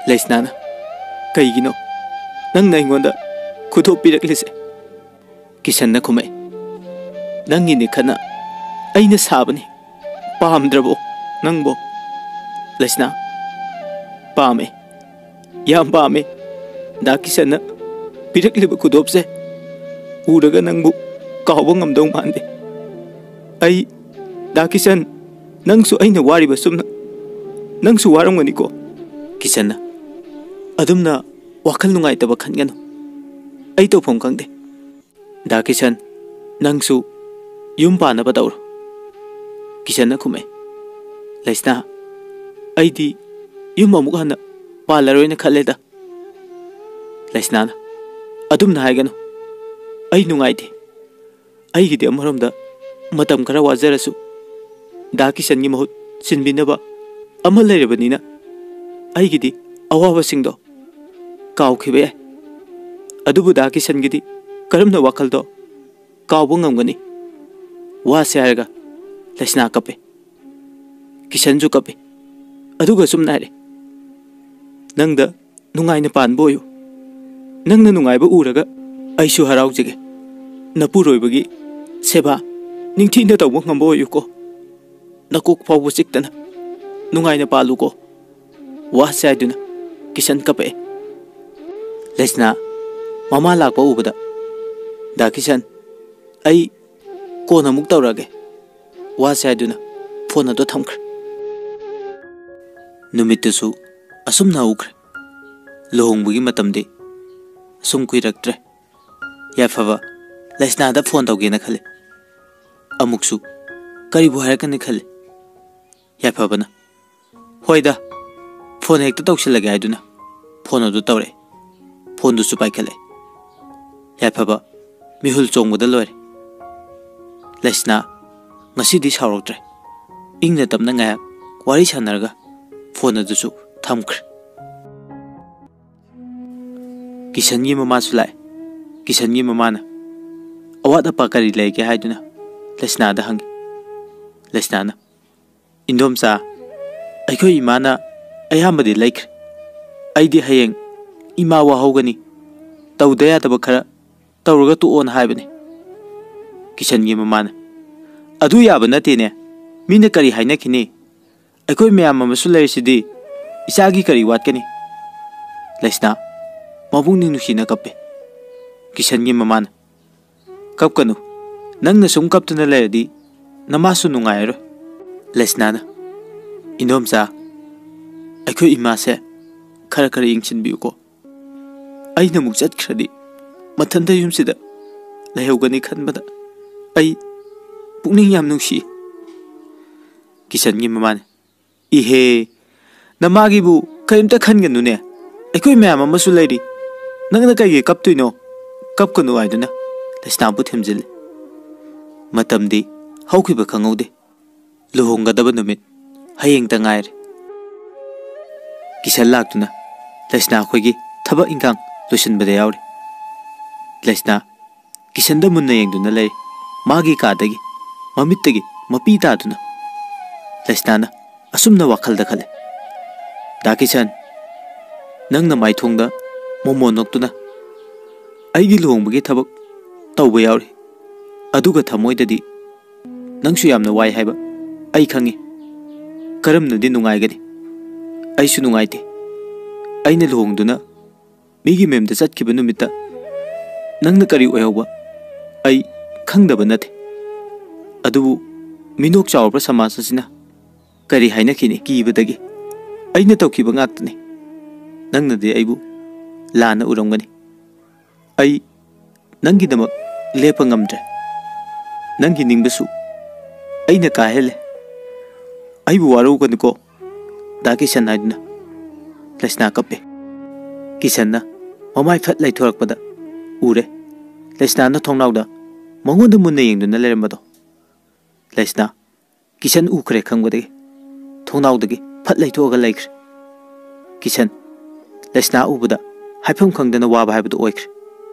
ꯂꯩꯁꯅꯥꯅ, "ꯀꯩꯒꯤꯅꯣ ꯅꯪꯅ ꯑꯩꯉꯣꯟꯗ ꯈꯨꯗꯣꯞ ꯄꯤꯔꯛꯂꯤꯁꯦ?" ꯀꯤꯁꯟꯅ ꯈꯨꯝꯃꯛꯏ, "ꯅꯪꯒꯤꯅꯤ ꯈꯟꯅ ꯑꯩꯅ ꯁꯥꯕꯅꯤ꯫ ꯄꯥꯝꯗ꯭ꯔꯕꯣ ꯅꯪꯕꯣ?" ꯂꯩꯁꯅꯥ, "ꯄꯥꯝꯃꯦ, ꯌꯥꯝ ꯄꯥꯝꯃꯦ꯫ ꯗꯥ ꯀꯤꯁꯟꯅ ꯄꯤꯔꯛꯂꯤꯕ ꯈꯨꯗꯣꯞꯁꯦ ꯎꯔꯒ ꯅꯪꯕꯨ ꯀꯥꯎꯕ ꯉꯝꯗꯧ ꯃꯥꯟꯗꯦ꯫ ꯑꯩ, ꯗꯥ ꯀꯤꯁꯟ, ꯅꯪꯁꯨ ꯑꯩꯅ ꯋꯥꯔꯤꯕ ꯁꯨꯝꯅ ꯅꯪꯁꯨ ꯋꯥꯔꯝꯒꯅꯤꯀꯣ꯫" ꯀꯤꯁꯟꯅ, "ꯑꯗꯨꯝꯅ ꯋꯥꯈꯜ ꯅꯨꯡꯉꯥꯏꯇꯕ ꯈꯟꯒꯅꯨ꯫ ꯑꯩ ꯇꯧꯐꯝ ꯈꯪꯗꯦ꯫ ꯗꯥ ꯀꯤꯁꯟ, ꯅꯪꯁꯨ ꯌꯨꯝ ꯄꯥꯟꯅꯕ ꯇꯧꯔꯣ," ꯀꯤꯁꯟꯅ ꯈꯨꯝꯃꯛꯑꯦ꯫ "ꯂꯩꯁꯅꯥ, ꯑꯩꯗꯤ ꯌꯨꯝ ꯑꯃꯨꯛ ꯍꯟꯅ ꯄꯥꯜꯂꯔꯣꯏꯅ ꯈꯜꯂꯦꯗ꯫" ꯂꯩꯁꯅꯥꯅ, "ꯑꯗꯨꯝꯅ ꯍꯥꯏꯒꯅꯨ꯫ ꯑꯩ ꯅꯨꯡꯉꯥꯏꯇꯦ꯫ ꯑꯩꯒꯤꯗꯤ ꯑꯃꯔꯣꯝꯗ ꯃꯇꯝ ꯈꯔ ꯋꯥꯖꯔꯁꯨ ꯗꯥ ꯀꯤꯁꯟꯒꯤ ꯃꯍꯨꯠ ꯁꯤꯟꯕꯤꯅꯕ ꯑꯃ ꯂꯩꯔꯕꯅꯤꯅ ꯑꯩꯒꯤꯗꯤ ꯑꯋꯥꯕꯁꯤꯡꯗꯣ ꯀꯥꯎꯈꯤꯕ ꯌꯥꯏ꯫ ꯑꯗꯨꯕꯨ ꯗꯥ ꯀꯤꯁꯟꯒꯤꯗꯤ ꯀꯔꯝꯅ ꯋꯥꯈꯜꯗꯣ ꯀꯥꯎꯕ ꯉꯝꯒꯅꯤ?" ꯋꯥꯁꯦ ꯍꯥꯏꯔꯒ ꯂꯩꯁꯅꯥ ꯀꯞꯄꯦ꯫ ꯀꯤꯁꯟꯁꯨ ꯀꯞꯄꯦ꯫ ꯑꯗꯨꯒ ꯁꯨꯝꯅ ꯍꯥꯏꯔꯦ, "ꯅꯪꯗ ꯅꯨꯡꯉꯥꯏꯅ ꯄꯥꯟꯕ ꯑꯣꯏꯌꯨ꯫ ꯅꯪꯅ ꯅꯨꯡꯉꯥꯏꯕ ꯎꯔꯒ ꯑꯩꯁꯨ ꯍꯔꯥꯎꯖꯒꯦ꯫ ꯅꯄꯨꯔꯣꯏꯕꯒꯤ ꯁꯦꯕꯥ ꯅꯤꯡꯊꯤꯅ ꯇꯧꯕ ꯉꯝꯕ ꯑꯣꯏꯌꯨꯀꯣ꯫ ꯅꯀꯣꯛ ꯐꯥꯎꯕ ꯆꯤꯛꯇꯅ ꯅꯨꯡꯉꯥꯏꯅ ꯄꯥꯜꯂꯨꯀꯣ꯫" ꯋꯥꯁꯦ ꯍꯥꯏꯗꯨꯅ ꯀꯤꯁꯟ ꯀꯞꯄꯛꯑꯦ꯫ ꯂꯩꯁꯅꯥ ꯃꯃꯥ ꯂꯥꯛꯄ ꯎꯕꯗ, "ꯗꯥ ꯀꯤꯁꯟ, ꯑꯩ ꯀꯣꯟꯅ ꯑꯃꯨꯛ ꯇꯧꯔꯛꯑꯒꯦ꯫" ꯋꯥꯁꯦ ꯍꯥꯏꯗꯨꯅ ꯐꯣꯟ ꯑꯗꯨ ꯊꯝꯈ꯭ꯔꯦ꯫ ꯅꯨꯃꯤꯠꯇꯨꯁꯨ ꯑꯁꯨꯝꯅ ꯍꯧꯈ꯭ꯔꯦ꯫ ꯂꯨꯍꯣꯡꯕꯒꯤ ꯃꯇꯝꯗꯤ ꯑꯁꯨꯝ ꯀꯨꯏꯔꯛꯇ꯭ꯔꯦ꯫ ꯌꯥꯏꯐꯕ ꯂꯩꯁꯅꯥꯗ ꯐꯣꯟ ꯇꯧꯒꯦꯅ ꯈꯜꯂꯤ꯫ ꯑꯃꯨꯛꯁꯨ ꯀꯔꯤꯕꯨ ꯍꯥꯏꯔꯛꯀꯅꯤ ꯈꯜꯂꯤ꯫ ꯌꯥꯏꯐꯕꯅ, "ꯍꯣꯏꯗ, ꯐꯣꯟ ꯍꯦꯛꯇ ꯇꯧꯁꯤꯜꯂꯒꯦ" ꯍꯥꯏꯗꯨꯅ ꯐꯣꯟ ꯑꯗꯨ ꯇꯧꯔꯛꯑꯦ꯫ ꯐꯣꯟꯗꯨꯁꯨ ꯄꯥꯏꯈꯠꯂꯦ꯫ ꯌꯥꯏꯐꯕ ꯃꯤꯍꯨꯜ ꯆꯣꯡꯕꯗ ꯂꯣꯏꯔꯦ꯫ ꯂꯩꯁꯅꯥ ꯉꯁꯤꯗꯤ ꯁꯥꯎꯔꯛꯇ꯭ꯔꯦ꯫ ꯏꯪꯅ ꯇꯞꯅ ꯉꯥꯏꯍꯥꯛ ꯋꯥꯔꯤ ꯁꯥꯟꯅꯔꯒ ꯐꯣꯟ ꯑꯗꯨꯁꯨ ꯊꯝꯈ꯭ꯔꯦ꯫ ꯀꯤꯁꯟꯒꯤ ꯃꯃꯥꯁꯨ ꯂꯥꯛꯑꯦ꯫ ꯀꯤꯁꯟꯒꯤ ꯃꯃꯥꯅ, "ꯑꯋꯥꯠ ꯑꯄꯥ ꯀꯔꯤ ꯂꯩꯒꯦ?" ꯍꯥꯏꯗꯨꯅ ꯂꯩꯁꯅꯥꯗ ꯍꯪꯉꯤ꯫ ꯂꯩꯁꯅꯥꯅ, "ꯏꯟꯗꯣꯝꯆꯥ, ꯑꯩꯈꯣꯏ ꯏꯃꯥꯅ ꯑꯌꯥꯝꯕꯗꯤ ꯂꯩꯈ꯭ꯔꯦ꯫ ꯑꯩꯗꯤ ꯍꯌꯦꯡ ꯏꯃꯥ ꯋꯥꯍꯧꯒꯅꯤ꯫ ꯇꯧꯗ ꯌꯥꯗꯕ ꯈꯔ ꯇꯧꯔꯒ ꯇꯣꯛꯑꯣꯅ ꯍꯥꯏꯕꯅꯤ꯫" ꯀꯤꯁꯟꯒꯤ ꯃꯃꯥꯅ, "ꯑꯗꯨ ꯌꯥꯕ ꯅꯠꯇꯦꯅꯦ꯫ ꯃꯤꯅ ꯀꯔꯤ ꯍꯥꯏꯅꯈꯤꯅꯤ? ꯑꯩꯈꯣꯏ ꯃꯌꯥꯝ ꯑꯃꯁꯨ ꯂꯩꯔꯤꯁꯤꯗꯤ꯫ ꯏꯆꯥꯒꯤ ꯀꯔꯤ ꯋꯥꯠꯀꯅꯤ?" ꯂꯩꯁꯅꯥ ꯃꯕꯨꯛꯅꯤꯡ ꯅꯨꯡꯁꯤꯅ ꯀꯞꯄꯦ꯫ ꯀꯤꯁꯟꯒꯤ ꯃꯃꯥꯅ, "ꯀꯞꯀꯅꯨ꯫ ꯅꯪꯅ ꯁꯨꯝ ꯀꯞꯇꯨꯅ ꯂꯩꯔꯗꯤ ꯅꯃꯥꯁꯨ ꯅꯨꯡꯉꯥꯏꯔꯔꯣꯏ꯫" ꯂꯩꯁꯅꯥꯅ, "ꯏꯟꯗꯣꯝꯆꯥ, ꯑꯩꯈꯣꯏ ꯏꯃꯥꯁꯦ ꯈꯔ ꯈꯔ ꯌꯦꯡꯁꯤꯟꯕꯤꯌꯨꯀꯣ꯫ ꯑꯩꯅ ꯑꯃꯨꯛ ꯆꯠꯈ꯭ꯔꯗꯤ ꯃꯊꯟꯇ ꯌꯨꯝꯁꯤꯗ ꯂꯩꯍꯧꯒꯅꯤ ꯈꯟꯕꯗ ꯑꯩ ꯄꯨꯛꯅꯤꯡ ꯌꯥꯝ ꯅꯨꯡꯁꯤ꯫ ꯀꯤꯁꯟꯒꯤ ꯃꯃꯥꯅ, "ꯏꯍꯦ, ꯅꯃꯥꯒꯤꯕꯨ ꯀꯔꯤꯝꯇ ꯈꯟꯒꯅꯨꯅꯦ, ꯑꯩꯈꯣꯏ ꯃꯌꯥꯝ ꯑꯃꯁꯨ ꯂꯩꯔꯤ, ꯅꯪꯅ ꯀꯩꯒꯤ ꯀꯞꯇꯣꯏꯅꯣ? ꯀꯞꯀꯅꯨ" ꯍꯥꯏꯗꯨꯅ ꯂꯩꯁꯅꯥꯕꯨ ꯊꯦꯝꯖꯤꯜꯂꯤ꯫ ꯃꯇꯝꯗꯤ ꯍꯧꯈꯤꯕ ꯈꯪꯍꯧꯗꯦ꯫ ꯂꯨꯍꯣꯡꯒꯗꯕ ꯅꯨꯃꯤꯠ ꯍꯌꯦꯡꯇ ꯉꯥꯏꯔꯦ꯫ ꯀꯤꯁꯟ ꯂꯥꯛꯇꯨꯅ ꯂꯩꯁꯅꯥ ꯑꯩꯈꯣꯏꯒꯤ ꯊꯕꯛ ꯏꯟꯈꯥꯡ ꯂꯣꯏꯁꯤꯟꯕꯗ ꯌꯥꯎꯔꯤ꯫ ꯂꯩꯁꯅꯥ ꯀꯤꯁꯟꯗ ꯃꯨꯟꯅ ꯌꯦꯡꯗꯨꯅ ꯂꯩꯔꯤ꯫ ꯃꯥꯒꯤ ꯀꯥꯗꯒꯤ ꯃꯃꯤꯠꯇꯒꯤ ꯃꯄꯤ ꯇꯥꯗꯨꯅ ꯂꯩꯁꯅꯥꯅ ꯑꯁꯨꯝꯅ ꯋꯥꯈꯜꯗ ꯈꯜꯂꯤ, "ꯗꯥ ꯀꯤꯁꯟ, ꯅꯪꯅ ꯃꯥꯏꯊꯣꯡꯗ ꯃꯣꯃꯣꯟ ꯅꯣꯛꯇꯨꯅ ꯑꯩꯒꯤ ꯂꯨꯍꯣꯡꯕꯒꯤ ꯊꯕꯛ ꯇꯧꯕ ꯌꯥꯎꯔꯤ, ꯑꯗꯨꯒ ꯊꯃꯣꯏꯗꯗꯤ ꯅꯪꯁꯨ ꯌꯥꯝꯅ ꯋꯥꯏ ꯍꯥꯏꯕ ꯑꯩ ꯈꯪꯉꯤ꯫ ꯀꯔꯝꯅꯗꯤ ꯅꯨꯡꯉꯥꯏꯒꯅꯤ? ꯑꯩꯁꯨ ꯅꯨꯡꯉꯥꯏꯇꯦ꯫ ꯑꯩꯅ ꯂꯨꯍꯣꯡꯗꯨꯅ ꯃꯤꯒꯤ ꯃꯌꯨꯝꯗ ꯆꯠꯈꯤꯕ ꯅꯨꯃꯤꯠꯇ ꯅꯪꯅ ꯀꯔꯤ ꯑꯣꯏꯍꯧꯕ ꯑꯩ ꯈꯪꯗꯕ ꯅꯠꯇꯦ꯫ ꯑꯗꯨꯕꯨ ꯃꯤꯅꯣꯛ ꯆꯥꯎꯔꯕ ꯁꯃꯥꯖ ꯑꯁꯤꯅ ꯀꯔꯤ ꯍꯥꯏꯅꯈꯤꯅꯤ ꯀꯤꯕꯗꯒꯤ? ꯑꯩꯅ ꯇꯧꯈꯤꯕ ꯉꯥꯛꯇꯅꯤ꯫ ꯅꯪꯅꯗꯤ ꯑꯩꯕꯨ ꯂꯥꯟꯅ ꯎꯔꯝꯒꯅꯤ꯫ ꯑꯩ ꯅꯪꯒꯤꯗꯃꯛ ꯂꯦꯞꯄ ꯉꯝꯗ꯭ꯔꯦ꯫ ꯅꯪꯒꯤ ꯅꯤꯡꯕꯁꯨ ꯑꯩꯅ ꯀꯥꯍꯦꯜꯂꯦ꯫ ꯑꯩꯕꯨ ꯋꯥꯔꯧꯒꯅꯨꯀꯣ, ꯗꯥ ꯀꯤꯁꯟ" ꯍꯥꯏꯗꯨꯅ ꯂꯩꯁꯅꯥ ꯀꯞꯄꯦ꯫ ꯀꯤꯁꯟꯅ ꯃꯃꯥꯏ ꯐꯠ ꯂꯩꯊꯣꯔꯛꯄꯗ ꯎꯔꯦ ꯂꯩꯁꯅꯥꯅ ꯊꯣꯡꯅꯥꯎꯗ ꯃꯉꯣꯟꯗ ꯃꯨꯟꯅ ꯌꯦꯡꯗꯨꯅ ꯂꯩꯔꯝꯕꯗꯣ꯫ ꯂꯩꯁꯅꯥ ꯀꯤꯁꯟ ꯎꯈ꯭ꯔꯦ ꯈꯪꯕꯗꯒꯤ ꯊꯣꯡꯅꯥꯎꯗꯒꯤ ꯐꯠ ꯂꯩꯊꯣꯛꯑꯒ ꯂꯩꯈ꯭ꯔꯦ꯫ ꯀꯤꯁꯟ ꯂꯩꯁꯅꯥ ꯎꯕꯗ ꯍꯥꯏꯐꯝ ꯈꯪꯗꯅ ꯋꯥꯕ ꯍꯥꯏꯕꯗꯨ ꯑꯣꯏꯈ꯭ꯔꯦ꯫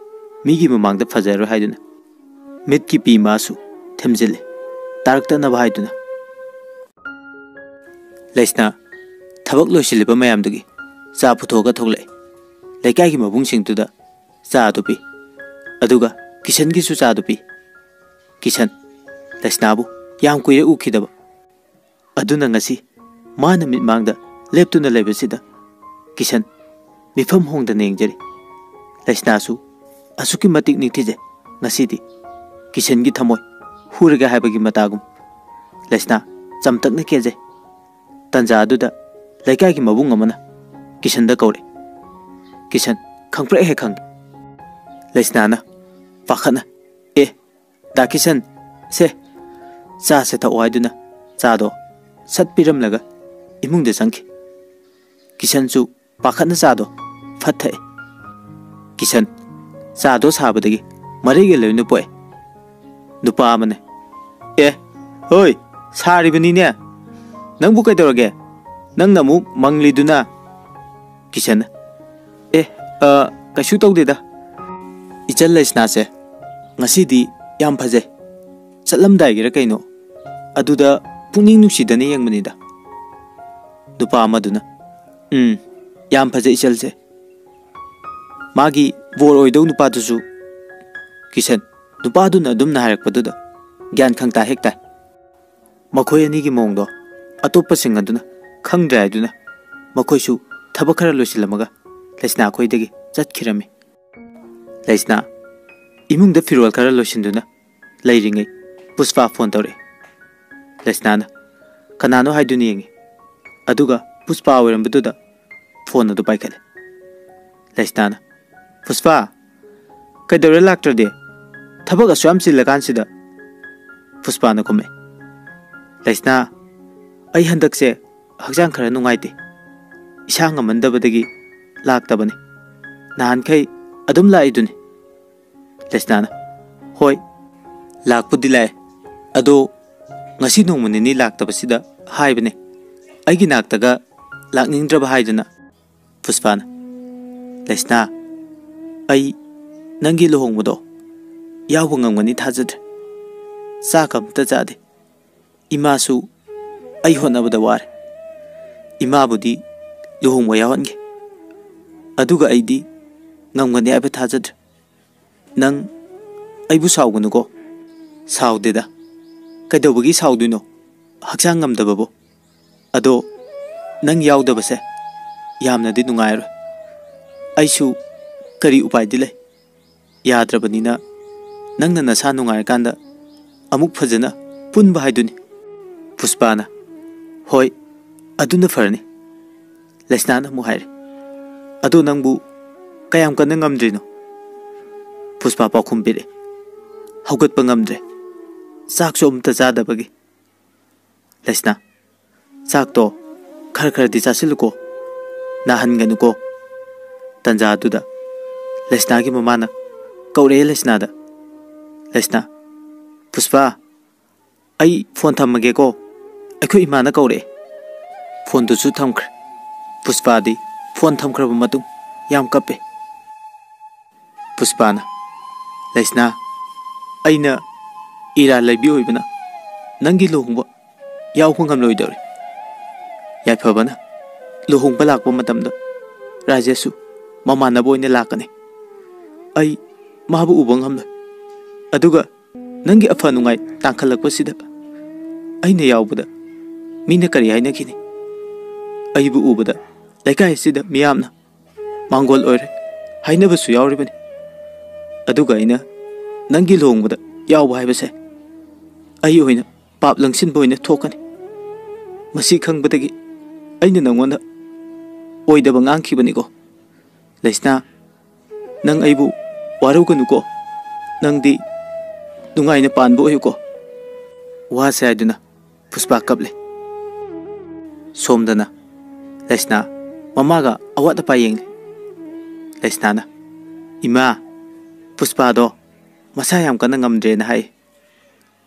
ꯃꯤꯒꯤ ꯃꯃꯥꯡꯗ ꯐꯖꯔꯣꯏ ꯍꯥꯏꯗꯨꯅ ꯃꯤꯠꯀꯤ ꯄꯤ ꯃꯥꯁꯨ ꯊꯦꯝꯖꯤꯜꯂꯦ, ꯇꯥꯔꯛꯇꯅꯕ ꯍꯥꯏꯗꯨꯅ꯫ ꯂꯩꯁꯅꯥ ꯊꯕꯛ ꯂꯣꯏꯁꯤꯜꯂꯤꯕ ꯃꯌꯥꯝꯗꯨꯒꯤ ꯆꯥ ꯄꯨꯊꯣꯛꯑꯒ ꯊꯣꯛꯂꯛꯑꯦ꯫ ꯂꯩꯀꯥꯏꯒꯤ ꯃꯕꯨꯡꯁꯤꯡꯗꯨꯗ ꯆꯥ ꯑꯗꯨ ꯄꯤ, ꯑꯗꯨꯒ ꯀꯤꯁꯟꯒꯤꯁꯨ ꯆꯥ ꯑꯗꯨ ꯄꯤ꯫ ꯀꯤꯁꯟ ꯂꯩꯁꯅꯥꯕꯨ ꯌꯥꯝ ꯀꯨꯏꯔꯦ ꯎꯈꯤꯗꯕ꯫ ꯑꯗꯨꯅ ꯉꯁꯤ ꯃꯥꯅ ꯃꯤꯠꯃꯥꯡꯗ ꯂꯦꯞꯇꯨꯅ ꯂꯩꯕꯁꯤꯗ ꯀꯤꯁꯟ ꯃꯤꯐꯝ ꯍꯣꯡꯗꯅ ꯌꯦꯡꯖꯔꯤ꯫ ꯂꯩꯁꯅꯥꯁꯨ ꯑꯁꯨꯛꯀꯤ ꯃꯇꯤꯛ ꯅꯤꯡꯊꯤꯖꯩ꯫ ꯉꯁꯤꯗꯤ ꯀꯤꯁꯟꯒꯤ ꯊꯃꯣꯏ ꯍꯨꯔꯒꯦ ꯍꯥꯏꯕꯒꯤ ꯃꯇꯥꯒꯨꯝ꯫ ꯂꯩꯁꯅꯥ ꯆꯝꯇꯛꯅ ꯀꯦꯟꯖꯩ꯫ ꯇꯟꯖꯥ ꯑꯗꯨꯗ ꯂꯩꯀꯥꯏꯒꯤ ꯃꯕꯨꯡ ꯑꯃꯅ ꯀꯤꯁꯟꯗ ꯀꯧꯔꯦ꯫ ꯀꯤꯁꯟ ꯈꯪꯄ꯭ꯔꯦꯛ ꯍꯦꯛ ꯈꯪꯉꯤ꯫ ꯂꯩꯁꯅꯥꯅ ꯄꯥꯈꯠꯅ, "ꯑꯦ, ꯗꯥ ꯀꯤꯁꯟ, ꯁꯦ, ꯆꯥꯁꯦ ꯊꯛꯑꯣ ꯍꯥꯏꯗꯨꯅ ꯆꯥꯗꯣ ꯁꯠ ꯄꯤꯔꯝꯂꯒ ꯏꯃꯨꯡꯗ ꯆꯪꯈꯤ꯫ ꯀꯤꯁꯟꯁꯨ ꯄꯥꯈꯠꯅ ꯆꯥꯗꯣ ꯐꯠ ꯊꯛꯑꯦ꯫ ꯀꯤꯁꯟ, ꯆꯥꯗꯣ ꯁꯥꯕꯗꯒꯤ ꯃꯔꯩꯒ ꯂꯣꯏꯅ ꯄꯣꯛꯑꯦ꯫ ꯅꯨꯄꯥ ꯑꯃꯅ, "ꯑꯦ, ꯍꯣꯏ, ꯁꯥꯔꯤꯕꯅꯤꯅꯦ꯫ ꯅꯪꯕꯨ ꯀꯩꯗꯧꯔꯒꯦ? ꯅꯪꯅ ꯑꯃꯨꯛ ꯃꯪꯂꯤꯗꯨꯅ?" ꯀꯤꯁꯟꯅ, "ꯑꯦ, ꯑ, ꯀꯩꯁꯨ ꯇꯧꯗꯦꯗ꯫ ꯏꯆꯜ ꯂꯩꯁꯅꯥꯁꯦ ꯉꯁꯤꯗꯤ ꯌꯥꯝ ꯐꯖꯩ꯫ ꯆꯠꯂꯝꯗꯥꯏꯒꯤꯔ ꯀꯩꯅꯣ, ꯑꯗꯨꯗ ꯄꯨꯛꯅꯤꯡ ꯅꯨꯡꯁꯤꯗꯅ ꯌꯦꯡꯕꯅꯤꯗ꯫" ꯅꯨꯄꯥ ꯑꯃꯗꯨꯅ, "ꯎꯝ, ꯌꯥꯝ ꯐꯖꯩ ꯏꯆꯜꯁꯦ꯫ ꯃꯥꯒꯤ ꯕꯣꯔ ꯑꯣꯏꯗꯧ ꯅꯨꯄꯥꯗꯨꯁꯨ꯫" ꯀꯤꯁꯟ, ꯅꯨꯄꯥꯗꯨꯅ ꯑꯗꯨꯝꯅ ꯍꯥꯏꯔꯛꯄꯗꯨꯗ ꯒ꯭ꯌꯥꯟ ꯈꯪꯇꯥ ꯍꯦꯛ ꯇꯥꯏ꯫ ꯃꯈꯣꯏ ꯑꯅꯤꯒꯤ ꯃꯑꯣꯡꯗꯣ ꯑꯇꯣꯞꯄꯁꯤꯡ ꯑꯗꯨꯅ ꯈꯪꯗ꯭ꯔꯦ ꯍꯥꯏꯗꯨꯅ ꯃꯈꯣꯏꯁꯨ ꯊꯕꯛ ꯈꯔ ꯂꯣꯏꯁꯤꯜꯂꯝꯃꯒ ꯂꯩꯁꯅꯥ ꯈꯣꯏꯗꯒꯤ ꯆꯠꯈꯤꯔꯝꯃꯤ꯫ ꯂꯩꯁꯅꯥ ꯏꯃꯨꯡꯗ ꯐꯤꯔꯣꯜ ꯈꯔ ꯂꯣꯏꯁꯤꯟꯗꯨꯅ ꯂꯩꯔꯤꯉꯩ ꯄꯨꯁꯄꯥ ꯐꯣꯟ ꯇꯧꯔꯛꯑꯦ꯫ ꯂꯩꯁꯅꯥꯅ ꯀꯅꯥꯅꯣ ꯍꯥꯏꯗꯨꯅ ꯌꯦꯡꯉꯤ, ꯑꯗꯨꯒ ꯄꯨꯁꯄꯥ ꯑꯣꯏꯔꯝꯕꯗꯨꯗ ꯐꯣꯟ ꯑꯗꯨ ꯄꯥꯏꯈꯠꯂꯦ꯫ ꯂꯩꯁꯅꯥꯅ, "ꯄꯨꯁꯄꯥ, ꯀꯩꯗꯧꯔꯦ ꯂꯥꯛꯇ꯭ꯔꯗꯤ? ꯊꯕꯛ ꯑꯁꯨꯛ ꯌꯥꯝ ꯆꯤꯜꯂꯀꯥꯟꯁꯤꯗ?" ꯄꯨꯁꯄꯥꯅ ꯈꯨꯝꯃꯦ꯫ "ꯂꯩꯁꯅꯥ, ꯑꯩ ꯍꯟꯗꯛꯁꯦ ꯍꯛꯆꯥꯡ ꯈꯔ ꯅꯨꯡꯉꯥꯏꯇꯦ꯫ ꯏꯁꯥ ꯉꯝꯃꯟꯗꯕꯗꯒꯤ ꯂꯥꯛꯇꯕꯅꯤ꯫ ꯅꯍꯥꯟꯈꯩ ꯑꯗꯨꯝ ꯂꯥꯛꯏꯗꯨꯅꯤ꯫" ꯂꯩꯁꯅꯥꯅ, "ꯍꯣꯏ, ꯂꯥꯛꯄꯨꯗꯤ ꯂꯥꯛꯑꯦ꯫ ꯑꯗꯣ ꯉꯁꯤ ꯅꯣꯡꯃ ꯅꯤꯅꯤ ꯂꯥꯛꯇꯕꯁꯤꯗ ꯍꯥꯏꯕꯅꯦ, ꯑꯩꯒꯤ ꯅꯥꯛꯇꯒ ꯂꯥꯛꯅꯤꯡꯗ꯭ꯔꯕ ꯍꯥꯏꯗꯨꯅ꯫" ꯄꯨꯁꯄꯥꯅ, "ꯂꯩꯁꯅꯥ, ꯑꯩ ꯅꯪꯒꯤ ꯂꯨꯍꯣꯡꯕꯗꯣ ꯌꯥꯎꯕ ꯉꯝꯒꯅꯤ ꯊꯥꯖꯗ꯭ꯔꯦ꯫ ꯆꯥꯛ ꯑꯝꯇ ꯆꯥꯗꯦ꯫ ꯏꯃꯥꯁꯨ ꯑꯩ ꯍꯣꯠꯅꯕꯗ ꯋꯥꯔꯦ꯫ ꯏꯃꯥꯕꯨꯗꯤ ꯂꯨꯍꯣꯡꯕ ꯌꯥꯎꯍꯟꯒꯦ, ꯑꯗꯨꯒ ꯑꯩꯗꯤ ꯉꯝꯒꯅꯤ ꯍꯥꯏꯕ ꯊꯥꯖꯗ꯭ꯔꯦ꯫ ꯅꯪ ꯑꯩꯕꯨ ꯁꯥꯎꯒꯅꯨꯀꯣ꯫" "ꯁꯥꯎꯗꯦꯗ꯫ ꯀꯩꯗꯧꯕꯒꯤ ꯁꯥꯎꯗꯣꯏꯅꯣ? ꯍꯛꯆꯥꯡ ꯉꯝꯗꯕꯕꯨ꯫ ꯑꯗꯣ ꯅꯪ ꯌꯥꯎꯗꯕꯁꯦ ꯌꯥꯝꯅꯗꯤ ꯅꯨꯡꯉꯥꯏꯔꯣꯏ꯫ ꯑꯩꯁꯨ ꯀꯔꯤ ꯎꯄꯥꯏꯗꯤ ꯂꯩ? ꯌꯥꯗ꯭ꯔꯕꯅꯤꯅ ꯅꯪꯅ ꯅꯁꯥ ꯅꯨꯡꯉꯥꯏꯔꯀꯥꯟꯗ ꯑꯃꯨꯛ ꯐꯖꯅ ꯄꯨꯟꯕ ꯍꯥꯏꯗꯨꯅꯤ꯫" ꯄꯨꯁꯄꯥꯅ, "ꯍꯣꯏ, ꯑꯗꯨꯅ ꯐꯔꯅꯤ꯫" ꯂꯩꯁꯅꯥꯅ ꯑꯃꯨꯛ ꯍꯥꯏꯔꯦ, "ꯑꯗꯣ ꯅꯪꯕꯨ ꯀꯌꯥꯝ ꯀꯟꯅ ꯉꯝꯗ꯭ꯔꯤꯅꯣ?" ꯄꯨꯁꯄꯥ ꯄꯥꯎꯈꯨꯝ ꯄꯤꯔꯛꯑꯦ, "ꯍꯧꯒꯠꯄ ꯉꯝꯗ꯭ꯔꯦ꯫ ꯆꯥꯛꯁꯨ ꯑꯃꯇ ꯆꯥꯗꯕꯒꯤ꯫ ꯂꯩꯁꯅꯥ, ꯆꯥꯛꯇꯣ ꯈꯔ ꯈꯔꯗꯤ ꯆꯥꯁꯤꯜꯂꯨꯀꯣ, ꯅꯥꯍꯟꯒꯅꯨꯀꯣ꯫ ꯇꯟꯖꯥꯗꯨꯗ ꯂꯩꯁꯅꯥꯒꯤ ꯃꯃꯥꯅ ꯀꯧꯔꯛꯑꯦ ꯂꯩꯁꯅꯥꯗ꯫ "ꯂꯩꯁꯅꯥ, ꯄꯨꯁꯄꯥ, ꯑꯩ ꯐꯣꯟ ꯊꯝꯃꯒꯦꯀꯣ, ꯑꯩꯈꯣꯏ ꯏꯃꯥꯅ ꯀꯧꯔꯛꯑꯦ꯫" ꯐꯣꯟꯗꯨꯁꯨ ꯊꯝꯈ꯭ꯔꯦ꯫ ꯄꯨꯁꯄꯥꯗꯤ ꯐꯣꯟ ꯊꯝꯈ꯭ꯔꯕ ꯃꯇꯨꯡ ꯌꯥꯝ ꯀꯞꯄꯦ꯫ ꯄꯨꯁꯄꯥꯅ, "ꯂꯩꯁꯅꯥ, ꯑꯩꯅ ꯏꯔꯥ ꯂꯩꯕꯤ ꯑꯣꯏꯕꯅ ꯅꯪꯒꯤ ꯂꯨꯍꯣꯡꯕ ꯌꯥꯎꯕ ꯉꯝꯂꯣꯏꯗꯧꯔꯦ꯫ ꯌꯥꯏꯐꯕꯅ ꯂꯨꯍꯣꯡꯕ ꯂꯥꯛꯄ ꯃꯇꯝꯗ ꯔꯥꯖꯦꯁꯁꯨ ꯃꯃꯥꯟꯅꯕ ꯑꯣꯏꯅ ꯂꯥꯛꯀꯅꯤ꯫ ꯑꯩ ꯃꯥꯕꯨ ꯎꯕ ꯉꯝꯂꯣꯏ꯫ ꯑꯗꯨꯒ ꯅꯪꯒꯤ ꯑꯐ ꯅꯨꯡꯉꯥꯏ ꯇꯥꯡꯈꯠꯂꯛꯄꯁꯤꯗ ꯑꯩꯅ ꯌꯥꯎꯕꯗ ꯃꯤꯅ ꯀꯔꯤ ꯍꯥꯏꯅꯈꯤꯅꯤ? ꯑꯩꯕꯨ ꯎꯕꯗ ꯂꯩꯀꯥꯏ ꯑꯁꯤꯗ ꯃꯤꯌꯥꯝꯅ ꯃꯥꯡꯒꯣꯜ ꯑꯣꯏꯔꯦ ꯍꯥꯏꯅꯕꯁꯨ ꯌꯥꯎꯔꯤꯕꯅꯤ꯫ ꯑꯗꯨꯒ ꯑꯩꯅ ꯅꯪꯒꯤ ꯂꯨꯍꯣꯡꯕꯗ ꯌꯥꯎꯕ ꯍꯥꯏꯕꯁꯦ ꯑꯩ ꯑꯣꯏꯅ ꯄꯥꯞ ꯂꯪꯁꯤꯟꯕ ꯑꯣꯏꯅ ꯊꯣꯛꯀꯅꯤ꯫ ꯃꯁꯤ ꯈꯪꯕꯗꯒꯤ ꯑꯩꯅ ꯅꯪꯉꯣꯟꯗ ꯑꯣꯏꯗꯕ ꯉꯥꯡꯈꯤꯕꯅꯤꯀꯣ꯫ ꯂꯩꯁꯅꯥ, ꯅꯪ ꯑꯩꯕꯨ ꯋꯥꯔꯧꯒꯅꯨꯀꯣ꯫ ꯅꯪꯗꯤ ꯅꯨꯡꯉꯥꯏꯅ ꯄꯥꯟꯕ ꯑꯣꯏꯌꯨꯀꯣ꯫" ꯋꯥꯁꯦ ꯍꯥꯏꯗꯨꯅ ꯄꯨꯁꯄꯥ ꯀꯞꯂꯦ꯫ ꯁꯣꯝꯗꯅ ꯂꯩꯁꯅꯥ ꯃꯃꯥꯒ ꯑꯋꯥꯠ ꯑꯄꯥ ꯌꯦꯡꯂꯤ꯫ ꯂꯩꯁꯅꯥꯅ, "ꯏꯃꯥ, ꯄꯨꯁꯄꯥꯗꯣ ꯃꯁꯥ ꯌꯥꯝ ꯀꯟꯅ ꯉꯝꯗ꯭ꯔꯦꯅ ꯍꯥꯏ꯫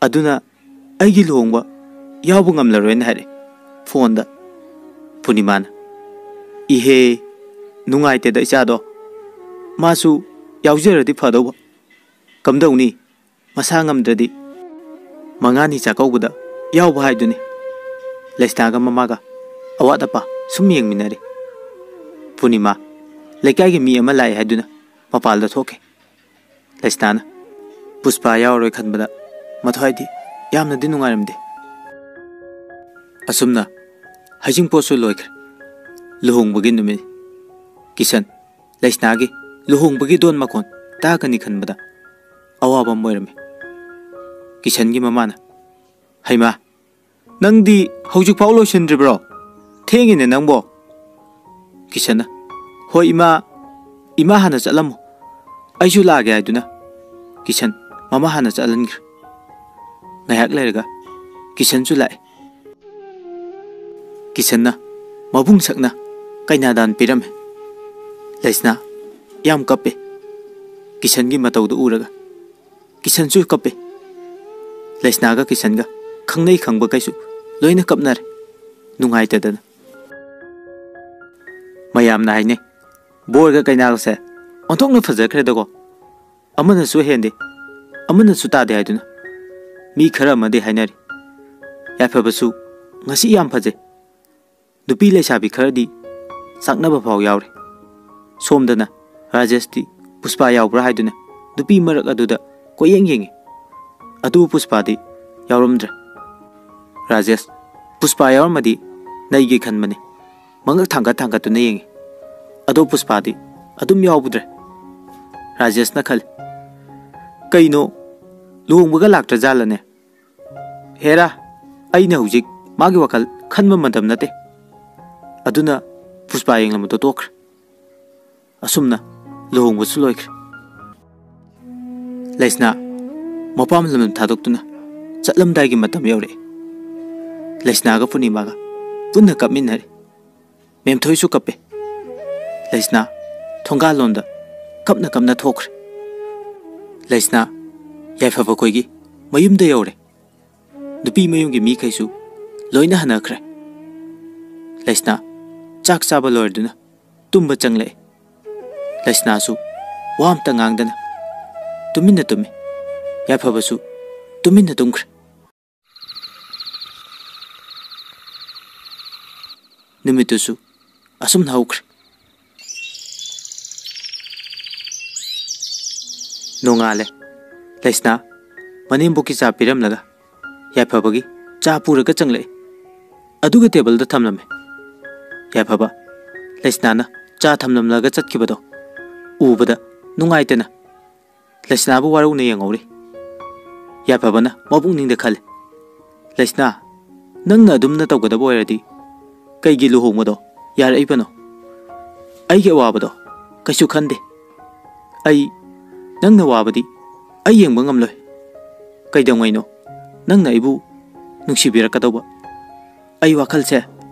ꯑꯗꯨꯅ ꯑꯩꯒꯤ ꯂꯨꯍꯣꯡꯕ ꯌꯥꯎꯕ ꯉꯝꯂꯔꯣꯏꯅ ꯍꯥꯏꯔꯛꯑꯦ ꯐꯣꯟꯗ꯫" ꯄꯨꯔꯅꯤꯃꯥꯅ, "ꯏꯍꯦ, ꯅꯨꯡꯉꯥꯏꯇꯦꯗ ꯏꯆꯥꯗꯣ꯫ ꯃꯥꯁꯨ ꯌꯥꯎꯖꯔꯗꯤ ꯐꯗꯧꯕ꯫ ꯀꯝꯗꯧꯅꯤ? ꯃꯁꯥ ꯉꯝꯗ꯭ꯔꯗꯤ ꯃꯉꯥꯅꯤ ꯆꯥꯛꯀꯧꯕꯗ ꯌꯥꯎꯕ ꯍꯥꯏꯗꯨꯅꯤ꯫" ꯂꯩꯁꯅꯥꯒ ꯃꯃꯥꯒ ꯑꯋꯥꯠ ꯑꯄꯥ ꯁꯨꯝ ꯌꯦꯡꯃꯤꯟꯅꯔꯤ꯫ ꯄꯨꯔꯅꯤꯃꯥ, ꯂꯩꯀꯥꯏꯒꯤ ꯃꯤ ꯑꯃ ꯂꯥꯛꯑꯦ ꯍꯥꯏꯗꯨꯅ ꯃꯄꯥꯜꯗ ꯊꯣꯛꯈꯤ꯫ ꯂꯩꯁꯅꯥꯅ ꯄꯨꯁꯄꯥ ꯌꯥꯎꯔꯔꯣꯏ ꯈꯟꯕꯗ ꯃꯊ꯭ꯋꯥꯏꯗꯤ ꯌꯥꯝꯅꯗꯤ ꯅꯨꯡꯉꯥꯏꯔꯝꯗꯦ꯫ ꯑꯁꯨꯝꯅ ꯍꯩꯖꯤꯡꯄꯣꯠꯁꯨ ꯂꯣꯏꯈ꯭ꯔꯦ꯫ ꯂꯨꯍꯣꯡꯕꯒꯤ ꯅꯨꯃꯤꯠ꯫ ꯀꯤꯁꯟ, ꯂꯩꯁꯅꯥꯒꯤ ꯂꯨꯍꯣꯡꯕꯒꯤ ꯗꯣꯟ ꯃꯈꯣꯟ ꯇꯥꯒꯅꯤ ꯈꯟꯕꯗ ꯑꯋꯥꯕ ꯑꯃ ꯑꯣꯏꯔꯝꯃꯤ꯫ ꯀꯤꯁꯟꯒꯤ ꯃꯃꯥꯅ, "ꯍꯩꯃꯥ, ꯅꯪꯗꯤ ꯍꯧꯖꯤꯛꯐꯥꯎ ꯂꯣꯏꯁꯤꯟꯗ꯭ꯔꯤꯕ꯭ꯔꯣ? ꯊꯦꯡꯉꯤꯅꯦ ꯅꯪꯕꯣ꯫" ꯀꯤꯁꯟꯅ, "ꯍꯣꯏ ꯏꯃꯥ, ꯏꯃꯥ ꯍꯥꯟꯅ ꯆꯠꯂꯝꯃꯣ, ꯑꯩꯁꯨ ꯂꯥꯛꯑꯒꯦ" ꯍꯥꯏꯗꯨꯅ ꯀꯤꯁꯟ ꯃꯃꯥ ꯍꯥꯟꯅ ꯆꯠꯍꯟꯈ꯭ꯔꯦ꯫ ꯉꯥꯏꯍꯥꯛ ꯂꯩꯔꯒ ꯀꯤꯁꯟꯁꯨ ꯂꯥꯛꯑꯦ꯫ ꯀꯤꯁꯟꯅ ꯃꯕꯨꯡ ꯁꯛꯅ ꯀꯩꯅꯥꯗꯥꯟ ꯄꯤꯔꯝꯃꯦ꯫ ꯂꯩꯁꯅꯥ ꯌꯥꯝ ꯀꯞꯄꯦ꯫ ꯀꯤꯁꯟꯒꯤ ꯃꯇꯧꯗꯨ ꯎꯔꯒ ꯀꯤꯁꯟꯁꯨ ꯀꯞꯄꯦ꯫ ꯂꯩꯁꯅꯥꯒ ꯀꯤꯁꯟꯒ ꯈꯪꯅꯩ ꯈꯪꯕꯈꯩꯁꯨ ꯂꯣꯏꯅ ꯀꯞꯅꯔꯦ, ꯅꯨꯡꯉꯥꯏꯇꯗꯅ꯫ ꯃꯌꯥꯝꯅ ꯍꯥꯏꯅꯩ, "ꯕꯣꯔꯒ ꯀꯩꯅꯥꯒꯁꯦ ꯑꯣꯟꯊꯣꯛꯅ ꯐꯖꯈ꯭ꯔꯦꯗꯀꯣ꯫ ꯑꯃꯅꯁꯨ ꯍꯦꯟꯗꯦ, ꯑꯃꯅꯁꯨ ꯇꯥꯗꯦ" ꯍꯥꯏꯗꯨꯅ꯫ ꯃꯤ ꯈꯔ ꯑꯃꯗꯤ ꯍꯥꯏꯅꯔꯤ, "ꯌꯥꯏꯐꯕꯁꯨ ꯉꯁꯤ ꯌꯥꯝ ꯐꯖꯩ꯫ ꯅꯨꯄꯤ ꯂꯩꯁꯥꯕꯤ ꯈꯔꯗꯤ ꯆꯥꯛꯅꯕ ꯐꯥꯎ ꯌꯥꯎꯔꯦ꯫ ꯁꯣꯝꯗꯅ ꯔꯥꯖꯦꯁꯇꯤ ꯄꯨꯁꯄꯥ ꯌꯥꯎꯕ꯭ꯔꯥ ꯍꯥꯏꯗꯨꯅ ꯅꯨꯄꯤ ꯃꯔꯛ ꯑꯗꯨꯗ ꯀꯣꯏꯌꯦꯡ ꯌꯦꯡꯉꯤ꯫ ꯑꯗꯨꯕꯨ ꯄꯨꯁꯄꯥꯗꯤ ꯌꯥꯎꯔꯝꯗ꯭ꯔꯦ꯫ ꯔꯥꯖꯦꯁ ꯄꯨꯁꯄꯥ ꯌꯥꯎꯔꯝꯃꯗꯤ ꯅꯩꯒꯦ ꯈꯟꯕꯅꯤ꯫ ꯃꯉꯛ ꯊꯥꯡꯒꯠ ꯊꯥꯡꯒꯠꯇꯨꯅ ꯌꯦꯡꯉꯤ꯫ ꯑꯗꯣ ꯄꯨꯁꯄꯥꯗꯤ ꯑꯗꯨꯝ ꯌꯥꯎꯕꯗ꯭ꯔꯦ꯫ ꯔꯥꯖꯦꯁꯅ ꯈꯜꯂꯤ, "ꯀꯩꯅꯣ, ꯂꯨꯍꯣꯡꯕꯒ ꯂꯥꯛꯇ꯭ꯔꯖꯥꯠꯂꯅꯦ? ꯍꯦꯔꯥ, ꯑꯩꯅ ꯍꯧꯖꯤꯛ ꯃꯥꯒꯤ ꯋꯥꯈꯜ ꯈꯟꯕ ꯃꯇꯝ ꯅꯠꯇꯦ"꯫ ꯑꯗꯨꯅ ꯄꯨꯁꯄꯥ ꯌꯦꯡꯂꯝꯕꯗꯣ ꯇꯣꯛꯈ꯭ꯔꯦ꯫ ꯑꯁꯨꯝꯅ ꯂꯨꯍꯣꯡꯕꯁꯨ ꯂꯣꯏꯈ꯭ꯔꯦ꯫ ꯂꯩꯁꯅꯥ ꯃꯄꯥꯝ ꯂꯝꯗꯝ ꯊꯥꯗꯣꯛꯇꯨꯅ ꯆꯠꯂꯝꯗꯥꯏꯒꯤ ꯃꯇꯝ ꯌꯧꯔꯛꯑꯦ꯫ ꯂꯩꯁꯅꯥꯒ ꯄꯨꯔꯅꯤꯃꯥꯒ ꯄꯨꯟꯅ ꯀꯞꯃꯤꯟꯅꯔꯦ꯫ ꯃꯦꯝꯊꯣꯏꯁꯨ ꯀꯞꯄꯦ꯫ ꯂꯩꯁꯅꯥ ꯊꯣꯡꯒꯥꯜꯂꯣꯝꯗ ꯀꯞꯅ ꯀꯞꯅ ꯊꯣꯛꯈ꯭ꯔꯦ꯫ ꯂꯩꯁꯅꯥ ꯌꯥꯏꯐꯕ ꯈꯣꯏꯒꯤ ꯃꯌꯨꯝꯗ ꯌꯧꯔꯦ꯫ ꯅꯨꯄꯤ ꯃꯌꯨꯝꯒꯤ ꯃꯤꯈꯩꯁꯨ ꯂꯣꯏꯅ ꯍꯟꯅꯈ꯭ꯔꯦ꯫ ꯂꯩꯁꯅꯥ ꯆꯥꯛ ꯆꯥꯕ ꯂꯣꯏꯔꯗꯨꯅ ꯇꯨꯝꯕ ꯆꯪꯂꯛꯑꯦ꯫ ꯂꯩꯁꯅꯥꯁꯨ ꯋꯥ ꯑꯝꯇ ꯉꯥꯡꯗꯅ ꯇꯨꯃꯤꯟꯅ ꯇꯨꯝꯃꯤ꯫ ꯌꯥꯏꯐꯕꯁꯨ ꯇꯨꯃꯤꯟꯅ ꯇꯨꯝꯈ꯭ꯔꯦ꯫ ꯅꯨꯃꯤꯠꯇꯨꯁꯨ ꯑꯁꯨꯝꯅ ꯍꯧꯈ꯭ꯔꯦ꯫ ꯅꯣꯡꯉꯥꯜꯂꯦ꯫ ꯂꯩꯁꯅꯥ ꯃꯅꯦꯝꯕꯣꯛꯀꯤ ꯆꯥ ꯄꯤꯔꯝꯂꯒ ꯌꯥꯏꯐꯕꯒꯤ ꯆꯥ ꯄꯨꯔꯒ ꯆꯪꯂꯛꯏ꯫ ꯑꯗꯨꯒ ꯇꯦꯕꯜꯗ ꯊꯝꯂꯝꯃꯤ꯫ ꯌꯥꯏꯐꯕ ꯂꯩꯁꯅꯥꯅ ꯆꯥ ꯊꯝꯂꯝꯂꯒ ꯆꯠꯈꯤꯕꯗꯣ ꯎꯕꯗ ꯅꯨꯡꯉꯥꯏꯇꯅ ꯂꯩꯁꯅꯥꯕꯨ ꯋꯥꯔꯧꯅ ꯌꯦꯡꯍꯧꯔꯤ꯫ ꯌꯥꯏꯐꯕꯅ ꯃꯄꯨꯛꯅꯤꯡꯗ ꯈꯜꯂꯤ, "ꯂꯩꯁꯅꯥ, ꯅꯪꯅ ꯑꯗꯨꯝꯅ ꯇꯧꯒꯗꯕ ꯑꯣꯏꯔꯗꯤ ꯀꯩꯒꯤ ꯂꯨꯍꯣꯡꯕꯗꯣ ꯌꯥꯔꯛꯏꯕꯅꯣ? ꯑꯩꯒꯤ ꯑꯋꯥꯕꯗꯣ ꯀꯩꯁꯨ ꯈꯟꯗꯦ꯫ ꯑꯩ ꯅꯪꯅ ꯋꯥꯕꯗꯤ ꯑꯩ ꯌꯦꯡꯕ ꯉꯝꯂꯣꯏ꯫ ꯀꯩꯗꯧꯉꯩꯅꯣ ꯅꯪꯅ ꯑꯩꯕꯨ ꯅꯨꯡꯁꯤꯕꯤꯔꯛꯀꯗꯧꯕ꯫ ꯑꯩ ꯋꯥꯈꯜꯁꯦ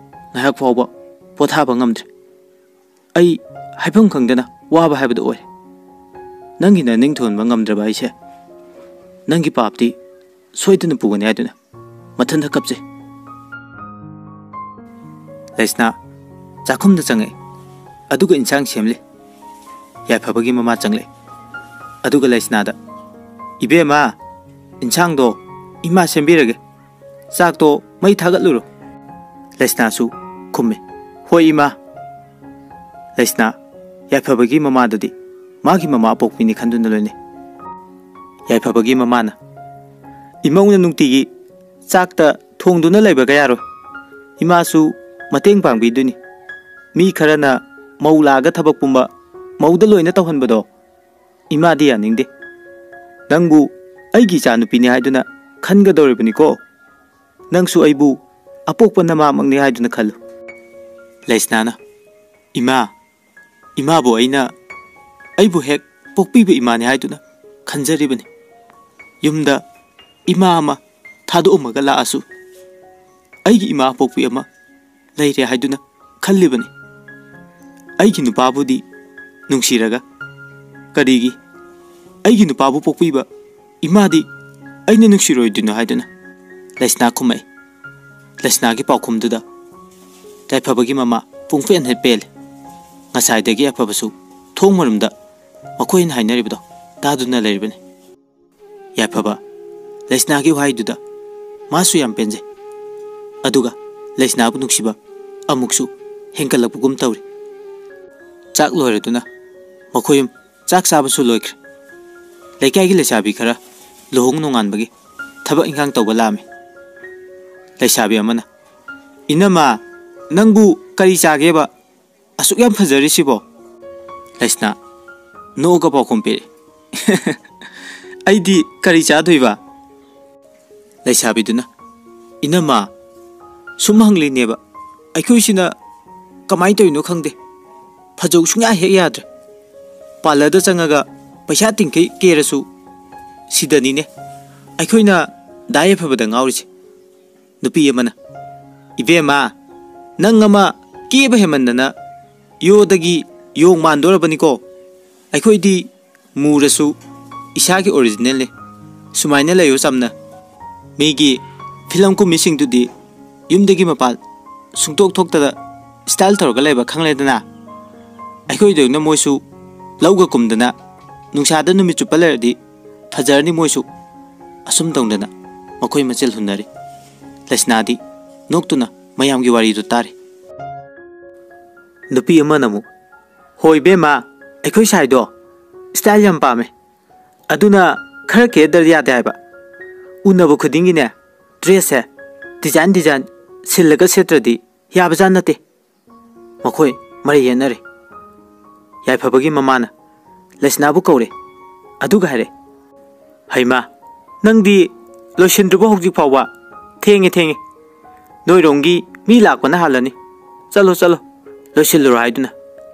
ꯉꯥꯏꯍꯥꯛ ꯐꯥꯎꯕ ꯄꯣꯊꯥꯕ ꯉꯝꯗ꯭ꯔꯦ꯫ ꯑꯩ ꯍꯥꯏꯐꯝ ꯈꯪꯗꯅ ꯋꯥꯕ ꯍꯥꯏꯕꯗꯨ ꯑꯣꯏꯔꯦ꯫ ꯅꯪꯒꯤ ꯅꯅꯤꯡ ꯊꯨꯡꯍꯟꯕ ꯉꯝꯗ꯭ꯔꯕ ꯑꯩꯁꯦ ꯅꯪꯒꯤ ꯄꯥꯞꯇꯤ ꯁꯣꯏꯗꯅ ꯄꯨꯒꯅꯤ ꯍꯥꯏꯗꯨꯅ ꯃꯊꯟꯇ ꯀꯞꯆꯩ꯫ ꯂꯩꯁꯅꯥ ꯆꯥꯛꯈꯨꯝꯗ ꯆꯪꯉꯛꯏ, ꯑꯗꯨꯒ ꯏꯟꯁꯥꯡ ꯁꯦꯝꯂꯤ꯫ ꯌꯥꯏꯐꯕꯒꯤ ꯃꯃꯥ ꯆꯪꯂꯛꯏ, ꯑꯗꯨꯒ ꯂꯩꯁꯅꯥꯗ, "ꯏꯕꯦꯝꯃ, ꯏꯟꯁꯥꯡꯗꯣ ꯏꯃꯥ ꯁꯦꯝꯕꯤꯔꯒꯦ, ꯆꯥꯛꯇꯣ ꯃꯩ ꯊꯥꯒꯠꯂꯨꯔꯣ꯫" ꯂꯩꯁꯅꯥꯁꯨ ꯈꯨꯝꯃꯤ, "ꯍꯣꯏ ꯏꯃꯥ꯫" ꯂꯩꯁꯅꯥ ꯌꯥꯏꯐꯕꯒꯤ ꯃꯃꯥꯗꯗꯤ ꯃꯥꯒꯤ ꯃꯃꯥ ꯑꯄꯣꯛꯄꯤꯅꯤ ꯈꯟꯗꯨꯅ ꯂꯣꯏꯅꯩ꯫ ꯌꯥꯏꯐꯕꯒꯤ ꯃꯃꯥꯅ, "ꯏꯃꯧꯅ ꯅꯨꯡꯇꯤꯒꯤ ꯆꯥꯛꯇ ꯊꯣꯡꯗꯨꯅ ꯂꯩꯕꯒ ꯌꯥꯔꯣꯏ꯫ ꯏꯃꯥꯁꯨ ꯃꯇꯦꯡ ꯄꯥꯡꯕꯤꯗꯣꯏꯅꯤ꯫ ꯃꯤ ꯈꯔꯅ ꯃꯧ ꯂꯥꯛꯑꯒ ꯊꯕꯛ ꯄꯨꯝꯕ ꯃꯧꯗ ꯂꯣꯏꯅ ꯇꯧꯍꯟꯕꯗꯣ ꯏꯃꯥꯗꯤ ꯌꯥꯅꯤꯡꯗꯦ꯫ ꯅꯪꯕꯨ ꯑꯩꯒꯤ ꯏꯆꯥꯅꯨꯄꯤꯅꯤ ꯍꯥꯏꯗꯨꯅ ꯈꯟꯒꯗꯧꯔꯤꯕꯅꯤꯀꯣ꯫ ꯅꯪꯁꯨ ꯑꯩꯕꯨ ꯑꯄꯣꯛꯄ ꯅꯃꯥꯃꯛꯅꯤ ꯍꯥꯏꯗꯨꯅ ꯈꯜꯂꯨ꯫" ꯂꯩꯁꯅꯥꯅ, "ꯏꯃꯥ, ꯏꯃꯥꯕꯨ ꯑꯩꯅ ꯑꯩꯕꯨ ꯍꯦꯛ ꯄꯣꯛꯄꯤꯕ ꯏꯃꯥꯅꯤ ꯍꯥꯏꯗꯨꯅ ꯈꯟꯖꯔꯤꯕꯅꯤ꯫ ꯌꯨꯝꯗ ꯏꯃꯥ ꯑꯃ ꯊꯥꯗꯣꯛꯑꯝꯃꯒ ꯂꯥꯛꯑꯁꯨ ꯑꯩꯒꯤ ꯏꯃꯥ ꯑꯄꯣꯛꯄꯤ ꯑꯃ ꯂꯩꯔꯦ ꯍꯥꯏꯗꯨꯅ ꯈꯜꯂꯤꯕꯅꯤ꯫ ꯑꯩꯒꯤ ꯅꯨꯄꯥꯕꯨꯗꯤ ꯅꯨꯡꯁꯤꯔꯒ ꯀꯔꯤꯒꯤ ꯑꯩꯒꯤ ꯅꯨꯄꯥꯕꯨ ꯄꯣꯛꯄꯤꯕ ꯏꯃꯥꯗꯤ ꯑꯩꯅ ꯅꯨꯡꯁꯤꯔꯣꯏꯗꯣꯏꯅꯣ?" ꯍꯥꯏꯗꯨꯅ ꯂꯩꯁꯅꯥ ꯈꯨꯝꯃꯛꯏ꯫ ꯂꯩꯁꯅꯥꯒꯤ ꯄꯥꯎꯈꯨꯝꯗꯨꯗ ꯌꯥꯏꯐꯕꯒꯤ ꯃꯃꯥ ꯄꯨꯡꯄꯦꯟ ꯍꯦꯛ ꯄꯦꯜꯂꯦ꯫ ꯉꯁꯥꯏꯗꯒꯤ ꯌꯥꯏꯐꯕꯁꯨ ꯊꯣꯡ ꯃꯔꯨꯝꯗ ꯃꯈꯣꯏꯅ ꯍꯥꯏꯅꯔꯤꯕꯗꯣ ꯇꯥꯗꯨꯅ ꯂꯩꯔꯤꯕꯅꯤ꯫ ꯌꯥꯏꯐꯕ ꯂꯩꯁꯅꯥꯒꯤ ꯋꯥꯍꯩꯗꯨꯗ ꯃꯥꯁꯨ ꯌꯥꯝ ꯄꯦꯟꯖꯩ꯫ ꯑꯗꯨꯒ ꯂꯩꯁꯅꯥꯕꯨ ꯅꯨꯡꯁꯤꯕ ꯑꯃꯨꯛꯁꯨ ꯍꯦꯟꯒꯠꯂꯛꯄꯒꯨꯝ ꯇꯧꯔꯤ꯫ ꯆꯥꯛ ꯂꯣꯏꯔꯗꯨꯅ ꯃꯈꯣꯏ ꯌꯨꯝ ꯆꯥꯛ ꯆꯥꯕꯁꯨ ꯂꯣꯏꯈ꯭ꯔꯦ꯫ ꯂꯩꯀꯥꯏꯒꯤ ꯂꯩꯁꯥꯕꯤ ꯈꯔ ꯂꯨꯍꯣꯡ ꯅꯣꯡꯉꯥꯟꯕꯒꯤ ꯊꯕꯛ ꯏꯟꯈꯥꯡ ꯇꯧꯕ ꯂꯥꯛꯑꯝꯃꯤ꯫ ꯂꯩꯁꯥꯕꯤ ꯑꯃꯅ, "ꯏꯅꯝꯃ, ꯅꯪꯕꯨ ꯀꯔꯤ ꯆꯥꯒꯦꯕ? ꯑꯁꯨꯛ ꯌꯥꯝ ꯐꯖꯔꯤꯁꯤꯕꯣ?" ꯂꯩꯁꯅꯥ ꯅꯣꯛꯑꯒ ꯄꯥꯎꯈꯨꯝ ꯄꯤꯔꯛꯏ, "ꯑꯩꯗꯤ ꯀꯔꯤ ꯆꯥꯗꯣꯏꯕ?" ꯂꯩꯁꯥꯕꯤꯗꯨꯅ, "ꯏꯅꯝꯃ, ꯁꯨꯝ ꯍꯪꯂꯤꯅꯦꯕ, ꯑꯩꯈꯣꯏꯁꯤꯅ ꯀꯃꯥꯏꯅ ꯇꯧꯔꯤꯅꯣ ꯈꯪꯗꯦ, ꯐꯖꯧ ꯁꯨꯡꯌꯥ ꯍꯦꯛ ꯌꯥꯗ꯭ꯔꯦ꯫ ꯄꯥꯔꯂꯔꯗ ꯆꯪꯉꯒ ꯄꯩꯁꯥ ꯇꯤꯡꯈꯩ ꯀꯦꯔꯁꯨ ꯁꯤꯗꯅꯤꯅꯦ ꯑꯩꯈꯣꯏꯅ ꯗꯥ ꯌꯥꯏꯐꯕꯗ ꯉꯥꯎꯔꯤꯁꯦ꯫ ꯅꯨꯄꯤ ꯑꯃꯅ, "ꯏꯕꯦꯝꯃ, ꯅꯪ ꯑꯃ ꯀꯦꯕ ꯍꯦꯟꯃꯟꯗꯅ ꯌꯣꯗꯒꯤ ꯌꯣꯡ ꯃꯥꯟꯗꯣꯔꯕꯅꯤꯀꯣ꯫ ꯑꯩꯈꯣꯏꯗꯤ ꯃꯨꯔꯁꯨ ꯏꯁꯥꯒꯤ ꯑꯣꯔꯤꯖꯤꯅꯦꯜꯅꯤ꯫ ꯁꯨꯃꯥꯏꯅ ꯂꯩꯌꯨ ꯆꯝꯅ꯫ ꯃꯤꯒꯤ ꯐꯤꯂꯝ ꯀꯨꯝꯃꯤꯁꯤꯡꯗꯨꯗꯤ ꯌꯨꯝꯗꯒꯤ ꯃꯄꯥꯟ ꯁꯨꯡꯊꯣꯛ ꯊꯣꯛꯇꯅ ꯁ꯭ꯇꯥꯏꯜ ꯇꯧꯔꯒ ꯂꯩꯕ ꯈꯪꯂꯦꯗꯅ꯫ ꯑꯩꯈꯣꯏꯗꯧꯅ ꯃꯣꯏꯁꯨ ꯂꯧꯒ ꯀꯨꯝꯗꯅ ꯅꯨꯡꯁꯥꯗ ꯅꯨꯃꯤꯠ ꯆꯨꯞꯄ ꯂꯩꯔꯗꯤ ꯐꯖꯔꯅꯤ ꯃꯣꯏꯁꯨ"꯫ ꯑꯁꯨꯝ ꯇꯧꯗꯅ ꯃꯈꯣꯏ ꯃꯆꯤꯜ ꯍꯨꯟꯅꯔꯤ꯫ ꯂꯩꯁꯅꯥꯗꯤ ꯅꯣꯛꯇꯨꯅ ꯃꯌꯥꯝꯒꯤ ꯋꯥꯔꯤꯗꯨ ꯇꯥꯔꯤ꯫ ꯅꯨꯄꯤ ꯑꯃꯅ ꯑꯃꯨꯛ, "ꯍꯣꯏ ꯏꯕꯦꯝꯃ, ꯑꯩꯈꯣꯏ ꯁꯥꯏꯗꯣ ꯁ꯭ꯇꯥꯏꯜ ꯌꯥꯝ ꯄꯥꯝꯃꯦ꯫ ꯑꯗꯨꯅ ꯈꯔ ꯀꯦꯗ꯭ꯔꯗꯤ ꯌꯥꯗꯦ ꯍꯥꯏꯕ꯫ ꯎꯅꯕ ꯈꯨꯗꯤꯡꯒꯤꯅꯦ, ꯗ꯭ꯔꯦꯁꯁꯦ ꯗꯤꯖꯥꯏꯟ ꯗꯤꯖꯥꯏꯟ ꯁꯤꯜꯂꯒ ꯁꯦꯠꯇ꯭ꯔꯗꯤ ꯌꯥꯕꯖꯥꯠ ꯅꯠꯇꯦ"꯫ ꯃꯈꯣꯏ ꯃꯔꯩ ꯌꯦꯠꯅꯔꯦ꯫ ꯌꯥꯏꯐꯕꯒꯤ ꯃꯃꯥꯅ ꯂꯩꯁꯅꯥꯕꯨ ꯀꯧꯔꯦ꯫ ꯑꯗꯨꯒ ꯍꯥꯏꯔꯦ, "ꯍꯩꯃꯥ, ꯅꯪꯗꯤ ꯂꯣꯏꯁꯤꯟꯗ꯭ꯔꯤꯕꯣ ꯍꯧꯖꯤꯛ ꯐꯥꯎꯕ? ꯊꯦꯡꯉꯦ, ꯊꯦꯡꯉꯦ꯫ ꯅꯣꯏꯔꯣꯝꯒꯤ ꯃꯤ ꯂꯥꯛꯄꯅ ꯍꯥꯜꯂꯅꯤ꯫ ꯆꯠꯂꯣ, ꯆꯠꯂꯣ, ꯂꯣꯏꯁꯤꯜꯂꯨꯔꯣ" ꯍꯥꯏꯗꯨꯅ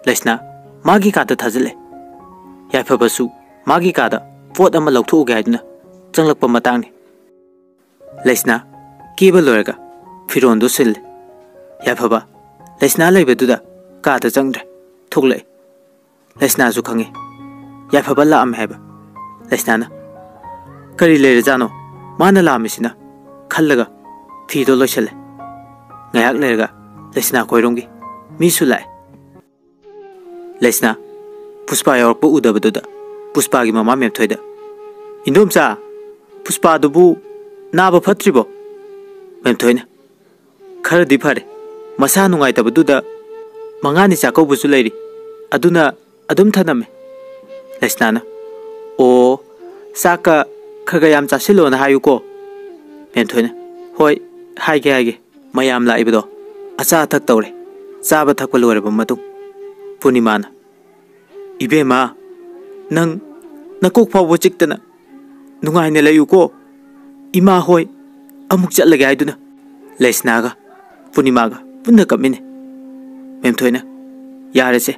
ꯂꯩꯁꯅꯥ ꯃꯥꯒꯤ ꯀꯥꯗ ꯊꯥꯖꯤꯜꯂꯦ꯫ ꯌꯥꯏꯐꯕꯁꯨ ꯃꯥꯒꯤ ꯀꯥꯗ ꯄꯣꯠ ꯑꯃ ꯂꯧꯊꯣꯛꯎꯒꯦ ꯍꯥꯏꯗꯨꯅ ꯆꯪꯂꯛꯄ ꯃꯇꯥꯡꯅꯤ꯫ ꯂꯩꯁꯅꯥ ꯀꯦꯕ ꯂꯣꯏꯔꯒ ꯐꯤꯔꯣꯟꯗꯨ ꯁꯤꯜꯂꯦ꯫ ꯌꯥꯏꯐꯕ ꯂꯩꯁꯅꯥ ꯂꯩꯕꯗꯨꯗ ꯀꯥꯗ ꯆꯪꯗ꯭ꯔꯦ, ꯊꯣꯛꯂꯛꯑꯦ꯫ ꯂꯩꯁꯅꯥꯁꯨ ꯈꯪꯉꯦ ꯌꯥꯏꯐꯕ ꯂꯥꯛꯑꯝꯃꯦ ꯍꯥꯏꯕ꯫ ꯂꯩꯁꯅꯥꯅ, "ꯀꯔꯤ ꯂꯩꯔꯖꯥꯠꯅꯣ ꯃꯥꯅ ꯂꯥꯛꯑꯝꯃꯤꯁꯤꯅ?" ꯈꯜꯂꯒ ꯐꯤꯗꯣ ꯂꯣꯏꯁꯤꯜꯂꯦ꯫ ꯉꯥꯏꯍꯥꯛ ꯂꯩꯔꯒ ꯂꯩꯁꯅꯥ ꯈꯣꯏꯔꯣꯝꯒꯤ ꯃꯤꯁꯨ ꯂꯥꯛꯑꯦ꯫ ꯂꯩꯁꯅꯥ ꯄꯨꯁꯄꯥ ꯌꯥꯎꯔꯛꯄ ꯎꯗꯕꯗꯨꯗ ꯄꯨꯁꯄꯥꯒꯤ ꯃꯃꯥ ꯃꯦꯝꯊꯣꯏꯗ, "ꯏꯟꯗꯣꯝꯆꯥ, ꯄꯨꯁꯄꯥꯗꯨꯕꯨ ꯅꯥꯕ ꯐꯠꯇ꯭ꯔꯤꯕꯣ?" ꯃꯦꯝꯊꯣꯏꯅ, "ꯈꯔꯗꯤ ꯐꯔꯦ꯫ ꯃꯁꯥ ꯅꯨꯡꯉꯥꯏꯇꯕꯗꯨꯗ ꯃꯉꯥꯅꯤ ꯆꯥꯛꯀꯧꯕꯁꯨ ꯂꯩꯔꯤ꯫ ꯑꯗꯨꯅ ꯑꯗꯨꯝ ꯊꯅꯝꯃꯦ"꯫ ꯂꯩꯁꯅꯥꯅ, "ꯑꯣ, ꯆꯥꯛꯀ ꯈꯔ ꯈꯔ ꯌꯥꯝ ꯆꯥꯁꯤꯜꯂꯣꯅ ꯍꯥꯏꯌꯨꯀꯣ"꯫ ꯃꯦꯝꯊꯣꯏꯅ, "ꯍꯣꯏ, ꯍꯥꯏꯒꯦ, ꯍꯥꯏꯒꯦ"꯫ ꯃꯌꯥꯝ ꯂꯥꯛꯏꯕꯗꯣ ꯑꯆꯥ ꯑꯊꯛ ꯇꯧꯔꯦ꯫ ꯆꯥꯕ ꯊꯛꯄ ꯂꯣꯏꯔꯕ ꯃꯇꯨꯡ ꯄꯨꯔꯅꯤꯃꯥꯅ, "ꯏꯕꯦꯝꯃ, ꯅꯪ ꯅꯀꯣꯛ ꯐꯥꯎꯕ ꯆꯤꯛꯇꯅ ꯅꯨꯡꯉꯥꯏꯅ ꯂꯩꯌꯨꯀꯣ꯫ ꯏꯃꯥ ꯍꯣꯏ ꯑꯃꯨꯛ ꯆꯠꯂꯒꯦ ꯍꯥꯏꯗꯨꯅ ꯂꯩꯁꯅꯥꯒ ꯄꯨꯔꯅꯤꯃꯥꯒ ꯄꯨꯟꯅ ꯀꯞꯃꯤꯟꯅꯩ"꯫ ꯃꯦꯝꯊꯣꯏꯅ, "ꯌꯥꯔꯦꯁꯦ,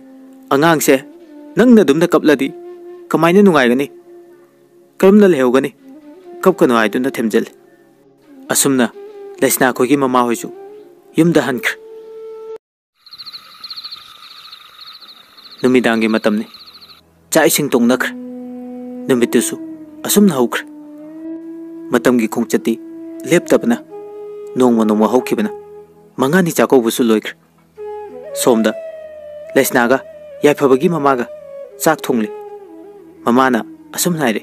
ꯑꯉꯥꯡꯁꯦ ꯅꯪꯅ ꯑꯗꯨꯝꯅ ꯀꯞꯂꯗꯤ ꯀꯃꯥꯏꯅ ꯅꯨꯡꯉꯥꯏꯒꯅꯤ? ꯀꯔꯝꯅ ꯂꯩꯍꯧꯒꯅꯤ? ꯀꯞꯀꯅꯨ" ꯍꯥꯏꯗꯨꯅ ꯊꯦꯝꯖꯤꯜꯂꯤ꯫ ꯑꯁꯨꯝꯅ ꯂꯩꯁꯅꯥ ꯈꯣꯏꯒꯤ ꯃꯃꯥꯍꯣꯏꯁꯨ ꯌꯨꯝꯗ ꯍꯟꯈ꯭ꯔꯦ꯫ ꯅꯨꯃꯤꯗꯥꯡꯒꯤ ꯃꯇꯝꯅꯤ꯫ ꯆꯥꯛ ꯏꯁꯤꯡ ꯇꯣꯡꯅꯈ꯭ꯔꯦ꯫ ꯅꯨꯃꯤꯠꯇꯨꯁꯨ ꯑꯁꯨꯝꯅ ꯍꯧꯈ꯭ꯔꯦ꯫ ꯃꯇꯝꯒꯤ ꯈꯣꯡꯆꯠꯇꯤ ꯂꯦꯞꯇꯕꯅ ꯅꯣꯡꯃ ꯅꯣꯡꯃ ꯍꯧꯈꯤꯕꯅ ꯃꯉꯥꯅꯤ ꯆꯥꯛꯀꯧꯕꯁꯨ ꯂꯣꯏꯈ꯭ꯔꯦ꯫ ꯁꯣꯝꯗ ꯂꯩꯁꯅꯥꯒ ꯌꯥꯏꯐꯕꯒꯤ ꯃꯃꯥꯒ ꯆꯥꯛ ꯊꯣꯡꯂꯤ꯫ ꯃꯃꯥꯅ ꯑꯁꯨꯝ ꯍꯥꯏꯔꯦ,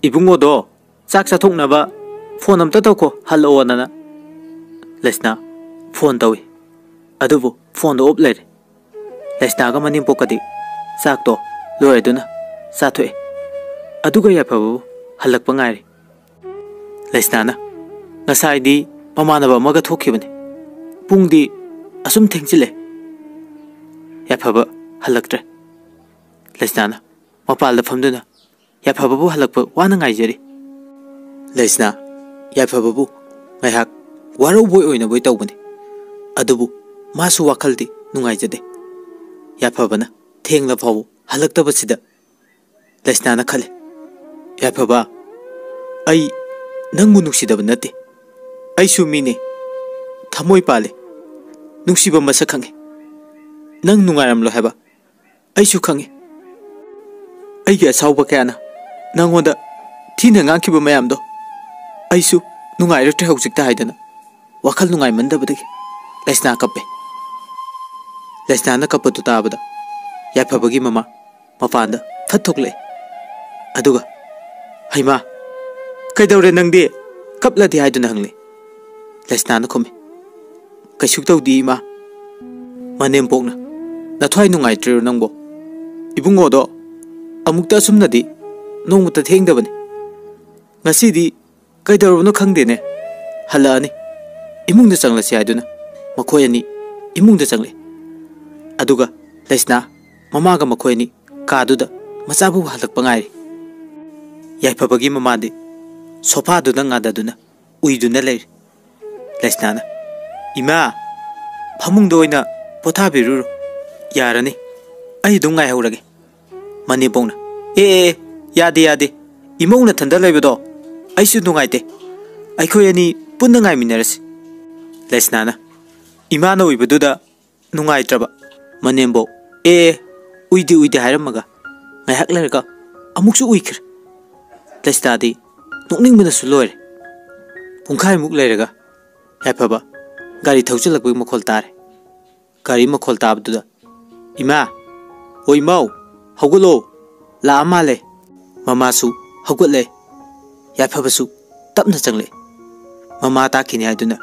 "ꯏꯕꯨꯡꯉꯣꯗꯣ ꯆꯥꯛ ꯆꯥꯊꯣꯛꯅꯕ ꯐꯣꯟ ꯑꯝꯇ ꯇꯧꯈꯣ, ꯍꯜꯂꯛꯑꯣꯅ"꯫ ꯂꯩꯁꯅꯥ ꯐꯣꯟ ꯇꯧꯏ, ꯑꯗꯨꯕꯨ ꯐꯣꯟꯗꯣ ꯑꯣꯞ ꯂꯩꯔꯦ꯫ ꯂꯩꯁꯅꯥꯒ ꯃꯅꯦꯝꯄꯣꯛꯀꯗꯤ ꯆꯥꯛꯇꯣ ꯂꯣꯏꯔꯗꯨꯅ ꯆꯥꯊꯣꯛꯑꯦ꯫ ꯑꯗꯨꯒ ꯌꯥꯏꯐꯕꯕꯨ ꯍꯜꯂꯛꯄ ꯉꯥꯏꯔꯤ꯫ ꯂꯩꯁꯅꯥꯅ, "ꯉꯁꯥꯏꯗꯤ ꯃꯃꯥꯟꯅꯕ ꯑꯃꯒ ꯊꯣꯛꯈꯤꯕꯅꯤ, ꯄꯨꯡꯗꯤ ꯑꯁꯨꯝ ꯊꯦꯡꯖꯤꯜꯂꯦ, ꯌꯥꯏꯐꯕ ꯍꯜꯂꯛꯇ꯭ꯔꯦ"꯫ ꯂꯩꯁꯅꯥꯅ ꯃꯄꯥꯜꯗ ꯐꯝꯗꯨꯅ ꯌꯥꯏꯐꯕꯕꯨ ꯍꯜꯂꯛꯄ ꯋꯥꯅ ꯉꯥꯏꯖꯔꯤ꯫ ꯂꯩꯁꯅꯥ ꯌꯥꯏꯐꯕꯕꯨ ꯉꯥꯏꯍꯥꯛ ꯋꯥꯔꯧꯕꯣꯏ ꯑꯣꯏꯅꯕꯣꯏ ꯇꯧꯕꯅꯤ, ꯑꯗꯨꯕꯨ ꯃꯥꯁꯨ ꯋꯥꯈꯜꯗꯤ ꯅꯨꯡꯉꯥꯏꯖꯗꯦ꯫ ꯌꯥꯏꯐꯕꯅ ꯊꯦꯡꯂ ꯐꯥꯎꯕ ꯍꯜꯂꯛꯇꯕꯁꯤꯗ ꯂꯩꯁꯅꯥꯅ ꯈꯜꯂꯤ, "ꯌꯥꯏꯐꯕ, ꯑꯩ ꯅꯪꯕꯨ ꯅꯨꯡꯁꯤꯗꯕ ꯅꯠꯇꯦ꯫ ꯑꯩꯁꯨ ꯃꯤꯅꯤ, ꯊꯃꯣꯏ ꯄꯥꯜꯂꯤ, ꯅꯨꯡꯁꯤꯕ ꯃꯁꯛ ꯈꯪꯉꯤ꯫ ꯅꯪ ꯅꯨꯡꯉꯥꯏꯔꯝꯂꯣꯏ ꯍꯥꯏꯕ ꯑꯩꯁꯨ ꯈꯪꯉꯤ꯫ ꯑꯩꯒꯤ ꯑꯁꯥꯎꯕ ꯀꯌꯥꯅ ꯅꯪꯉꯣꯟꯗ ꯊꯤꯅ ꯉꯥꯡꯈꯤꯕ ꯃꯌꯥꯝꯗꯣ ꯑꯩꯁꯨ ꯅꯨꯡꯉꯥꯏꯔꯛꯇ꯭ꯔꯦ ꯍꯧꯖꯤꯛꯇ" ꯍꯥꯏꯗꯅ ꯋꯥꯈꯜ ꯅꯨꯡꯉꯥꯏꯃꯟꯗꯕꯗꯒꯤ ꯂꯩꯁꯅꯥ ꯀꯞꯄꯦ꯫ ꯂꯩꯁꯅꯥꯅ ꯀꯞꯄꯗꯨ ꯇꯥꯕꯗ ꯌꯥꯏꯐꯕꯒꯤ ꯃꯃꯥ ꯃꯄꯥꯟꯗ ꯐꯠ ꯊꯣꯛꯂꯛꯑꯦ꯫ ꯑꯗꯨꯒ, "ꯍꯩꯃꯥ, ꯀꯩꯗꯧꯔꯦ ꯅꯪꯗꯤ? ꯀꯞꯂꯗꯤ?" ꯍꯥꯏꯗꯨꯅ ꯍꯪꯂꯦ꯫ ꯂꯩꯁꯅꯥꯅ ꯈꯨꯝꯃꯤ, "ꯀꯩꯁꯨ ꯇꯧꯗꯦ, ꯏꯃꯥ꯫ ꯃꯅꯦꯝꯄꯣꯛꯅ ꯅꯊ꯭ꯋꯥꯏ ꯅꯨꯡꯉꯥꯏꯇ꯭ꯔꯤꯔꯣ ꯅꯪꯕꯣ? ꯏꯕꯨꯡꯉꯣꯗꯣ ꯑꯃꯨꯛꯇ ꯑꯁꯨꯝꯅꯗꯤ ꯅꯣꯡꯃꯇ ꯊꯦꯡꯗꯕꯅꯤ꯫ ꯉꯁꯤꯗꯤ ꯀꯩꯗꯧꯔꯕꯅꯣ ꯈꯪꯗꯦꯅꯦ, ꯍꯜꯂꯛꯑꯅꯤ꯫ ꯏꯃꯨꯡꯗ ꯆꯪꯂꯁꯤ" ꯍꯥꯏꯗꯨꯅ ꯃꯈꯣꯏ ꯑꯅꯤ ꯏꯃꯨꯡꯗ ꯆꯪꯂꯛꯏ꯫ ꯑꯗꯨꯒ ꯂꯩꯁꯅꯥ ꯃꯃꯥꯒ ꯃꯈꯣꯏ ꯑꯅꯤ ꯀꯥꯗꯨꯗ ꯃꯆꯥꯕꯨ ꯍꯜꯂꯛꯄ ꯉꯥꯏꯔꯤ꯫ ꯌꯥꯏꯐꯕꯒꯤ ꯃꯃꯥꯗꯤ ꯁꯣꯐꯥꯗꯨꯗ ꯉꯥꯗꯗꯨꯅ ꯎꯏꯗꯨꯅ ꯂꯩꯔꯤ꯫ ꯂꯩꯁꯅꯥꯅ, "ꯏꯃꯥ, ꯐꯃꯨꯡꯗ ꯑꯣꯏꯅ ꯄꯣꯊꯥꯕꯤꯔꯨꯔꯣ꯫ ꯌꯥꯔꯅꯤ, ꯑꯩ ꯑꯗꯨꯝ ꯉꯥꯏꯍꯧꯔꯒꯦ"꯫ ꯃꯅꯦꯝꯄꯣꯛꯅ, "ꯑꯦ, ꯑꯦ, ꯑꯦ, ꯌꯥꯗꯦ, ꯌꯥꯗꯦ꯫ ꯏꯃꯧ ꯅꯊꯟꯗ ꯂꯩꯕꯗꯣ ꯑꯩꯁꯨ ꯅꯨꯡꯉꯥꯏꯇꯦ꯫ ꯑꯩꯈꯣꯏ ꯑꯅꯤ ꯄꯨꯟꯅ ꯉꯥꯏꯃꯤꯟꯅꯔꯁꯤ꯫ ꯂꯩꯁꯅꯥꯅ ꯏꯃꯥꯅ ꯎꯏꯕꯗꯨꯗ ꯅꯨꯡꯉꯥꯏꯇ꯭ꯔꯕ ꯃꯅꯦꯝꯕꯣꯛ "ꯑꯦ, ꯎꯏꯗꯦ, ꯎꯏꯗꯦ" ꯍꯥꯏꯔꯝꯃꯒ ꯉꯥꯏꯍꯥꯛ ꯂꯩꯔꯒ ꯑꯃꯨꯛꯁꯨ ꯎꯏꯈ꯭ꯔꯦ꯫ ꯂꯩꯁꯅꯥꯗꯤ ꯅꯣꯛꯅꯤꯡꯕꯅꯁꯨ ꯂꯣꯏꯔꯦ꯫ ꯄꯨꯡꯈꯥꯏꯃꯨꯛ ꯂꯩꯔꯒ ꯌꯥꯏꯐꯕ ꯒꯥꯔꯤ ꯊꯧꯆꯜꯂꯛꯄꯒꯤ ꯃꯈꯣꯜ ꯇꯥꯔꯦ꯫ ꯒꯥꯔꯤ ꯃꯈꯣꯜ ꯇꯥꯕꯗꯨꯗ "ꯏꯃꯥ, ꯑꯣ ꯏꯃꯥꯎ, ꯍꯧꯒꯠꯂꯣ, ꯂꯥꯛꯑ ꯃꯥꯜꯂꯦ"꯫ ꯃꯃꯥꯁꯨ ꯍꯧꯒꯠꯂꯦ꯫ ꯌꯥꯏꯐꯕꯁꯨ ꯇꯞꯅ ꯆꯪꯂꯛꯑꯦ꯫ ꯃꯃꯥ ꯇꯥꯛꯈꯤꯅꯤ ꯍꯥꯏꯗꯨꯅ꯫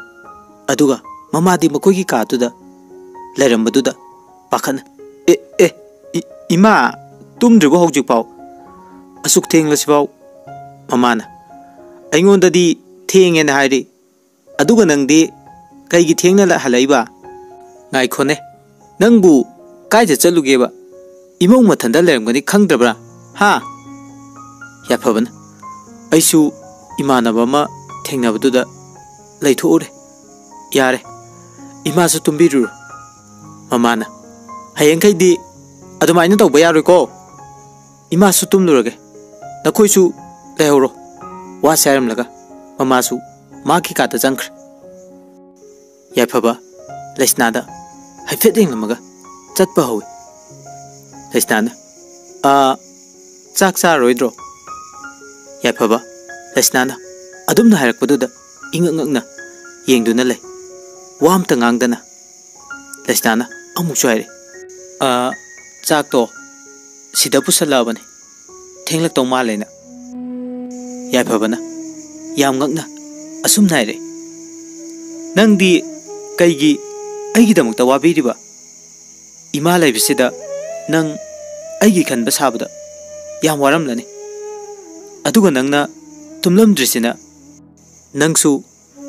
ꯑꯗꯨꯒ ꯃꯃꯥꯗꯤ ꯃꯈꯣꯏꯒꯤ ꯀꯥꯗꯨꯗ ꯂꯩꯔꯝꯕꯗꯨꯗ ꯄꯥꯈꯠꯅ "ꯑꯦ, ꯑꯦ, ꯏ-, ꯏꯃꯥ, ꯇꯨꯝꯗ꯭ꯔꯤꯕꯣ ꯍꯧꯖꯤꯛꯐꯥꯎ? ꯑꯁꯨꯛ ꯊꯦꯡꯂꯁꯤꯐꯥꯎ?" ꯃꯃꯥꯅ "ꯑꯩꯉꯣꯟꯗꯗꯤ ꯊꯦꯡꯉꯦꯅ ꯍꯥꯏꯔꯤ, ꯑꯗꯨꯒ ꯅꯪꯗꯤ ꯀꯩꯒꯤ ꯊꯦꯡꯅ ꯂ-, ꯍꯜꯂꯛꯏꯕ?" "ꯉꯥꯏꯈꯣꯅꯦ, ꯅꯪꯕꯨ ꯀꯥꯏꯗ ꯆꯠꯂꯨꯒꯦꯕ? ꯏꯃꯧ ꯃꯊꯟꯇ ꯂꯩꯔꯝꯒꯅꯤ ꯈꯪꯗ꯭ꯔꯕ꯭ꯔꯥ? ꯍꯥ?" ꯌꯥꯏꯐꯕꯅ "ꯑꯩꯁꯨ ꯏꯃꯥꯟꯅꯕ ꯑꯃ ꯊꯦꯡꯅꯕꯗꯨꯗ ꯂꯩꯊꯣꯛꯎꯔꯦ꯫ ꯌꯥꯔꯦ, ꯏꯃꯥꯁꯨ ꯇꯨꯝꯕꯤꯔꯨꯔꯣ"꯫ ꯃꯃꯥꯅ "ꯍꯌꯦꯡꯈꯩꯗꯤ ꯑꯗꯨꯃꯥꯏꯅ ꯇꯧꯕ ꯌꯥꯔꯣꯏꯀꯣ꯫ ꯏꯃꯥꯁꯨ ꯇꯨꯝꯂꯨꯔꯒꯦ, ꯅꯈꯣꯏꯁꯨ ꯂꯩꯍꯧꯔꯣ"꯫ ꯋꯥꯁꯦ ꯍꯥꯏꯔꯝꯂꯒ ꯃꯃꯥꯁꯨ ꯃꯥꯒꯤ ꯀꯥꯗ ꯆꯪꯈ꯭ꯔꯦ꯫ ꯌꯥꯏꯐꯕ ꯂꯩꯁꯅꯥꯗ ꯍꯥꯏꯐꯦꯠ ꯌꯦꯡꯂꯝꯃꯒ ꯆꯠꯄ ꯍꯧꯏ꯫ ꯂꯩꯁꯅꯥꯅ "ꯑꯥ, ꯆꯥꯛ ꯆꯥꯔꯣꯏꯗ꯭ꯔꯣ?" ꯌꯥꯏꯐꯕ ꯂꯩꯁꯅꯥꯅ ꯑꯗꯨꯝꯅ ꯍꯥꯏꯔꯛꯄꯗꯨꯗ ꯏꯉꯛ ꯉꯛꯅ ꯌꯦꯡꯗꯨꯅ ꯂꯩ꯫ ꯋꯥ ꯑꯝꯇ ꯉꯥꯡꯗꯅ꯫ ꯂꯩꯁꯅꯥꯅ ꯑꯃꯨꯛꯁꯨ ꯍꯥꯏꯔꯛꯏ, "ꯑꯥ, ꯆꯥꯛꯇꯣ ꯁꯤꯗ ꯄꯨꯁꯜꯂꯛꯑꯕꯅꯤ, ꯊꯦꯡꯂꯛꯇꯧ ꯃꯥꯜꯂꯦꯅ"꯫ ꯌꯥꯏꯐꯕꯅ ꯌꯥꯝ ꯉꯛꯅ ꯑꯁꯨꯝꯅ ꯍꯥꯏꯔꯛꯏ, "ꯅꯪꯗꯤ ꯀꯩꯒꯤ ꯑꯩꯒꯤꯗꯃꯛꯇ ꯋꯥꯕꯤꯔꯤꯕ? ꯏꯃꯥ ꯂꯩꯕꯁꯤꯗ ꯅꯪ ꯑꯩꯒꯤ ꯈꯟꯕ ꯁꯥꯕꯗ ꯌꯥꯝ ꯋꯥꯔꯝꯂꯅꯤ꯫ ꯑꯗꯨꯒ ꯅꯪꯅ ꯇꯨꯝꯂꯝꯗ꯭ꯔꯤꯁꯤꯅ ꯅꯪꯁꯨ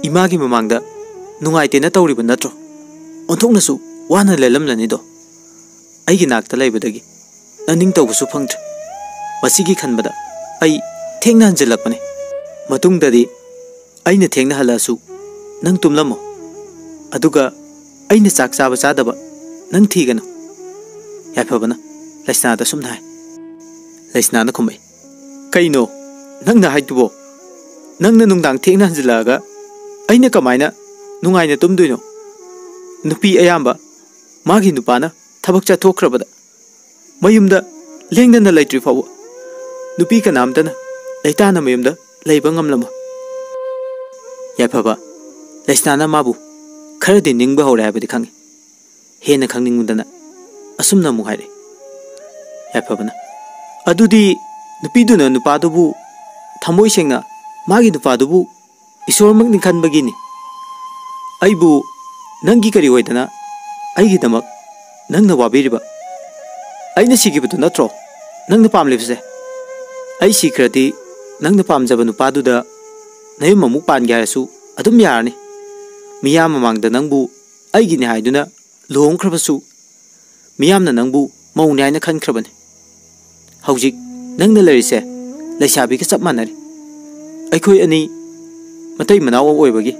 ꯏꯃꯥꯒꯤ ꯃꯃꯥꯡꯗ ꯅꯨꯡꯉꯥꯏꯇꯦꯅ ꯇꯧꯔꯤꯕ ꯅꯠꯇ꯭ꯔꯣ? ꯑꯣꯟꯊꯣꯛꯅꯁꯨ ꯋꯥꯅ ꯂꯦꯜꯂꯝꯂꯅꯤꯗꯣ꯫ ꯑꯩꯒꯤ ꯅꯥꯛꯇ ꯂꯩꯕꯗꯒꯤ ꯅꯅꯤꯡ ꯇꯧꯕꯁꯨ ꯐꯪꯗ꯭ꯔꯦ꯫ ꯃꯁꯤꯒꯤ ꯈꯟꯕꯗ ꯑꯩ ꯊꯦꯡꯅ ꯍꯟꯖꯤꯜꯂꯛꯄꯅꯤ꯫ ꯃꯇꯨꯡꯗꯗꯤ ꯑꯩꯅ ꯊꯦꯡꯅ ꯍꯜꯂꯛꯑꯁꯨ ꯅꯪ ꯇꯨꯝꯂꯝꯃꯣ꯫ ꯑꯗꯨꯒ ꯑꯩꯅ ꯆꯥꯛ ꯆꯥꯕ ꯆꯥꯗꯕ ꯅꯪ ꯊꯤꯒꯅꯨ"꯫ ꯌꯥꯏꯐꯕꯅ ꯂꯩꯁꯅꯥꯗ ꯁꯨꯝꯅ ꯍꯥꯏ꯫ ꯂꯩꯁꯅꯥꯅ ꯈꯨꯝꯃꯛꯏ, "ꯀꯩꯅꯣ ꯅꯪꯅ ꯍꯥꯏꯗꯨꯕꯣ? ꯅꯪꯅ ꯅꯨꯡꯗꯥꯡ ꯊꯦꯡꯅ ꯍꯟꯖꯤꯜꯂꯛꯑꯒ ꯑꯩꯅ ꯀꯃꯥꯏꯅ ꯅꯨꯡꯉꯥꯏꯅ ꯇꯨꯝꯗꯣꯏꯅꯣ? ꯅꯨꯄꯤ ꯑꯌꯥꯝꯕ ꯃꯥꯒꯤ ꯅꯨꯄꯥꯅ ꯊꯕꯛ ꯆꯠꯊꯣꯛꯈ꯭ꯔꯕꯗ ꯃꯌꯨꯝꯗ ꯂꯦꯡꯗꯅ ꯂꯩꯇ꯭ꯔꯤ ꯐꯥꯎꯕ ꯅꯨꯄꯤ ꯀꯅꯥꯝꯇꯅ ꯂꯩꯇꯥꯅ ꯃꯌꯨꯝꯗ ꯂꯩꯕ ꯉꯝꯂꯝꯃꯣꯏ꯫ ꯌꯥꯏꯐꯕ, ꯂꯩꯁꯅꯥꯅ ꯃꯥꯕꯨ ꯈꯔꯗꯤ ꯅꯤꯡꯕ ꯍꯧꯔꯦ ꯍꯥꯏꯕꯗꯤ ꯈꯪꯉꯤ꯫ ꯍꯦꯟꯅ ꯈꯪꯅꯤꯡꯗꯅ ꯑꯁꯨꯝꯅ ꯑꯃꯨꯛ ꯍꯥꯏꯔꯛꯏ꯫ ꯌꯥꯏꯐꯕꯅ, "ꯑꯗꯨꯗꯤ ꯅꯨꯄꯤꯗꯨꯅ ꯅꯨꯄꯥꯗꯨꯕꯨ ꯊꯃꯣꯏ ꯁꯦꯡꯅ ꯃꯥꯒꯤ ꯅꯨꯄꯥꯗꯨꯕꯨ ꯏꯁꯣꯔꯃꯛꯅꯤ ꯈꯟꯕꯒꯤꯅꯤ꯫ ꯑꯩꯕꯨ ꯅꯪꯒꯤ ꯀꯔꯤ ꯑꯣꯏꯗꯅ ꯑꯩꯒꯤꯗꯃꯛ ꯅꯪꯅ ꯋꯥꯕꯤꯔꯤꯕ? ꯑꯩꯅ ꯁꯤꯈꯤꯕꯗꯨ ꯅꯠꯇ꯭ꯔꯣ ꯅꯪꯅ ꯄꯥꯝꯂꯤꯕꯁꯦ? ꯑꯩ ꯁꯤꯈ꯭ꯔꯗꯤ ꯅꯪꯅ ꯄꯥꯝꯖꯕ ꯅꯨꯄꯥꯗꯨꯗ ꯅꯌꯨꯝ ꯑꯃꯨꯛ ꯄꯥꯟꯒꯦ ꯍꯥꯏꯔꯁꯨ ꯑꯗꯨꯝ ꯌꯥꯔꯅꯤ꯫ ꯃꯤꯌꯥꯝ ꯃꯃꯥꯡꯗ ꯅꯪꯕꯨ ꯑꯩꯒꯤꯅꯤ ꯍꯥꯏꯗꯨꯅ ꯂꯨꯍꯣꯡꯈ꯭ꯔꯕꯁꯨ ꯃꯤꯌꯥꯝꯅ ꯅꯪꯕꯨ ꯃꯧꯅꯤ ꯍꯥꯏꯅ ꯈꯟꯈ꯭ꯔꯕꯅꯤ꯫ ꯍꯧꯖꯤꯛ ꯅꯪꯅ ꯂꯩꯔꯤꯁꯦ ꯂꯩꯁꯥꯕꯤꯒ ꯆꯞ ꯃꯥꯟꯅꯔꯦ꯫ ꯑꯩꯈꯣꯏ ꯑꯅꯤ ꯃꯇꯩ ꯃꯅꯥꯎ ꯑꯣꯏꯕꯒꯤ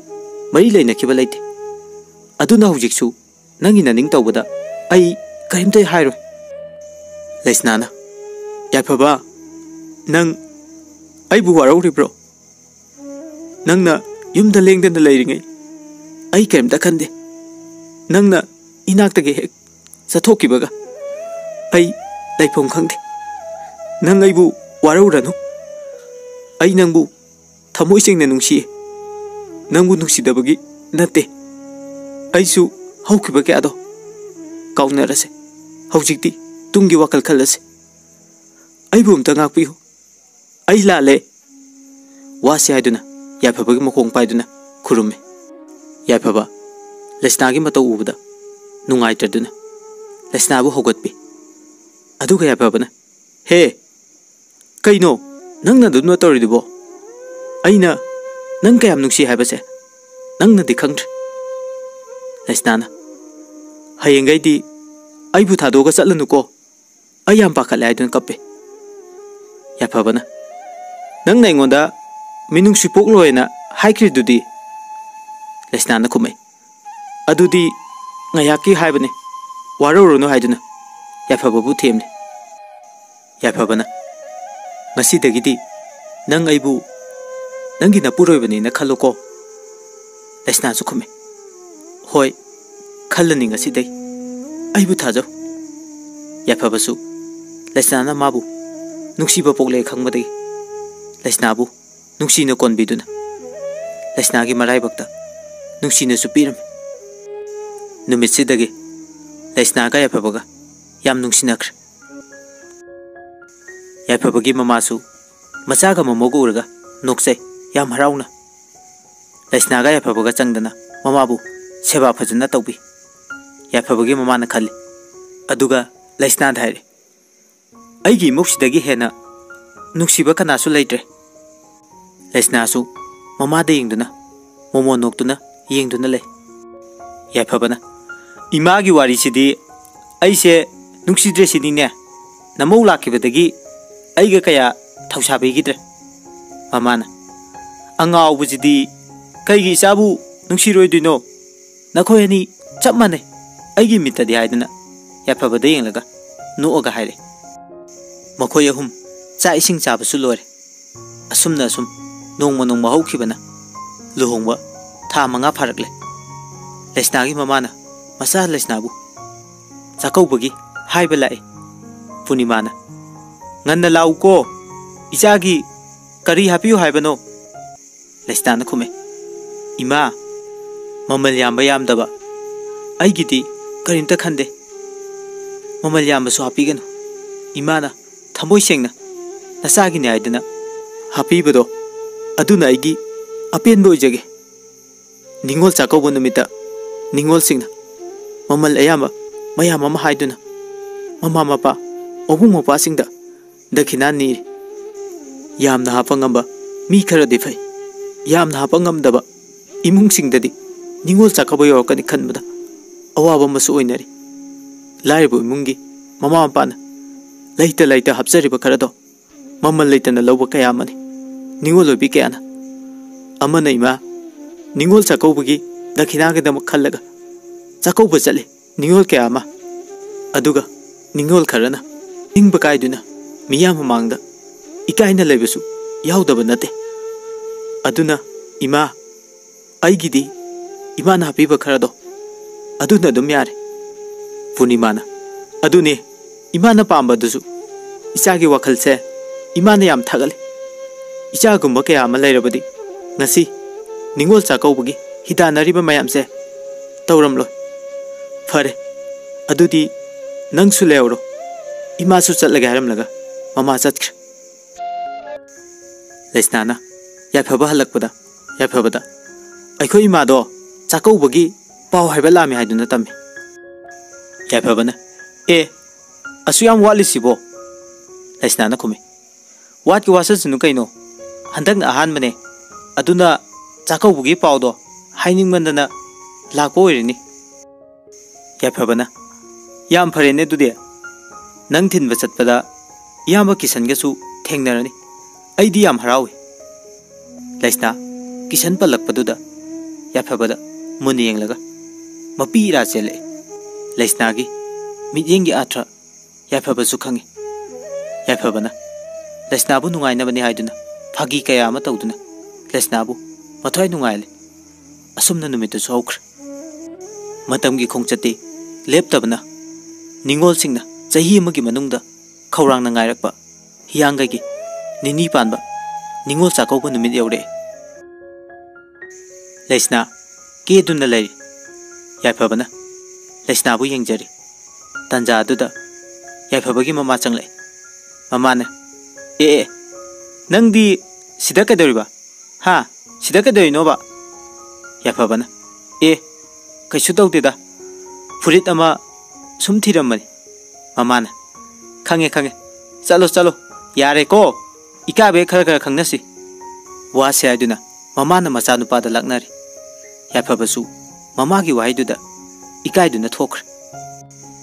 ꯃꯔꯤ ꯂꯩꯅꯈꯤꯕ ꯂꯩꯇꯦ꯫ ꯑꯗꯨꯅ ꯍꯧꯖꯤꯛꯁꯨ ꯅꯪꯒꯤ ꯅꯅꯤꯡ ꯇꯧꯕꯗ ꯑꯩ ꯀꯔꯤꯝꯇ ꯍꯥꯏꯔꯣꯏ꯫" ꯂꯩꯁꯅꯥꯅ, "ꯌꯥꯏꯐꯕ, ꯅꯪ ꯑꯩꯕꯨ ꯋꯥꯔꯧꯔꯤꯕ꯭ꯔꯣ? ꯅꯪꯅ ꯌꯨꯝꯗ ꯂꯦꯡꯗꯅ ꯂꯩꯔꯤꯉꯩ ꯑꯩ ꯀꯔꯤꯝꯇ ꯈꯟꯗꯦ꯫ ꯅꯪꯅ ꯏꯅꯥꯛꯇꯒꯤ ꯍꯦꯛ ꯆꯠꯊꯣꯛꯈꯤꯕꯒ ꯑꯩ ꯂꯩꯐꯝ ꯈꯪꯗꯦ꯫ ꯅꯪ ꯑꯩꯕꯨ ꯋꯥꯔꯧꯔꯅꯨ꯫ ꯑꯩ ꯅꯪꯕꯨ ꯊꯃꯣꯏ ꯁꯦꯡꯅ ꯅꯨꯡꯁꯤꯌꯦ꯫ ꯅꯪꯕꯨ ꯅꯨꯡꯁꯤꯗꯕꯒꯤ ꯅꯠꯇꯦ꯫ ꯑꯩꯁꯨ ꯍꯧꯈꯤꯕ ꯀꯌꯥꯗꯣ ꯀꯥꯎꯅꯔꯁꯦ꯫ ꯍꯧꯖꯤꯛꯇꯤ ꯇꯨꯡꯒꯤ ꯋꯥꯈꯜ ꯈꯜꯂꯁꯦ꯫ ꯑꯩꯕꯨ ꯑꯝꯇ ꯉꯥꯛꯄꯤꯌꯨ꯫ ꯑꯩ ꯂꯥꯜꯂꯦ꯫" ꯋꯥꯁꯤ ꯍꯥꯏꯗꯨꯅ ꯌꯥꯏꯐꯕꯒꯤ ꯃꯈꯣꯡ ꯄꯥꯏꯗꯨꯅ ꯈꯨꯔꯨꯝꯃꯤ꯫ ꯌꯥꯏꯐꯕ ꯂꯩꯁꯅꯥꯒꯤ ꯃꯇꯧ ꯎꯕꯗ ꯅꯨꯡꯉꯥꯏꯇ꯭ꯔꯗꯨꯅ ꯂꯩꯁꯅꯥꯕꯨ ꯍꯧꯒꯠꯄꯤ꯫ ꯑꯗꯨꯒ ꯌꯥꯏꯐꯕꯅ, "ꯍꯦ, ꯀꯩꯅꯣ ꯅꯪꯅ ꯑꯗꯨꯝꯅ ꯇꯧꯔꯤꯗꯨꯕꯣ? ꯑꯩꯅ ꯅꯪ ꯀꯌꯥꯝ ꯅꯨꯡꯁꯤ ꯍꯥꯏꯕꯁꯦ ꯅꯪꯅꯗꯤ ꯈꯪꯗ꯭ꯔꯦ꯫" ꯂꯩꯁꯅꯥꯅ, "ꯍꯌꯦꯡꯈꯩꯗꯤ ꯑꯩꯕꯨ ꯊꯥꯗꯣꯛꯑꯒ ꯆꯠꯂꯅꯨꯀꯣ꯫ ꯑꯩ ꯌꯥꯝ ꯄꯥꯈꯠꯂꯦ" ꯍꯥꯏꯗꯨꯅ ꯀꯞꯄꯦ꯫ ꯌꯥꯏꯐꯕꯅ, "ꯅꯪꯅ ꯑꯩꯉꯣꯟꯗ ꯃꯤꯅꯨꯡꯁꯤ ꯄꯣꯛꯂꯣꯏꯅ ꯍꯥꯏꯈ꯭ꯔꯤꯗꯨꯗꯤ?" ꯂꯩꯁꯅꯥꯅ ꯈꯨꯝꯃꯛꯏ꯫ "ꯑꯗꯨꯗꯤ ꯉꯥꯏꯍꯥꯛꯀꯤ ꯍꯥꯏꯕꯅꯤ, ꯋꯥꯔꯧꯔꯨꯅꯨ" ꯍꯥꯏꯗꯨꯅ ꯌꯥꯏꯐꯕꯕꯨ ꯊꯦꯝꯂꯤ꯫ ꯌꯥꯏꯐꯕꯅ, "ꯉꯁꯤꯗꯒꯤꯗꯤ ꯅꯪ ꯑꯩꯕꯨ ꯅꯪꯒꯤ ꯅꯄꯨꯔꯣꯏꯕꯅꯦꯅ ꯈꯜꯂꯨꯀꯣ꯫ ꯂꯩꯁꯅꯥꯁꯨ ꯈꯨꯝꯃꯦ, "ꯍꯣꯏ, ꯈꯜꯂꯅꯤ ꯉꯁꯤꯗꯩ꯫ ꯑꯩꯕꯨ ꯊꯥꯖꯧ꯫" ꯌꯥꯏꯐꯕꯁꯨ ꯂꯩꯁꯅꯥꯅ ꯃꯥꯕꯨ ꯅꯨꯡꯁꯤꯕ ꯄꯣꯛꯂꯦ ꯈꯪꯕꯗꯒꯤ ꯂꯩꯁꯅꯥꯕꯨ ꯅꯨꯡꯁꯤꯅ ꯀꯣꯟꯕꯤꯗꯨꯅ ꯂꯩꯁꯅꯥꯒꯤ ꯃꯔꯥꯏꯕꯛꯇ ꯅꯨꯡꯁꯤꯅꯁꯨ ꯄꯤꯔꯝꯃꯤ꯫ ꯅꯨꯃꯤꯠꯁꯤꯗꯒꯤ ꯂꯩꯁꯅꯥꯒ ꯌꯥꯏꯐꯕꯒ ꯌꯥꯝ ꯅꯨꯡꯁꯤꯅꯈ꯭ꯔꯦ꯫ ꯌꯥꯏꯐꯕꯒꯤ ꯃꯃꯥꯁꯨ ꯃꯆꯥꯒ ꯃꯃꯧꯒ ꯎꯔꯒ ꯅꯣꯛꯆꯩ, ꯌꯥꯝ ꯍꯔꯥꯎꯅ꯫ ꯂꯩꯁꯅꯥꯒ ꯌꯥꯏꯐꯕꯒ ꯆꯪꯗꯅ ꯃꯃꯥꯕꯨ ꯁꯦꯕꯥ ꯐꯖꯅ ꯇꯧꯕꯤ꯫ ꯌꯥꯏꯐꯕꯒꯤ ꯃꯃꯥꯅ ꯈꯜꯂꯤ, ꯑꯗꯨꯒ ꯂꯩꯁꯅꯥꯗ ꯍꯥꯏꯔꯦ, "ꯑꯩꯒꯤ ꯏꯃꯨꯡꯁꯤꯗꯒꯤ ꯍꯦꯟꯅ ꯅꯨꯡꯁꯤꯕ ꯀꯅꯥꯁꯨ ꯂꯩꯇ꯭ꯔꯦ꯫" ꯂꯩꯁꯅꯥꯁꯨ ꯃꯃꯥꯗ ꯌꯦꯡꯗꯨꯅ ꯃꯣꯃꯣꯟ ꯅꯣꯛꯇꯨꯅ ꯌꯦꯡꯗꯨꯅ ꯂꯩ꯫ ꯌꯥꯏꯐꯕꯅ, "ꯏꯃꯥꯒꯤ ꯋꯥꯔꯤꯁꯤꯗꯤ ꯑꯩꯁꯦ ꯅꯨꯡꯁꯤꯗ꯭ꯔꯦ ꯁꯤꯅꯤꯅꯦ꯫ ꯅꯃꯧ ꯂꯥꯛꯈꯤꯕꯗꯒꯤ ꯑꯩꯒ ꯀꯌꯥ ꯊꯧꯁꯥꯕꯤꯈꯤꯗ꯭ꯔꯦ꯫" ꯃꯃꯥꯅ, "ꯑꯉꯥꯎꯕꯁꯤꯗꯤ ꯀꯩꯒꯤ ꯏꯆꯥꯕꯨ ꯅꯨꯡꯁꯤꯔꯣꯏꯗꯣꯏꯅꯣ? ꯅꯈꯣꯏ ꯑꯅꯤ ꯆꯞ ꯃꯥꯟꯅꯩ ꯑꯩꯒꯤ ꯃꯤꯠꯇꯗꯤ" ꯍꯥꯏꯗꯨꯅ ꯌꯥꯏꯐꯕꯗ ꯌꯦꯡꯂꯒ ꯅꯣꯛꯑꯒ ꯍꯥꯏꯔꯦ꯫ ꯃꯈꯣꯏ ꯑꯍꯨꯝ ꯆꯥꯛ ꯏꯁꯤꯡ ꯆꯥꯕꯁꯨ ꯂꯣꯏꯔꯦ꯫ ꯑꯁꯨꯝꯅ ꯑꯁꯨꯝ ꯅꯣꯡꯃ ꯅꯣꯡꯃ ꯍꯧꯈꯤꯕꯅ ꯂꯨꯍꯣꯡꯕ ꯊꯥ ꯃꯉꯥ ꯐꯥꯔꯛꯂꯦ꯫ ꯂꯩꯁꯅꯥꯒꯤ ꯃꯃꯥꯅ ꯃꯆꯥ ꯂꯩꯁꯅꯥꯕꯨ ꯆꯥꯛꯀꯧꯕꯒꯤ ꯍꯥꯏꯕ ꯂꯥꯛꯏ꯫ ꯄꯨꯔꯅꯤꯃꯥꯅ, "ꯉꯟꯅ ꯂꯥꯛꯎꯀꯣ, ꯏꯆꯥꯒꯤ ꯀꯔꯤ ꯍꯥꯞꯄꯤꯌꯨ ꯍꯥꯏꯕꯅꯣ?" ꯂꯩꯁꯅꯥꯅ ꯈꯨꯝꯃꯦ, "ꯏꯃꯥ, ꯃꯃꯜ ꯌꯥꯝꯕ ꯌꯥꯝꯗꯕ ꯑꯩꯒꯤꯗꯤ ꯀꯔꯤꯝꯇ ꯈꯟꯗꯦ꯫ ꯃꯃꯜ ꯌꯥꯝꯕꯁꯨ ꯍꯥꯞꯄꯤꯒꯅꯨ꯫ ꯏꯃꯥꯅ ꯊꯃꯣꯏ ꯁꯦꯡꯅ ꯅꯆꯥꯒꯤꯅꯤ ꯍꯥꯏꯗꯅ ꯍꯥꯞꯄꯤꯕꯗꯣ, ꯑꯗꯨꯅ ꯑꯩꯒꯤ ꯑꯄꯦꯟꯕ ꯑꯣꯏꯖꯒꯦ꯫" ꯅꯤꯉꯣꯜ ꯆꯥꯛꯀꯧꯕ ꯅꯨꯃꯤꯠꯇ ꯅꯤꯉꯣꯜꯁꯤꯡꯅ ꯃꯃꯜ ꯑꯌꯥꯝꯕ ꯃꯌꯥꯝ ꯑꯃ ꯍꯥꯏꯗꯨꯅ ꯃꯃꯥ ꯃꯄꯥ, ꯃꯕꯨꯡ ꯃꯧꯄ꯭ꯋꯥꯁꯤꯡꯗ ꯗꯈꯤꯅꯥ ꯅꯤꯔꯤ꯫ ꯌꯥꯝꯅ ꯍꯥꯞꯄ ꯉꯝꯕ ꯃꯤ ꯈꯔꯗꯤ ꯐꯩ, ꯌꯥꯝꯅ ꯍꯥꯞꯄ ꯉꯝꯗꯕ ꯏꯃꯨꯡꯁꯤꯡꯗꯗꯤ ꯅꯤꯉꯣꯜ ꯆꯥꯛꯀꯧꯕ ꯌꯧꯔꯛꯀꯅꯤ ꯈꯟꯕꯗ ꯑꯋꯥꯕ ꯑꯃꯁꯨ ꯑꯣꯏꯅꯔꯤ꯫ ꯂꯥꯏꯔꯕ ꯏꯃꯨꯡꯒꯤ ꯃꯃꯥ ꯃꯄꯥꯅ ꯂꯩꯇ ꯂꯩꯇ ꯍꯥꯞꯆꯔꯤꯕ ꯈꯔꯗꯣ ꯃꯃꯜ ꯂꯩꯇꯅ ꯂꯧꯕ ꯀꯌꯥ ꯑꯃꯅꯤ꯫ ꯅꯤꯉꯣꯜ ꯑꯣꯏꯕꯤ ꯀꯌꯥꯅ, ꯑꯃꯅ ꯏꯃꯥ ꯅꯤꯉꯣꯜ ꯆꯥꯛꯀꯧꯕꯒꯤ ꯗꯈꯤꯅꯥꯒꯤꯗꯃꯛ ꯈꯜꯂꯒ ꯆꯥꯛꯀꯧꯕ ꯆꯠꯂꯤ꯫ ꯅꯤꯉꯣꯜ ꯀꯌꯥ ꯑꯃ, ꯑꯗꯨꯒ ꯅꯤꯉꯣꯜ ꯈꯔꯅ ꯅꯤꯡꯕ ꯀꯥꯏꯗꯨꯅ ꯃꯤꯌꯥꯝ ꯃꯃꯥꯡꯗ ꯏꯀꯥꯏꯅ ꯂꯩꯕꯁꯨ ꯌꯥꯎꯗꯕ ꯅꯠꯇꯦ꯫ ꯑꯗꯨꯅ, ꯏꯃꯥ, ꯑꯩꯒꯤꯗꯤ ꯏꯃꯥꯅ ꯍꯥꯞꯄꯤꯕ ꯈꯔꯗꯣ ꯑꯗꯨꯅ ꯑꯗꯨꯝ ꯌꯥꯔꯦ꯫ ꯄꯨꯔꯅꯤꯃꯥꯅ, ꯑꯗꯨꯅꯦ, ꯏꯃꯥꯅ ꯄꯥꯝꯕꯗꯨꯁꯨ꯫ ꯏꯆꯥꯒꯤ ꯋꯥꯈꯜꯁꯦ ꯏꯃꯥꯅ ꯌꯥꯝ ꯊꯥꯒꯠꯂꯤ꯫ ꯏꯆꯥꯒꯨꯝꯕ ꯀꯌꯥ ꯑꯃ ꯂꯩꯔꯕꯗꯤ ꯉꯁꯤ ꯅꯤꯉꯣꯜ ꯆꯥꯛꯀꯧꯕꯒꯤ ꯍꯤꯗꯥꯟꯅꯔꯤꯕ ꯃꯌꯥꯝꯁꯦ ꯇꯧꯔꯝꯂꯣꯏ꯫ ꯐꯔꯦ, ꯑꯗꯨꯗꯤ ꯅꯪꯁꯨ ꯂꯩꯍꯧꯔꯣ꯫ ꯏꯃꯥꯁꯨ ꯆꯠꯂꯒꯦ ꯍꯥꯏꯔꯝꯂꯒ ꯃꯃꯥ ꯆꯠꯈ꯭ꯔꯦ꯫ ꯂꯩꯁꯅꯥꯅ ꯌꯥꯏꯐꯕ ꯍꯜꯂꯛꯄꯗ ꯌꯥꯏꯐꯕꯗ, "ꯑꯩꯈꯣꯏ ꯏꯃꯥꯗꯣ ꯆꯥꯛꯀꯧꯕꯒꯤ ꯄꯥꯎ ꯍꯥꯏꯕ ꯂꯥꯛꯑꯝꯃꯤ ꯍꯥꯏꯗꯨꯅ ꯇꯝꯃꯤ꯫" ꯌꯥꯏꯐꯕꯅ, "ꯑꯦ, ꯑꯁꯨ ꯌꯥꯝ ꯋꯥꯠꯂꯤꯁꯤꯕꯣ?" ꯂꯩꯁꯅꯥꯅ ꯈꯨꯝꯃꯤ, "ꯋꯥꯠꯀꯤ ꯋꯥꯠꯁꯠꯁꯅꯨ ꯀꯩꯅꯣ, ꯍꯟꯗꯛꯅ ꯑꯍꯥꯟꯕꯅꯦ, ꯑꯗꯨꯅ ꯆꯥꯛꯀꯧꯕꯒꯤ ꯄꯥꯎꯗꯣ ꯍꯥꯏꯅꯤꯡꯃꯟꯗꯅ ꯂꯥꯛꯄ ꯑꯣꯏꯔꯤꯅꯤ꯫" ꯌꯥꯏꯐꯕꯅ, "ꯌꯥꯝ ꯐꯔꯦꯅꯦ ꯑꯗꯨꯗꯤ꯫ ꯅꯪ ꯊꯤꯟꯕ ꯆꯠꯄꯗ ꯏꯌꯥꯝꯕ ꯀꯤꯁꯟꯒꯁꯨ ꯊꯦꯡꯅꯔꯅꯤ꯫ ꯑꯩꯗꯤ ꯌꯥꯝ ꯍꯔꯥꯎꯏ꯫" ꯂꯩꯁꯅꯥ ꯀꯤꯁꯟ ꯄꯜꯂꯛꯄꯗꯨꯗ ꯌꯥꯏꯐꯕꯗ ꯃꯨꯟꯅ ꯌꯦꯡꯂꯒ ꯃꯄꯤ ꯏꯔꯥ ꯆꯦꯜꯂꯛꯏ꯫ ꯂꯩꯁꯅꯥꯒꯤ ꯃꯤꯠꯌꯦꯡꯒꯤ ꯑꯥꯊ꯭ꯔ ꯌꯥꯏꯐꯕꯁꯨ ꯈꯪꯏ꯫ ꯌꯥꯏꯐꯕꯅ ꯂꯩꯁꯅꯥꯕꯨ ꯅꯨꯡꯉꯥꯏꯅꯕꯅꯤ ꯍꯥꯏꯗꯨꯅ ꯐꯥꯒꯤ ꯀꯌꯥ ꯑꯃ ꯇꯧꯗꯨꯅ ꯂꯩꯁꯅꯥꯕꯨ ꯃꯊ꯭ꯋꯥꯏ ꯅꯨꯡꯉꯥꯏꯍꯜꯂꯤ꯫ ꯑꯁꯨꯝꯅ ꯅꯨꯃꯤꯠꯇꯨꯁꯨ ꯍꯧꯈ꯭ꯔꯦ꯫ ꯃꯇꯝꯒꯤ ꯈꯣꯡꯆꯠꯇꯤ ꯂꯦꯞꯇꯕꯅ ꯅꯤꯉꯣꯜꯁꯤꯡꯅ ꯆꯍꯤ ꯑꯃꯒꯤ ꯃꯅꯨꯡꯗ ꯈꯧꯔꯥꯡꯅ ꯉꯥꯏꯔꯛꯄ ꯍꯤꯌꯥꯡꯒꯩꯒꯤ ꯅꯤꯅꯤ ꯄꯥꯟꯕ ꯅꯤꯉꯣꯜ ꯆꯥꯛꯀꯧꯕ ꯅꯨꯃꯤꯠ ꯌꯧꯔꯛꯑꯦ꯫ ꯂꯩꯁꯅꯥ ꯀꯦꯗꯨꯅ ꯂꯩꯔꯤ꯫ ꯌꯥꯏꯐꯕꯅ ꯂꯩꯁꯅꯥꯕꯨ ꯌꯦꯡꯖꯔꯤ꯫ ꯇꯥꯟꯖꯥ ꯑꯗꯨꯗ ꯌꯥꯏꯐꯕꯒꯤ ꯃꯃꯥ ꯆꯪꯂꯛꯑꯦ꯫ ꯃꯃꯥꯅ, "ꯑꯦ, ꯑꯦ, ꯅꯪꯗꯤ ꯁꯤꯗ ꯀꯩꯗꯧꯔꯤꯕ? ꯍꯥ? ꯁꯤꯗ ꯀꯩꯗꯧꯔꯤꯅꯣꯕ?" ꯌꯥꯏꯐꯕꯅ, "ꯑꯦ, ꯀꯩꯁꯨ ꯇꯧꯗꯦꯗ, ꯐꯨꯔꯤꯠ ꯑꯃ ꯁꯨꯝ ꯊꯤꯔꯝꯕꯅꯤ꯫" ꯃꯃꯥꯅ, "ꯈꯪꯉꯦ, ꯈꯪꯉꯦ, ꯆꯠꯂꯣ, ꯆꯠꯂꯣ, ꯌꯥꯔꯦꯀꯣ, ꯏꯀꯥꯏꯕ ꯈꯔ ꯈꯔ ꯈꯪꯅꯁꯤ꯫" ꯋꯥꯁꯦ ꯍꯥꯏꯗꯨꯅ ꯃꯃꯥꯅ ꯃꯆꯥꯅꯨꯄꯥꯗ ꯂꯛꯅꯔꯤ꯫ ꯌꯥꯏꯐꯕꯁꯨ ꯃꯃꯥꯒꯤ ꯋꯥꯍꯩꯗꯨꯗ ꯏꯀꯥꯏꯗꯨꯅ ꯊꯣꯛꯈ꯭ꯔꯦ꯫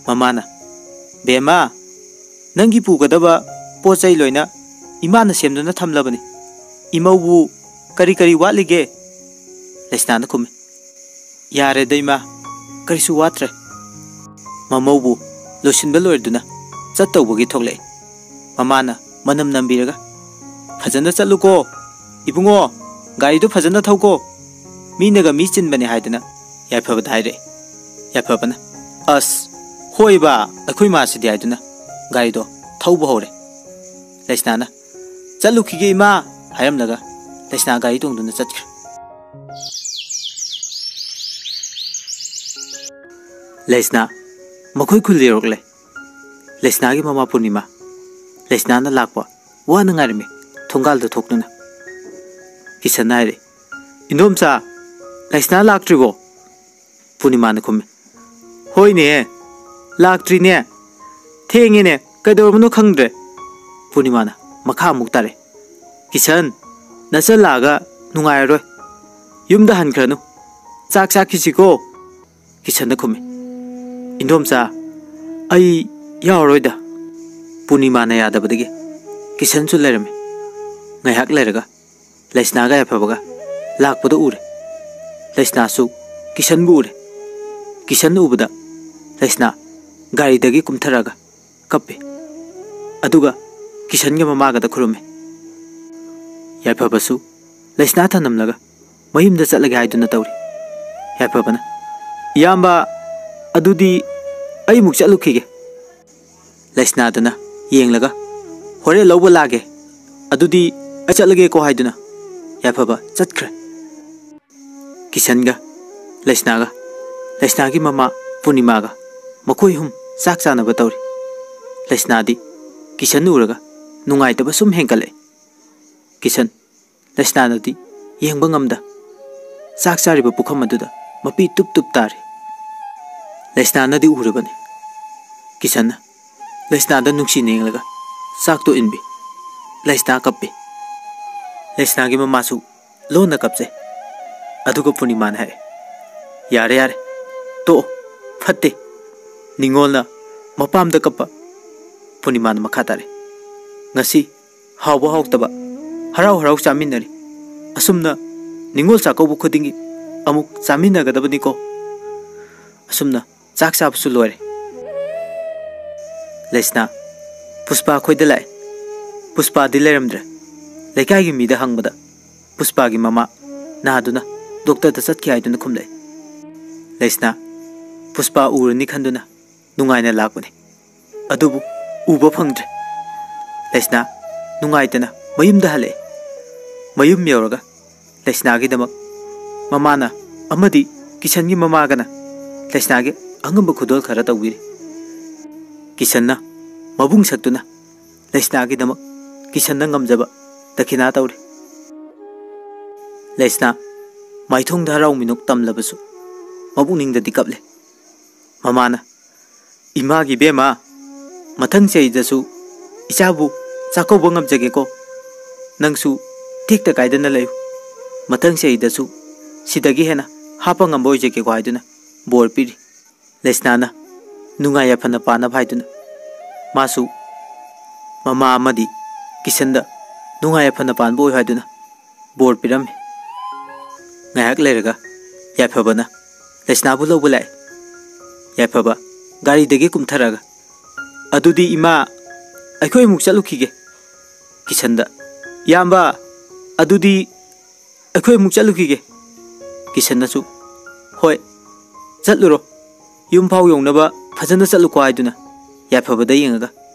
ꯃꯃꯥꯅ, "ꯕꯦꯝꯃ, ꯅꯪꯒꯤ ꯄꯨꯒꯗꯕ ꯄꯣꯠ ꯆꯩ ꯂꯣꯏꯅ ꯏꯃꯥꯅ ꯁꯦꯝꯗꯨꯅ ꯊꯝꯂꯕꯅꯤ꯫ ꯏꯃꯧꯕꯨ ꯀꯔꯤ ꯀꯔꯤ ꯋꯥꯠꯂꯤꯒꯦ?" ꯂꯩꯁꯅꯥꯅ ꯈꯨꯝꯃꯤ, "ꯌꯥꯔꯦꯗ ꯏꯃꯥ, ꯀꯔꯤꯁꯨ ꯋꯥꯠꯇ꯭ꯔꯦ꯫" ꯃꯃꯧꯕꯨ ꯂꯣꯏꯁꯤꯟꯕ ꯂꯣꯏꯔꯗꯨꯅ ꯆꯠꯇꯧꯕꯒꯤ ꯊꯣꯛꯂꯛꯏ꯫ ꯃꯃꯥꯅ ꯃꯅꯝ ꯅꯝꯕꯤꯔꯒ, "ꯐꯖꯅ ꯆꯠꯂꯨꯀꯣ, ꯏꯕꯨꯡꯉꯣ, "ꯒꯥꯔꯤꯗꯣ ꯐꯖꯅ ꯊꯧꯀꯣ, ꯃꯤꯅꯒ ꯃꯤ ꯆꯤꯟꯕꯅꯦ" ꯍꯥꯏꯗꯅ ꯌꯥꯏꯐꯕꯗ ꯍꯥꯏꯔꯛꯑꯦ꯫ ꯌꯥꯏꯐꯕꯅ, "ꯑꯁ, ꯍꯣꯏꯕ, ꯑꯩꯈꯣꯏ ꯃꯥꯁꯤꯗꯤ" ꯍꯥꯏꯗꯨꯅ ꯒꯥꯔꯤꯗꯣ ꯊꯧꯕ ꯍꯧꯔꯦ꯫ ꯂꯩꯁꯅꯥꯅ, "ꯆꯠꯂꯨꯈꯤꯒꯦ ꯏꯃꯥ" ꯍꯥꯏꯔꯝꯂꯒ ꯂꯩꯁꯅꯥ ꯒꯥꯔꯤ ꯇꯣꯡꯗꯨꯅ ꯆꯠꯈ꯭ꯔꯦ꯫ ꯂꯩꯁꯅꯥ ꯃꯈꯣꯏ ꯈꯨꯜ ꯌꯧꯔꯛꯂꯦ꯫ ꯂꯩꯁꯅꯥꯒꯤ ꯃꯃꯥ ꯄꯨꯔꯅꯤꯃꯥ ꯂꯩꯁꯅꯥꯅ ꯂꯥꯛꯄ ꯋꯥꯅ ꯉꯥꯏꯔꯝꯃꯤ ꯊꯣꯡꯒꯥꯜꯗ ꯊꯣꯛꯇꯨꯅ꯫ ꯀꯤꯁꯟꯅ ꯍꯥꯏꯔꯦ, "ꯏꯟꯗꯣꯝꯆꯥ, ꯂꯩꯁꯅꯥ ꯂꯥꯛꯇ꯭ꯔꯤꯕꯣ?" ꯄꯨꯔꯅꯤꯃꯥꯅ ꯈꯨꯝꯃꯤ, "ꯍꯣꯏꯅꯦ, ꯂꯥꯛꯇ꯭ꯔꯤꯅꯦ, ꯊꯦꯡꯉꯦꯅꯦ, ꯀꯩꯗꯧꯔꯕꯅꯣ ꯈꯪꯗ꯭ꯔꯦ"꯫ ꯄꯨꯔꯅꯤꯃꯥꯅ ꯃꯈꯥ ꯑꯃꯨꯛ ꯇꯥꯔꯦ, "ꯀꯤꯁꯟ, ꯅꯆꯜ ꯂꯥꯛꯑꯒ ꯅꯨꯡꯉꯥꯏꯔꯔꯣꯏ, ꯌꯨꯝꯗ ꯍꯟꯈ꯭ꯔꯅꯨ, ꯆꯥꯛ ꯆꯥꯈꯤꯁꯤꯀꯣ?" ꯀꯤꯁꯟꯅ ꯈꯨꯝꯃꯤ, "ꯏꯟꯗꯣꯝꯆꯥ, ꯑꯩ ꯌꯥꯎꯔꯔꯣꯏꯗ"꯫ ꯄꯨꯔꯅꯤꯃꯥꯅ ꯌꯥꯗꯕꯗꯒꯤ ꯀꯤꯁꯟꯁꯨ ꯂꯩꯔꯝꯃꯤ꯫ ꯉꯥꯏꯍꯥꯛ ꯂꯩꯔꯒ ꯂꯩꯁꯅꯥꯒ ꯌꯥꯏꯐꯕꯒ ꯂꯥꯛꯄꯗ ꯎꯔꯦ꯫ ꯂꯩꯁꯅꯥꯁꯨ ꯀꯤꯁꯟꯕꯨ ꯎꯔꯦ꯫ ꯀꯤꯁꯟ ꯎꯕꯗ ꯂꯩꯁꯅꯥ ꯒꯥꯔꯤꯗꯒꯤ ꯀꯨꯝꯊꯔꯛꯑꯒ ꯀꯞꯄꯦ꯫ ꯑꯗꯨꯒ ꯀꯤꯁꯟꯒ ꯃꯃꯥꯒꯗ ꯈꯨꯔꯨꯝꯃꯦ꯫ ꯌꯥꯏꯐꯕꯁꯨ ꯂꯩꯁꯅꯥ ꯊꯅꯝꯂꯒ ꯃꯌꯨꯝꯗ ꯆꯠꯂꯒꯦ ꯍꯥꯏꯗꯨꯅ ꯇꯧꯔꯤ꯫ ꯌꯥꯏꯐꯕꯅ, "ꯏꯌꯥꯝꯕ, ꯑꯗꯨꯗꯤ ꯑꯩ ꯑꯃꯨꯛ ꯆꯠꯂꯨꯈꯤꯒꯦ"꯫ ꯂꯩꯁꯅꯥꯗꯅ ꯌꯦꯡꯂꯒ, "ꯍꯣꯔꯦꯟ ꯂꯧꯕ ꯂꯥꯛꯑꯒꯦ, ꯑꯗꯨꯗꯤ ꯑꯩ ꯆꯠꯂꯒꯦꯀꯣ" ꯍꯥꯏꯗꯨꯅ ꯌꯥꯏꯐꯕ ꯆꯠꯈ꯭ꯔꯦ꯫ ꯀꯤꯁꯟꯒ ꯂꯩꯁꯅꯥꯒ, ꯂꯩꯁꯅꯥꯒꯤ ꯃꯃꯥ ꯄꯨꯔꯅꯤꯃꯥꯒ ꯃꯈꯣꯏ ꯑꯍꯨꯝ ꯆꯥꯛ ꯆꯥꯅꯕ ꯇꯧꯔꯤ꯫ ꯂꯩꯁꯅꯥꯗꯤ ꯀꯤꯁꯟ ꯎꯔꯒ ꯅꯨꯡꯉꯥꯏꯇꯕ ꯁꯨꯝ ꯍꯦꯟꯒꯠꯂꯛꯏ꯫ ꯀꯤꯁꯟ ꯂꯩꯁꯅꯥꯅꯗꯤ ꯌꯦꯡꯕ ꯉꯝꯗ ꯆꯥꯛ ꯆꯥꯔꯤꯕ ꯄꯨꯈꯝ ꯑꯗꯨꯗ ꯃꯄꯤ ꯇꯨꯞ ꯇꯨꯞ ꯇꯥꯔꯤ꯫ ꯂꯩꯁꯅꯥꯅꯗꯤ ꯎꯔꯕꯅꯤ꯫ ꯀꯤꯁꯟꯅ ꯂꯩꯁꯅꯥꯗ ꯅꯨꯡꯁꯤꯅ ꯌꯦꯡꯂꯒ ꯆꯥꯛꯇꯣ ꯏꯟꯕꯤ꯫ ꯂꯩꯁꯅꯥ ꯀꯞꯄꯤ꯫ ꯂꯩꯁꯅꯥꯒꯤ ꯃꯃꯥꯁꯨ ꯂꯣꯟꯅ ꯀꯞꯆꯩ꯫ ꯑꯗꯨꯒ ꯄꯨꯔꯅꯤꯃꯥꯅ ꯍꯥꯏ, "ꯌꯥꯔꯦ, ꯌꯥꯔꯦ, ꯇꯣꯛꯑꯣ, ꯐꯠꯇꯦ꯫ ꯅꯤꯉꯣꯜꯅ ꯃꯄꯥꯝꯗ ꯀꯞꯄ"꯫ ꯄꯨꯔꯅꯤꯃꯥꯅ ꯃꯈꯥ ꯇꯥꯔꯦ, "ꯉꯁꯤ ꯍꯥꯎꯕ ꯍꯥꯎꯇꯕ, ꯍꯔꯥꯎ ꯍꯔꯥꯎ ꯆꯥꯃꯤꯟꯅꯔꯤ꯫ ꯑꯁꯨꯝꯅ ꯅꯤꯉꯣꯜ ꯆꯥꯛꯀꯧꯕ ꯈꯨꯗꯤꯡꯒꯤ ꯑꯃꯨꯛ ꯆꯥꯃꯤꯟꯅꯒꯗꯕꯅꯤꯀꯣ꯫ ꯑꯁꯨꯝꯅ ꯆꯥꯛ ꯆꯥꯕꯁꯨ ꯂꯣꯏꯔꯦ"꯫ ꯂꯩꯁꯅꯥ ꯄꯨꯁꯄꯥ ꯈꯣꯏꯗ ꯂꯥꯛꯑꯦ꯫ ꯄꯨꯁꯄꯥꯗꯤ ꯂꯩꯔꯝꯗ꯭ꯔꯦ꯫ ꯂꯩꯀꯥꯏꯒꯤ ꯃꯤꯗ ꯍꯪꯕꯗ ꯄꯨꯁꯄꯥꯒꯤ ꯃꯃꯥ ꯅꯥꯗꯨꯅ ꯗꯣꯛꯇꯔꯗ ꯆꯠꯈꯤ ꯍꯥꯏꯗꯨꯅ ꯈꯨꯝꯂꯛꯏ꯫ ꯂꯩꯁꯅꯥ ꯄꯨꯁꯄꯥ ꯎꯔꯅꯤ ꯈꯟꯗꯨꯅ ꯅꯨꯡꯉꯥꯏꯅ ꯂꯥꯛꯄꯅꯤ꯫ ꯑꯗꯨꯕꯨ ꯎꯕ ꯐꯪꯗ꯭ꯔꯦ꯫ ꯂꯩꯁꯅꯥ ꯅꯨꯡꯉꯥꯏꯇꯅ ꯃꯌꯨꯝꯗ ꯍꯜꯂꯛꯑꯦ꯫ ꯃꯌꯨꯝ ꯌꯧꯔꯒ ꯂꯩꯁꯅꯥꯒꯤꯗꯃꯛ ꯃꯃꯥꯅ ꯑꯃꯗꯤ ꯀꯤꯁꯟꯒꯤ ꯃꯃꯥꯒꯅ ꯂꯩꯁꯅꯥꯒꯤ ꯑꯉꯝꯕ ꯈꯨꯗꯣꯜ ꯈꯔ ꯇꯧꯕꯤꯔꯤ꯫ ꯀꯤꯁꯟꯅ ꯃꯕꯨꯡ ꯁꯛꯇꯨꯅ ꯂꯩꯁꯅꯥꯒꯤꯗꯃꯛ ꯀꯤꯁꯟꯅ ꯉꯝꯖꯕ ꯗꯈꯤꯅꯥ ꯇꯧꯔꯤ꯫ ꯂꯩꯁꯅꯥ ꯃꯥꯏꯊꯣꯡꯗ ꯍꯔꯥꯎ ꯃꯤꯅꯣꯛ ꯇꯝꯂꯕꯁꯨ ꯃꯄꯨꯛꯅꯤꯡꯗꯗꯤ ꯀꯞꯂꯦ꯫ ꯃꯃꯥꯅ, "ꯏꯃꯥꯒꯤ ꯏꯕꯦꯝꯃ, ꯃꯊꯪ ꯆꯍꯤꯗꯁꯨ ꯏꯆꯥꯕꯨ ꯆꯥꯛꯀꯧꯕ ꯉꯝꯖꯒꯦꯀꯣ꯫ ꯅꯪꯁꯨ ꯇꯦꯛꯇ ꯀꯥꯏꯗꯅ ꯂꯩꯌꯨ꯫ ꯃꯊꯪ ꯆꯍꯤꯗꯁꯨ ꯁꯤꯗꯒꯤ ꯍꯦꯟꯅ ꯍꯥꯞꯄ ꯉꯝꯕ ꯑꯣꯏꯖꯒꯦꯀꯣ" ꯍꯥꯏꯗꯨꯅ ꯕꯣꯔ ꯄꯤꯔꯤ꯫ ꯂꯩꯁꯅꯥꯅ ꯅꯨꯡꯉꯥꯏ ꯌꯥꯏꯐꯅ ꯄꯥꯟꯅꯕ ꯍꯥꯏꯗꯨꯅ ꯃꯥꯁꯨ ꯃꯃꯥ ꯑꯃꯗꯤ ꯀꯤꯁꯟꯗ ꯅꯨꯡꯉꯥꯏ ꯌꯥꯏꯐꯅ ꯄꯥꯟꯕ ꯑꯣꯏꯌꯨ ꯍꯥꯏꯗꯨꯅ ꯕꯣꯔ ꯄꯤꯔꯝꯃꯤ꯫ ꯉꯥꯏꯍꯥꯛ ꯂꯩꯔꯒ ꯌꯥꯏꯐꯕꯅ ꯂꯩꯁꯅꯥꯕꯨ ꯂꯧꯕ ꯂꯥꯛꯏ꯫ ꯌꯥꯏꯐꯕ ꯒꯥꯔꯤꯗꯒꯤ ꯀꯨꯝꯊꯔꯒ, "ꯑꯗꯨꯗꯤ ꯏꯃꯥ, ꯑꯩꯈꯣꯏ ꯑꯃꯨꯛ ꯆꯠꯂꯨꯈꯤꯒꯦ"꯫ ꯀꯤꯁꯟꯗ, "ꯏꯌꯥꯝꯕ, ꯑꯗꯨꯗꯤ ꯑꯩꯈꯣꯏ ꯑꯃꯨꯛ ꯆꯠꯂꯨꯈꯤꯒꯦ"꯫ ꯀꯤꯁꯟꯅꯁꯨ, "ꯍꯣꯏ, ꯆꯠꯂꯨꯔꯣ, ꯌꯨꯝ ꯐꯥꯎ ꯌꯧꯅꯕ ꯐꯖꯅ ꯆꯠꯂꯨꯀꯣ" ꯍꯥꯏꯗꯨꯅ ꯌꯥꯏꯐꯕꯗ ꯌꯦꯡꯉꯒ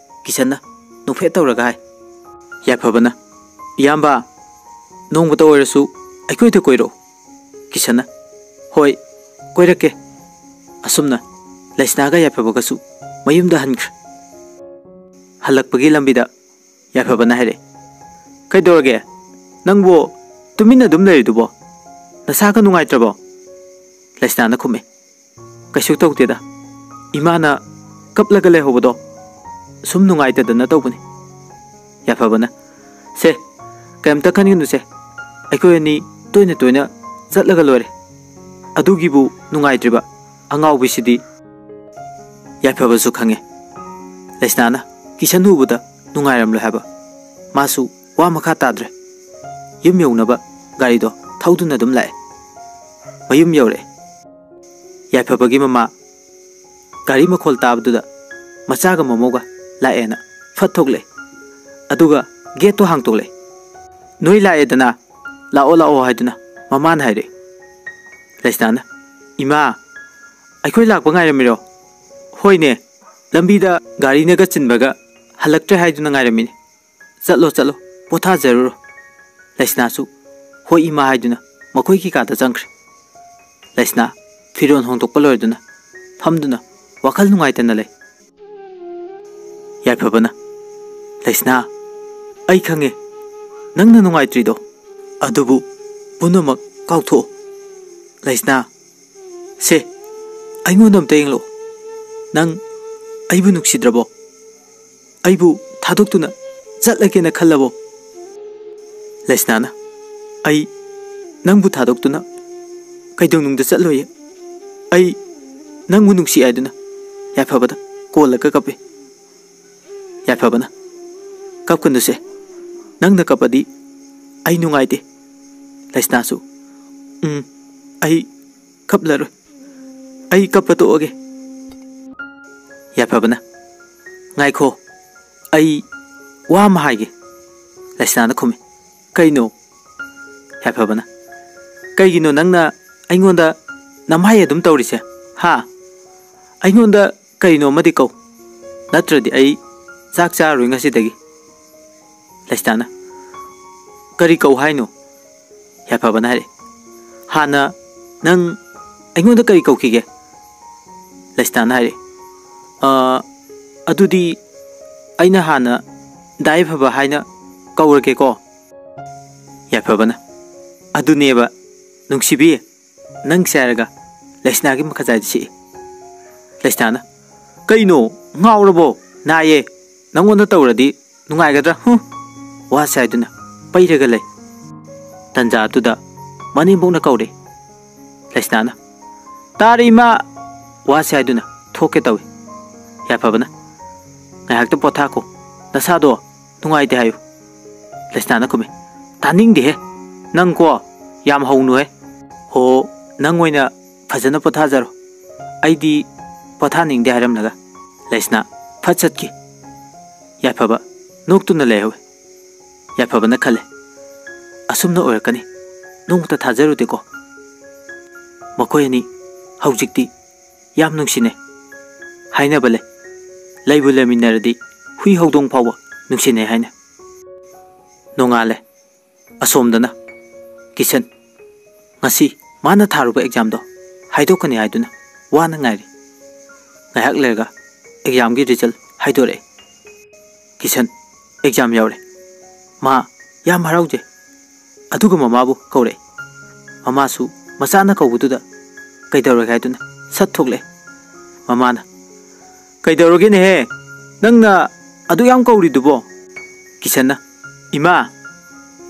ꯀꯤꯁꯟꯅ ꯅꯣꯛꯐꯦꯠ ꯇꯧꯔꯒ ꯍꯥꯏ꯫ ꯌꯥꯏꯐꯕꯅ, "ꯏꯌꯥꯝꯕ, ꯅꯣꯡꯃꯇ ꯑꯣꯏꯔꯁꯨ ꯑꯩꯈꯣꯏꯗ ꯀꯣꯏꯔꯛꯎ"꯫ ꯀꯤꯁꯟꯅ, "ꯍꯣꯏ, ꯀꯣꯏꯔꯛꯀꯦ"꯫ ꯑꯁꯨꯝꯅ ꯂꯩꯁꯅꯥꯒ ꯌꯥꯏꯐꯕꯒꯁꯨ ꯃꯌꯨꯝꯗ ꯍꯟꯈ꯭ꯔꯦ꯫ ꯍꯜꯂꯛꯄꯒꯤ ꯂꯝꯕꯤꯗ ꯌꯥꯏꯐꯕꯅ ꯍꯥꯏꯔꯛꯑꯦ, "ꯀꯩꯗꯧꯔꯒꯦ? ꯅꯪꯕꯨ ꯇꯨꯃꯤꯟꯅ ꯑꯗꯨꯝ ꯂꯩꯔꯤꯗꯨꯕꯣ? ꯅꯁꯥꯒ ꯅꯨꯡꯉꯥꯏꯇ꯭ꯔꯕꯣ?" ꯂꯩꯁꯅꯥꯅ ꯈꯨꯝꯃꯦ, "ꯀꯩꯁꯨ ꯇꯧꯗꯦꯗ꯫ ꯏꯃꯥꯅ ꯀꯞꯂꯒ ꯂꯩꯍꯧꯕꯗꯣ ꯁꯨꯝ ꯅꯨꯡꯉꯥꯏꯇꯗꯅ ꯇꯧꯕꯅꯤ"꯫ ꯌꯥꯏꯐꯕꯅ, "ꯁꯦ, ꯀꯩꯝꯇ ꯈꯟꯒꯅꯨꯁꯦ꯫ ꯑꯩꯈꯣꯏ ꯑꯅꯤ ꯇꯣꯏꯅ ꯇꯣꯏꯅ ꯆꯠꯂꯒ ꯂꯣꯏꯔꯦ꯫ ꯑꯗꯨꯒꯤꯕꯨ ꯅꯨꯡꯉꯥꯏꯇ꯭ꯔꯤꯕ ꯑꯉꯥꯎꯕꯤꯁꯤꯗꯤ"꯫ ꯌꯥꯏꯐꯕꯁꯨ ꯈꯪꯉꯦ ꯂꯩꯁꯅꯥꯅ ꯀꯤꯁꯟ ꯎꯕꯗ ꯅꯨꯡꯉꯥꯏꯔꯝꯂꯣꯏ ꯍꯥꯏꯕ꯫ ꯃꯥꯁꯨ ꯋꯥ ꯃꯈꯥ ꯇꯥꯗ꯭ꯔꯦ꯫ ꯌꯨꯝ ꯌꯧꯅꯕ ꯒꯥꯔꯤꯗꯣ ꯊꯧꯗꯨꯅ ꯑꯗꯨꯝ ꯂꯥꯛꯑꯦ꯫ ꯃꯌꯨꯝ ꯌꯧꯔꯛꯑꯦ꯫ ꯌꯥꯏꯐꯕꯒꯤ ꯃꯃꯥ ꯒꯥꯔꯤ ꯃꯈꯣꯜ ꯇꯥꯕꯗꯨꯗ ꯃꯆꯥꯒ ꯃꯃꯧꯒ ꯂꯥꯛꯑꯦꯅ ꯐꯠ ꯊꯣꯛꯂꯛꯑꯦ꯫ ꯑꯗꯨꯒ ꯒꯦꯠꯇꯣ ꯍꯥꯡꯇꯣꯛꯂꯛꯑꯦ꯫ "ꯅꯣꯏ ꯂꯥꯛꯑꯦꯗꯅ, "ꯂꯥꯛꯑꯣ, ꯂꯥꯛꯑꯣ" ꯍꯥꯏꯗꯨꯅ ꯃꯃꯥꯅ ꯍꯥꯏꯔꯛꯏ꯫ ꯂꯩꯁꯅꯥꯅ, "ꯏꯃꯥ, ꯑꯩꯈꯣꯏ ꯂꯥꯛꯄ ꯉꯥꯏꯔꯝꯃꯤꯔꯣ?" "ꯍꯣꯏꯅꯦ, ꯂꯝꯕꯤꯗ ꯒꯥꯔꯤꯅꯒ ꯆꯤꯟꯕꯒ ꯍꯜꯂꯛꯇ꯭ꯔꯦ ꯍꯥꯏꯗꯨꯅ ꯉꯥꯏꯔꯝꯃꯤꯅꯦ꯫ ꯆꯠꯂꯣ, ꯆꯠꯂꯣ, ꯄꯣꯊꯥꯖꯔꯨꯔꯣ꯫" ꯂꯩꯁꯅꯥꯁꯨ "ꯍꯣꯏ ꯏꯃꯥ" ꯍꯥꯏꯗꯨꯅ ꯃꯈꯣꯏꯒꯤ ꯀꯥꯗ ꯆꯪꯈ꯭ꯔꯦ꯫ ꯂꯩꯁꯅꯥ ꯐꯤꯔꯣꯜ ꯍꯣꯡꯗꯣꯛꯄ ꯂꯣꯏꯔꯗꯨꯅ ꯐꯝꯗꯨꯅ ꯋꯥꯈꯜ ꯅꯨꯡꯉꯥꯏꯇꯅ ꯂꯩ꯫ ꯌꯥꯏꯐꯕꯅ, "ꯂꯩꯁꯅꯥ, ꯑꯩ ꯈꯪꯉꯦ ꯅꯪꯅ ꯅꯨꯡꯉꯥꯏꯇ꯭ꯔꯤꯗꯣ, ꯑꯗꯨꯕꯨ ꯄꯨꯝꯅꯃꯛ ꯀꯥꯎꯊꯣꯛꯑꯣ꯫ ꯂꯩꯁꯅꯥ, ꯁꯦ, ꯑꯩꯉꯣꯟꯗ ꯑꯝꯇ ꯌꯦꯡꯂꯛꯑꯣ꯫ ꯅꯪ ꯑꯩꯕꯨ ꯅꯨꯡꯁꯤꯗ꯭ꯔꯕꯣ? ꯑꯩꯕꯨ ꯊꯥꯗꯣꯛꯇꯨꯅ ꯆꯠꯂꯒꯦꯅ ꯈꯜꯂꯕꯣ?" ꯂꯩꯁꯅꯥꯅ, "ꯑꯩ ꯅꯪꯕꯨ ꯊꯥꯗꯣꯛꯇꯨꯅ ꯀꯩꯗꯧꯅꯨꯡꯗ ꯆꯠꯂꯣꯏꯌꯦ꯫ ꯑꯩ ꯅꯪꯕꯨ ꯅꯨꯡꯁꯤ" ꯍꯥꯏꯗꯨꯅ ꯌꯥꯏꯐꯕꯗ ꯀꯣꯜꯂꯒ ꯀꯞꯄꯦ꯫ ꯌꯥꯏꯐꯕꯅ, "ꯀꯞꯀꯅꯨꯁꯦ, ꯅꯪꯅ ꯀꯞꯄꯗꯤ ꯑꯩ ꯅꯨꯡꯉꯥꯏꯇꯦ꯫" ꯂꯩꯁꯅꯥꯁꯨ, "ꯎꯝ, ꯑꯩ ꯀꯞꯂꯔꯣꯏ, ꯑꯩ ꯀꯞꯄ ꯇꯣꯛꯑꯒꯦ꯫" ꯌꯥꯏꯐꯕꯅ, "ꯉꯥꯏꯈꯣ, ꯑꯩ ꯋꯥ ꯑꯃ ꯍꯥꯏꯒꯦ꯫" ꯂꯩꯁꯅꯥꯅ ꯈꯨꯝꯃꯤ, "ꯀꯩꯅꯣ?" ꯌꯥꯏꯐꯕꯅ, "ꯀꯩꯒꯤꯅꯣ ꯅꯪꯅ ꯑꯩꯉꯣꯟꯗ ꯅꯝꯍꯥꯏ ꯑꯗꯨꯝ ꯇꯧꯔꯤꯁꯦ, ꯍꯥ? ꯑꯩꯉꯣꯟꯗ ꯀꯔꯤꯅꯣ ꯑꯃꯗꯤ ꯀꯧ, ꯅꯠꯇ꯭ꯔꯗꯤ ꯑꯩ ꯆꯥꯛ ꯆꯥꯔꯔꯣꯏ ꯉꯁꯤꯗꯒꯤ꯫" ꯂꯩꯁꯅꯥꯅ, "ꯀꯔꯤ ꯀꯧ ꯍꯥꯏꯅꯣ?" ꯌꯥꯏꯐꯕꯅ ꯍꯥꯏꯔꯛꯑꯦ, "ꯍꯥꯟꯅ ꯅꯪ ꯑꯩꯉꯣꯟꯗ ꯀꯔꯤ ꯀꯧꯈꯤꯒꯦ?" ꯂꯩꯁꯅꯥꯅ ꯍꯥꯏꯔꯛꯑꯦ, "ꯑ, ꯑꯗꯨꯗꯤ ꯑꯩꯅ ꯍꯥꯟꯅ ꯗꯥ ꯌꯥꯏꯐꯕ ꯍꯥꯏꯅ ꯀꯧꯔꯒꯦꯀꯣ꯫" ꯌꯥꯏꯐꯕꯅ, "ꯑꯗꯨꯅꯦꯕ, ꯅꯨꯡꯁꯤꯕꯤ, ꯅꯪꯁꯦ" ꯍꯥꯏꯔꯒ ꯂꯩꯁꯅꯥꯒꯤ ꯃꯈꯥꯖꯥꯏꯗ ꯁꯤꯛꯏ꯫ ꯂꯩꯁꯅꯥꯅ, "ꯀꯩꯅꯣ, ꯉꯥꯎꯔꯕꯣ? ꯅꯥꯏꯌꯦ, ꯅꯪꯉꯣꯟꯗ ꯇꯧꯔꯗꯤ ꯅꯨꯡꯉꯥꯏꯒꯗ꯭ꯔꯥ? ꯍꯨ!" ꯋꯥꯁꯦ ꯍꯥꯏꯗꯨꯅ ꯄꯩꯔꯒ ꯂꯩ꯫ ꯇꯟꯖꯥꯗꯨꯗ ꯃꯅꯦꯝꯕꯣꯛꯅ ꯀꯧꯔꯦ꯫ ꯂꯩꯁꯅꯥꯅ, "ꯇꯥꯔꯦ ꯏꯃꯥ!" ꯋꯥꯁꯦ ꯍꯥꯏꯗꯨꯅ ꯊꯣꯛꯀꯦ ꯇꯧꯏ꯫ ꯌꯥꯏꯐꯕꯅ, "ꯉꯥꯏꯍꯥꯛꯇ ꯄꯣꯊꯥꯈꯣ, ꯅꯁꯥꯗꯣ ꯅꯨꯡꯉꯥꯏꯇꯦ ꯍꯥꯏꯌꯨ꯫" ꯂꯩꯁꯅꯥꯅ ꯈꯨꯝꯃꯤ, "ꯇꯥꯅꯤꯡꯗꯦꯍꯦ, ꯅꯪꯀꯣ ꯌꯥꯝ ꯍꯧꯅꯨꯍꯦ꯫ ꯍꯣ, ꯅꯪ ꯑꯣꯏꯅ ꯐꯖꯅ ꯄꯣꯊꯥꯖꯔꯣ, ꯑꯩꯗꯤ ꯄꯣꯊꯥꯅꯤꯡꯗꯦ" ꯍꯥꯏꯔꯝꯂꯒ ꯂꯩꯁꯅꯥ ꯐꯠ ꯆꯠꯈꯤ꯫ ꯌꯥꯏꯐꯕ ꯅꯣꯛꯇꯨꯅ ꯂꯩꯍꯧꯏ꯫ ꯌꯥꯏꯐꯕꯅ ꯈꯜꯂꯦ, ꯑꯁꯨꯝꯅ ꯑꯣꯏꯔꯛꯀꯅꯤ, ꯅꯣꯡꯃꯇ ꯊꯥꯖꯔꯨꯗꯦꯀꯣ꯫ ꯃꯈꯣꯏ ꯑꯅꯤ ꯍꯧꯖꯤꯛꯇꯤ ꯌꯥꯝ ꯅꯨꯡꯁꯤꯅꯩ꯫ ꯍꯥꯏꯅꯕ ꯂꯩ, ꯂꯩꯕꯨ ꯂꯩꯃꯤꯟꯅꯔꯗꯤ ꯍꯨꯏ ꯍꯧꯗꯣꯡ ꯐꯥꯎꯕ ꯅꯨꯡꯁꯤꯅꯩ ꯍꯥꯏꯅ꯫ ꯅꯣꯡꯉꯥꯜꯂꯦ꯫ ꯑꯁꯣꯝꯗꯅ ꯀꯤꯁꯟ ꯉꯁꯤ ꯃꯥꯅ ꯊꯥꯔꯨꯕ ꯑꯦꯛꯖꯥꯝꯗꯣ ꯍꯥꯏꯗꯣꯛꯀꯅꯤ ꯍꯥꯏꯗꯨꯅ ꯋꯥꯅ ꯉꯥꯏꯔꯤ꯫ ꯉꯥꯏꯍꯥꯛ ꯂꯩꯔꯒ ꯑꯦꯛꯖꯥꯝꯒꯤ ꯔꯤꯖꯜ ꯍꯥꯏꯗꯣꯔꯛꯑꯦ꯫ ꯀꯤꯁꯟ ꯑꯦꯛꯖꯥꯝ ꯌꯥꯎꯔꯦ꯫ ꯃꯥ ꯌꯥꯝ ꯍꯔꯥꯎꯖꯩ꯫ ꯑꯗꯨꯒ ꯃꯃꯥꯕꯨ ꯀꯧꯔꯛꯑꯦ꯫ ꯃꯃꯥꯁꯨ ꯃꯆꯥꯅ ꯀꯧꯕꯗꯨꯗ ꯀꯩꯗꯧꯔꯒꯦ ꯍꯥꯏꯗꯨꯅ ꯁꯠ ꯊꯣꯛꯂꯛꯑꯦ꯫ ꯃꯃꯥꯅ, "ꯀꯩꯗꯧꯔꯒꯦꯅꯦꯍꯦ? ꯅꯪꯅ ꯑꯗꯨ ꯌꯥꯝ ꯀꯧꯔꯤꯗꯨꯕꯣ?" ꯀꯤꯁꯟꯅ, "ꯏꯃꯥ,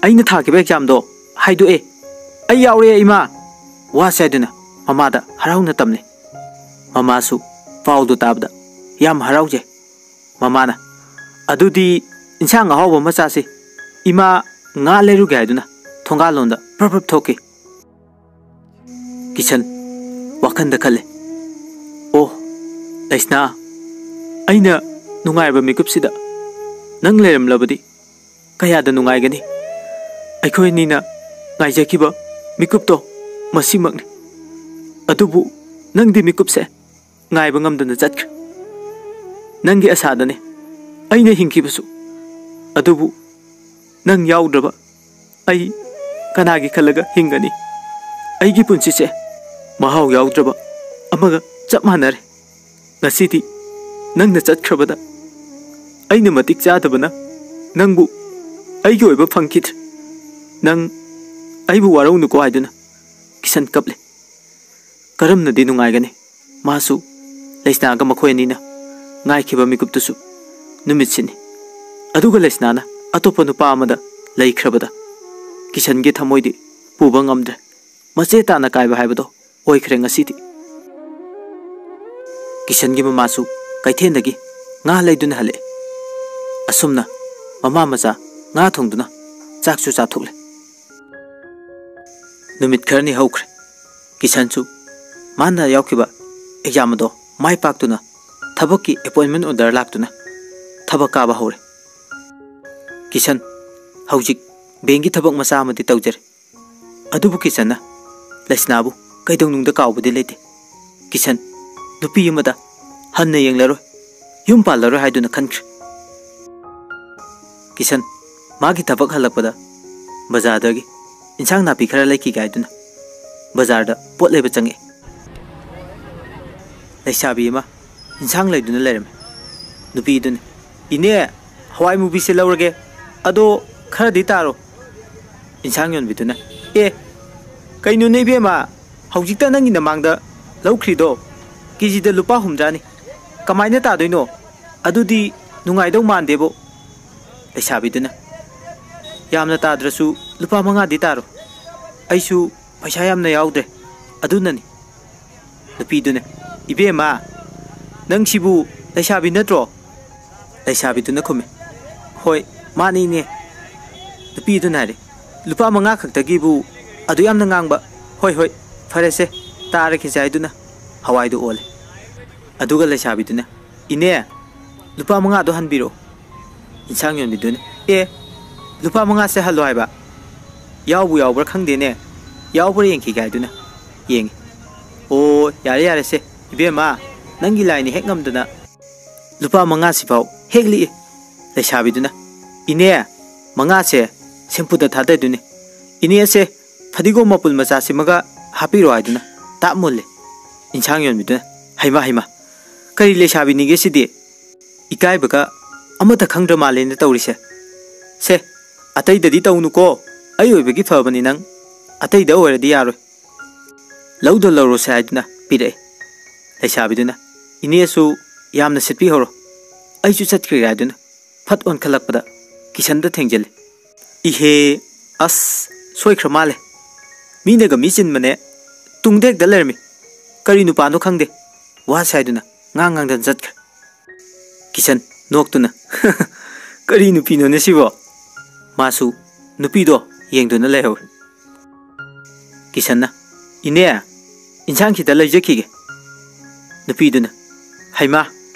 ꯑꯩꯅ ꯊꯥꯈꯤꯕ ꯑꯦꯛꯖꯥꯝꯗꯣ ꯍꯥꯏꯗꯣꯛꯑꯦ꯫ ꯑꯩ ꯌꯥꯎꯔꯦ ꯏꯃꯥ!" ꯋꯥꯁꯦ ꯍꯥꯏꯗꯨꯅ ꯃꯃꯥꯗ ꯍꯔꯥꯎꯅ ꯇꯝꯂꯦ꯫ ꯃꯃꯥꯁꯨ ꯄꯥꯎꯗꯨ ꯇꯥꯕꯗ ꯌꯥꯝ ꯍꯔꯥꯎꯖꯩ꯫ ꯃꯃꯥꯅ, "ꯑꯗꯨꯗꯤ ꯏꯟꯁꯥꯡ ꯑꯍꯥꯎꯕ ꯑꯃ ꯆꯥꯁꯤ꯫ ꯏꯃꯥ ꯉꯥ ꯂꯩꯔꯨꯒꯦ" ꯍꯥꯏꯗꯨꯅ ꯊꯣꯡꯒꯥꯜꯂꯣꯝꯗ ꯄ꯭ꯔꯞ ꯄ꯭ꯔꯞ ꯊꯣꯛꯈꯤ꯫ ꯀꯤꯁꯟ ꯋꯥꯈꯜꯗ ꯈꯜꯂꯦ, "ꯑꯣ, ꯂꯩꯁꯅꯥ, ꯑꯩꯅ ꯅꯨꯡꯉꯥꯏꯔꯕ ꯃꯤꯀꯨꯞꯁꯤꯗ ꯅꯪ ꯂꯩꯔꯝꯂꯕꯗꯤ ꯀꯌꯥꯗ ꯅꯨꯡꯉꯥꯏꯒꯅꯤ꯫ ꯑꯩꯈꯣꯏ ꯑꯅꯤꯅ ꯉꯥꯏꯖꯈꯤꯕ ꯃꯤꯀꯨꯞꯇꯣ ꯃꯁꯤꯃꯛꯅꯤ꯫ ꯑꯗꯨꯕꯨ ꯅꯪꯗꯤ ꯃꯤꯀꯨꯞꯁꯦ ꯉꯥꯏꯕ ꯉꯝꯗꯅ ꯆꯠꯈ꯭ꯔꯦ꯫ ꯅꯪꯒꯤ ꯑꯁꯥꯗꯅꯦ ꯑꯩꯅ ꯍꯤꯡꯈꯤꯕꯁꯨ꯫ ꯑꯗꯨꯕꯨ ꯅꯪ ꯌꯥꯎꯗ꯭ꯔꯕ ꯑꯩ ꯀꯅꯥꯒꯤ ꯈꯜꯂꯒ ꯍꯤꯡꯒꯅꯤ? ꯑꯩꯒꯤ ꯄꯨꯟꯁꯤꯁꯦ ꯃꯍꯥꯎ ꯌꯥꯎꯗ꯭ꯔꯕ ꯑꯃꯒ ꯆꯞ ꯃꯥꯟꯅꯔꯦ꯫ ꯉꯁꯤꯗꯤ ꯅꯪꯅ ꯆꯠꯈ꯭ꯔꯕꯗ ꯑꯩꯅ ꯃꯇꯤꯛ ꯆꯥꯗꯕꯅ ꯅꯪꯕꯨ ꯑꯩꯒꯤ ꯑꯣꯏꯕ ꯐꯪꯈꯤꯗ꯭ꯔꯦ꯫ ꯅꯪ ꯑꯩꯕꯨ ꯋꯥꯔꯧꯅꯨꯀꯣ" ꯍꯥꯏꯗꯨꯅ ꯀꯤꯁꯟ ꯀꯞꯂꯦ꯫ ꯀꯔꯝꯅꯗꯤ ꯅꯨꯡꯉꯥꯏꯒꯅꯤ? ꯃꯥꯁꯨ ꯂꯩꯁꯅꯥꯒ ꯃꯈꯣꯏ ꯑꯅꯤꯅ ꯉꯥꯏꯈꯤꯕ ꯃꯤꯀꯨꯞꯇꯨꯁꯨ ꯅꯨꯃꯤꯠꯁꯤꯅꯤ꯫ ꯑꯗꯨꯒ ꯂꯩꯁꯅꯥꯅ ꯑꯇꯣꯞꯄ ꯅꯨꯄꯥ ꯑꯃꯗ ꯂꯩꯈ꯭ꯔꯕꯗ ꯀꯤꯁꯟꯒꯤ ꯊꯃꯣꯏꯗꯤ ꯄꯨꯕ ꯉꯝꯗ꯭ꯔꯦ꯫ ꯃꯆꯦ ꯇꯥꯅ ꯀꯥꯏꯕ ꯍꯥꯏꯕꯗꯣ ꯑꯣꯏꯈ꯭ꯔꯦ ꯉꯁꯤꯗꯤ꯫ ꯀꯤꯁꯟꯒꯤ ꯃꯃꯥꯁꯨ ꯀꯩꯊꯦꯜꯗꯒꯤ ꯉꯥ ꯂꯩꯗꯨꯅ ꯍꯜꯂꯛꯑꯦ꯫ ꯑꯁꯨꯝꯅ ꯃꯃꯥ ꯃꯆꯥ ꯉꯥ ꯊꯣꯡꯗꯨꯅ ꯆꯥꯛꯁꯨ ꯆꯥꯊꯣꯛꯂꯦ꯫ ꯅꯨꯃꯤꯠ ꯈꯔꯅꯤ ꯍꯧꯈ꯭ꯔꯦ꯫ ꯀꯤꯁꯟꯁꯨ ꯃꯥꯅ ꯌꯥꯎꯈꯤꯕ ꯑꯦꯛꯖꯥꯝ ꯑꯗꯣ ꯃꯥꯏ ꯄꯥꯛꯇꯨꯅ ꯊꯕꯛꯀꯤ ꯑꯦꯄꯣꯏꯟꯃꯦꯟ ꯑꯣꯔꯗꯔ ꯂꯥꯛꯇꯨꯅ ꯊꯕꯛ ꯀꯥꯕ ꯍꯧꯔꯦ꯫ ꯀꯤꯁꯟ ꯍꯧꯖꯤꯛ ꯕꯦꯡꯒꯤ ꯊꯕꯛ ꯃꯆꯥ ꯑꯃꯗꯤ ꯇꯧꯖꯔꯦ꯫ ꯑꯗꯨꯕꯨ ꯀꯤꯁꯟꯅ ꯂꯩꯁꯅꯥꯕꯨ ꯀꯩꯗꯧꯅꯨꯡꯗ ꯀꯥꯎꯕꯗꯤ ꯂꯩꯇꯦ꯫ ꯀꯤꯁꯟ ꯅꯨꯄꯤ ꯑꯃꯗ ꯍꯟꯅ ꯌꯦꯡꯂꯔꯣꯏ, ꯌꯨꯝ ꯄꯥꯜꯂꯔꯣꯏ ꯍꯥꯏꯗꯨꯅ ꯈꯟꯈ꯭ꯔꯦ꯫ ꯀꯤꯁꯟ ꯃꯥꯒꯤ ꯊꯕꯛ ꯍꯜꯂꯛꯄꯗ ꯕꯖꯥꯔꯗꯒꯤ ꯏꯟꯁꯥꯡ ꯅꯥꯄꯤ ꯈꯔ ꯂꯩꯈꯤꯒꯦ ꯍꯥꯏꯗꯨꯅ ꯕꯖꯥꯔꯗ ꯄꯣꯠ ꯂꯩꯕ ꯆꯪꯉꯛꯑꯦ꯫ ꯂꯩꯁꯥꯕꯤ ꯑꯃ ꯏꯟꯁꯥꯡ ꯂꯩꯗꯨꯅ ꯂꯩꯔꯝꯃꯤ꯫ ꯅꯨꯄꯤꯗꯨꯅ, "ꯏꯅꯦ, ꯍꯋꯥꯏ ꯃꯨꯕꯤꯁꯦ ꯂꯧꯔꯒꯦ, ꯑꯗꯣ ꯈꯔꯗꯤ ꯇꯥꯔꯣ꯫" ꯏꯟꯁꯥꯡ ꯌꯣꯟꯕꯤꯗꯨꯅ, "ꯑꯦ, ꯀꯩꯅꯣꯅꯦ ꯏꯕꯦꯝꯃ, ꯍꯧꯖꯤꯛꯇ ꯅꯪꯒꯤ ꯅꯃꯥꯡꯗ ꯂꯧꯈ꯭ꯔꯤꯗꯣ ꯀꯦꯖꯤꯗ ꯂꯨꯄꯥ ꯍꯨꯝꯗ꯭ꯔꯥꯅꯤ, ꯀꯃꯥꯏꯅ ꯇꯥꯗꯣꯏꯅꯣ? ꯑꯗꯨꯗꯤ ꯅꯨꯡꯉꯥꯏꯗꯧ ꯃꯥꯟꯗꯦꯕꯣ꯫" ꯂꯩꯁꯥꯕꯤꯗꯨꯅ, "ꯌꯥꯝꯅ ꯇꯥꯗ꯭ꯔꯁꯨ ꯂꯨꯄꯥ ꯃꯉꯥꯗꯤ ꯇꯥꯔꯣ, ꯑꯩꯁꯨ ꯄꯩꯁꯥ ꯌꯥꯝꯅ ꯌꯥꯎꯗ꯭ꯔꯦ, ꯑꯗꯨꯅꯅꯤ꯫" ꯅꯨꯄꯤꯗꯨꯅ, "ꯏꯕꯦꯝꯃ, ꯅꯪꯁꯤꯕꯨ ꯂꯩꯁꯥꯕꯤ ꯅꯠꯇ꯭ꯔꯣ?" ꯂꯩꯁꯥꯕꯤꯗꯨꯅ ꯈꯨꯝꯃꯤ, "ꯍꯣꯏ, ꯃꯥꯅꯤ ꯏꯅꯦ꯫" ꯅꯨꯄꯤꯗꯨꯅ ꯍꯥꯏꯔꯦ, "ꯂꯨꯄꯥ ꯃꯉꯥ ꯈꯛꯇꯒꯤꯕꯨ ꯑꯗꯨ ꯌꯥꯝꯅ ꯉꯥꯡꯕ? ꯍꯣꯏ, ꯍꯣꯏ, ꯐꯔꯦꯁꯦ, ꯇꯥꯔꯒꯦꯁꯦ" ꯍꯥꯏꯗꯨꯅ ꯍꯋꯥꯏꯗꯨ ꯑꯣꯜꯂꯦ꯫ ꯑꯗꯨꯒ ꯂꯩꯁꯥꯕꯤꯗꯨꯅ, "ꯏꯅꯦ, ꯂꯨꯄꯥ ꯃꯉꯥꯗꯣ ꯍꯟꯕꯤꯔꯛꯑꯣ꯫" ꯏꯟꯁꯥꯡ ꯌꯣꯟꯕꯤꯗꯨꯅ, "ꯑꯦ, ꯂꯨꯄꯥ ꯃꯉꯥꯁꯦ ꯍꯜꯂꯣ ꯍꯥꯏꯕ? ꯌꯥꯎꯕꯨ ꯌꯥꯎꯕ꯭ꯔꯥ ꯈꯪꯗꯦꯅꯦ, ꯌꯥꯎꯕ꯭ꯔꯥ ꯌꯦꯡꯈꯤꯒꯦ" ꯍꯥꯏꯗꯨꯅ ꯌꯦꯡꯉꯤ꯫ "ꯑꯣ, ꯌꯥꯔꯦ ꯌꯥꯔꯦꯁꯦ, ꯏꯕꯦꯝꯃ, ꯅꯪꯒꯤ ꯂꯥꯏꯅ ꯍꯦꯛ ꯉꯝꯗꯅ ꯂꯨꯄꯥ ꯃꯉꯥꯁꯤꯐꯥꯎ ꯍꯦꯛ ꯂꯤꯛꯏ꯫" ꯂꯩꯁꯥꯕꯤꯗꯨꯅ, "ꯏꯅꯦ, ꯃꯉꯥꯁꯦ ꯁꯦꯝꯄꯨꯗ ꯊꯥꯗꯗꯣꯏꯅꯤ꯫ ꯏꯅꯦꯁꯦ ꯐꯗꯤꯒꯣꯝ ꯃꯄꯨꯜ ꯃꯆꯥꯁꯤꯃꯒ ꯍꯥꯞꯄꯤꯔꯣ" ꯍꯥꯏꯗꯨꯅ ꯇꯥꯞ ꯃꯨꯜꯂꯦ꯫ ꯏꯟꯁꯥꯡ ꯌꯣꯟꯕꯤꯗꯨꯅ, "ꯍꯩꯃꯥ, ꯍꯩꯃꯥ, ꯀꯔꯤ ꯂꯩꯁꯥꯕꯤꯅꯤꯒꯦ ꯁꯤꯗꯤ? ꯏꯀꯥꯏꯕꯒ ꯑꯃꯠꯇ ꯈꯪꯗ꯭ꯔ ꯃꯥꯜꯂꯦꯅ ꯇꯧꯔꯤꯁꯦ꯫ ꯁꯦ, ꯑꯇꯩꯗꯗꯤ ꯇꯧꯅꯨꯀꯣ, ꯑꯩ ꯑꯣꯏꯕꯒꯤ ꯐꯕꯅꯤ ꯅꯪ꯫ ꯑꯇꯩꯗ ꯑꯣꯏꯔꯗꯤ ꯌꯥꯔꯣꯏ꯫ ꯂꯧꯗ ꯂꯧꯔꯣꯁꯦ" ꯍꯥꯏꯗꯨꯅ ꯄꯤꯔꯛꯑꯦ꯫ ꯂꯩꯁꯥꯕꯤꯗꯨꯅ, "ꯏꯅꯦꯁꯨ ꯌꯥꯝꯅ ꯁꯤꯠꯄꯤꯍꯧꯔꯣ, ꯑꯩꯁꯨ ꯆꯠꯈ꯭ꯔꯒꯦ" ꯍꯥꯏꯗꯨꯅ ꯐꯠ ꯑꯣꯟꯈꯠꯂꯛꯄꯗ ꯀꯤꯁꯟꯗ ꯊꯦꯡꯖꯤꯜꯂꯤ꯫ "ꯏꯍꯦ, ꯑꯁ, ꯁꯣꯏꯈ꯭ꯔ ꯃꯥꯜꯂꯦ꯫ ꯃꯤꯅꯒ ꯃꯤ ꯆꯤꯟꯕꯅꯦ, ꯇꯨꯡꯗ ꯍꯦꯛꯇ ꯂꯩꯔꯝꯃꯤ꯫ ꯀꯔꯤ ꯅꯨꯄꯥꯅꯣ ꯈꯪꯗꯦ", ꯋꯥꯁꯦ ꯍꯥꯏꯗꯨꯅ ꯉꯥꯡ ꯉꯥꯡꯗꯅ ꯆꯠꯈ꯭ꯔꯦ꯫ ꯀꯤꯁꯟ ꯅꯣꯛꯇꯨꯅ, "ꯀꯔꯤ ꯅꯨꯄꯤꯅꯣꯅꯦ ꯁꯤꯕꯣ?" ꯃꯥꯁꯨ ꯅꯨꯄꯤꯗꯣ ꯌꯦꯡꯗꯨꯅ ꯂꯩꯍꯧꯔꯦ꯫ ꯀꯤꯁꯟꯅ, "ꯏꯅꯦ, ꯏꯟꯁꯥꯡ ꯈꯤꯇ ꯂꯩꯖꯈꯤꯒꯦ꯫" ꯅꯨꯄꯤꯗꯨꯅ, "ꯍꯩꯃꯥ,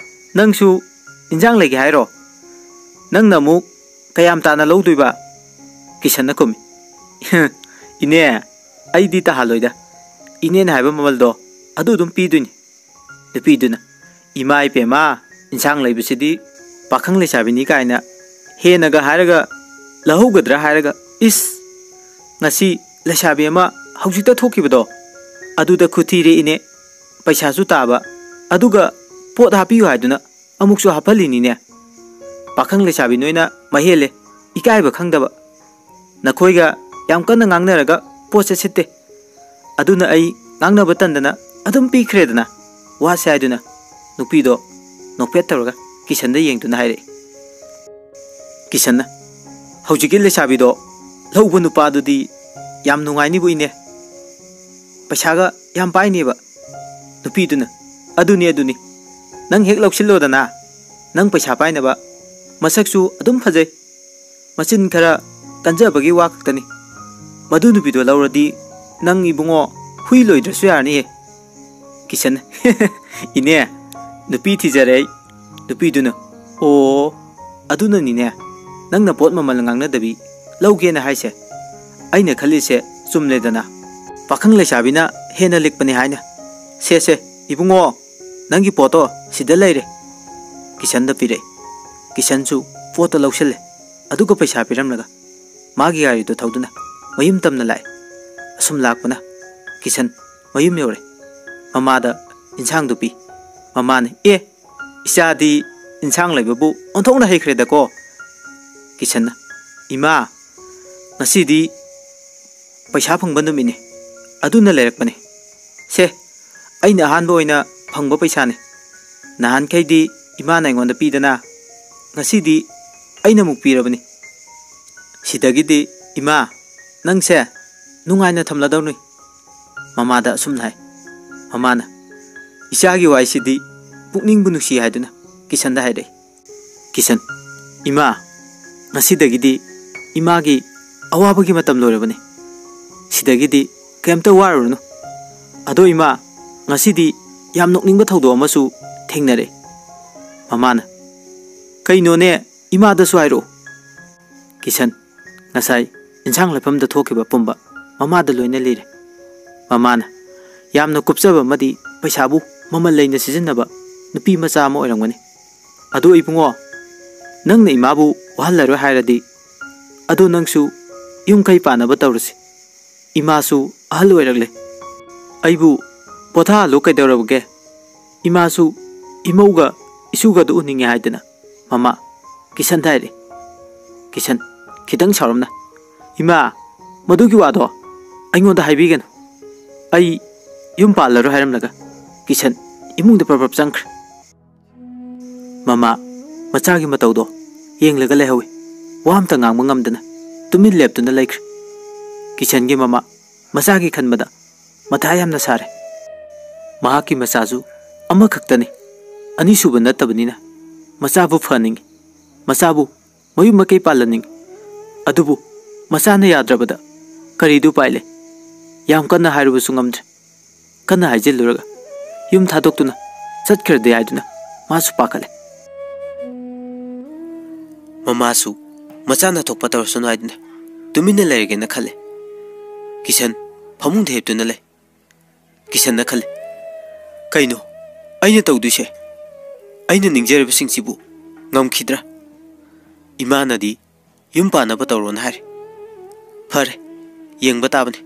ꯅꯪꯁꯨ ꯏꯟꯁꯥꯡ ꯂꯩꯒꯦ ꯍꯥꯏꯔꯣ? ꯅꯪꯅ ꯑꯃꯨꯛ ꯀꯌꯥꯝ ꯇꯥꯅ ꯂꯧꯗꯣꯏꯕ?" ꯀꯤꯁꯟꯅ ꯈꯨꯝꯃꯤ, "ꯏꯅꯦ, ꯑꯩꯗꯤ ꯇꯥꯍꯜꯂꯣꯏꯗ꯫ ꯏꯅꯦꯅ ꯍꯥꯏꯕ ꯃꯃꯜꯗꯣ ꯑꯗꯨ ꯑꯗꯨꯝ ꯄꯤꯗꯣꯏꯅꯤ"꯫ ꯅꯨꯄꯤꯗꯨꯅ, "ꯏꯃꯥ ꯏꯄꯦꯝꯃ, ꯏꯟꯁꯥꯡ ꯂꯩꯕꯁꯤꯗꯤ ꯄꯥꯈꯪ ꯂꯩꯁꯥꯕꯤꯅꯤ" ꯀꯥꯏꯅ ꯍꯦꯟꯅꯒ ꯍꯥꯏꯔꯒ, ꯂꯧꯍꯧꯒꯗ꯭ꯔꯥ ꯍꯥꯏꯔꯒ, ꯏꯁ! ꯉꯁꯤ ꯂꯩꯁꯥꯕꯤ ꯑꯃ ꯍꯧꯖꯤꯛꯇ ꯊꯣꯛꯈꯤꯕꯗꯣ, ꯑꯗꯨꯗ ꯈꯨꯊꯤꯔꯦ ꯏꯅꯦ꯫ ꯄꯩꯁꯥꯁꯨ ꯇꯥꯕ, ꯑꯗꯨꯒ ꯄꯣꯠ ꯍꯥꯞꯄꯤꯌꯨ ꯍꯥꯏꯗꯨꯅ ꯑꯃꯨꯛꯁꯨ ꯍꯥꯞꯍꯜꯂꯤꯅꯤꯅꯦ꯫ ꯄꯥꯈꯪ ꯂꯩꯁꯥꯕꯤ ꯅꯣꯏꯅ ꯃꯍꯦꯜꯂꯦ, ꯏꯀꯥꯏꯕ ꯈꯪꯗꯕ꯫ ꯅꯈꯣꯏꯒ ꯌꯥꯝ ꯀꯟꯅ ꯉꯥꯡꯅꯔꯒ ꯄꯣꯠꯁꯦ ꯁꯤꯠꯇꯦ꯫ ꯑꯗꯨꯅ ꯑꯩ ꯉꯥꯡꯅꯕ ꯇꯟꯗꯅ ꯑꯗꯨꯝ ꯄꯤꯈ꯭ꯔꯦꯗꯅ, ꯋꯥꯁꯦ ꯍꯥꯏꯗꯨꯅ꯫ ꯅꯨꯄꯤꯗꯣ ꯅꯣꯛꯐꯦꯠ ꯇꯧꯔꯒ ꯀꯤꯁꯟꯗ ꯌꯦꯡꯗꯨꯅ ꯍꯥꯏꯔꯛꯏ꯫ ꯀꯤꯁꯟꯅ, "ꯍꯧꯖꯤꯛꯀꯤ ꯂꯩꯁꯥꯕꯤꯗꯣ ꯂꯧꯕ ꯅꯨꯄꯥꯗꯨꯗꯤ ꯌꯥꯝ ꯅꯨꯡꯉꯥꯏꯅꯤꯕꯨ ꯏꯅꯦ, ꯄꯩꯁꯥꯒ ꯌꯥꯝ ꯄꯥꯏꯅꯦꯕ"꯫ ꯅꯨꯄꯤꯗꯨꯅ, "ꯑꯗꯨꯅꯤ, ꯑꯗꯨꯅꯤ, ꯅꯪ ꯍꯦꯛ ꯂꯧꯁꯤꯜꯂꯣꯗꯅ, ꯅꯪ ꯄꯩꯁꯥ ꯄꯥꯏꯅꯕ꯫ ꯃꯁꯛꯁꯨ ꯑꯗꯨꯝ ꯐꯖꯩ, ꯃꯆꯤꯟ ꯈꯔ ꯀꯟꯖꯕꯒꯤ ꯋꯥ ꯈꯛꯇꯅꯤ꯫ ꯃꯗꯨ ꯅꯨꯄꯤꯗꯣ ꯂꯧꯔꯗꯤ ꯅꯪ ꯏꯕꯨꯡꯉꯣ ꯍꯨꯏ ꯂꯣꯏꯗ꯭ꯔꯁꯨ ꯌꯥꯔꯅꯤꯍꯦ"꯫ ꯀꯤꯁꯟ, "ꯏꯅꯦ, ꯅꯨꯄꯤ ꯊꯤꯖꯔꯦ ꯑꯩ"꯫ ꯅꯨꯄꯤꯗꯨꯅ, "ꯑꯣ, ꯑꯗꯨꯅꯅꯤꯅꯦ ꯅꯪꯅ ꯄꯣꯠ ꯃꯃꯜ ꯉꯥꯡꯅꯗꯕꯤ ꯂꯧꯒꯦꯅ ꯍꯥꯏꯁꯦ꯫ ꯑꯩꯅ ꯈꯜꯂꯤꯁꯦ ꯆꯨꯝꯂꯦꯗꯅ꯫ ꯄꯥꯈꯪ ꯂꯩꯁꯥꯕꯤꯅ ꯍꯦꯟꯅ ꯂꯤꯛꯄꯅꯤ ꯍꯥꯏꯅ꯫ ꯁꯦ, ꯁꯦ, ꯏꯕꯨꯡꯉꯣ, ꯅꯪꯒꯤ ꯄꯣꯠꯇꯣ ꯁꯤꯗ ꯂꯩꯔꯦ"꯫ ꯀꯤꯁꯟꯗ ꯄꯤꯔꯛꯑꯦ꯫ ꯀꯤꯁꯟꯁꯨ ꯄꯣꯠꯇꯣ ꯂꯧꯁꯤꯜꯂꯦ, ꯑꯗꯨꯒ ꯄꯩꯁꯥ ꯄꯤꯔꯝꯂꯒ ꯃꯥꯒꯤ ꯒꯥꯔꯤꯗꯣ ꯊꯧꯗꯨꯅ ꯃꯌꯨꯝ ꯇꯝꯅ ꯂꯥꯛꯑꯦ꯫ ꯑꯁꯨꯝ ꯂꯥꯛꯄꯅ ꯀꯤꯁꯟ ꯃꯌꯨꯝ ꯌꯧꯔꯦ꯫ ꯃꯃꯥꯗ ꯏꯟꯁꯥꯡꯗꯨ ꯄꯤ꯫ ꯃꯃꯥꯅ, "ꯑꯦ, ꯏꯆꯥꯗꯤ ꯏꯟꯁꯥꯡ ꯂꯩꯕꯕꯨ ꯑꯣꯟꯊꯣꯛꯅ ꯍꯩꯈ꯭ꯔꯦꯗꯀꯣ"꯫ ꯀꯤꯁꯟꯅ, "ꯏꯃꯥ, ꯉꯁꯤꯗꯤ ꯄꯩꯁꯥ ꯐꯪꯕ ꯅꯨꯃꯤꯠꯅꯤ, ꯑꯗꯨꯅ ꯂꯩꯔꯛꯄꯅꯤ꯫ ꯁꯦ, ꯑꯩꯅ ꯑꯍꯥꯟꯕ ꯑꯣꯏꯅ ꯐꯪꯕ ꯄꯩꯁꯥꯅꯤ꯫ ꯅꯍꯥꯟꯈꯩꯗꯤ ꯏꯃꯥꯅ ꯑꯩꯉꯣꯟꯗ ꯄꯤꯗꯅ, ꯉꯁꯤꯗꯤ ꯑꯩꯅ ꯑꯃꯨꯛ ꯄꯤꯔꯕꯅꯤ꯫ ꯁꯤꯗꯒꯤꯗꯤ ꯏꯃꯥ, ꯅꯪꯁꯦ ꯅꯨꯡꯉꯥꯏꯅ ꯊꯝꯂꯗꯧꯅꯤ"꯫ ꯃꯃꯥꯗ ꯑꯁꯨꯝꯅ ꯍꯥꯏ꯫ ꯃꯃꯥꯅ, "ꯏꯆꯥꯒꯤ ꯋꯥꯏꯁꯤꯗꯤ ꯄꯨꯛꯅꯤꯡꯕꯨ ꯅꯨꯡꯁꯤ" ꯍꯥꯏꯗꯨꯅ ꯀꯤꯁꯟꯗ ꯍꯥꯏꯔꯛꯏ꯫ ꯀꯤꯁꯟ, "ꯏꯃꯥ, ꯉꯁꯤꯗꯒꯤꯗꯤ ꯏꯃꯥꯒꯤ ꯑꯋꯥꯕꯒꯤ ꯃꯇꯝ ꯂꯣꯏꯔꯕꯅꯤ꯫ ꯁꯤꯗꯒꯤꯗꯤ ꯀꯩꯝꯇ ꯋꯥꯔꯨꯔꯅꯨ꯫ ꯑꯗꯣ ꯏꯃꯥ, ꯉꯁꯤꯗꯤ ꯌꯥꯝ ꯅꯣꯛꯅꯤꯡꯕ ꯊꯧꯗꯣꯛ ꯑꯃꯁꯨ ꯊꯦꯡꯅꯔꯦ"꯫ ꯃꯃꯥꯅ, "ꯀꯩꯅꯣꯅꯦ? ꯏꯃꯥꯗꯁꯨ ꯍꯥꯏꯔꯛꯑꯣ"꯫ ꯀꯤꯁꯟ, ꯉꯁꯥꯏ ꯏꯟꯁꯥꯡ ꯂꯩꯐꯝꯗ ꯊꯣꯛꯈꯤꯕ ꯄꯨꯝꯕ ꯃꯃꯥꯗ ꯂꯣꯏꯅ ꯂꯤꯔꯦ꯫ ꯃꯃꯥꯅ, "ꯌꯥꯝꯅ ꯀꯨꯞꯆꯕ ꯑꯃꯗꯤ ꯄꯩꯁꯥꯕꯨ ꯃꯃꯜ ꯂꯩꯅ ꯁꯤꯖꯤꯟꯅꯕ ꯅꯨꯄꯤ ꯃꯆꯥ ꯑꯃ ꯑꯣꯏꯔꯝꯒꯅꯤ꯫ ꯑꯗꯨ ꯏꯕꯨꯡꯉꯣ, ꯅꯪꯅ ꯏꯃꯥꯕꯨ ꯋꯥꯍꯜꯂꯔꯣꯏ ꯍꯥꯏꯔꯗꯤ, ꯑꯗꯨ ꯅꯪꯁꯨ ꯌꯨꯝ ꯀꯩ ꯄꯥꯟꯅꯕ ꯇꯧꯔꯁꯤ꯫ ꯏꯃꯥꯁꯨ ꯑꯍꯜ ꯑꯣꯏꯔꯛꯂꯦ꯫ ꯑꯩꯕꯨ ꯄꯣꯊꯥꯍꯜꯂꯨ ꯀꯩꯗꯧꯔꯕꯒꯦ? ꯏꯃꯥꯁꯨ ꯏꯃꯧꯒ ꯏꯁꯨꯒꯗꯨ ꯎꯅꯤꯡꯉꯦ ꯍꯥꯏꯗꯅ", ꯃꯃꯥ ꯀꯤꯁꯟꯗ ꯍꯥꯏꯔꯦ꯫ ꯀꯤꯁꯟ ꯈꯤꯇꯪ ꯁꯥꯎꯔꯝꯅ, "ꯏꯃꯥ, ꯃꯗꯨꯒꯤ ꯋꯥꯗꯣ ꯑꯩꯉꯣꯟꯗ ꯍꯥꯏꯕꯤꯒꯅꯨ꯫ ꯑꯩ ꯌꯨꯝ ꯄꯥꯜꯂꯔꯣꯏ" ꯍꯥꯏꯔꯝꯂꯒ ꯀꯤꯁꯟ ꯏꯃꯨꯡꯗ ꯄ꯭ꯔꯞ ꯄ꯭ꯔꯞ ꯆꯪꯈ꯭ꯔꯦ꯫ ꯃꯃꯥ ꯃꯆꯥꯒꯤ ꯃꯇꯧꯗꯣ ꯌꯦꯡꯂꯒ ꯂꯩꯍꯧꯏ꯫ ꯋꯥ ꯑꯝꯇ ꯉꯥꯡꯕ ꯉꯝꯗꯅ ꯇꯨꯃꯤꯟ ꯂꯦꯞꯇꯨꯅ ꯂꯩꯈ꯭ꯔꯦ꯫ ꯀꯤꯁꯟꯒꯤ ꯃꯃꯥ ꯃꯆꯥꯒꯤ ꯈꯟꯕꯗ ꯃꯊꯥ ꯌꯥꯝꯅ ꯁꯥꯔꯦ꯫ ꯃꯍꯥꯛꯀꯤ ꯃꯆꯥꯁꯨ ꯑꯃꯈꯛꯇꯅꯤ, ꯑꯅꯤꯁꯨꯕ ꯅꯠꯇꯕꯅꯤꯅ ꯃꯆꯥꯕꯨ ꯐꯍꯟꯅꯤꯡꯏ, ꯃꯆꯥꯕꯨ ꯃꯌꯨꯝ ꯃꯀꯩ ꯄꯥꯜꯍꯟꯅꯤꯡꯏ꯫ ꯑꯗꯨꯕꯨ ꯃꯆꯥꯅ ꯌꯥꯗ꯭ꯔꯕꯗ ꯀꯔꯤꯗꯤ ꯎꯄꯥꯏ ꯂꯩ? ꯌꯥꯝ ꯀꯟꯅ ꯍꯥꯏꯔꯨꯕꯁꯨ ꯉꯝꯗ꯭ꯔꯦ꯫ ꯀꯟꯅ ꯍꯥꯏꯖꯤꯜꯂꯨꯔꯒ ꯌꯨꯝ ꯊꯥꯗꯣꯛꯇꯨꯅ ꯆꯠꯈ꯭ꯔꯗꯤ ꯍꯥꯏꯗꯨꯅ ꯃꯥꯁꯨ ꯄꯥꯈꯠꯂꯦ꯫ ꯃꯃꯥꯁꯨ ꯃꯆꯥꯅ ꯊꯣꯛꯄ ꯇꯧꯔꯁꯅꯨ ꯍꯥꯏꯗꯨꯅ ꯇꯨꯃꯤꯟꯅ ꯂꯩꯔꯒꯦꯅ ꯈꯜꯂꯦ꯫ ꯀꯤꯁꯟ ꯐꯃꯨꯡꯗ ꯍꯤꯞꯇꯨꯅ ꯂꯩ꯫ ꯀꯤꯁꯟꯅ ꯈꯜꯂꯤ, "ꯀꯩꯅꯣ ꯑꯩꯅ ꯇꯧꯗꯣꯏꯁꯦ? ꯑꯩꯅ ꯅꯤꯡꯖꯔꯤꯕꯁꯤꯡꯁꯤꯕꯨ ꯉꯝꯈꯤꯗ꯭ꯔꯥ? ꯏꯃꯥꯅꯗꯤ ꯌꯨꯝ ꯄꯥꯟꯅꯕ ꯇꯧꯔꯣꯅ ꯍꯥꯏꯔꯦ꯫ ꯐꯔꯦ, ꯌꯦꯡꯕ ꯇꯥꯕꯅꯤ"꯫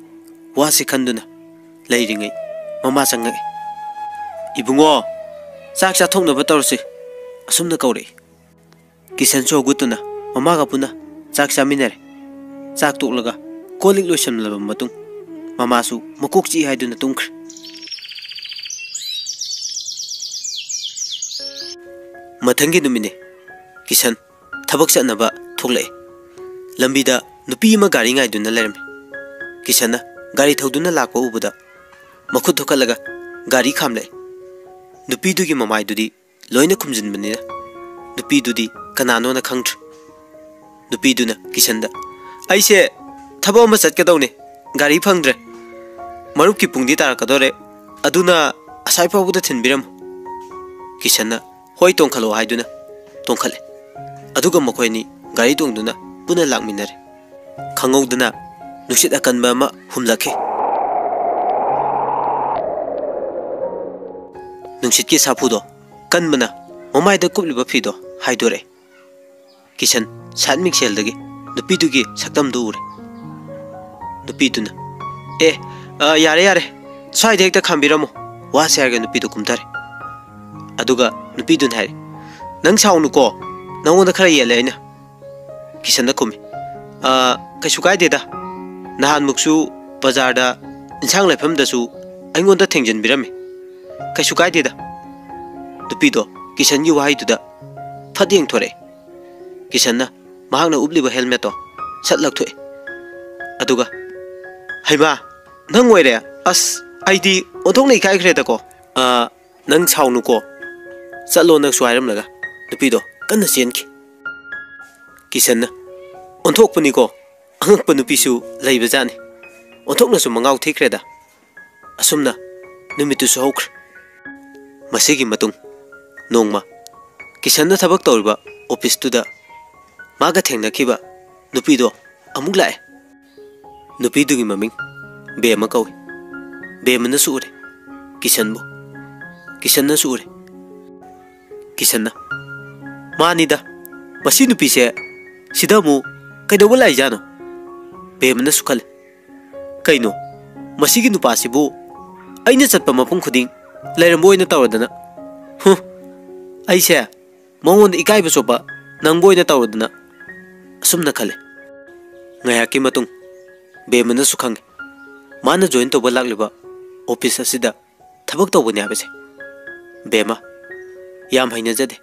ꯋꯥꯁꯦ ꯈꯟꯗꯨꯅ ꯂꯩꯔꯤꯉꯩ ꯃꯃꯥ ꯆꯪꯉꯛꯑꯦ꯫ "ꯏꯕꯨꯡꯉꯣ, ꯆꯥꯛ ꯆꯥꯊꯣꯛꯅꯕ ꯇꯧꯔꯁꯤ꯫ ꯑꯁꯨꯝꯅ ꯀꯧꯔꯛꯏ"꯫ ꯀꯤꯁꯟꯁꯨ ꯍꯧꯒꯠꯇꯨꯅ ꯃꯃꯥꯒ ꯄꯨꯟꯅ ꯆꯥꯛ ꯆꯥꯃꯤꯟꯅꯔꯦ꯫ ꯆꯥꯛ ꯇꯣꯛꯂꯒ ꯀꯣꯜ ꯂꯤꯛ ꯂꯣꯏꯁꯤꯜꯂꯕ ꯃꯇꯨꯡ ꯃꯃꯥꯁꯨ ꯃꯀꯣꯛ ꯆꯤꯛꯏ ꯍꯥꯏꯗꯨꯅ ꯇꯨꯝꯈ꯭ꯔꯦ꯫ ꯃꯊꯪꯒꯤ ꯅꯨꯃꯤꯠꯅꯤ꯫ ꯀꯤꯁꯟ ꯊꯕꯛ ꯆꯠꯅꯕ ꯊꯣꯛꯂꯛꯑꯦ꯫ ꯂꯝꯕꯤꯗ ꯅꯨꯄꯤ ꯑꯃ ꯒꯥꯔꯤ ꯉꯥꯏꯗꯨꯅ ꯂꯩꯔꯝꯃꯤ꯫ ꯀꯤꯁꯟꯅ ꯒꯥꯔꯤ ꯊꯧꯗꯨꯅ ꯂꯥꯛꯄ ꯎꯕꯗ ꯃꯈꯨꯠ ꯊꯣꯛꯀꯠꯂꯒ ꯒꯥꯔꯤ ꯈꯥꯝꯂꯛꯑꯦ꯫ ꯅꯨꯄꯤꯗꯨꯒꯤ ꯃꯃꯥꯏꯗꯨꯗꯤ ꯂꯣꯏꯅ ꯈꯨꯝꯖꯤꯟꯕꯅꯤꯅ ꯅꯨꯄꯤꯗꯨꯗꯤ ꯀꯅꯥꯅꯣꯅ ꯈꯪꯗ꯭ꯔꯦ꯫ ꯅꯨꯄꯤꯗꯨꯅ ꯀꯤꯁꯟꯗ, "ꯑꯩꯁꯦ ꯊꯕꯛ ꯑꯃ ꯆꯠꯀꯗꯧꯅꯦ, ꯒꯥꯔꯤ ꯐꯪꯗ꯭ꯔꯦ꯫ ꯃꯔꯨꯞꯀꯤ ꯄꯨꯡꯗꯤ ꯇꯥꯔꯛꯀꯗꯧꯔꯦ, ꯑꯗꯨꯅ ꯑꯁꯥꯏ ꯐꯥꯎꯕꯗ ꯊꯤꯟꯕꯤꯔꯝꯃꯨ"꯫ ꯀꯤꯁꯟꯅ, "ꯍꯣꯏ, ꯇꯣꯡꯈꯠꯂꯛꯑꯣ" ꯍꯥꯏꯗꯨꯅ ꯇꯣꯡꯈꯠꯂꯦ꯫ ꯑꯗꯨꯒ ꯃꯈꯣꯏ ꯑꯅꯤ ꯒꯥꯔꯤ ꯇꯣꯡꯗꯨꯅ ꯄꯨꯟꯅ ꯂꯥꯛꯃꯤꯟꯅꯔꯦ꯫ ꯈꯪꯍꯧꯗꯅ ꯅꯨꯡꯁꯤꯠ ꯑꯀꯟꯕ ꯑꯃ ꯍꯨꯝꯂꯛꯈꯤ꯫ ꯅꯨꯡꯁꯤꯠꯀꯤ ꯁꯥꯐꯨꯗꯣ ꯀꯟꯕꯅ ꯃꯃꯥꯏꯗ ꯀꯨꯞꯂꯤꯕ ꯐꯤꯗꯣ ꯍꯥꯏꯗꯣꯔꯛꯑꯦ꯫ ꯀꯤꯁꯟ ꯁꯥꯏꯠ ꯃꯤꯡꯁꯦꯜꯗꯒꯤ ꯅꯨꯄꯤꯗꯨꯒꯤ ꯁꯛꯇꯝꯗꯨ ꯎꯔꯦ꯫ ꯅꯨꯄꯤꯗꯨꯅ, "ꯑꯦ, ꯑ, ꯌꯥꯔꯦ, ꯌꯥꯔꯦ, ꯁ꯭ꯋꯥꯏꯗ ꯍꯦꯛꯇ ꯈꯥꯝꯕꯤꯔꯝꯃꯣ", ꯋꯥꯁꯦ ꯍꯥꯏꯔꯒ ꯅꯨꯄꯤꯗꯨ ꯀꯨꯝꯊꯔꯦ꯫ ꯑꯗꯨꯒ ꯅꯨꯄꯤꯗꯨꯅ ꯍꯥꯏꯔꯦ, "ꯅꯪ ꯁꯥꯎꯅꯨꯀꯣ, ꯅꯪꯉꯣꯟꯗ ꯈꯔ ꯌꯦꯠꯂꯦ ꯑꯩꯅ꯫" ꯀꯤꯁꯟꯅ ꯈꯨꯝꯃꯤ, "ꯑ, ꯀꯩꯁꯨ ꯀꯥꯏꯗꯦꯗ, ꯅꯍꯥꯟꯃꯨꯛꯁꯨ ꯕꯖꯥꯔꯗ ꯏꯟꯁꯥꯡ ꯂꯩꯐꯝꯗꯁꯨ ꯑꯩꯉꯣꯟꯗ ꯊꯦꯡꯖꯤꯟꯕꯤꯔꯝꯃꯤ, ꯀꯩꯁꯨ ꯀꯥꯏꯗꯦꯗ꯫" ꯅꯨꯄꯤꯗꯣ ꯀꯤꯁꯟꯒꯤ ꯋꯥꯍꯩꯗꯨꯗ ꯐꯠ ꯌꯦꯡꯊꯣꯔꯛꯑꯦ꯫ ꯀꯤꯁꯟꯅ ꯃꯍꯥꯛꯅ ꯎꯞꯂꯤꯕ ꯍꯦꯜꯃꯦꯠꯇꯣ ꯁꯠ ꯂꯧꯊꯣꯛꯑꯦ꯫ ꯑꯗꯨꯒ, "ꯍꯩꯃꯥ, ꯅꯪ ꯑꯣꯏꯔꯦ? ꯑꯁ, ꯑꯩꯗꯤ ꯑꯣꯟꯊꯣꯛꯅ ꯏꯀꯥꯏꯈ꯭ꯔꯦꯗꯀꯣ꯫" "ꯑ, ꯅꯪ ꯁꯥꯎꯅꯨꯀꯣ, ꯆꯠꯂꯣ ꯅꯪꯁꯨ", ꯍꯥꯏꯔꯝꯂꯒ ꯅꯨꯄꯤꯗꯣ ꯀꯟꯅ ꯆꯦꯟꯈꯤ꯫ ꯀꯤꯁꯟꯅ, "ꯑꯣꯟꯊꯣꯛꯄꯅꯤꯀꯣ, ꯑꯉꯛꯄ ꯅꯨꯄꯤꯁꯨ ꯂꯩꯕꯖꯥꯠꯅꯤ, ꯑꯣꯟꯊꯣꯛꯅꯁꯨ ꯃꯉꯥꯎ ꯊꯤꯈ꯭ꯔꯦꯗ꯫" ꯑꯁꯨꯝꯅ ꯅꯨꯃꯤꯠꯇꯨꯁꯨ ꯍꯧꯈ꯭ꯔꯦ꯫ ꯃꯁꯤꯒꯤ ꯃꯇꯨꯡ ꯅꯣꯡꯃ ꯀꯤꯁꯟꯅ ꯊꯕꯛ ꯇꯧꯔꯤꯕ ꯑꯣꯐꯤꯁꯇꯨꯗ ꯃꯥꯒ ꯊꯦꯡꯅꯈꯤꯕ ꯅꯨꯄꯤꯗꯣ ꯑꯃꯨꯛ ꯂꯥꯛꯑꯦ꯫ ꯅꯨꯄꯤꯗꯨꯒꯤ ꯃꯃꯤꯡ ꯕꯦꯝꯃ ꯀꯧꯏ꯫ ꯕꯦꯝꯃꯅꯁꯨ ꯎꯔꯦ ꯀꯤꯁꯟꯕꯨ꯫ ꯀꯤꯁꯟꯅꯁꯨ ꯎꯔꯦ꯫ ꯀꯤꯁꯟꯅ, "ꯃꯥꯅꯤꯗ, ꯃꯁꯤ ꯅꯨꯄꯤꯁꯦ ꯁꯤꯗ ꯑꯃꯨꯛ ꯀꯩꯗꯧꯕ ꯂꯥꯛꯏꯖꯥꯠꯅꯣ?" ꯕꯦꯝꯃꯅꯁꯨ ꯈꯜꯂꯦ, "ꯀꯩꯅꯣ, ꯃꯁꯤꯒꯤ ꯅꯨꯄꯥꯁꯤꯕꯨ ꯑꯩꯅ ꯆꯠꯄ ꯃꯐꯝ ꯈꯨꯗꯤꯡ ꯂꯩꯔꯝꯕ ꯑꯣꯏꯅ ꯇꯧꯔꯗꯅ꯫ ꯍꯨ, ꯑꯩꯁꯦ ꯃꯉꯣꯟꯗ ꯏꯀꯥꯏꯕ ꯆꯣꯞꯄ ꯅꯪꯕ ꯑꯣꯏꯅ ꯇꯧꯔꯗꯅ꯫" ꯑꯁꯨꯝꯅ ꯈꯜꯂꯦ꯫ ꯉꯥꯏꯍꯥꯛꯀꯤ ꯃꯇꯨꯡ ꯕꯦꯝꯃꯅꯁꯨ ꯈꯪꯉꯦ, ꯃꯥꯅ ꯖꯣꯏꯟ ꯇꯧꯕ ꯂꯥꯛꯂꯤꯕ ꯑꯣꯐꯤꯁ ꯑꯁꯤꯗ ꯊꯕꯛ ꯇꯧꯕꯅꯤ ꯍꯥꯏꯕꯁꯦ꯫ ꯕꯦꯝꯃ, ꯌꯥꯝ ꯍꯩꯅꯖꯗꯦ,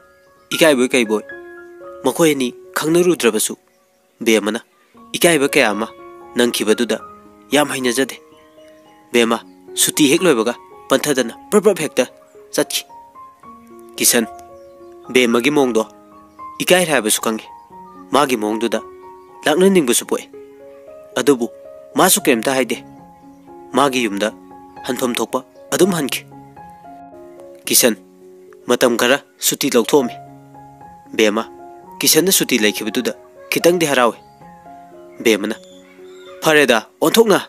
ꯏꯀꯥꯏꯕꯣꯏ ꯀꯩꯕꯣꯏ꯫ ꯃꯈꯣꯏ ꯑꯅꯤ ꯈꯪꯅꯔꯨꯗ꯭ꯔꯕꯁꯨ ꯕꯦꯝꯃꯅ ꯏꯀꯥꯏꯕ ꯀꯌꯥ ꯑꯃ ꯅꯪꯈꯤꯕꯗꯨꯗ ꯌꯥꯝ ꯍꯩꯅꯖꯗꯦ꯫ ꯕꯦꯝꯃ ꯁꯨꯇꯤ ꯍꯦꯛ ꯂꯣꯏꯕꯒ ꯄꯟꯊꯗꯅ ꯄ꯭ꯔꯞ ꯄ꯭ꯔꯞ ꯍꯦꯛꯇ ꯆꯠꯈꯤ꯫ ꯀꯤꯁꯟ ꯕꯦꯝꯃꯒꯤ ꯃꯑꯣꯡꯗꯣ ꯏꯀꯥꯏꯔꯦ ꯍꯥꯏꯕꯁꯨ ꯈꯪꯉꯤ꯫ ꯃꯥꯒꯤ ꯃꯑꯣꯡꯗꯨꯗ ꯂꯥꯛꯅꯅꯤꯡꯕꯁꯨ ꯄꯣꯛꯏ꯫ ꯑꯗꯨꯕꯨ ꯃꯥꯁꯨ ꯀꯔꯤꯝꯇ ꯍꯥꯏꯗꯦ꯫ ꯃꯥꯒꯤ ꯌꯨꯝꯗ ꯍꯟꯐꯝ ꯊꯣꯛꯄ ꯑꯗꯨꯝ ꯍꯟꯈꯤ꯫ ꯀꯤꯁꯟ ꯃꯇꯝ ꯈꯔ ꯁꯨꯇꯤ ꯂꯧꯊꯣꯛꯑꯝꯃꯤ꯫ ꯕꯦꯝꯃ ꯀꯤꯁꯟꯅ ꯁꯨꯇꯤ ꯂꯩꯈꯤꯕꯗꯨꯗ ꯈꯤꯇꯪꯗꯤ ꯍꯔꯥꯎꯏ꯫ ꯕꯦꯝꯃꯅ, "ꯐꯔꯦꯗ, ꯑꯣꯟꯊꯣꯛꯅ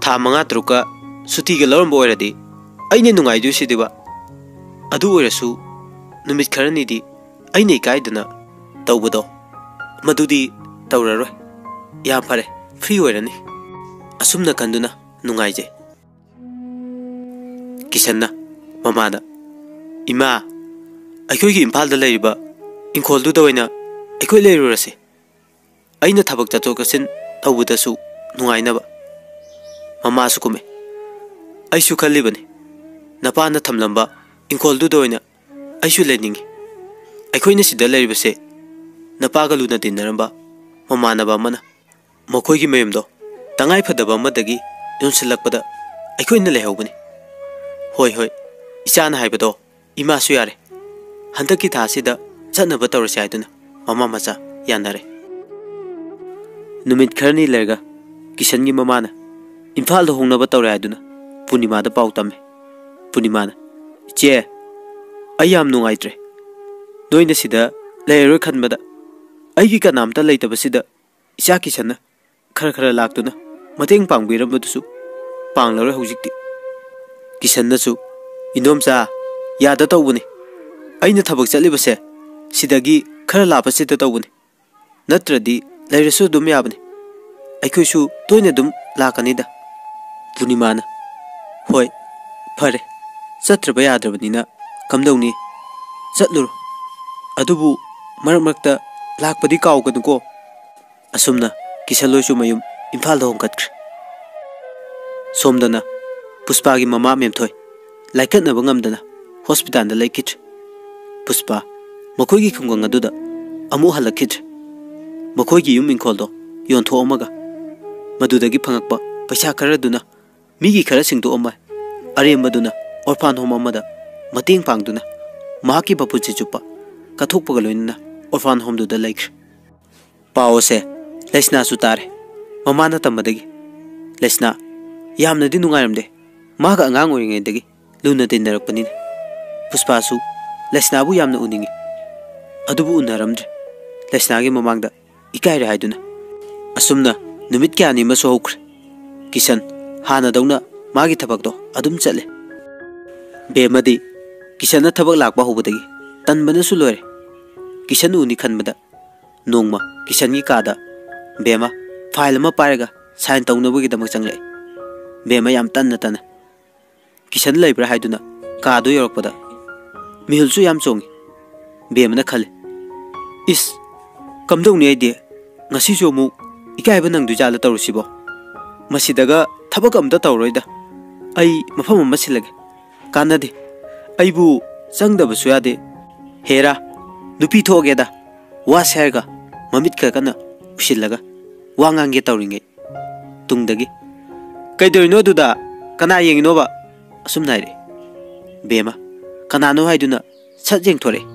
ꯊꯥ ꯃꯉꯥ ꯇꯔꯨꯛꯀ ꯁꯨꯇꯤꯒ ꯂꯧꯔꯝꯕ ꯑꯣꯏꯔꯗꯤ ꯑꯩꯅ ꯅꯨꯡꯉꯥꯏꯗꯣꯏꯁꯤꯗꯤꯕ꯫ ꯑꯗꯨ ꯑꯣꯏꯔꯁꯨ ꯅꯨꯃꯤꯠ ꯈꯔꯅꯤꯗꯤ ꯑꯩꯅ ꯏꯀꯥꯏꯗꯅ ꯇꯧꯕꯗꯣ, ꯃꯗꯨꯗꯤ ꯇꯧꯔꯔꯣꯏ꯫ ꯌꯥꯝ ꯐꯔꯦ, ꯐ꯭ꯔꯤ ꯑꯣꯏꯔꯅꯤ꯫" ꯑꯁꯨꯝꯅ ꯈꯟꯗꯨꯅ ꯅꯨꯡꯉꯥꯏꯖꯩ꯫ ꯀꯤꯁꯟꯅ ꯃꯃꯥꯗ, "ꯏꯃꯥ, ꯑꯩꯈꯣꯏꯒꯤ ꯏꯝꯐꯥꯜꯗ ꯂꯩꯔꯤꯕ ꯏꯪꯈꯣꯜꯗꯨꯗ ꯑꯣꯏꯅ ꯑꯩꯈꯣꯏ ꯂꯩꯔꯨꯔꯁꯤ꯫ ꯑꯩꯅ ꯊꯕꯛ ꯆꯠꯊꯣꯛ ꯆꯠꯁꯤꯟ ꯇꯧꯕꯗꯁꯨ ꯅꯨꯡꯉꯥꯏꯅꯕ꯫" ꯃꯃꯥꯁꯨ ꯀꯨꯝꯃꯦ꯫ "ꯑꯩꯁꯨ ꯈꯜꯂꯤꯕꯅꯤ, ꯅꯄꯥꯅ ꯊꯝꯂꯝꯕ ꯏꯪꯈꯣꯜꯗꯨꯗ ꯑꯣꯏꯅ ꯑꯩꯁꯨ ꯂꯩꯅꯤꯡꯏ꯫ ꯑꯩꯈꯣꯏꯅ ꯁꯤꯗ ꯂꯩꯔꯤꯕꯁꯦ ꯅꯄꯥꯒ ꯂꯨꯅ ꯇꯤꯟꯅꯔꯝꯕ ꯃꯃꯥꯟꯅꯕ ꯑꯃꯅ ꯃꯈꯣꯏꯒꯤ ꯃꯌꯨꯝꯗꯣ ꯇꯉꯥꯏ ꯐꯗꯕ ꯑꯃꯗꯒꯤ ꯌꯣꯟꯁꯤꯜꯂꯛꯄꯗ ꯑꯩꯈꯣꯏꯅ ꯂꯩꯍꯧꯕꯅꯤ꯫" "ꯍꯣꯏ, ꯍꯣꯏ, ꯏꯆꯥꯅ ꯍꯥꯏꯕꯗꯣ ꯏꯃꯥꯁꯨ ꯌꯥꯔꯦ꯫ ꯍꯟꯗꯛꯀꯤ ꯊꯥꯁꯤꯗ ꯆꯠꯅꯕ ꯇꯧꯔꯁꯤ" ꯍꯥꯏꯗꯨꯅ ꯃꯃꯥ ꯃꯆꯥ ꯌꯥꯅꯔꯦ꯫ ꯅꯨꯃꯤꯠ ꯈꯔꯅꯤ ꯂꯩꯔꯒ ꯀꯤꯁꯟꯒꯤ ꯃꯃꯥꯅ ꯏꯝꯐꯥꯜꯗ ꯍꯣꯡꯅꯕ ꯇꯧꯔꯦ ꯍꯥꯏꯗꯨꯅ ꯄꯨꯔꯅꯤꯃꯥꯗ ꯄꯥꯎ ꯇꯝꯃꯦ꯫ ꯄꯨꯔꯅꯤꯃꯥꯅ, "ꯏꯆꯦ, ꯑꯩ ꯌꯥꯝ ꯅꯨꯡꯉꯥꯏꯇ꯭ꯔꯦ꯫ ꯅꯣꯏꯅ ꯁꯤꯗ ꯂꯩꯔꯔꯣꯏ ꯈꯟꯕꯗ ꯑꯩꯒꯤ ꯀꯅꯥꯝꯇ ꯂꯩꯇꯕꯁꯤꯗ ꯏꯆꯥ ꯀꯤꯁꯟꯅ ꯈꯔ ꯈꯔ ꯂꯥꯛꯇꯨꯅ ꯃꯇꯦꯡ ꯄꯥꯡꯕꯤꯔꯝꯕꯗꯨꯁꯨ ꯄꯥꯡꯂꯔꯣꯏ ꯍꯧꯖꯤꯛꯇꯤ꯫" ꯀꯤꯁꯟꯅꯁꯨ, "ꯏꯟꯗꯣꯝꯆꯥ, ꯌꯥꯗ ꯇꯧꯕꯅꯤ꯫ ꯑꯩꯅ ꯊꯕꯛ ꯆꯠꯂꯤꯕꯁꯦ ꯁꯤꯗꯒꯤ ꯈꯔ ꯂꯥꯞꯄꯁꯤꯗ ꯇꯧꯕꯅꯤ꯫ ꯅꯠꯇ꯭ꯔꯗꯤ ꯂꯩꯔꯁꯨ ꯑꯗꯨꯝ ꯌꯥꯕꯅꯤ꯫ ꯑꯩꯈꯣꯏꯁꯨ ꯇꯣꯏꯅ ꯑꯗꯨꯝ ꯂꯥꯛꯀꯅꯤꯗ꯫" ꯄꯨꯔꯅꯤꯃꯥꯅ, "ꯍꯣꯏ, ꯐꯔꯦ꯫ ꯆꯠꯇ꯭ꯔꯕ ꯌꯥꯗ꯭ꯔꯕꯅꯤꯅ ꯀꯝꯗꯧꯅꯤ? ꯆꯠꯂꯨꯔꯣ꯫ ꯑꯗꯨꯕꯨ ꯃꯔꯛ ꯃꯔꯛꯇ ꯂꯥꯛꯄꯗꯤ ꯀꯥꯎꯒꯅꯨꯀꯣ꯫" ꯑꯁꯨꯝꯅ ꯀꯤꯁꯟꯂꯣꯏꯁꯨ ꯃꯌꯨꯝ ꯏꯝꯐꯥꯜꯗ ꯍꯣꯡꯀꯠꯈ꯭ꯔꯦ꯫ ꯁꯣꯝꯗꯅ ꯄꯨꯁꯄꯥꯒꯤ ꯃꯃꯥ ꯃꯦꯝꯊꯣꯏ ꯂꯥꯏꯀꯠꯅꯕ ꯉꯝꯗꯅ ꯍꯣꯁꯄꯤꯇꯥꯜꯗ ꯂꯩꯈꯤꯗ꯭ꯔꯦ꯫ ꯄꯨꯁꯄꯥ ꯃꯈꯣꯏꯒꯤ ꯈꯨꯡꯒꯪ ꯑꯗꯨꯗ ꯑꯃꯨꯛ ꯍꯜꯂꯛꯈꯤꯗ꯭ꯔꯦ꯫ ꯃꯈꯣꯏꯒꯤ ꯌꯨꯝ ꯏꯪꯈꯣꯜꯗꯣ ꯌꯣꯟꯊꯣꯛꯑꯝꯃꯒ ꯃꯗꯨꯗꯒꯤ ꯐꯪꯉꯛꯄ ꯄꯩꯁꯥ ꯈꯔꯗꯨꯅ ꯃꯤꯒꯤ ꯈꯔ ꯁꯤꯡꯗꯣꯛꯑꯝꯃ ꯑꯔꯦꯝꯕꯗꯨꯅ ꯑꯣꯔꯐꯥꯟ ꯍꯣꯝ ꯑꯃꯗ ꯃꯇꯦꯡ ꯄꯥꯡꯗꯨꯅ ꯃꯍꯥꯛꯀꯤ ꯃꯄꯨꯟꯁꯤ ꯆꯨꯞꯄ ꯀꯠꯊꯣꯛꯄꯒ ꯂꯣꯏꯅꯅ ꯑꯣꯔꯐꯥꯟ ꯍꯣꯝꯗꯨꯗ ꯂꯩꯈ꯭ꯔꯦ꯫ ꯄꯥꯎ ꯑꯁꯦ ꯂꯩꯁꯅꯥꯁꯨ ꯇꯥꯔꯦ꯫ ꯃꯃꯥꯅ ꯇꯝꯕꯗꯒꯤ ꯂꯩꯁꯅꯥ ꯌꯥꯝꯅꯗꯤ ꯅꯨꯡꯉꯥꯏꯔꯝꯗꯦ꯫ ꯃꯥꯒ ꯑꯉꯥꯡ ꯑꯣꯏꯔꯤꯉꯩꯗꯒꯤ ꯂꯨꯅ ꯇꯤꯟꯅꯔꯛꯄꯅꯤꯅ꯫ ꯄꯨꯁꯄꯥꯁꯨ ꯂꯩꯁꯅꯥꯕꯨ ꯌꯥꯝꯅ ꯎꯅꯤꯡꯏ꯫ ꯑꯗꯨꯕꯨ ꯎꯅꯔꯝꯗ꯭ꯔꯦ꯫ ꯂꯩꯁꯅꯥꯒꯤ ꯃꯃꯥꯡꯗ ꯏꯀꯥꯏꯔꯦ ꯍꯥꯏꯗꯨꯅ꯫ ꯑꯁꯨꯝꯅ ꯅꯨꯃꯤꯠ ꯀꯌꯥꯅꯤ ꯑꯃꯁꯨ ꯍꯧꯈ꯭ꯔꯦ꯫ ꯀꯤꯁꯟ ꯍꯥꯟꯅꯗꯧꯅ ꯃꯥꯒꯤ ꯊꯕꯛꯇꯣ ꯑꯗꯨꯝ ꯆꯠꯂꯦ꯫ ꯕꯦꯝꯃꯗꯤ ꯀꯤꯁꯟꯅ ꯊꯕꯛ ꯂꯥꯛꯄ ꯍꯧꯕꯗꯒꯤ ꯇꯟꯕꯅꯁꯨ ꯂꯣꯏꯔꯦ꯫ ꯀꯤꯁꯟ ꯎꯅꯤ ꯈꯟꯕꯗ ꯅꯣꯡꯃ ꯀꯤꯁꯟꯒꯤ ꯀꯥꯗ ꯕꯦꯝꯃ ꯐꯥꯏꯜ ꯑꯃ ꯄꯥꯏꯔꯒ ꯁꯥꯏꯟ ꯇꯧꯅꯕꯒꯤꯗꯃꯛ ꯆꯪꯂꯛꯑꯦ꯫ ꯕꯦꯝꯃ ꯌꯥꯝ ꯇꯟꯅ ꯇꯟꯅ ꯀꯤꯁꯟ ꯂꯩꯕ꯭ꯔꯥ ꯍꯥꯏꯗꯨꯅ ꯀꯥꯗꯨ ꯌꯧꯔꯛꯄꯗ ꯃꯤꯍꯨꯜꯁꯨ ꯌꯥꯝ ꯆꯣꯡꯉꯤ꯫ ꯕꯦꯝꯃꯅ ꯈꯜꯂꯤ, "ꯏꯁ, ꯀꯝꯗꯧꯅꯤ ꯑꯩꯗꯤ? ꯉꯁꯤꯁꯨ ꯑꯃꯨꯛ ꯏꯀꯥꯏꯕ ꯅꯪꯗꯣꯏꯖꯥꯠꯂ ꯇꯧꯔꯤꯁꯤꯕꯣ? ꯃꯁꯤꯗꯒ ꯊꯕꯛ ꯑꯝꯇ ꯇꯧꯔꯣꯏꯗ꯫ ꯑꯩ ꯃꯐꯝ ꯑꯃ ꯁꯤꯜꯂꯒꯦ꯫ ꯀꯥꯟꯅꯗꯦ꯫ ꯑꯩꯕꯨ ꯆꯪꯗꯕꯁꯨ ꯌꯥꯗꯦ꯫ ꯍꯦꯔꯥ, ꯅꯨꯄꯤ ꯊꯣꯛꯑꯒꯦꯗ", ꯋꯥꯁꯦ ꯍꯥꯏꯔꯒ ꯃꯃꯤꯠ ꯈꯔ ꯀꯟꯅ ꯎꯏꯁꯤꯜꯂꯒ ꯋꯥ ꯉꯥꯡꯒꯦ ꯇꯧꯔꯤꯉꯩ ꯇꯨꯡꯗꯒꯤ, "ꯀꯩꯗꯧꯔꯤꯅꯣ ꯑꯗꯨꯗ? ꯀꯅꯥ ꯌꯦꯡꯉꯤꯅꯣꯕ?" ꯑꯁꯨꯝꯅ ꯍꯥꯏꯔꯛꯑꯦ꯫ ꯕꯦꯝꯃ ꯀꯅꯥꯅꯣ ꯍꯥꯏꯗꯨꯅ ꯁꯠ ꯌꯦꯡꯊꯣꯔꯛꯑꯦ꯫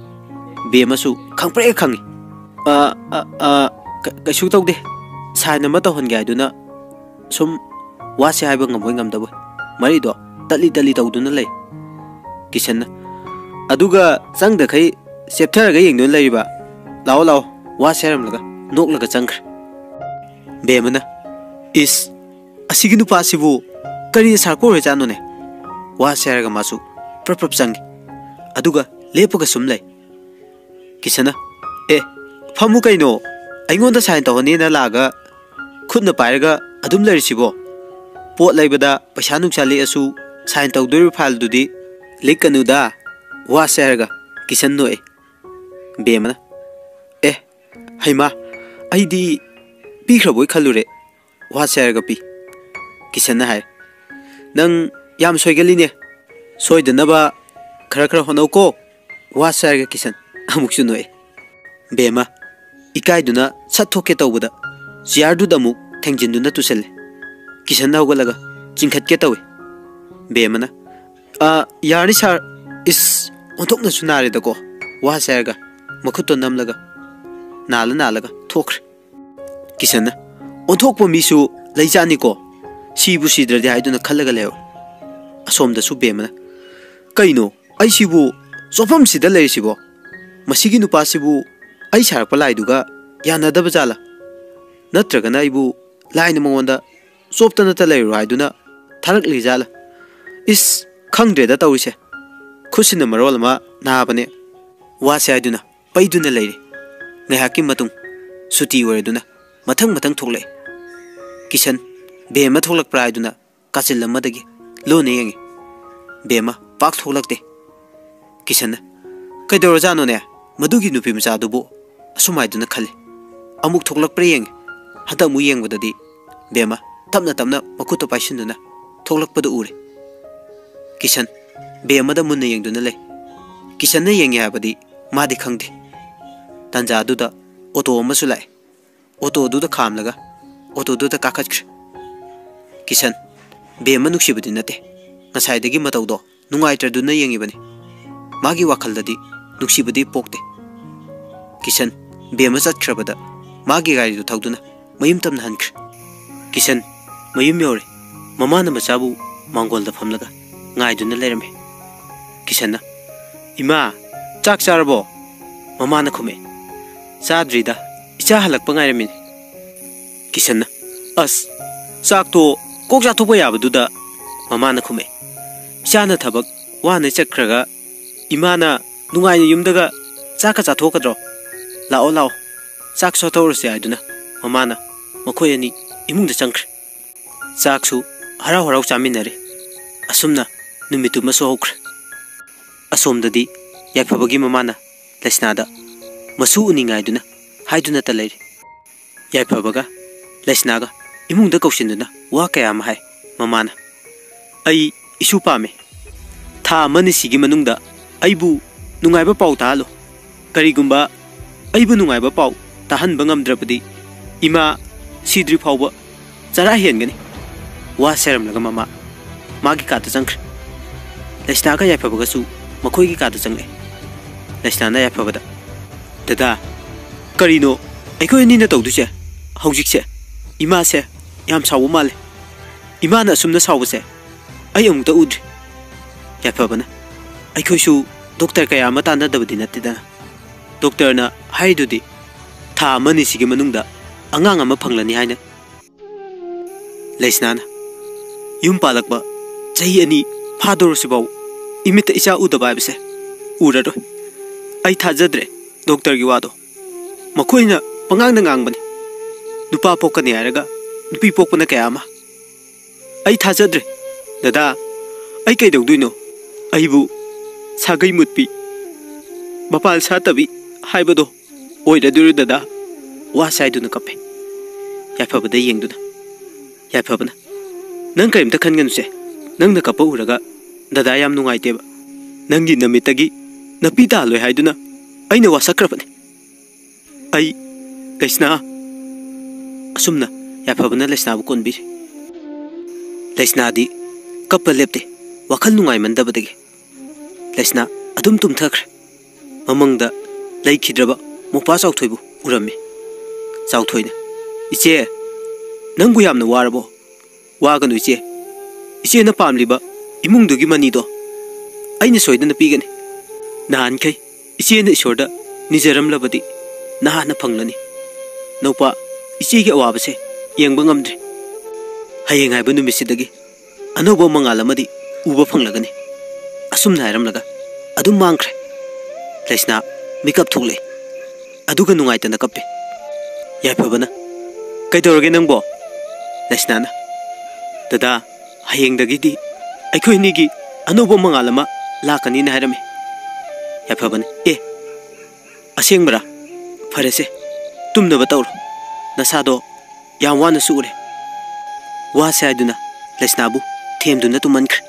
ꯕꯦꯝꯃꯁꯨ ꯈꯪꯄ꯭ꯔꯦꯛ ꯈꯪꯉꯤ꯫ "ꯑ, ꯑ, ꯑ, ꯀ-, ꯀꯩꯁꯨ ꯇꯧꯗꯦ꯫ ꯁꯥꯏꯟ ꯑꯃ ꯇꯧꯍꯟꯒꯦ ꯍꯥꯏꯗꯨꯅ ꯁꯨꯝ ꯋꯥꯁꯦ ꯍꯥꯏꯕ ꯉꯝꯕꯣꯏ ꯉꯝꯗꯕꯣꯏ ꯃꯔꯩꯗꯣ ꯇꯠꯂꯤ ꯇꯠꯂꯤ ꯇꯧꯗꯨꯅ ꯂꯩ"꯫ ꯀꯤꯁꯟꯅ, "ꯑꯗꯨꯒ ꯆꯪꯗꯈꯩ ꯆꯦꯞꯊꯔꯒ ꯌꯦꯡꯗꯨꯅ ꯂꯩꯔꯤꯕ? ꯂꯥꯛꯑꯣ, ꯂꯥꯛꯑꯣ", ꯋꯥꯁꯦ ꯍꯥꯏꯔꯝꯂꯒ ꯅꯣꯛꯂꯒ ꯆꯪꯈ꯭ꯔꯦ꯫ ꯕꯦꯝꯃꯅ, "ꯏꯁ, ꯑꯁꯤꯒꯤ ꯅꯨꯄꯥꯁꯤꯕꯨ ꯀꯔꯤ ꯁꯥꯔꯛꯄ ꯑꯣꯏꯔꯖꯥꯠꯅꯣꯅꯦ?" ꯋꯥꯁꯦ ꯍꯥꯏꯔꯒ ꯃꯥꯁꯨ ꯄ꯭ꯔꯞ ꯄ꯭ꯔꯞ ꯆꯪꯉꯤ꯫ ꯑꯗꯨꯒ ꯂꯦꯞꯄꯒ ꯁꯨꯝ ꯂꯩ꯫ ꯀꯤꯁꯟꯅ, "ꯑꯦ, ꯐꯝꯃꯨ ꯀꯩꯅꯣ, ꯑꯩꯉꯣꯟꯗ ꯁꯥꯏꯟ ꯇꯧꯍꯟꯅꯤꯅ ꯂꯥꯛꯑꯒ ꯈꯨꯠꯅ ꯄꯥꯏꯔꯒ ꯑꯗꯨꯝ ꯂꯩꯔꯤꯁꯤꯕꯣ? ꯄꯣꯠ ꯂꯩꯕꯗ ꯄꯩꯁꯥ ꯅꯨꯡꯁꯥ ꯂꯤꯛꯑꯁꯨ ꯁꯥꯏꯟ ꯇꯧꯗꯣꯔꯤꯕ ꯐꯥꯏꯜꯗꯨꯗꯤ ꯂꯤꯛꯀꯅꯨꯗ", ꯋꯥꯁꯦ ꯍꯥꯏꯔꯒ ꯀꯤꯁꯟ ꯅꯣꯛꯑꯦ꯫ ꯕꯦꯝꯃꯅ, "ꯑꯦ, ꯍꯩꯃꯥ, ꯑꯩꯗꯤ ꯄꯤꯈ꯭ꯔꯕꯣꯏ ꯈꯜꯂꯨꯔꯦ", ꯋꯥꯁꯦ ꯍꯥꯏꯔꯒ ꯄꯤ꯫ ꯀꯤꯁꯟꯅ ꯍꯥꯏ, "ꯅꯪ ꯌꯥꯝ ꯁꯣꯏꯒꯜꯂꯤꯅꯦ꯫ ꯁꯣꯏꯗꯅꯕ ꯈꯔ ꯈꯔ ꯍꯣꯠꯅꯧꯀꯣ", ꯋꯥꯁꯦ ꯍꯥꯏꯔꯒ ꯀꯤꯁꯟ ꯑꯃꯨꯛꯁꯨ ꯅꯣꯛꯑꯦ꯫ ꯕꯦꯝꯃ ꯏꯀꯥꯏꯗꯨꯅ ꯁꯠ ꯊꯣꯛꯀꯦ ꯇꯧꯕꯗ ꯆꯤꯌꯥꯔꯗꯨꯗ ꯑꯃꯨꯛ ꯊꯦꯡꯖꯤꯟꯗꯨꯅ ꯇꯨꯁꯜꯂꯦ꯫ ꯀꯤꯁꯟꯅ ꯍꯧꯒꯠꯂꯒ ꯆꯤꯡꯈꯠꯀꯦ ꯇꯧꯏ꯫ ꯕꯦꯝꯃꯅ, "ꯑ, ꯌꯥꯔꯅꯤ ꯁꯥꯔ꯫ ꯏꯁ, ꯑꯣꯟꯊꯣꯛꯅꯁꯨ ꯅꯥꯔꯦꯗꯀꯣ", ꯋꯥꯁꯦ ꯍꯥꯏꯔꯒ ꯃꯈꯨꯠꯇꯣ ꯅꯝꯂꯒ ꯅꯥꯜꯂ ꯅꯥꯜꯂꯒ ꯊꯣꯛꯈ꯭ꯔꯦ꯫ ꯀꯤꯁꯟꯅ, "ꯑꯣꯟꯊꯣꯛꯄ ꯃꯤꯁꯨ ꯂꯩꯖꯥꯠꯅꯤꯀꯣ, ꯁꯤꯕꯨ ꯁꯤꯗ꯭ꯔꯗꯤ" ꯍꯥꯏꯗꯨꯅ ꯈꯜꯂꯒ ꯂꯩꯍꯧꯔꯦ꯫ ꯑꯁꯣꯝꯗꯁꯨ ꯕꯦꯝꯃꯅ, "ꯀꯩꯅꯣ, ꯑꯩꯁꯤꯕꯨ ꯆꯣꯞꯐꯝꯁꯤꯗ ꯂꯩꯔꯤꯁꯤꯕꯣ? ꯃꯁꯤꯒꯤ ꯅꯨꯄꯥꯁꯤꯕꯨ ꯑꯩ ꯁꯥꯔꯛꯄ ꯂꯥꯏꯗꯨꯒ ꯌꯥꯅꯗꯕ ꯖꯥꯠꯂꯥ? ꯅꯠꯇ꯭ꯔꯒꯅ ꯑꯩꯕꯨ ꯂꯥꯏꯅ ꯃꯉꯣꯟꯗ ꯆꯣꯞꯇꯅꯇ ꯂꯩꯔꯨꯔꯣ ꯍꯥꯏꯗꯨꯅ ꯊꯥꯔꯛꯂꯤꯖꯥꯠꯂ? ꯏꯁ, ꯈꯪꯗ꯭ꯔꯦꯗ ꯇꯧꯔꯤꯁꯦ꯫ ꯈꯨꯠꯁꯤꯅ ꯃꯔꯣꯜ ꯑꯃ ꯅꯥꯕꯅꯦ꯫ ꯋꯥꯁꯦ ꯍꯥꯏꯗꯨꯅ ꯄꯩꯗꯨꯅ ꯂꯩꯔꯦ꯫ ꯉꯥꯏꯍꯥꯛꯀꯤ ꯃꯇꯨꯡ ꯁꯨꯇꯤ ꯑꯣꯏꯔꯗꯨꯅ ꯃꯊꯪ ꯃꯊꯪ ꯊꯣꯛꯂꯛꯑꯦ꯫ ꯀꯤꯁꯟ, ꯕꯦꯝꯃ ꯊꯣꯛꯂꯛꯄ꯭ꯔꯥ ꯍꯥꯏꯗꯨꯅ ꯀꯥꯆꯤꯜ ꯑꯃꯗꯒꯤ ꯂꯣꯟꯅ ꯌꯦꯡꯉꯤ꯫ ꯕꯦꯝꯃ ꯄꯥꯛ ꯊꯣꯛꯂꯛꯇꯦ꯫ ꯀꯤꯁꯟꯅ, "ꯀꯩꯗꯧꯔꯖꯥꯠꯅꯣꯅꯦ? ꯃꯗꯨꯒꯤ ꯅꯨꯄꯤ ꯃꯆꯥꯗꯨꯕꯨ?" ꯑꯁꯨꯝ ꯍꯥꯏꯗꯨꯅ ꯈꯜꯂꯤ꯫ ꯑꯃꯨꯛ ꯊꯣꯛꯂꯛꯄ꯭ꯔꯥ ꯌꯦꯡꯉꯤ꯫ ꯍꯟꯗꯛ ꯑꯃꯨꯛ ꯌꯦꯡꯕꯗꯗꯤ ꯕꯦꯝꯃ ꯇꯞꯅ ꯇꯞꯅ ꯃꯈꯨꯠꯇ ꯄꯥꯏꯁꯤꯟꯗꯨꯅ ꯊꯣꯛꯂꯛꯄꯗꯨ ꯎꯔꯦ꯫ ꯀꯤꯁꯟ ꯕꯦꯝꯃꯗ ꯃꯨꯟꯅ ꯌꯦꯡꯗꯨꯅ ꯂꯩ꯫ ꯀꯤꯁꯟꯅ ꯌꯦꯡꯉꯤ ꯍꯥꯏꯕꯗꯤ ꯃꯥꯗꯤ ꯈꯪꯗꯦ꯫ ꯇꯥꯟꯖꯥꯗꯨꯗ ꯑꯣꯇꯣ ꯑꯃꯁꯨ ꯂꯥꯛꯑꯦ꯫ ꯑꯣꯇꯣꯗꯨꯗ ꯈꯥꯝꯂꯒ ꯑꯣꯇꯣꯗꯨꯗ ꯀꯥꯈꯠꯈ꯭ꯔꯦ꯫ ꯀꯤꯁꯟ, ꯕꯦꯝꯃ ꯅꯨꯡꯁꯤꯕꯗꯤ ꯅꯠꯇꯦ꯫ ꯉꯁꯥꯏꯗꯒꯤ ꯃꯇꯧꯗꯣ ꯅꯨꯡꯉꯥꯏꯇ꯭ꯔꯗꯨꯅ ꯌꯦꯡꯉꯤꯕꯅꯤ꯫ ꯃꯥꯒꯤ ꯋꯥꯈꯜꯗꯗꯤ ꯅꯨꯡꯁꯤꯕꯗꯤ ꯄꯣꯛꯇꯦ꯫ ꯀꯤꯁꯟ, ꯕꯦꯝꯃ ꯆꯠꯈ꯭ꯔꯕꯗ ꯃꯥꯒꯤ ꯒꯥꯔꯤꯗꯨ ꯊꯧꯗꯨꯅ ꯃꯌꯨꯝ ꯇꯝꯅ ꯍꯟꯈ꯭ꯔꯦ꯫ ꯀꯤꯁꯟ ꯃꯌꯨꯝ ꯌꯧꯔꯦ꯫ ꯃꯃꯥꯅ ꯃꯆꯥꯕꯨ ꯃꯥꯡꯒꯣꯜꯗ ꯐꯝꯂꯒ ꯉꯥꯏꯗꯨꯅ ꯂꯩꯔꯝꯃꯤ꯫ ꯀꯤꯁꯟꯅ, "ꯏꯃꯥ, ꯆꯥꯛ ꯆꯥꯔꯕꯣ?" ꯃꯃꯥꯅ ꯈꯨꯝꯃꯛꯑꯦ꯫ "ꯆꯥꯗ꯭ꯔꯤꯗ, ꯏꯆꯥ ꯍꯜꯂꯛꯄ ꯉꯥꯏꯔꯝꯃꯤꯅꯦ꯫" ꯀꯤꯁꯟꯅ, "ꯑꯁ, ꯆꯥꯛꯇꯣ ꯀꯣꯛ ꯆꯥꯊꯣꯛꯄ ꯌꯥꯕꯗꯨꯗ꯫" ꯃꯃꯥꯅ ꯈꯨꯝꯃꯛꯑꯦ꯫ "ꯏꯆꯥꯅ ꯊꯕꯛ ꯋꯥꯅ ꯆꯠꯈ꯭ꯔꯒ ꯏꯃꯥꯅ ꯅꯨꯡꯉꯥꯏꯅ ꯌꯨꯝꯗꯒ ꯆꯥꯛꯀ ꯆꯥꯊꯣꯛꯀꯗ꯭ꯔꯣ? ꯂꯥꯛꯑꯣ, ꯂꯥꯛꯑꯣ, ꯆꯥꯛ ꯆꯥꯊꯣꯛꯎꯔꯁꯦ," ꯍꯥꯏꯗꯨꯅ ꯃꯃꯥꯅ ꯃꯈꯣꯏ ꯑꯅꯤ ꯏꯃꯨꯡꯗ ꯆꯪꯈ꯭ꯔꯦ꯫ ꯆꯥꯛꯁꯨ ꯍꯔꯥꯎ ꯍꯔꯥꯎ ꯆꯥꯃꯤꯟꯅꯔꯦ꯫ ꯑꯁꯨꯝꯅ ꯅꯨꯃꯤꯠꯇꯨꯃꯁꯨ ꯍꯧꯈ꯭ꯔꯦ꯫ ꯑꯁꯣꯝꯗꯗꯤ ꯌꯥꯏꯐꯕꯒꯤ ꯃꯃꯥꯅ ꯂꯩꯁꯅꯥꯗ ꯃꯁꯨ ꯎꯅꯤꯡꯉꯥꯏꯗꯨꯅ ꯍꯥꯏꯗꯨꯅꯇ ꯂꯩꯔꯦ꯫ ꯌꯥꯏꯐꯕꯒ ꯂꯩꯁꯅꯥꯒ ꯏꯃꯨꯡꯗ ꯀꯧꯁꯤꯟꯗꯨꯅ ꯋꯥ ꯀꯌꯥ ꯑꯃ ꯍꯥꯏ꯫ ꯃꯃꯥꯅ, "ꯑꯩ ꯏꯁꯨ ꯄꯥꯝꯃꯦ꯫ ꯊꯥ ꯑꯃ ꯅꯤꯁꯤꯒꯤ ꯃꯅꯨꯡꯗ ꯑꯩꯕꯨ ꯅꯨꯡꯉꯥꯏꯕ ꯄꯥꯎ ꯇꯥꯍꯜꯂꯨ꯫ ꯀꯔꯤꯒꯨꯝꯕ ꯑꯩꯕꯨ ꯅꯨꯡꯉꯥꯏꯕ ꯄꯥꯎ ꯇꯥꯍꯟꯕ ꯉꯝꯗ꯭ꯔꯕꯗꯤ ꯏꯃꯥ ꯁꯤꯗ꯭ꯔꯤ ꯐꯥꯎꯕ ꯆꯔꯥ ꯍꯦꯟꯒꯅꯤ꯫" ꯋꯥ ꯁꯦꯔꯝꯂꯒ ꯃꯃꯥ ꯃꯥꯒꯤ ꯀꯥꯗ ꯆꯪꯈ꯭ꯔꯦ꯫ ꯂꯩꯁꯅꯥꯒ ꯌꯥꯏꯐꯕꯒꯁꯨ ꯃꯈꯣꯏꯒꯤ ꯀꯥꯗ ꯆꯪꯂꯛꯑꯦ꯫ ꯂꯩꯁꯅꯥꯅ ꯌꯥꯏꯐꯕꯗ, "ꯗꯗꯥ, ꯀꯔꯤꯅꯣ ꯑꯩꯈꯣꯏ ꯑꯅꯤꯅ ꯇꯧꯗꯣꯏꯁꯦ? ꯍꯧꯖꯤꯛꯁꯦ ꯏꯃꯥꯁꯦ ꯌꯥꯝ ꯁꯥꯎꯕ ꯃꯥꯜꯂꯦ꯫ ꯏꯃꯥꯅ ꯑꯁꯨꯝꯅ ꯁꯥꯎꯕꯁꯦ ꯑꯩ ꯑꯃꯨꯛꯇ ꯎꯗ꯭ꯔꯤ꯫" ꯌꯥꯏꯐꯕꯅ, "ꯑꯩꯈꯣꯏꯁꯨ ꯗꯣꯛꯇꯔ ꯀꯌꯥ ꯑꯃ ꯇꯥꯟꯅꯗꯕꯗꯤ ꯅꯠꯇꯦꯗꯅ꯫ ꯗꯣꯛꯇꯔꯅ ꯍꯥꯏꯔꯤꯗꯨꯗꯤ ꯊꯥ ꯑꯃ ꯑꯅꯤꯁꯤꯒꯤ ꯃꯅꯨꯡꯗ ꯑꯉꯥꯡ ꯑꯃ ꯐꯪꯂꯅꯤ ꯍꯥꯏꯅ꯫ ꯂꯩꯁꯅꯥꯅ, "ꯌꯨꯝ ꯄꯥꯜꯂꯛꯄ ꯆꯍꯤ ꯑꯅꯤ ꯐꯥꯗꯧꯔꯁꯤꯐꯥꯎ ꯏꯃꯤꯠꯇ ꯏꯆꯥ ꯎꯗꯕ ꯍꯥꯏꯕꯁꯦ ꯎꯔꯔꯣꯏ꯫ ꯑꯩ ꯊꯥꯖꯗ꯭ꯔꯦ ꯗꯣꯛꯇꯔꯒꯤ ꯋꯥꯗꯣ꯫ ꯃꯈꯣꯏꯅ ꯄꯉꯥꯡꯗ ꯉꯥꯡꯕꯅꯤ꯫ ꯅꯨꯄꯥ ꯄꯣꯛꯀꯅꯤ ꯍꯥꯏꯔꯒ ꯅꯨꯄꯤ ꯄꯣꯛꯄꯅ ꯀꯌꯥ ꯑꯃ꯫ ꯑꯩ ꯊꯥꯖꯗ꯭ꯔꯦ꯫ ꯗꯗꯥ, ꯑꯩ ꯀꯩꯗꯧꯗꯣꯏꯅꯣ? ꯑꯩꯕꯨ ꯁꯥꯒꯩ ꯃꯨꯠꯄꯤ, ꯃꯄꯥꯜ ꯁꯥꯠꯇꯕꯤ ꯍꯥꯏꯕꯗꯣ ꯑꯣꯏꯔꯗꯣꯏꯔꯣ ꯗꯗꯥ?" ꯋꯥꯁꯦ ꯍꯥꯏꯗꯨꯅ ꯀꯞꯄꯦ꯫ ꯌꯥꯏꯐꯕꯗ ꯌꯦꯡꯗꯨꯅ, ꯌꯥꯏꯐꯕꯅ, "ꯅꯪ ꯀꯔꯤꯝꯇ ꯈꯟꯒꯅꯨꯁꯦ꯫ ꯅꯪꯅ ꯀꯞꯄ ꯎꯔꯒ ꯗꯗꯥ ꯌꯥꯝ ꯅꯨꯡꯉꯥꯏꯇꯦꯕ꯫ ꯅꯪꯒꯤ ꯅꯃꯤꯠꯇꯒꯤ ꯅꯄꯤ ꯇꯥꯍꯜꯂꯣꯏ ꯍꯥꯏꯗꯨꯅ ꯑꯩꯅ ꯋꯥꯁꯛꯈ꯭ꯔꯕꯅꯤ꯫ ꯑꯩ, ꯂꯩꯁꯅꯥ꯫" ꯑꯁꯨꯝꯅ ꯌꯥꯏꯐꯕꯅ ꯂꯩꯁꯅꯥꯕꯨ ꯀꯣꯟꯕꯤꯔꯤ꯫ ꯂꯩꯁꯅꯥꯗꯤ ꯀꯞꯄ ꯂꯦꯞꯇꯦ, ꯋꯥꯈꯜ ꯅꯨꯡꯉꯥꯏꯃꯟꯗꯕꯗꯒꯤ꯫ ꯂꯩꯁꯅꯥ ꯑꯗꯨꯝ ꯇꯨꯝꯊꯈ꯭ꯔꯦ꯫ ꯃꯃꯪꯗ ꯂꯩꯈꯤꯗ꯭ꯔꯕ ꯃꯧꯄ꯭ꯋꯥ ꯆꯥꯎꯊꯣꯏꯕꯨ ꯎꯔꯝꯃꯤ꯫ ꯆꯥꯎꯊꯣꯏꯅ, "ꯏꯆꯦ, ꯅꯪꯕꯨ ꯌꯥꯝꯅ ꯋꯥꯔꯕꯣ?" "ꯋꯥꯒꯅꯨ ꯏꯆꯦ꯫ ꯏꯆꯦꯅ ꯄꯥꯝꯂꯤꯕ ꯏꯃꯨꯡꯗꯨꯒꯤ ꯃꯅꯤꯗꯣ ꯑꯩꯅ ꯁꯣꯏꯗꯅ ꯄꯤꯒꯅꯤ꯫ ꯅꯍꯥꯟꯈꯩ ꯏꯆꯦꯅ ꯏꯁꯣꯔꯗ ꯅꯤꯖꯔꯝꯂꯕꯗꯤ ꯅꯍꯥꯟꯅ ꯐꯪꯂꯅꯤ꯫ ꯅꯧꯄꯥ, ꯏꯆꯦꯒꯤ ꯑꯋꯥꯕꯁꯦ ꯌꯦꯡꯕ ꯉꯝꯗ꯭ꯔꯦ꯫ ꯍꯌꯦꯡ ꯍꯥꯏꯕ ꯅꯨꯃꯤꯠꯁꯤꯗꯒꯤ ꯑꯅꯧꯕ ꯃꯉꯥꯜ ꯑꯃꯗꯤ ꯎꯕ ꯐꯪꯂꯒꯅꯤ꯫" ꯑꯁꯨꯝꯅ ꯍꯥꯏꯔꯝꯂꯒ ꯑꯗꯨꯝ ꯃꯥꯡꯈ꯭ꯔꯦ꯫ ꯂꯩꯁꯅꯥ ꯃꯤꯀꯞ ꯊꯣꯛꯂꯛꯏ꯫ ꯑꯗꯨꯒ ꯅꯨꯡꯉꯥꯏꯇꯅ ꯀꯞꯄꯦ꯫ ꯌꯥꯏꯐꯕꯅ, "ꯀꯩꯗꯧꯔꯒꯦ ꯅꯪꯕꯣ?" ꯂꯩꯁꯅꯥꯅ, "ꯗꯗꯥ, ꯍꯌꯦꯡꯗꯒꯤꯗꯤ ꯑꯩꯈꯣꯏ ꯑꯅꯤꯒꯤ ꯑꯅꯧꯕ ꯃꯉꯥꯜ ꯑꯃ ꯂꯥꯛꯀꯅꯤꯅ ꯍꯥꯏꯔꯝꯃꯤ꯫" ꯌꯥꯏꯐꯕꯅ, "ꯑꯦ, ꯑꯁꯦꯡꯕꯔꯥ? ꯐꯔꯦꯁꯦ, ꯇꯨꯝꯅꯕ ꯇꯧꯔꯣ꯫ ꯅꯁꯥꯗꯣ ꯌꯥꯝ ꯋꯥꯅꯁꯨ ꯎꯔꯦ꯫" ꯋꯥꯁꯦ ꯍꯥꯏꯗꯨꯅ ꯂꯩꯁꯅꯥꯕꯨ ꯊꯦꯝꯗꯨꯅ ꯇꯨꯝꯍꯟꯈ꯭ꯔꯦ꯫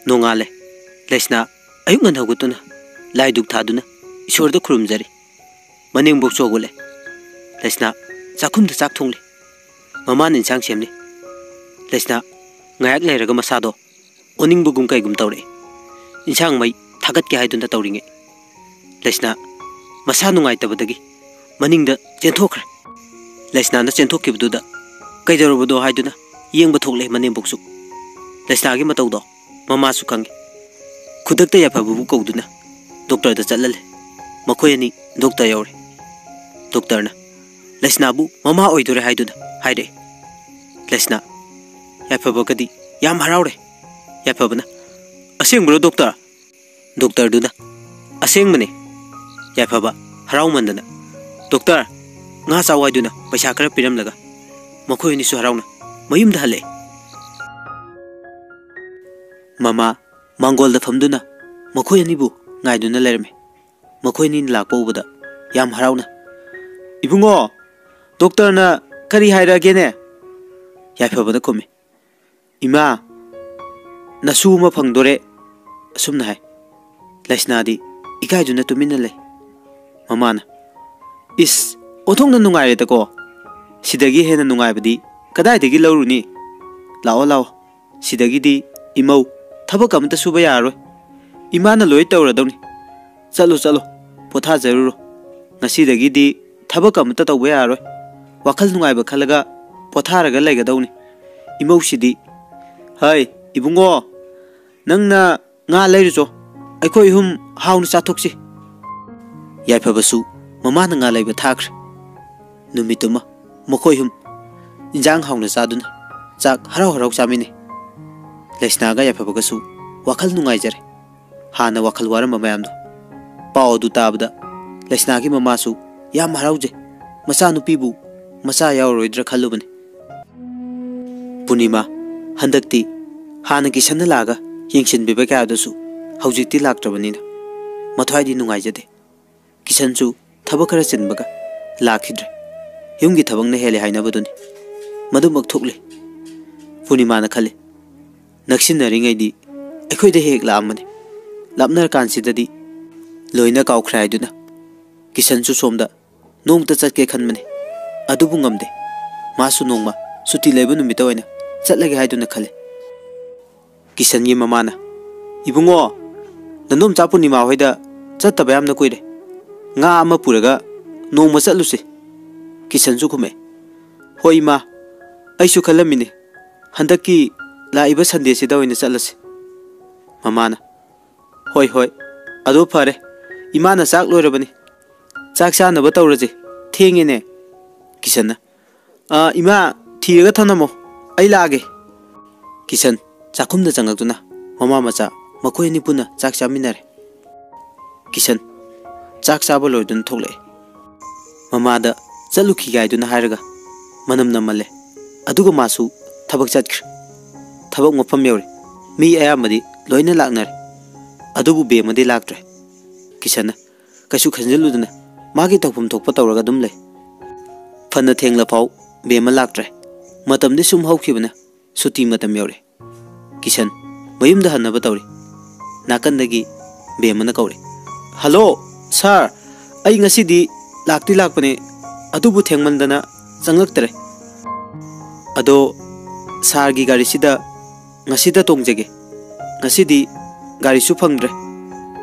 ꯅꯣꯡꯉꯥꯜꯂꯦ꯫ ꯂꯩꯁꯅꯥ ꯑꯌꯨꯛ ꯉꯟꯅ ꯍꯧꯒꯠꯇꯨꯅ ꯂꯥꯏ ꯙꯨꯛ ꯊꯥꯗꯨꯅ ꯏꯁꯣꯔꯗ ꯈꯨꯔꯨꯝꯖꯔꯤ꯫ ꯃꯅꯦꯝꯕꯣꯛꯁꯨ ꯍꯧꯒꯠꯂꯦ꯫ ꯂꯩꯁꯅꯥ ꯆꯥꯛꯈꯨꯝꯗ ꯆꯥꯛ ꯊꯣꯡꯂꯤ꯫ ꯃꯃꯥꯅ ꯏꯟꯁꯥꯡ ꯁꯦꯝꯂꯤ꯫ ꯂꯩꯁꯅꯥ ꯉꯥꯏꯍꯥꯛ ꯂꯩꯔꯒ ꯃꯁꯥꯗꯣ ꯑꯣꯅꯤꯡꯕꯒꯨꯝ ꯀꯩꯒꯨꯝ ꯇꯧꯔꯛꯏ꯫ ꯏꯟꯁꯥꯡ ꯃꯩ ꯊꯥꯒꯠꯀꯦ ꯍꯥꯏꯗꯨꯅ ꯇꯧꯔꯤꯉꯩ, ꯂꯩꯁꯅꯥ ꯃꯁꯥ ꯅꯨꯡꯉꯥꯏꯇꯕꯗꯒꯤ ꯃꯅꯤꯡꯗ ꯆꯦꯟꯊꯣꯛꯈ꯭ꯔꯦ꯫ ꯂꯩꯁꯅꯥꯅ ꯆꯦꯟꯊꯣꯛꯈꯤꯕꯗꯨꯗ ꯀꯩꯗꯧꯔꯕꯗꯣ ꯍꯥꯏꯗꯨꯅ ꯌꯦꯡꯕ ꯊꯣꯛꯂꯦ ꯃꯅꯦꯝꯕꯣꯛꯁꯨ꯫ ꯂꯩꯁꯅꯥꯒꯤ ꯃꯇꯧꯗꯣ ꯃꯃꯥꯁꯨ ꯈꯪꯉꯤ꯫ ꯈꯨꯗꯛꯇ ꯌꯥꯏꯐꯕꯕꯨ ꯀꯧꯗꯨꯅ ꯗꯣꯛꯇꯔꯗ ꯆꯠꯍꯜꯂꯦ꯫ ꯃꯈꯣꯏ ꯑꯅꯤ ꯗꯣꯛꯇꯔ ꯌꯧꯔꯦ꯫ ꯗꯣꯛꯇꯔꯅ ꯂꯩꯁꯅꯥꯕꯨ ꯃꯃꯥ ꯑꯣꯏꯗꯣꯔꯦ ꯍꯥꯏꯗꯨꯅ ꯍꯥꯏꯔꯛꯑꯦ꯫ ꯂꯩꯁꯅꯥ ꯌꯥꯏꯐꯕꯒꯗꯤ ꯌꯥꯝ ꯍꯔꯥꯎꯔꯦ꯫ ꯌꯥꯏꯐꯕꯅ, "ꯑꯁꯦꯡꯕ꯭ꯔꯣ ꯗꯣꯛꯇꯔ?" ꯗꯣꯛꯇꯔꯗꯨꯅ, "ꯑꯁꯦꯡꯕꯅꯦ꯫" ꯌꯥꯏꯐꯕ ꯍꯔꯥꯎꯃꯟꯗꯅ, "ꯗꯣꯛꯇꯔ, ꯉꯥ ꯆꯥꯎ" ꯍꯥꯏꯗꯨꯅ ꯄꯩꯁꯥ ꯈꯔ ꯄꯤꯔꯝꯂꯒ ꯃꯈꯣꯏ ꯑꯅꯤꯁꯨ ꯍꯔꯥꯎꯅ ꯃꯌꯨꯝꯗ ꯍꯜꯂꯛꯑꯦ꯫ ꯃꯃꯥ ꯃꯥꯡꯒꯣꯜꯗ ꯐꯝꯗꯨꯅ ꯃꯈꯣꯏ ꯑꯅꯤꯕꯨ ꯉꯥꯏꯗꯨꯅ ꯂꯩꯔꯝꯃꯤ꯫ ꯃꯈꯣꯏ ꯑꯅꯤꯅ ꯂꯥꯛꯄ ꯎꯕꯗ ꯌꯥꯝ ꯍꯔꯥꯎꯅ, "ꯏꯕꯨꯡꯉꯣ, ꯗꯣꯛꯇꯔꯅ ꯀꯔꯤ ꯍꯥꯏꯔꯛꯑꯒꯦꯅꯦ?" ꯌꯥꯏꯐꯕꯅ ꯈꯨꯝꯃꯤ, "ꯏꯃꯥ, ꯅꯁꯨ ꯑꯃ ꯐꯪꯗꯣꯔꯦ," ꯑꯁꯨꯝꯅ ꯍꯥꯏ꯫ ꯂꯩꯁꯅꯥꯗꯤ ꯏꯀꯥꯏꯗꯨꯅ ꯇꯨꯃꯤꯟꯅ ꯂꯩ꯫ ꯃꯃꯥꯅ, "ꯏꯁ, ꯑꯣꯟꯊꯣꯛꯅ ꯅꯨꯡꯉꯥꯏꯔꯦꯗꯀꯣ꯫ ꯁꯤꯗꯒꯤ ꯍꯦꯟꯅ ꯅꯨꯡꯉꯥꯏꯕꯗꯤ ꯀꯗꯥꯏꯗꯒꯤ ꯂꯧꯔꯨꯅꯤ? ꯂꯥꯛꯑꯣ, ꯂꯥꯛꯑꯣ, ꯁꯤꯗꯒꯤꯗꯤ ꯏꯃꯧ ꯊꯕꯛ ꯑꯃꯠꯇ ꯁꯨꯕ ꯌꯥꯔꯔꯣꯏ꯫ ꯏꯃꯥꯅ ꯂꯣꯏ ꯇꯧꯔꯗꯧꯅꯤ꯫ ꯆꯠꯂꯣ, ꯆꯠꯂꯣ, ꯄꯣꯊꯥꯖꯔꯨꯔꯣ꯫ ꯉꯁꯤꯗꯒꯤꯗꯤ ꯊꯕꯛ ꯑꯃꯠꯇ ꯇꯧꯕ ꯌꯥꯔꯔꯣꯏ꯫ ꯋꯥꯈꯜ ꯅꯨꯡꯉꯥꯏꯕ ꯈꯜꯂꯒ ꯄꯣꯊꯥꯔꯒ ꯂꯩꯒꯗꯧꯅꯤ꯫ ꯏꯃꯧꯁꯤꯗꯤ, ꯍꯩ, ꯏꯕꯨꯡꯉꯣ, ꯅꯪꯅ ꯉꯥ ꯂꯩꯔꯨꯆꯣ, ꯑꯩꯈꯣꯏ ꯑꯍꯨꯝ ꯍꯥꯎꯅ ꯆꯥꯊꯣꯛꯁꯤ꯫" ꯌꯥꯏꯐꯕꯁꯨ ꯃꯃꯥꯅ ꯉꯥ ꯂꯩꯕ ꯊꯥꯈ꯭ꯔꯦ꯫ ꯅꯨꯃꯤꯠꯇꯨꯃ ꯃꯈꯣꯏ ꯑꯍꯨꯝ ꯏꯟꯖꯥꯡ ꯍꯥꯎꯅ ꯆꯥꯗꯨꯅ ꯆꯥꯛ ꯍꯔꯥꯎ ꯍꯔꯥꯎ ꯆꯥꯃꯤꯟꯅꯩ꯫ ꯂꯩꯁꯅꯥꯒ ꯌꯥꯏꯐꯕꯒꯁꯨ ꯋꯥꯈꯜ ꯅꯨꯡꯉꯥꯏꯖꯔꯦ꯫ ꯍꯥꯟꯅ ꯋꯥꯈꯜ ꯋꯥꯔꯝꯕ ꯃꯌꯥꯝꯗꯣ꯫ ꯄꯥꯎ ꯑꯗꯨ ꯇꯥꯕꯗ ꯂꯩꯁꯅꯥꯒꯤ ꯃꯃꯥꯁꯨ ꯌꯥꯝ ꯍꯔꯥꯎꯖꯩ꯫ ꯃꯆꯥꯅꯨꯄꯤꯕꯨ ꯃꯆꯥ ꯌꯥꯎꯔꯔꯣꯏꯗ꯭ꯔꯥ ꯈꯜꯂꯨꯕꯅꯤ꯫ ꯄꯨꯔꯅꯤꯃꯥ, ꯍꯟꯗꯛꯇꯤ ꯍꯥꯟꯅ ꯀꯤꯁꯟꯅ ꯂꯥꯛꯑꯒ ꯌꯦꯡꯁꯤꯟꯕꯤꯕ ꯀꯌꯥꯗꯨꯁꯨ ꯍꯧꯖꯤꯛꯇꯤ ꯂꯥꯛꯇ꯭ꯔꯕꯅꯤꯅ ꯃꯊ꯭ꯋꯥꯏꯗꯤ ꯅꯨꯡꯉꯥꯏꯖꯗꯦ꯫ ꯀꯤꯁꯟꯁꯨ ꯊꯕꯛ ꯈꯔ ꯆꯤꯟꯕꯒ ꯂꯥꯛꯈꯤꯗ꯭ꯔꯦ꯫ ꯌꯨꯝꯒꯤ ꯊꯕꯛꯅ ꯍꯦꯜꯂꯦ ꯍꯥꯏꯅꯕꯗꯨꯅꯤ꯫ ꯃꯗꯨꯃꯛ ꯊꯣꯛꯂꯤ꯫ ꯄꯨꯔꯅꯤꯃꯥꯅ ꯈꯜꯂꯤ, "ꯅꯛꯁꯤꯟꯅꯔꯤꯉꯩꯗꯤ ꯑꯩꯈꯣꯏꯗ ꯍꯦꯛ ꯂꯥꯛꯑꯝꯕꯅꯤ, ꯂꯥꯞꯅꯔꯀꯥꯟꯁꯤꯗꯗꯤ ꯂꯣꯏꯅ ꯀꯥꯎꯈ꯭ꯔꯦ" ꯍꯥꯏꯗꯨꯅ꯫ ꯀꯤꯁꯟꯁꯨ ꯁꯣꯝꯗ ꯅꯣꯡꯃꯇ ꯆꯠꯀꯦ ꯈꯟꯕꯅꯤ, ꯑꯗꯨꯕꯨ ꯉꯝꯗꯦ꯫ ꯃꯥꯁꯨ ꯅꯣꯡꯃ ꯁꯨꯇꯤ ꯂꯩꯕ ꯅꯨꯃꯤꯠꯇ ꯑꯣꯏꯅ ꯆꯠꯂꯒꯦ ꯍꯥꯏꯗꯨꯅ ꯈꯜꯂꯤ꯫ ꯀꯤꯁꯟꯒꯤ ꯃꯃꯥꯅ, "ꯏꯕꯨꯡꯉꯣ, ꯅꯗꯣꯝꯆꯥ ꯄꯨꯔꯅꯤꯃꯥ ꯍꯣꯏꯗ ꯆꯠꯇꯕ ꯌꯥꯝꯅ ꯀꯨꯏꯔꯦ꯫ ꯉꯥ ꯑꯃ ꯄꯨꯔꯒ ꯅꯣꯡꯃ ꯆꯠꯂꯨꯁꯤ꯫" ꯀꯤꯁꯟꯁꯨ ꯈꯨꯝꯃꯛꯑꯦ, "ꯍꯣꯏ ꯏꯃꯥ, ꯑꯩꯁꯨ ꯈꯜꯂꯝꯃꯤꯅꯦ, ꯍꯟꯗꯛꯀꯤ ꯂꯥꯛꯏꯕ ꯁꯟꯗꯦꯁꯤꯗ ꯑꯣꯏꯅ ꯆꯠꯂꯁꯤ꯫" ꯃꯃꯥꯅ, "ꯍꯣꯏ, ꯍꯣꯏ, ꯑꯗꯨ ꯐꯔꯦ꯫ ꯏꯃꯥꯅ ꯆꯥꯛ ꯂꯣꯏꯔꯕꯅꯤ꯫ ꯆꯥꯛ ꯆꯥꯅꯕ ꯇꯧꯔꯁꯦ꯫ ꯊꯦꯡꯉꯦꯅꯦ꯫" ꯀꯤꯁꯟꯅ, "ꯑꯥ, ꯏꯃꯥ, ꯊꯤꯔꯒ ꯊꯝꯂꯝꯃꯣ꯫ ꯑꯩ ꯂꯥꯛꯑꯒꯦ꯫" ꯀꯤꯁꯟ ꯆꯥꯛꯈꯨꯝꯗ ꯆꯪꯉꯛꯇꯨꯅ ꯃꯃꯥ ꯃꯆꯥ ꯃꯈꯣꯏ ꯑꯅꯤ ꯄꯨꯟꯅ ꯆꯥꯛ ꯆꯥꯃꯤꯟꯅꯔꯦ꯫ ꯀꯤꯁꯟ ꯆꯥꯛ ꯆꯥꯕ ꯂꯣꯏꯗꯨꯅ ꯊꯣꯛꯂꯛꯑꯦ꯫ ꯃꯃꯥꯗ ꯆꯠꯂꯨꯈꯤꯒꯦ ꯍꯥꯏꯗꯨꯅ ꯍꯥꯏꯔꯒ ꯃꯅꯝ ꯅꯝꯃꯜꯂꯦ꯫ ꯑꯗꯨꯒ ꯃꯥꯁꯨ ꯊꯕꯛ ꯆꯠꯈ꯭ꯔꯦ꯫ ꯊꯕꯛ ꯃꯐꯝ ꯌꯧꯔꯦ꯫ ꯃꯤ ꯑꯌꯥꯝꯕꯗꯤ ꯂꯣꯏꯅ ꯂꯥꯛꯅꯔꯦ꯫ ꯑꯗꯨꯕꯨ ꯕꯦꯝꯃꯗꯤ ꯂꯥꯛꯇ꯭ꯔꯦ꯫ ꯀꯤꯁꯟꯅ ꯀꯩꯁꯨ ꯈꯟꯖꯤꯜꯂꯨꯗꯅ ꯃꯥꯒꯤ ꯇꯧꯐꯝ ꯊꯣꯛꯄ ꯇꯧꯔꯒ ꯑꯗꯨꯝ ꯂꯩ꯫ ꯐꯅ ꯊꯦꯡꯂꯐꯥꯎ ꯕꯦꯝꯃ ꯂꯥꯛꯇ꯭ꯔꯦ꯫ ꯃꯇꯝꯗꯤ ꯁꯨꯝ ꯍꯧꯈꯤꯕꯅ ꯁꯨꯇꯤ ꯃꯇꯝ ꯌꯧꯔꯦ꯫ ꯀꯤꯁꯟ ꯃꯌꯨꯝꯗ ꯍꯟꯅꯕ ꯇꯧꯔꯤ꯫ ꯅꯥꯀꯟꯗꯒꯤ ꯕꯦꯝꯃꯅ ꯀꯧꯔꯦ, "ꯍꯜꯂꯣ, ꯁꯥꯔ꯫ ꯑꯩ ꯉꯁꯤꯗꯤ ꯂꯥꯛꯇꯤ ꯂꯥꯛꯄꯅꯦ, ꯑꯗꯨꯕꯨ ꯊꯦꯡꯃꯟꯗꯅ ꯆꯪꯂꯛꯇ꯭ꯔꯦ꯫ ꯑꯗꯣ ꯁꯥꯔꯒꯤ ꯒꯥꯔꯤꯁꯤꯗ ꯉꯁꯤꯗ ꯇꯣꯡꯖꯒꯦ꯫ ꯉꯁꯤꯗꯤ ꯒꯥꯔꯤꯁꯨ ꯐꯪꯗ꯭ꯔꯦ꯫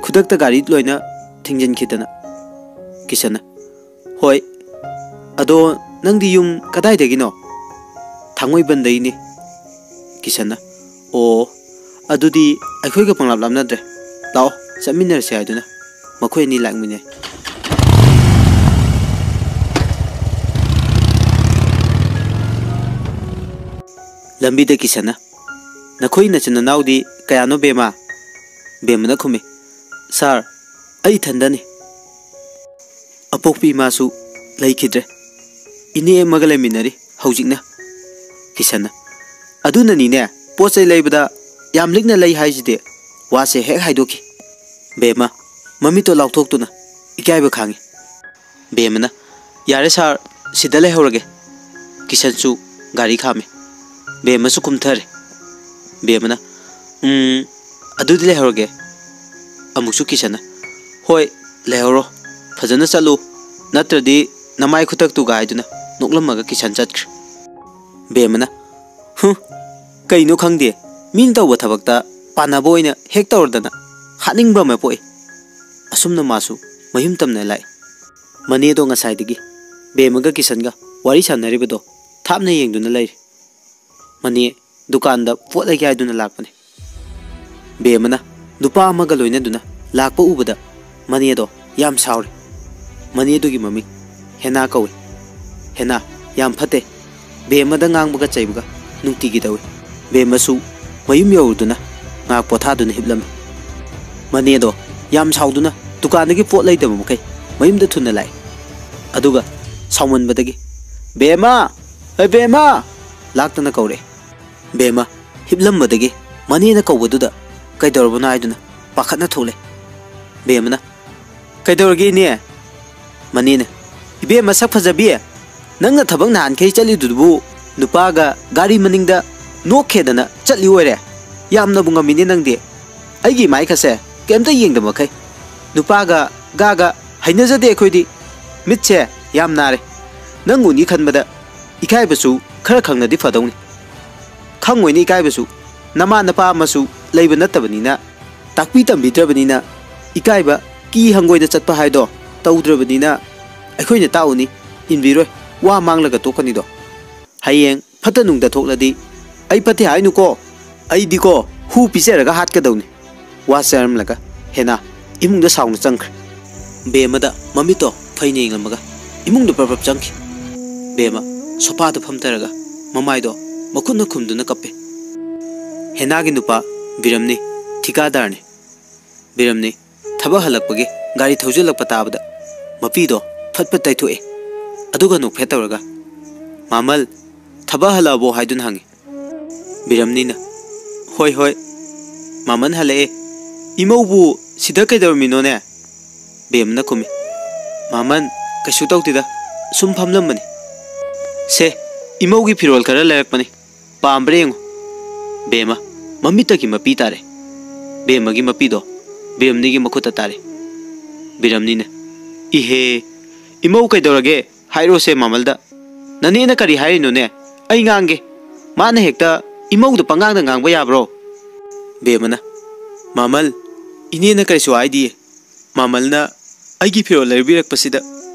ꯈꯨꯗꯛꯇ ꯒꯥꯔꯤ ꯂꯣꯏꯅ ꯊꯤꯡꯖꯤꯟꯈꯤꯗꯅ꯫" ꯀꯤꯁꯟꯅ, "ꯍꯣꯏ, ꯑꯗꯣ ꯅꯪꯗꯤ ꯌꯨꯝ ꯀꯗꯥꯏꯗꯒꯤꯅꯣ?" "ꯊꯥꯡꯃꯩꯕꯟꯗꯩꯅꯦ꯫" ꯀꯤꯁꯟꯅ, "ꯑꯣ, ꯑꯗꯨꯗꯤ ꯑꯩꯈꯣꯏꯒ ꯄꯪꯂꯥꯞ ꯂꯥꯞꯅꯗ꯭ꯔꯦ꯫ ꯂꯥꯛꯑꯣ, ꯆꯠꯃꯤꯟꯅꯔꯁꯦ" ꯍꯥꯏꯗꯨꯅ ꯃꯈꯣꯏ ꯑꯅꯤ ꯂꯥꯛꯃꯤꯟꯅꯩ꯫ ꯂꯝꯕꯤꯗ ꯀꯤꯁꯟꯅ, "ꯅꯈꯣꯏ ꯅꯆꯤꯟ ꯅꯅꯥꯎꯗꯤ ꯀꯌꯥꯅꯣ, ꯕꯦꯝꯃ?" ꯕꯦꯝꯃꯅ ꯈꯨꯝꯃꯤ, "ꯁꯥꯔ, ꯑꯩ ꯏꯊꯟꯗꯅꯤ꯫ ꯑꯄꯣꯛꯄꯤ ꯏꯃꯥꯁꯨ ꯂꯩꯈꯤꯗ꯭ꯔꯦ꯫ ꯏꯅꯦ ꯑꯃꯒ ꯂꯩꯃꯤꯟꯅꯔꯤ ꯍꯧꯖꯤꯛꯅ꯫" ꯀꯤꯁꯟꯅ, "ꯑꯗꯨꯅꯅꯤꯅꯦ, ꯄꯣꯠ ꯆꯩ ꯂꯩꯕꯗ ꯌꯥꯝ ꯂꯤꯛꯅ ꯂꯩ ꯍꯥꯏꯁꯤꯗꯤ꯫" ꯋꯥꯁꯦ ꯍꯦꯛ ꯍꯥꯏꯗꯣꯛꯈꯤ꯫ ꯕꯦꯝꯃ ꯃꯃꯤꯠꯇꯣ ꯂꯥꯎꯊꯣꯛꯇꯨꯅ ꯏꯀꯥꯏꯕ ꯈꯥꯡꯉꯤ꯫ ꯕꯦꯝꯃꯅ, "ꯌꯥꯔꯦ ꯁꯥꯔ, ꯁꯤꯗ ꯂꯩꯍꯧꯔꯒꯦ꯫" ꯀꯤꯁꯟꯁꯨ ꯒꯥꯔꯤ ꯈꯥꯝꯃꯤ꯫ ꯕꯦꯝꯃꯁꯨ ꯀꯨꯝꯊꯔꯦ꯫ ꯕꯦꯝꯃꯅ, "ꯎꯝ, ꯑꯗꯨꯗꯤ ꯂꯩꯍꯧꯔꯒꯦ꯫" ꯑꯃꯨꯛꯁꯨ ꯀꯤꯁꯟꯅ, "ꯍꯣꯏ, ꯂꯩꯍꯧꯔꯣ, ꯐꯖꯅ ꯆꯠꯂꯨ, ꯅꯠꯇ꯭ꯔꯗꯤ ꯅꯃꯥꯏ ꯈꯨꯇꯛꯇꯨꯒ" ꯍꯥꯏꯗꯨꯅ ꯅꯣꯛꯂꯝꯃꯒ ꯀꯤꯁꯟ ꯆꯠꯈ꯭ꯔꯦ꯫ ꯕꯦꯝꯃꯅ, "ꯍꯨꯝ, ꯀꯩꯅꯣ ꯈꯪꯗꯦ, ꯃꯤꯅ ꯇꯧꯕ ꯊꯕꯛꯇ ꯄꯥꯟꯅꯕ ꯑꯣꯏꯅ ꯍꯦꯛ ꯇꯧꯔꯗꯅ ꯍꯥꯠꯅꯤꯡꯕ ꯑꯃ ꯄꯣꯛꯏ꯫" ꯑꯁꯨꯝꯅ ꯃꯥꯁꯨ ꯃꯌꯨꯝ ꯇꯝꯅ ꯂꯥꯛꯏ꯫ ꯃꯅꯦꯗꯣ ꯉꯁꯥꯏꯗꯒꯤ ꯕꯦꯝꯃꯒ ꯀꯤꯁꯟꯒ ꯋꯥꯔꯤ ꯁꯥꯟꯅꯔꯤꯕꯗꯣ ꯊꯥꯞꯅ ꯌꯦꯡꯗꯨꯅ ꯂꯩꯔꯤ꯫ ꯃꯅꯦ ꯗꯨꯀꯥꯟꯗ ꯄꯣꯠ ꯂꯩꯒꯦ ꯍꯥꯏꯗꯨꯅ ꯂꯥꯛꯄꯅꯤ꯫ ꯕꯦꯝꯃꯅ, ꯅꯨꯄꯥ ꯑꯃꯒ ꯂꯣꯏꯅꯗꯨꯅ ꯂꯥꯛꯄ ꯎꯕꯗ ꯃꯅꯦꯗꯣ ꯌꯥꯝ ꯁꯥꯎꯔꯦ꯫ ꯃꯅꯦꯗꯨꯒꯤ ꯃꯃꯤꯡ ꯍꯦꯅꯥ ꯀꯧꯏ꯫ ꯍꯦꯅꯥ ꯌꯥꯝ ꯐꯠꯇꯦ꯫ ꯕꯦꯝꯃꯗ ꯉꯥꯡꯕꯒ ꯆꯩꯕꯒ ꯅꯨꯡꯇꯤꯒꯤ ꯇꯧꯏ꯫ ꯕꯦꯝꯃꯁꯨ ꯃꯌꯨꯝ ꯌꯧꯔꯨꯗꯨꯅ ꯉꯥꯏꯍꯥꯛ ꯄꯣꯊꯥꯗꯨꯅ ꯍꯤꯞꯂꯝꯃꯤ꯫ ꯃꯅꯦꯗꯣ ꯌꯥꯝ ꯁꯥꯎꯗꯨꯅ ꯗꯨꯀꯥꯟꯗꯒꯤ ꯄꯣꯠ ꯂꯩꯗꯕ ꯃꯈꯩ ꯃꯌꯨꯝꯗ ꯊꯨꯅ ꯂꯥꯛꯏ꯫ ꯑꯗꯨꯒ ꯁꯥꯎꯃꯟꯕꯗꯒꯤ, "ꯕꯦꯝꯃ! ꯑꯦ ꯕꯦꯝꯃ!" ꯂꯥꯛꯇꯅ ꯀꯧꯔꯛꯏ꯫ ꯕꯦꯝꯃ ꯍꯤꯞꯂꯝꯕꯗꯒꯤ ꯃꯅꯦꯅ ꯀꯧꯕꯗꯨꯗ ꯀꯩꯗꯧꯔꯕꯅꯣ ꯍꯥꯏꯗꯨꯅ ꯄꯥꯈꯠꯅ ꯊꯣꯛꯂꯦ꯫ ꯕꯦꯝꯃꯅ, "ꯀꯩꯗꯧꯔꯒꯦ ꯏꯅꯦ?" ꯃꯅꯦꯅ, "ꯏꯕꯦꯝꯃ ꯁꯛ ꯐꯖꯕꯤ, ꯅꯪꯅ ꯊꯕꯛ ꯅꯍꯥꯟꯈꯩ ꯆꯠꯂꯤꯗꯨꯕꯨ ꯅꯨꯄꯥꯒ ꯒꯥꯔꯤ ꯃꯅꯤꯡꯗ ꯅꯣꯛꯈꯦꯗꯅ ꯆꯠꯂꯤ ꯑꯣꯏꯔꯦ꯫ ꯌꯥꯝꯅꯕꯨ ꯉꯝꯃꯤꯅꯦ ꯅꯪꯗꯤ꯫ ꯑꯩꯒꯤ ꯏꯃꯥꯏꯈꯠꯁꯦ ꯀꯩꯝꯇ ꯌꯦꯡꯗꯕ ꯃꯈꯩ꯫ ꯅꯨꯄꯥꯒ ꯒꯥꯒ ꯍꯩꯅꯖꯗꯦ ꯑꯩꯈꯣꯏꯗꯤ꯫ ꯃꯤꯠꯁꯦ ꯌꯥꯝ ꯅꯥꯔꯦ꯫ ꯅꯪ ꯎꯅꯤ ꯈꯟꯕꯗ ꯏꯀꯥꯏꯕꯁꯨ ꯈꯔ ꯈꯪꯅꯗꯤ ꯐꯗꯧꯅꯤ꯫ ꯈꯪꯉꯣꯏꯅꯦ ꯏꯀꯥꯏꯕꯁꯨ꯫ ꯅꯃꯥ ꯅꯄꯥ ꯑꯃꯁꯨ ꯂꯩꯕ ꯅꯠꯇꯕꯅꯤꯅ ꯇꯥꯛꯄꯤ ꯇꯝꯕꯤꯗ꯭ꯔꯕꯅꯤꯅ ꯏꯀꯥꯏꯕ ꯀꯤ ꯍꯪꯒꯣꯏꯅ ꯆꯠꯄ ꯍꯥꯏꯗꯣ ꯇꯧꯗ꯭ꯔꯕꯅꯤꯅ ꯑꯩꯈꯣꯏꯅ ꯇꯥꯛꯎꯅꯤ ꯏꯟꯕꯤꯔꯣꯏ꯫ ꯋꯥ ꯃꯥꯡꯂꯒ ꯇꯣꯛꯀꯅꯤꯗꯣ꯫ ꯍꯌꯦꯡ ꯐꯠꯇ ꯅꯨꯡꯗ ꯊꯣꯛꯂꯗꯤ ꯑꯩ ꯐꯠꯇꯦ ꯍꯥꯏꯅꯨꯀꯣ꯫ ꯑꯩꯗꯤꯀꯣ ꯍꯨ ꯄꯤꯖꯔꯒ ꯍꯥꯠꯀꯗꯧꯅꯤ꯫" ꯋꯥ ꯆꯥꯔꯝꯂꯒ ꯍꯦꯅꯥ ꯏꯃꯨꯡꯗ ꯁꯥꯎꯅ ꯆꯪꯈ꯭ꯔꯦ꯫ ꯕꯦꯝꯃꯗ ꯃꯃꯤꯠꯇꯣ ꯐꯩꯅ ꯌꯦꯡꯂꯝꯃꯒ ꯏꯃꯨꯡꯗ ꯄ꯭ꯔꯞ ꯄ꯭ꯔꯞ ꯆꯪꯈꯤ꯫ ꯕꯦꯝꯃ ꯁꯣꯐꯥꯗ ꯐꯝꯊꯔꯒ ꯃꯃꯥꯏꯗꯣ ꯃꯈꯨꯠꯅ ꯈꯨꯝꯗꯨꯅ ꯀꯞꯄꯦ꯫ ꯍꯦꯅꯥꯒꯤ ꯅꯨꯄꯥ ꯕꯤꯔꯝꯅꯤ ꯊꯤꯀꯥꯗꯥꯔꯅꯤ꯫ ꯕꯤꯔꯝꯅꯤ ꯊꯕꯛ ꯍꯜꯂꯛꯄꯒꯤ ꯒꯥꯔꯤ ꯊꯧꯖꯤꯜꯂꯛꯄ ꯇꯥꯕꯗ ꯃꯄꯤꯗꯣ ꯐꯠ ꯐꯠ ꯇꯩꯊꯣꯛꯑꯦ꯫ ꯑꯗꯨꯒ ꯅꯣꯛꯐꯦꯠ ꯇꯧꯔꯒ, "ꯃꯥꯃꯜ, ꯊꯕꯛ ꯍꯜꯂꯛꯑꯕꯣ?" ꯍꯥꯏꯗꯨꯅ ꯍꯪꯉꯤ꯫ ꯕꯤꯔꯝꯅꯤꯅ, "ꯍꯣꯏ ꯍꯣꯏ, ꯃꯥꯃꯟ ꯍꯜꯂꯛꯑꯦ꯫ ꯏꯃꯧꯕꯨ ꯁꯤꯗ ꯀꯩꯗꯧꯔꯝꯃꯤꯅꯣꯅꯦ?" ꯕꯦꯝꯅ ꯈꯨꯝꯃꯤ, "ꯃꯥꯃꯟ, ꯀꯩꯁꯨ ꯇꯧꯗꯦꯗ, ꯁꯨꯝ ꯐꯝꯂꯝꯕꯅꯤ꯫ ꯁꯦ, ꯏꯃꯧꯒꯤ ꯐꯤꯔꯣꯜ ꯈꯔ ꯂꯩꯔꯛꯄꯅꯤ, ꯄꯥꯝꯕ꯭ꯔꯥ ꯌꯦꯡꯉꯨ꯫" ꯕꯦꯝꯃ ꯃꯃꯤꯠꯇꯒꯤ ꯃꯄꯤ ꯇꯥꯔꯦ꯫ ꯕꯦꯝꯃꯒꯤ ꯃꯄꯤꯗꯣ ꯕꯤꯔꯝꯅꯤꯒꯤ ꯃꯈꯨꯠꯇ ꯇꯥꯔꯦ꯫ ꯕꯤꯔꯝꯅꯤꯅ, "ꯏꯍꯦ, ꯏꯃꯧ ꯀꯩꯗꯧꯔꯒꯦ? ꯍꯥꯏꯔꯣꯁꯦ ꯃꯥꯃꯜꯗ꯫ ꯅꯅꯦꯅ ꯀꯔꯤ ꯍꯥꯏꯔꯤꯅꯣꯅꯦ? ꯑꯩ ꯉꯥꯡꯒꯦ꯫ ꯃꯥꯅ ꯍꯦꯛꯇ ꯏꯃꯧꯗ ꯄꯉꯥꯡꯗ ꯉꯥꯡꯕ ꯌꯥꯕ꯭ꯔꯣ?" ꯕꯦꯝꯃꯅ, "ꯃꯥꯃꯜ, ꯏꯅꯦꯅ ꯀꯔꯤꯁꯨ ꯍꯥꯏꯗꯤꯌꯦ꯫ ꯃꯥꯃꯜꯅ ꯑꯩꯒꯤ ꯐꯤꯔꯣꯜ ꯂꯩꯕꯤꯔꯛꯄꯁꯤꯗ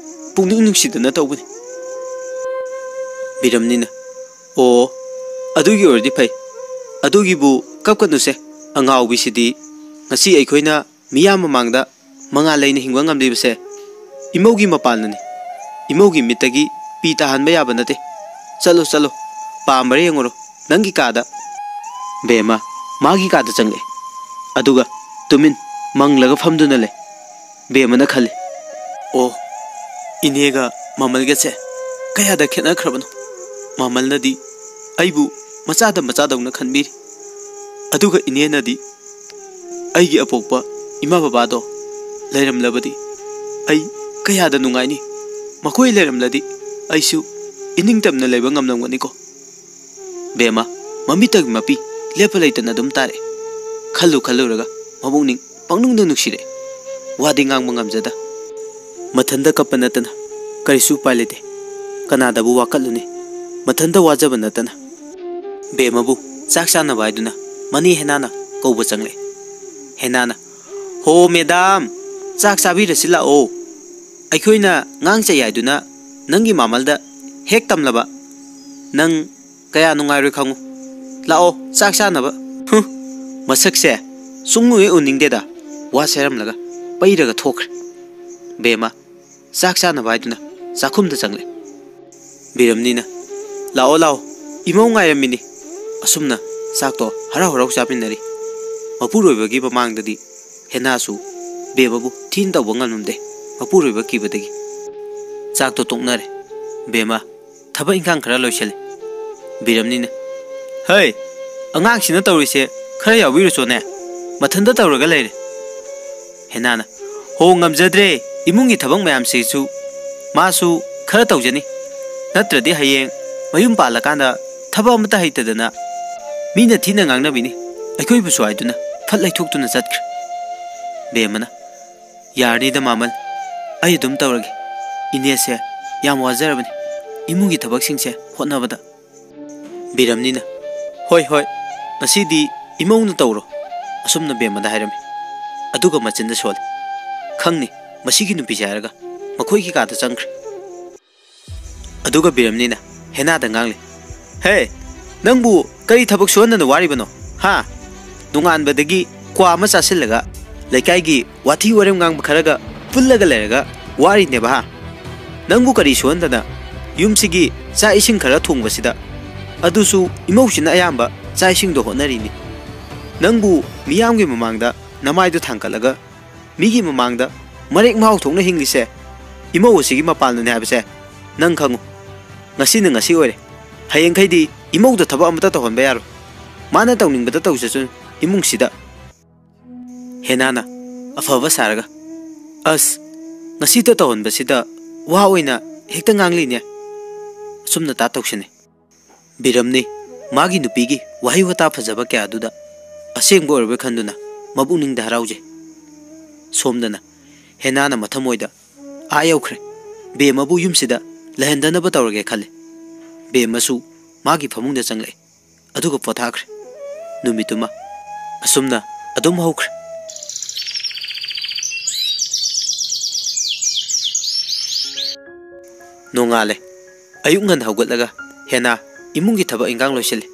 ꯄꯨꯛꯅꯤꯡ ꯅꯨꯡꯁꯤꯗꯅ ꯇꯧꯕꯅꯤ꯫" ꯕꯤꯔꯝꯅꯤꯅ, "ꯑꯣ, ꯑꯗꯨꯒꯤ ꯑꯣꯏꯔꯗꯤ ꯐꯩ꯫ ꯑꯗꯨꯒꯤꯕꯨ ꯀꯞꯀꯅꯨꯁꯦ, ꯑꯉꯥꯎꯕꯤꯁꯤꯗꯤ꯫ ꯉꯁꯤ ꯑꯩꯈꯣꯏꯅ ꯃꯤꯌꯥꯝ ꯃꯃꯥꯡꯗ ꯃꯉꯥꯜ ꯂꯩꯅ ꯍꯤꯡꯕ ꯉꯝꯂꯤꯕꯁꯦ ꯏꯃꯧꯒꯤ ꯃꯄꯥꯜꯅꯅꯤ꯫ ꯏꯃꯧꯒꯤ ꯃꯤꯠꯇꯒꯤ ꯄꯤ ꯇꯥꯍꯟꯕ ꯌꯥꯕ ꯅꯠꯇꯦ꯫ ꯆꯠꯂꯣ, ꯆꯠꯂꯣ, ꯄꯥꯝꯕꯔ ꯌꯦꯡꯉꯨꯔꯣ, ꯅꯪꯒꯤ ꯀꯥꯗ꯫ ꯕꯦꯝꯃ ꯃꯥꯒꯤ ꯀꯥꯗ ꯆꯪꯂꯛꯑꯦ꯫ ꯑꯗꯨꯒ ꯇꯨꯃꯤꯟ ꯃꯪꯂꯒ ꯐꯝꯗꯨꯅ ꯂꯩ꯫ ꯕꯦꯝꯃꯅ ꯈꯜꯂꯤ, "ꯑꯣ, ꯏꯅꯦꯒ ꯃꯃꯜꯒꯁꯦ ꯀꯌꯥꯗ ꯈꯦꯠꯅꯈ꯭ꯔꯕꯅꯣ? ꯃꯃꯜꯅꯗꯤ ꯑꯩꯕꯨ ꯃꯆꯥꯗ ꯃꯆꯥꯗꯧꯅ ꯈꯟꯕꯤꯔꯤ, ꯑꯗꯨꯒ ꯏꯅꯦꯅꯗꯤ ꯑꯩꯒꯤ ꯑꯄꯣꯛꯄ ꯏꯃꯥ ꯕꯕꯥꯗꯣ ꯂꯩꯔꯝꯂꯕꯗꯤ ꯑꯩ ꯀꯌꯥꯗ ꯅꯨꯡꯉꯥꯏꯅꯤ꯫ ꯃꯈꯣꯏ ꯂꯩꯔꯝꯂꯗꯤ ꯑꯩꯁꯨ ꯏꯅꯤꯡꯇꯝꯅ ꯂꯩꯕ ꯉꯝꯂꯝꯒꯅꯤꯀꯣ?" ꯕꯦꯝꯃ ꯃꯃꯤꯠꯇꯒꯤ ꯃꯄꯤ ꯂꯦꯞꯄ ꯂꯩꯇꯅ ꯑꯗꯨꯝ ꯇꯥꯔꯛꯑꯦ꯫ ꯈꯜꯂꯨ ꯈꯜꯂꯨꯔꯒ ꯃꯕꯨꯛꯅꯤꯡ ꯄꯪꯅꯨꯡꯗ ꯅꯨꯡꯁꯤꯔꯛꯑꯦ꯫ ꯋꯥꯗꯤ ꯉꯥꯡꯕ ꯉꯝꯖꯗ꯫ ꯃꯊꯟꯇ ꯀꯞꯄ ꯅꯠꯇꯅ ꯀꯔꯤꯁꯨ ꯎꯄꯥꯏ ꯂꯩꯇꯦ꯫ ꯀꯅꯥꯗꯕꯨ ꯋꯥꯀꯠꯂꯨꯅꯤ? ꯃꯊꯟꯇ ꯋꯥꯖꯕ ꯅꯠꯇꯅ꯫ ꯕꯦꯝꯃꯕꯨ ꯆꯥꯛ ꯆꯥꯅꯕ ꯍꯥꯏꯗꯨꯅ ꯃꯅꯦ ꯍꯦꯅꯥꯅ ꯀꯧꯕ ꯆꯪꯂꯛꯑꯦ꯫ ꯍꯦꯅꯥꯅ, "ꯍꯣ ꯃꯦꯗꯥꯝ, ꯆꯥꯛ ꯆꯥꯕꯤꯔꯁꯤ ꯂꯥꯛꯑꯣ꯫ ꯑꯩꯈꯣꯏꯅ ꯉꯥꯡ ꯆꯩ ꯍꯥꯏꯗꯨꯅ ꯅꯪꯒꯤ ꯃꯃꯜꯗ ꯍꯦꯛ ꯇꯝꯂꯕ꯫ ꯅꯪ ꯀꯌꯥ ꯅꯨꯡꯉꯥꯏꯔꯣꯏ ꯈꯪꯉꯨ꯫ ꯂꯥꯛꯑꯣ, ꯆꯥꯛ ꯆꯥꯅꯕ꯫" ꯍꯨꯝ, ꯃꯁꯛꯁꯦ ꯁꯨꯡꯎ ꯍꯦꯛ ꯎꯅꯤꯡꯗꯦꯗ꯫ ꯋꯥ ꯁꯦꯔꯝꯂꯒ ꯄꯩꯔꯒ ꯊꯣꯛꯈ꯭ꯔꯦ꯫ ꯕꯦꯝꯃ ꯆꯥꯛ ꯆꯥꯅꯕ ꯍꯥꯏꯗꯨꯅ ꯆꯥꯛꯈꯨꯝꯗ ꯆꯪꯂꯛꯑꯦ꯫ ꯕꯤꯔꯝꯅꯤꯅ, "ꯂꯥꯛꯑꯣ, ꯂꯥꯛꯑꯣ, ꯏꯃꯧ ꯉꯥꯏꯔꯝꯃꯤꯅꯤ꯫" ꯑꯁꯨꯝꯅ ꯆꯥꯛꯇꯣ ꯍꯔꯥꯎ ꯍꯔꯥꯎ ꯆꯥꯃꯤꯟꯅꯔꯤ꯫ ꯃꯄꯨꯔꯣꯏꯕꯒꯤ ꯃꯃꯥꯡꯗꯗꯤ ꯍꯦꯅꯥꯁꯨ ꯕꯦꯝꯃꯕꯨ ꯊꯤꯅ ꯇꯧꯕ ꯉꯝꯂꯝꯗꯦ, ꯃꯄꯨꯔꯣꯏꯕ ꯀꯤꯕꯗꯒꯤ꯫ ꯆꯥꯛꯇꯣ ꯇꯣꯛꯅꯔꯦ꯫ ꯕꯦꯝꯃ ꯊꯕꯛ ꯏꯪꯈꯥꯡ ꯈꯔ ꯂꯣꯏꯁꯤꯜꯂꯤ꯫ ꯕꯤꯔꯝꯅꯤꯅ, "ꯍꯩ, ꯑꯉꯥꯡꯁꯤꯅ ꯇꯧꯔꯤꯁꯦ ꯈꯔ ꯌꯥꯎꯕꯤꯔꯨꯆꯣꯅꯦ, ꯃꯊꯟꯇ ꯇꯧꯔꯒ ꯂꯩꯔꯦ꯫" ꯍꯦꯅꯥꯅ, "ꯍꯣ, ꯉꯝꯖꯗ꯭ꯔꯦ, ꯏꯃꯨꯡꯒꯤ ꯊꯕꯛ ꯃꯌꯥꯝꯁꯤꯁꯨ꯫ ꯃꯥꯁꯨ ꯈꯔ ꯇꯧꯖꯅꯤ, ꯅꯠꯇ꯭ꯔꯗꯤ ꯍꯌꯦꯡ ꯃꯌꯨꯝ ꯄꯥꯜꯂꯀꯥꯟꯗ ꯊꯕꯛ ꯑꯃꯠꯇ ꯍꯩꯇꯗꯅ ꯃꯤꯅ ꯊꯤꯅ ꯉꯥꯡꯅꯕꯤꯅꯤ꯫" ꯑꯩꯈꯣꯏꯕꯨꯁꯨ ꯍꯥꯏꯗꯨꯅ ꯐꯠ ꯂꯩꯊꯣꯛꯇꯨꯅ ꯆꯠꯈ꯭ꯔꯦ꯫ ꯕꯦꯝꯃꯅ, "ꯌꯥꯔꯅꯤꯗ ꯃꯃꯜ, ꯑꯩ ꯑꯗꯨꯝ ꯇꯧꯔꯒꯦ꯫ ꯏꯅꯦꯁꯦ ꯌꯥꯝ ꯋꯥꯖꯔꯕꯅꯤ ꯏꯃꯨꯡꯒꯤ ꯊꯕꯛꯁꯤꯡꯁꯦ ꯍꯣꯠꯅꯕꯗ꯫" ꯕꯤꯔꯝꯅꯤꯅ, "ꯍꯣꯏ, ꯍꯣꯏ, ꯉꯁꯤꯗꯤ ꯏꯃꯧꯅ ꯇꯧꯔꯣ꯫" ꯑꯁꯨꯝꯅ ꯕꯦꯝꯃꯗ ꯍꯥꯏꯔꯝꯃꯤ꯫ ꯑꯗꯨꯒ ꯃꯆꯤꯟꯗ ꯁꯣꯜꯂꯤ, "ꯈꯪꯅꯤ ꯃꯁꯤꯒꯤ ꯅꯨꯄꯤꯁꯦ" ꯍꯥꯏꯔꯒ ꯃꯈꯣꯏꯒꯤ ꯀꯥꯗ ꯆꯪꯈ꯭ꯔꯦ꯫ ꯑꯗꯨꯒ ꯕꯤꯔꯝꯅꯤꯅ ꯍꯦꯅꯥꯗ ꯉꯥꯡꯂꯤ, "ꯍꯦ, ꯅꯪꯕꯨ ꯀꯔꯤ ꯊꯕꯛ ꯁꯨꯍꯟꯗꯅ ꯋꯥꯔꯤꯕꯅꯣ? ꯍꯥ? ꯅꯣꯡꯉꯥꯟꯕꯗꯒꯤ ꯀ꯭ꯋꯥ ꯑꯃ ꯆꯥꯁꯤꯜꯂꯒ, ꯂꯩꯀꯥꯏꯒꯤ ꯋꯥꯊꯤ ꯋꯥꯔꯦꯝ ꯉꯥꯡꯕ ꯈꯔꯒ ꯄꯨꯜꯂꯒ ꯂꯩꯔꯒ ꯋꯥꯔꯤꯅꯦꯕ ꯍꯥ? ꯅꯪꯕꯨ ꯀꯔꯤ ꯁꯨꯍꯟꯗꯅ ꯌꯨꯝꯁꯤꯒꯤ ꯆꯥꯛ ꯏꯁꯤꯡ ꯈꯔ ꯊꯣꯡꯕꯁꯤꯗ, ꯑꯗꯨꯁꯨ ꯏꯃꯧꯁꯤꯅ ꯑꯌꯥꯝꯕ ꯆꯥꯛ ꯏꯁꯤꯡꯗꯣ ꯍꯣꯠꯅꯔꯤꯅꯤ? ꯅꯪꯕꯨ ꯃꯤꯌꯥꯝꯒꯤ ꯃꯃꯥꯡꯗ ꯅꯃꯥꯏꯗꯨ ꯊꯥꯡꯒꯠꯂꯒ ꯃꯤꯒꯤ ꯃꯃꯥꯡꯗ ꯃꯔꯦꯛ ꯃꯍꯥꯎ ꯊꯣꯛꯅ ꯍꯤꯡꯂꯤꯁꯦ ꯏꯃꯧ ꯑꯁꯤꯒꯤ ꯃꯄꯥꯟꯅꯅꯦ ꯍꯥꯏꯕꯁꯦ ꯅꯪ ꯈꯪꯉꯨ꯫ ꯉꯁꯤꯅ ꯉꯁꯤ ꯑꯣꯏꯔꯦ, ꯍꯌꯦꯡꯈꯩꯗꯤ ꯏꯃꯧꯗ ꯊꯕꯛ ꯑꯃꯠꯇ ꯇꯧꯍꯟꯕ ꯌꯥꯔꯣꯏ꯫ ꯃꯥꯅ ꯇꯧꯅꯤꯡꯕꯗ ꯇꯧꯖꯁꯅꯨ ꯏꯃꯨꯡꯁꯤꯗ꯫ ꯍꯦꯅꯥꯅ ꯑꯐꯕ ꯁꯥꯔꯒ, "ꯑꯁ, ꯉꯁꯤꯇ ꯇꯧꯍꯟꯕꯁꯤꯗ ꯋꯥ ꯑꯣꯏꯅ ꯍꯦꯛꯇ ꯉꯥꯡꯂꯤꯅꯦ꯫ ꯑꯁꯨꯝꯅ ꯇꯥ ꯇꯧꯁꯤꯅꯦ꯫" ꯕꯤꯔꯝꯅꯤ ꯃꯥꯒꯤ ꯅꯨꯄꯤꯒꯤ ꯋꯥꯍꯩ ꯋꯥꯇꯥ ꯐꯖꯕ ꯀꯌꯥꯗꯨꯗ ꯑꯁꯦꯡꯕ ꯑꯣꯏꯔꯕꯣꯏ ꯈꯟꯗꯨꯅ ꯃꯄꯨꯛꯅꯤꯡꯗ ꯍꯔꯥꯎꯖꯩ꯫ ꯁꯣꯝꯗꯅ ꯍꯦꯅꯥꯅ ꯃꯊꯃꯣꯏꯗ ꯑꯥ ꯌꯧꯈ꯭ꯔꯦ꯫ ꯕꯦꯝꯃꯕꯨ ꯌꯨꯝꯁꯤꯗ ꯂꯩꯍꯟꯗꯅꯕ ꯇꯧꯔꯒꯦ ꯈꯜꯂꯦ꯫ ꯕꯦꯝꯃꯁꯨ ꯃꯥꯒꯤ ꯐꯃꯨꯡꯗ ꯆꯪꯂꯛꯑꯦ꯫ ꯑꯗꯨꯒ ꯄꯣꯊꯥꯈ꯭ꯔꯦ꯫ ꯅꯨꯃꯤꯠꯇꯨꯃ ꯑꯁꯨꯝꯅ ꯑꯗꯨꯝ ꯍꯧꯈ꯭ꯔꯦ꯫ ꯅꯣꯡꯉꯥꯜꯂꯦ꯫ ꯑꯌꯨꯛ ꯉꯟꯅ ꯍꯧꯒꯠꯂꯒ ꯍꯦꯅꯥ ꯏꯃꯨꯡꯒꯤ ꯊꯕꯛ ꯏꯟꯈꯥꯡ ꯂꯣꯏꯁꯤꯜꯂꯤ꯫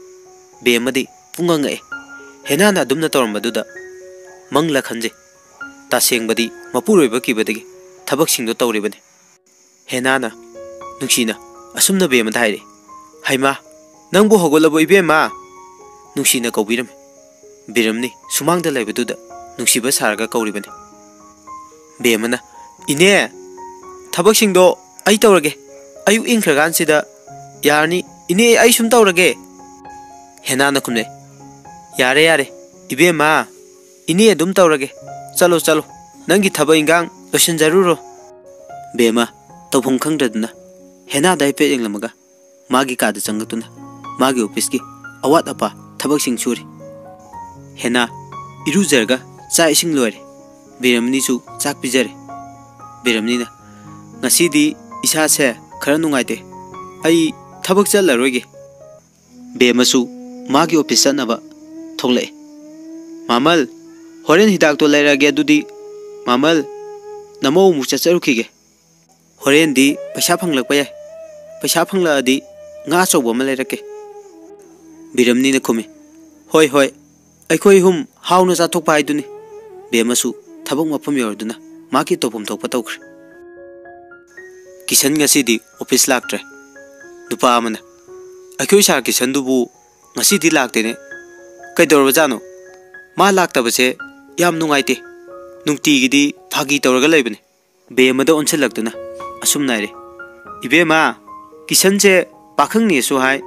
ꯕꯦꯝꯃꯗꯤ ꯄꯨꯡꯉꯛ ꯉꯛꯑꯦ꯫ ꯍꯦꯅꯥꯅ ꯑꯗꯨꯝꯅ ꯇꯧꯔꯝꯕꯗꯨꯗ ꯃꯪꯂꯥ ꯈꯟꯖꯩ꯫ ꯇꯁꯦꯡꯕꯗꯤ ꯃꯄꯨꯔꯣꯏꯕ ꯀꯤꯕꯗꯒꯤ ꯊꯕꯛꯁꯤꯡꯗꯣ ꯇꯧꯔꯤꯕꯅꯤ꯫ ꯍꯦꯅꯥꯅ ꯅꯨꯡꯁꯤꯅ ꯑꯁꯨꯝꯅ ꯕꯦꯝꯃꯗ ꯍꯥꯏꯔꯛꯏ, "ꯍꯩꯃꯥ, ꯅꯪꯕꯨ ꯍꯧꯒꯠꯂꯕꯣ ꯏꯕꯦꯝꯃ?" ꯅꯨꯡꯁꯤꯅ ꯀꯧꯕꯤꯔꯝꯃꯤ꯫ ꯕꯤꯔꯝꯅꯤ ꯁꯨꯃꯥꯡꯗ ꯂꯩꯕꯗꯨꯗ ꯅꯨꯡꯁꯤꯕ ꯁꯥꯔꯒ ꯀꯧꯔꯤꯕꯅꯤ꯫ ꯕꯦꯝꯃꯅ, "ꯏꯅꯦ, ꯊꯕꯛꯁꯤꯡꯗꯣ ꯑꯩ ꯇꯧꯔꯒꯦ꯫ ꯑꯌꯨꯛ ꯏꯪꯈ꯭ꯔꯀꯥꯟꯁꯤꯗ ꯌꯥꯔꯅꯤ꯫ ꯏꯅꯦ, ꯑꯩ ꯁꯨꯝ ꯇꯧꯔꯒꯦ꯫" ꯍꯦꯅꯥꯅ ꯈꯨꯝꯂꯛꯏ, "ꯌꯥꯔꯦ, ꯌꯥꯔꯦ, ꯏꯕꯦꯝꯃ, ꯏꯅꯦ ꯑꯗꯨꯝ ꯇꯧꯔꯒꯦ꯫ ꯆꯠꯂꯣ, ꯆꯠꯂꯣ, ꯅꯪꯒꯤ ꯊꯕꯛ ꯏꯟꯈꯥꯡ ꯂꯣꯏꯁꯤꯟꯖꯔꯨꯔꯣ꯫" ꯕꯦꯝꯃ ꯇꯧꯐꯝ ꯈꯪꯗ꯭ꯔꯗꯨꯅ ꯍꯦꯅꯥꯗ ꯍꯥꯏꯐꯦꯠ ꯌꯦꯡꯂꯝꯃꯒ ꯃꯥꯒꯤ ꯀꯥꯗ ꯆꯪꯂꯛꯇꯨꯅ ꯃꯥꯒꯤ ꯑꯣꯐꯤꯁꯀꯤ ꯑꯋꯥꯠ ꯑꯄꯥ ꯊꯕꯛꯁꯤꯡ ꯁꯨꯔꯤ꯫ ꯍꯦꯅꯥ ꯏꯔꯨꯖꯔꯒ ꯆꯥꯛ ꯏꯁꯤꯡ ꯂꯣꯏꯔꯦ꯫ ꯕꯤꯔꯝꯅꯤꯁꯨ ꯆꯥꯛ ꯄꯤꯖꯔꯦ꯫ ꯕꯤꯔꯝꯅꯤꯅ, "ꯉꯁꯤꯗꯤ ꯏꯁꯥꯁꯦ ꯈꯔ ꯅꯨꯡꯉꯥꯏꯇꯦ, ꯑꯩ ꯊꯕꯛ ꯆꯠꯂꯔꯣꯏꯒꯦ꯫" ꯕꯦꯝꯃꯁꯨ ꯃꯥꯒꯤ ꯑꯣꯐꯤꯁ ꯆꯠꯅꯕ ꯊꯣꯛꯂꯛꯑꯦ꯫ "ꯃꯥꯃꯜ, ꯍꯣꯔꯦꯟ ꯍꯤꯗꯥꯛꯇꯣ ꯂꯩꯔꯛꯑꯒꯦ, ꯑꯗꯨꯗꯤ ꯃꯥꯃꯜ, ꯅꯃꯧ ꯑꯃꯨꯛ ꯆꯠꯆꯔꯨꯈꯤꯒꯦ꯫ ꯍꯣꯔꯦꯟꯗꯤ ꯄꯩꯁꯥ ꯐꯪꯂꯛꯄ ꯌꯥꯏ꯫ ꯄꯩꯁꯥ ꯐꯪꯂꯛꯑꯗꯤ ꯉꯥ ꯑꯆꯧꯕ ꯑꯃ ꯂꯩꯔꯛꯀꯦ꯫" ꯕꯤꯔꯝꯅꯤꯅ ꯈꯨꯝꯃꯤ, "ꯍꯣꯏ, ꯍꯣꯏ, ꯑꯩꯈꯣꯏ ꯑꯍꯨꯝ ꯍꯥꯎꯅ ꯆꯥꯊꯣꯛꯄ ꯍꯥꯏꯗꯨꯅꯤ꯫ ꯕꯦꯝꯃꯁꯨ ꯊꯕꯛ ꯃꯐꯝ ꯌꯧꯔꯗꯨꯅ ꯃꯍꯥꯛꯀꯤ ꯇꯧꯐꯝ ꯊꯣꯛꯄ ꯇꯧꯈ꯭ꯔꯦ꯫ ꯀꯤꯁꯟ ꯉꯁꯤꯗꯤ ꯑꯣꯐꯤꯁ ꯂꯥꯛꯇ꯭ꯔꯦ꯫ ꯅꯨꯄꯥ ꯑꯃꯅ, "ꯑꯩꯈꯣꯏ ꯁꯥꯔ ꯀꯤꯁꯟꯗꯨꯕꯨ ꯉꯁꯤꯗꯤ ꯂꯥꯛꯇꯦꯅꯦ꯫ ꯀꯩꯗꯧꯔꯕꯖꯥꯠꯅꯣ? ꯃꯥ ꯂꯥꯛꯇꯕꯁꯦ ꯌꯥꯝ ꯅꯨꯡꯉꯥꯏꯇꯦ꯫ ꯅꯨꯡꯇꯤꯒꯤꯗꯤ ꯐꯥꯒꯤ ꯇꯧꯔꯒ ꯂꯩꯕꯅꯦ꯫" ꯕꯦꯝꯃꯗ ꯑꯣꯟꯁꯤꯜꯂꯛꯇꯨꯅ ꯑꯁꯨꯝꯅ ꯍꯥꯏꯔꯦ, "ꯏꯕꯦꯝꯃ, ꯀꯤꯁꯟꯁꯦ ꯄꯥꯈꯪꯅꯦꯁꯨ ꯍꯥꯏ,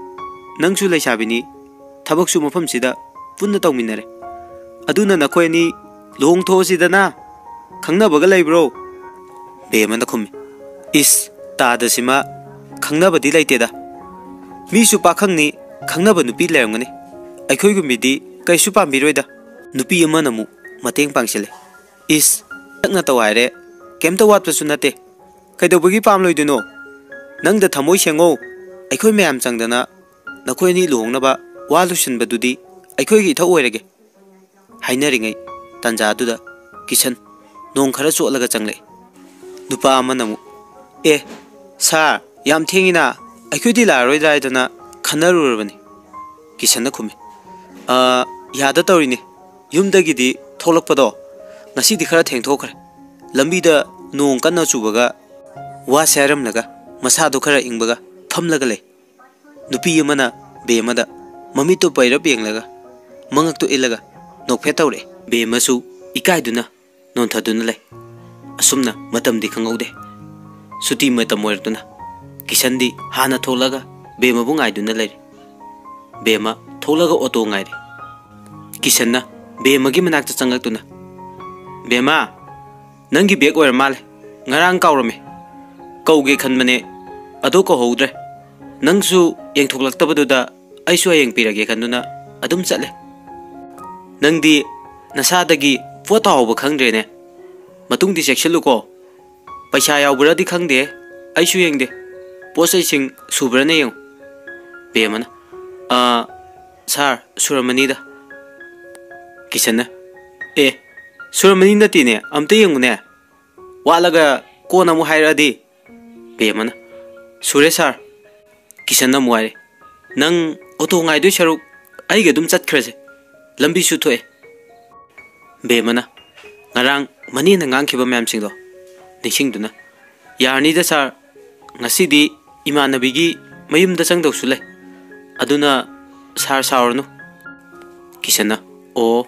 ꯅꯪꯁꯨ ꯂꯩꯁꯥꯕꯤꯅꯤ, ꯊꯕꯛꯁꯨ ꯃꯐꯝꯁꯤꯗ ꯄꯨꯟꯅ ꯇꯧꯃꯤꯟꯅꯔꯦ꯫ ꯑꯗꯨꯅ ꯅꯈꯣꯏ ꯑꯅꯤ ꯂꯨꯍꯣꯡꯊꯣꯛꯑꯁꯤꯗꯅ, ꯈꯪꯅꯕꯒ ꯂꯩꯕ꯭ꯔꯣ?" ꯕꯦꯝꯃꯅ ꯈꯨꯝꯃꯤ, "ꯏꯁ, ꯇꯥꯗꯁꯤꯃ ꯈꯪꯅꯕꯗꯤ ꯂꯩꯇꯦꯗ꯫ ꯃꯤꯁꯨ ꯄꯥꯈꯪꯅꯤ, ꯈꯪꯅꯕ ꯅꯨꯄꯤ ꯂꯩꯔꯝꯒꯅꯤ꯫ ꯑꯩꯈꯣꯏꯒꯨꯝꯕꯤꯗꯤ ꯀꯩꯁꯨ ꯄꯥꯝꯕꯤꯔꯣꯏꯗ꯫" ꯅꯨꯄꯤ ꯑꯃꯅ ꯑꯃꯨꯛ ꯃꯇꯦꯡ ꯄꯥꯡꯁꯤꯜꯂꯦ꯫ "ꯏꯁ, ꯅꯛꯅ ꯇꯧ ꯍꯥꯏꯔꯦ꯫ ꯀꯩꯝꯇ ꯋꯥꯠꯄꯁꯨ ꯅꯠꯇꯦ꯫ ꯀꯩꯗꯧꯕꯒꯤ ꯄꯥꯝꯂꯣꯏꯗꯣꯏꯅꯣ? ꯅꯪꯗ ꯊꯃꯣꯏ ꯁꯦꯡꯉꯣ꯫ ꯑꯩꯈꯣꯏ ꯃꯌꯥꯝ ꯆꯪꯗꯅ ꯅꯈꯣꯏ ꯑꯅꯤ ꯂꯨꯍꯣꯡꯅꯕ ꯋꯥ ꯂꯣꯏꯁꯤꯟꯕꯗꯨꯗꯤ ꯑꯩꯈꯣꯏꯒꯤ ꯏꯊꯧ ꯑꯣꯏꯔꯒꯦ꯫" ꯍꯥꯏꯅꯔꯤꯉꯩ ꯇꯥꯟꯖꯥꯗꯨꯗ ꯀꯤꯁꯟ ꯅꯣꯡ ꯈꯔ ꯆꯣꯠꯂꯒ ꯆꯪꯂꯛꯏ꯫ ꯅꯨꯄꯥ ꯑꯃꯅ ꯑꯃꯨꯛ, "ꯑꯦ, ꯁꯥꯔ, ꯌꯥꯝ ꯊꯦꯡꯉꯤꯅ, ꯑꯩꯈꯣꯏꯗꯤ ꯂꯥꯛꯑꯔꯣꯏꯗ꯭ꯔꯥ ꯍꯥꯏꯗꯅ ꯈꯟꯅꯔꯨꯔꯕꯅꯤ꯫" ꯀꯤꯁꯟꯅ ꯈꯨꯝꯃꯤ, "ꯑ, ꯌꯥꯗ ꯇꯧꯔꯤꯅꯤ꯫ ꯌꯨꯝꯗꯒꯤꯗꯤ ꯊꯣꯛꯂꯛꯄꯗꯣ ꯉꯁꯤꯗꯤ ꯈꯔ ꯊꯦꯡꯊꯣꯛꯈ꯭ꯔꯦ꯫ ꯂꯝꯕꯤꯗ ꯅꯣꯡ ꯀꯟꯅ ꯆꯨꯕꯒ ꯋꯥꯁꯦ ꯍꯥꯏꯔꯝꯂꯒ ꯃꯁꯥꯗꯣ ꯈꯔ ꯏꯪꯕꯒ ꯐꯝꯂꯒ ꯂꯩ꯫" ꯅꯨꯄꯤ ꯑꯃꯅ ꯕꯦꯝꯃꯗ ꯃꯃꯤꯠꯇꯨ ꯄꯩꯔꯞ ꯌꯦꯡꯂꯒ ꯃꯉꯛꯇꯨ ꯏꯜꯂꯒ ꯅꯣꯛꯐꯦꯠ ꯇꯧꯔꯛꯑꯦ꯫ ꯕꯦꯝꯃꯁꯨ ꯏꯀꯥꯏꯗꯨꯅ ꯅꯣꯟꯊꯗꯨꯅ ꯂꯩ꯫ ꯑꯁꯨꯝꯅ ꯃꯇꯝꯗꯤ ꯈꯪꯍꯧꯗꯦ꯫ ꯁꯨꯇꯤ ꯃꯇꯝ ꯑꯣꯏꯔꯛꯇꯨꯅ ꯀꯤꯁꯟꯗꯤ ꯍꯥꯟꯅ ꯊꯣꯛꯂꯒ ꯕꯦꯝꯃꯕꯨ ꯉꯥꯏꯗꯨꯅ ꯂꯩꯔꯦ꯫ ꯕꯦꯝꯃ ꯊꯣꯛꯂꯒ ꯑꯣꯇꯣ ꯉꯥꯏꯔꯦ꯫ ꯀꯤꯁꯟꯅ ꯕꯦꯝꯃꯒꯤ ꯃꯅꯥꯛꯇ ꯆꯪꯂꯛꯇꯨꯅ, "ꯕꯦꯝꯃ, ꯅꯪꯒꯤ ꯕꯦꯒ ꯑꯣꯏꯔ ꯃꯥꯜꯂꯦ꯫ ꯉꯔꯥꯡ ꯀꯥꯎꯔꯝꯃꯦ꯫ ꯀꯧꯒꯦ ꯈꯟꯕꯅꯦ, ꯑꯗꯣ ꯀꯧꯍꯧꯗ꯭ꯔꯦ꯫ ꯅꯪꯁꯨ ꯌꯦꯡꯊꯣꯛꯂꯛꯇꯕꯗꯨꯗ ꯑꯩꯁꯨ ꯍꯌꯦꯡ ꯄꯤꯔꯒꯦ ꯈꯟꯗꯨꯅ ꯑꯗꯨꯝ ꯆꯠꯂꯦ꯫ ꯅꯪꯗꯤ ꯅꯁꯥꯗꯒꯤ ꯄꯣꯠ ꯇꯥꯍꯧꯕ ꯈꯪꯗ꯭ꯔꯦꯅꯦ꯫ ꯃꯇꯨꯡꯗꯤ ꯆꯦꯛꯁꯤꯜꯂꯨꯀꯣ꯫ ꯄꯩꯁꯥ ꯌꯥꯎꯕ꯭ꯔꯥꯗꯤ ꯈꯪꯗꯦ, ꯑꯩꯁꯨ ꯌꯦꯡꯗꯦ꯫ ꯄꯣꯠ ꯆꯩꯁꯤꯡ ꯁꯨꯕ꯭ꯔꯥꯅ ꯌꯦꯡꯉꯨ꯫" ꯕꯦꯝꯃꯅ, "ꯑꯥ, ꯁꯥꯔ, ꯁꯨꯔꯝꯃꯅꯤꯗ꯫" ꯀꯤꯁꯟꯅ, "ꯑꯦ, ꯁꯨꯔꯝꯃꯅꯤ ꯅꯠꯇꯦꯅꯦ, ꯑꯝꯇ ꯌꯦꯡꯉꯨꯅꯦ꯫ ꯋꯥꯠꯂꯒ ꯀꯣꯟꯅ ꯑꯃꯨꯛ ꯍꯥꯏꯔꯛꯑꯗꯤ꯫" ꯕꯦꯝꯃꯅ, "ꯁꯨꯔꯦ ꯁꯥꯔ꯫" ꯀꯤꯁꯟꯅ ꯑꯃꯨꯛ ꯍꯥꯏꯔꯦ, "ꯅꯪ ꯑꯣꯇꯣ ꯉꯥꯏꯗꯣꯏ ꯁꯔꯨꯛ ꯑꯩꯒ ꯑꯗꯨꯝ ꯆꯠꯈ꯭ꯔꯁꯦ꯫ ꯂꯝꯕꯤꯁꯨ ꯊꯣꯛꯑꯦ꯫ ꯕꯦꯝꯃꯅ ꯉꯔꯥꯡ ꯃꯅꯦꯅ ꯉꯥꯡꯈꯤꯕ ꯃꯌꯥꯝꯁꯤꯡꯗꯣ ꯅꯤꯡꯁꯤꯡꯗꯨꯅ, "ꯌꯥꯔꯅꯤꯗ ꯁꯥꯔ, ꯉꯁꯤꯗꯤ ꯏꯃꯥꯟꯅꯕꯤꯒꯤ ꯃꯌꯨꯝꯗ ꯆꯪꯗꯧꯁꯨ ꯂꯩ, ꯑꯗꯨꯅ ꯁꯥꯔ ꯁꯥꯎꯔꯅꯨ꯫" ꯀꯤꯁꯟꯅ, "ꯑꯣ,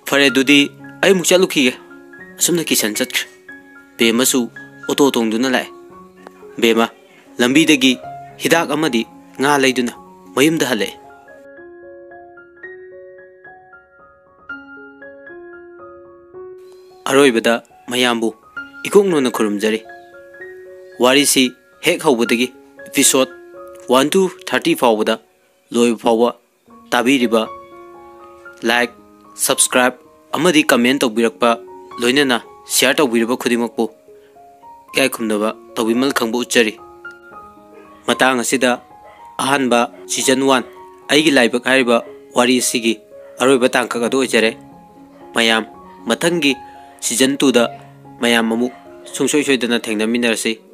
ꯐꯔꯦ, ꯑꯗꯨꯗꯤ ꯑꯩ ꯑꯃꯨꯛ ꯆꯠꯂꯨꯈꯤꯒꯦ꯫" ꯑꯁꯨꯝꯅ ꯀꯤꯁꯟ ꯆꯠꯈ꯭ꯔꯦ꯫ ꯕꯦꯝꯃꯁꯨ ꯑꯣꯇꯣ ꯇꯣꯡꯗꯨꯅ ꯂꯥꯛꯑꯦ꯫ ꯕꯦꯝꯃ ꯂꯝꯕꯤꯗꯒꯤ ꯍꯤꯗꯥꯛ ꯑꯃꯗꯤ ꯉꯥ ꯂꯩꯗꯨꯅ ꯃꯌꯨꯝꯗ ꯍꯜꯂꯛꯑꯦ꯫ ꯑꯔꯣꯏꯕꯗ ꯃꯌꯥꯝꯕꯨ ꯏꯀꯣꯛ ꯅꯣꯟꯅ ꯈꯨꯔꯨꯝꯖꯔꯤ꯫ ꯋꯥꯔꯤꯁꯤ ꯍꯦꯛ ꯍꯧꯕꯗꯒꯤ episode one to thirty ꯐꯥꯎꯕꯗ ꯂꯣꯏꯕ ꯐꯥꯎꯕ ꯇꯥꯕꯤꯔꯤꯕ, like, subscribe ꯑꯃꯗꯤ comment ꯇꯧꯕꯤꯔꯛꯄ, ꯂꯣꯏꯅꯅ share ꯇꯧꯕꯤꯔꯕ ꯈꯨꯗꯤꯡꯃꯛꯄꯨ ꯏꯀꯥꯏ ꯈꯨꯝꯅꯕ ꯇꯧꯕꯤꯃꯜ ꯈꯪꯕ ꯎꯠꯆꯔꯤ꯫ ꯃꯇꯥꯡ ꯑꯁꯤꯗ ꯑꯍꯥꯟꯕ season one ꯑꯩꯒꯤ ꯂꯥꯏꯕꯛ ꯍꯥꯏꯔꯤꯕ ꯋꯥꯔꯤ ꯑꯁꯤꯒꯤ ꯑꯔꯣꯏꯕ ꯇꯥꯡꯀꯛ ꯑꯗꯨ ꯑꯣꯏꯖꯔꯦ꯫ ꯃꯌꯥꯝ ꯃꯊꯪꯒꯤ season twoꯗ ꯃꯌꯥꯝ ꯑꯃꯨꯛ ꯁꯨꯡꯁꯣꯏ ꯁꯣꯏꯗꯅ ꯊꯦꯡꯅꯃꯤꯟꯅꯔꯁꯤ꯫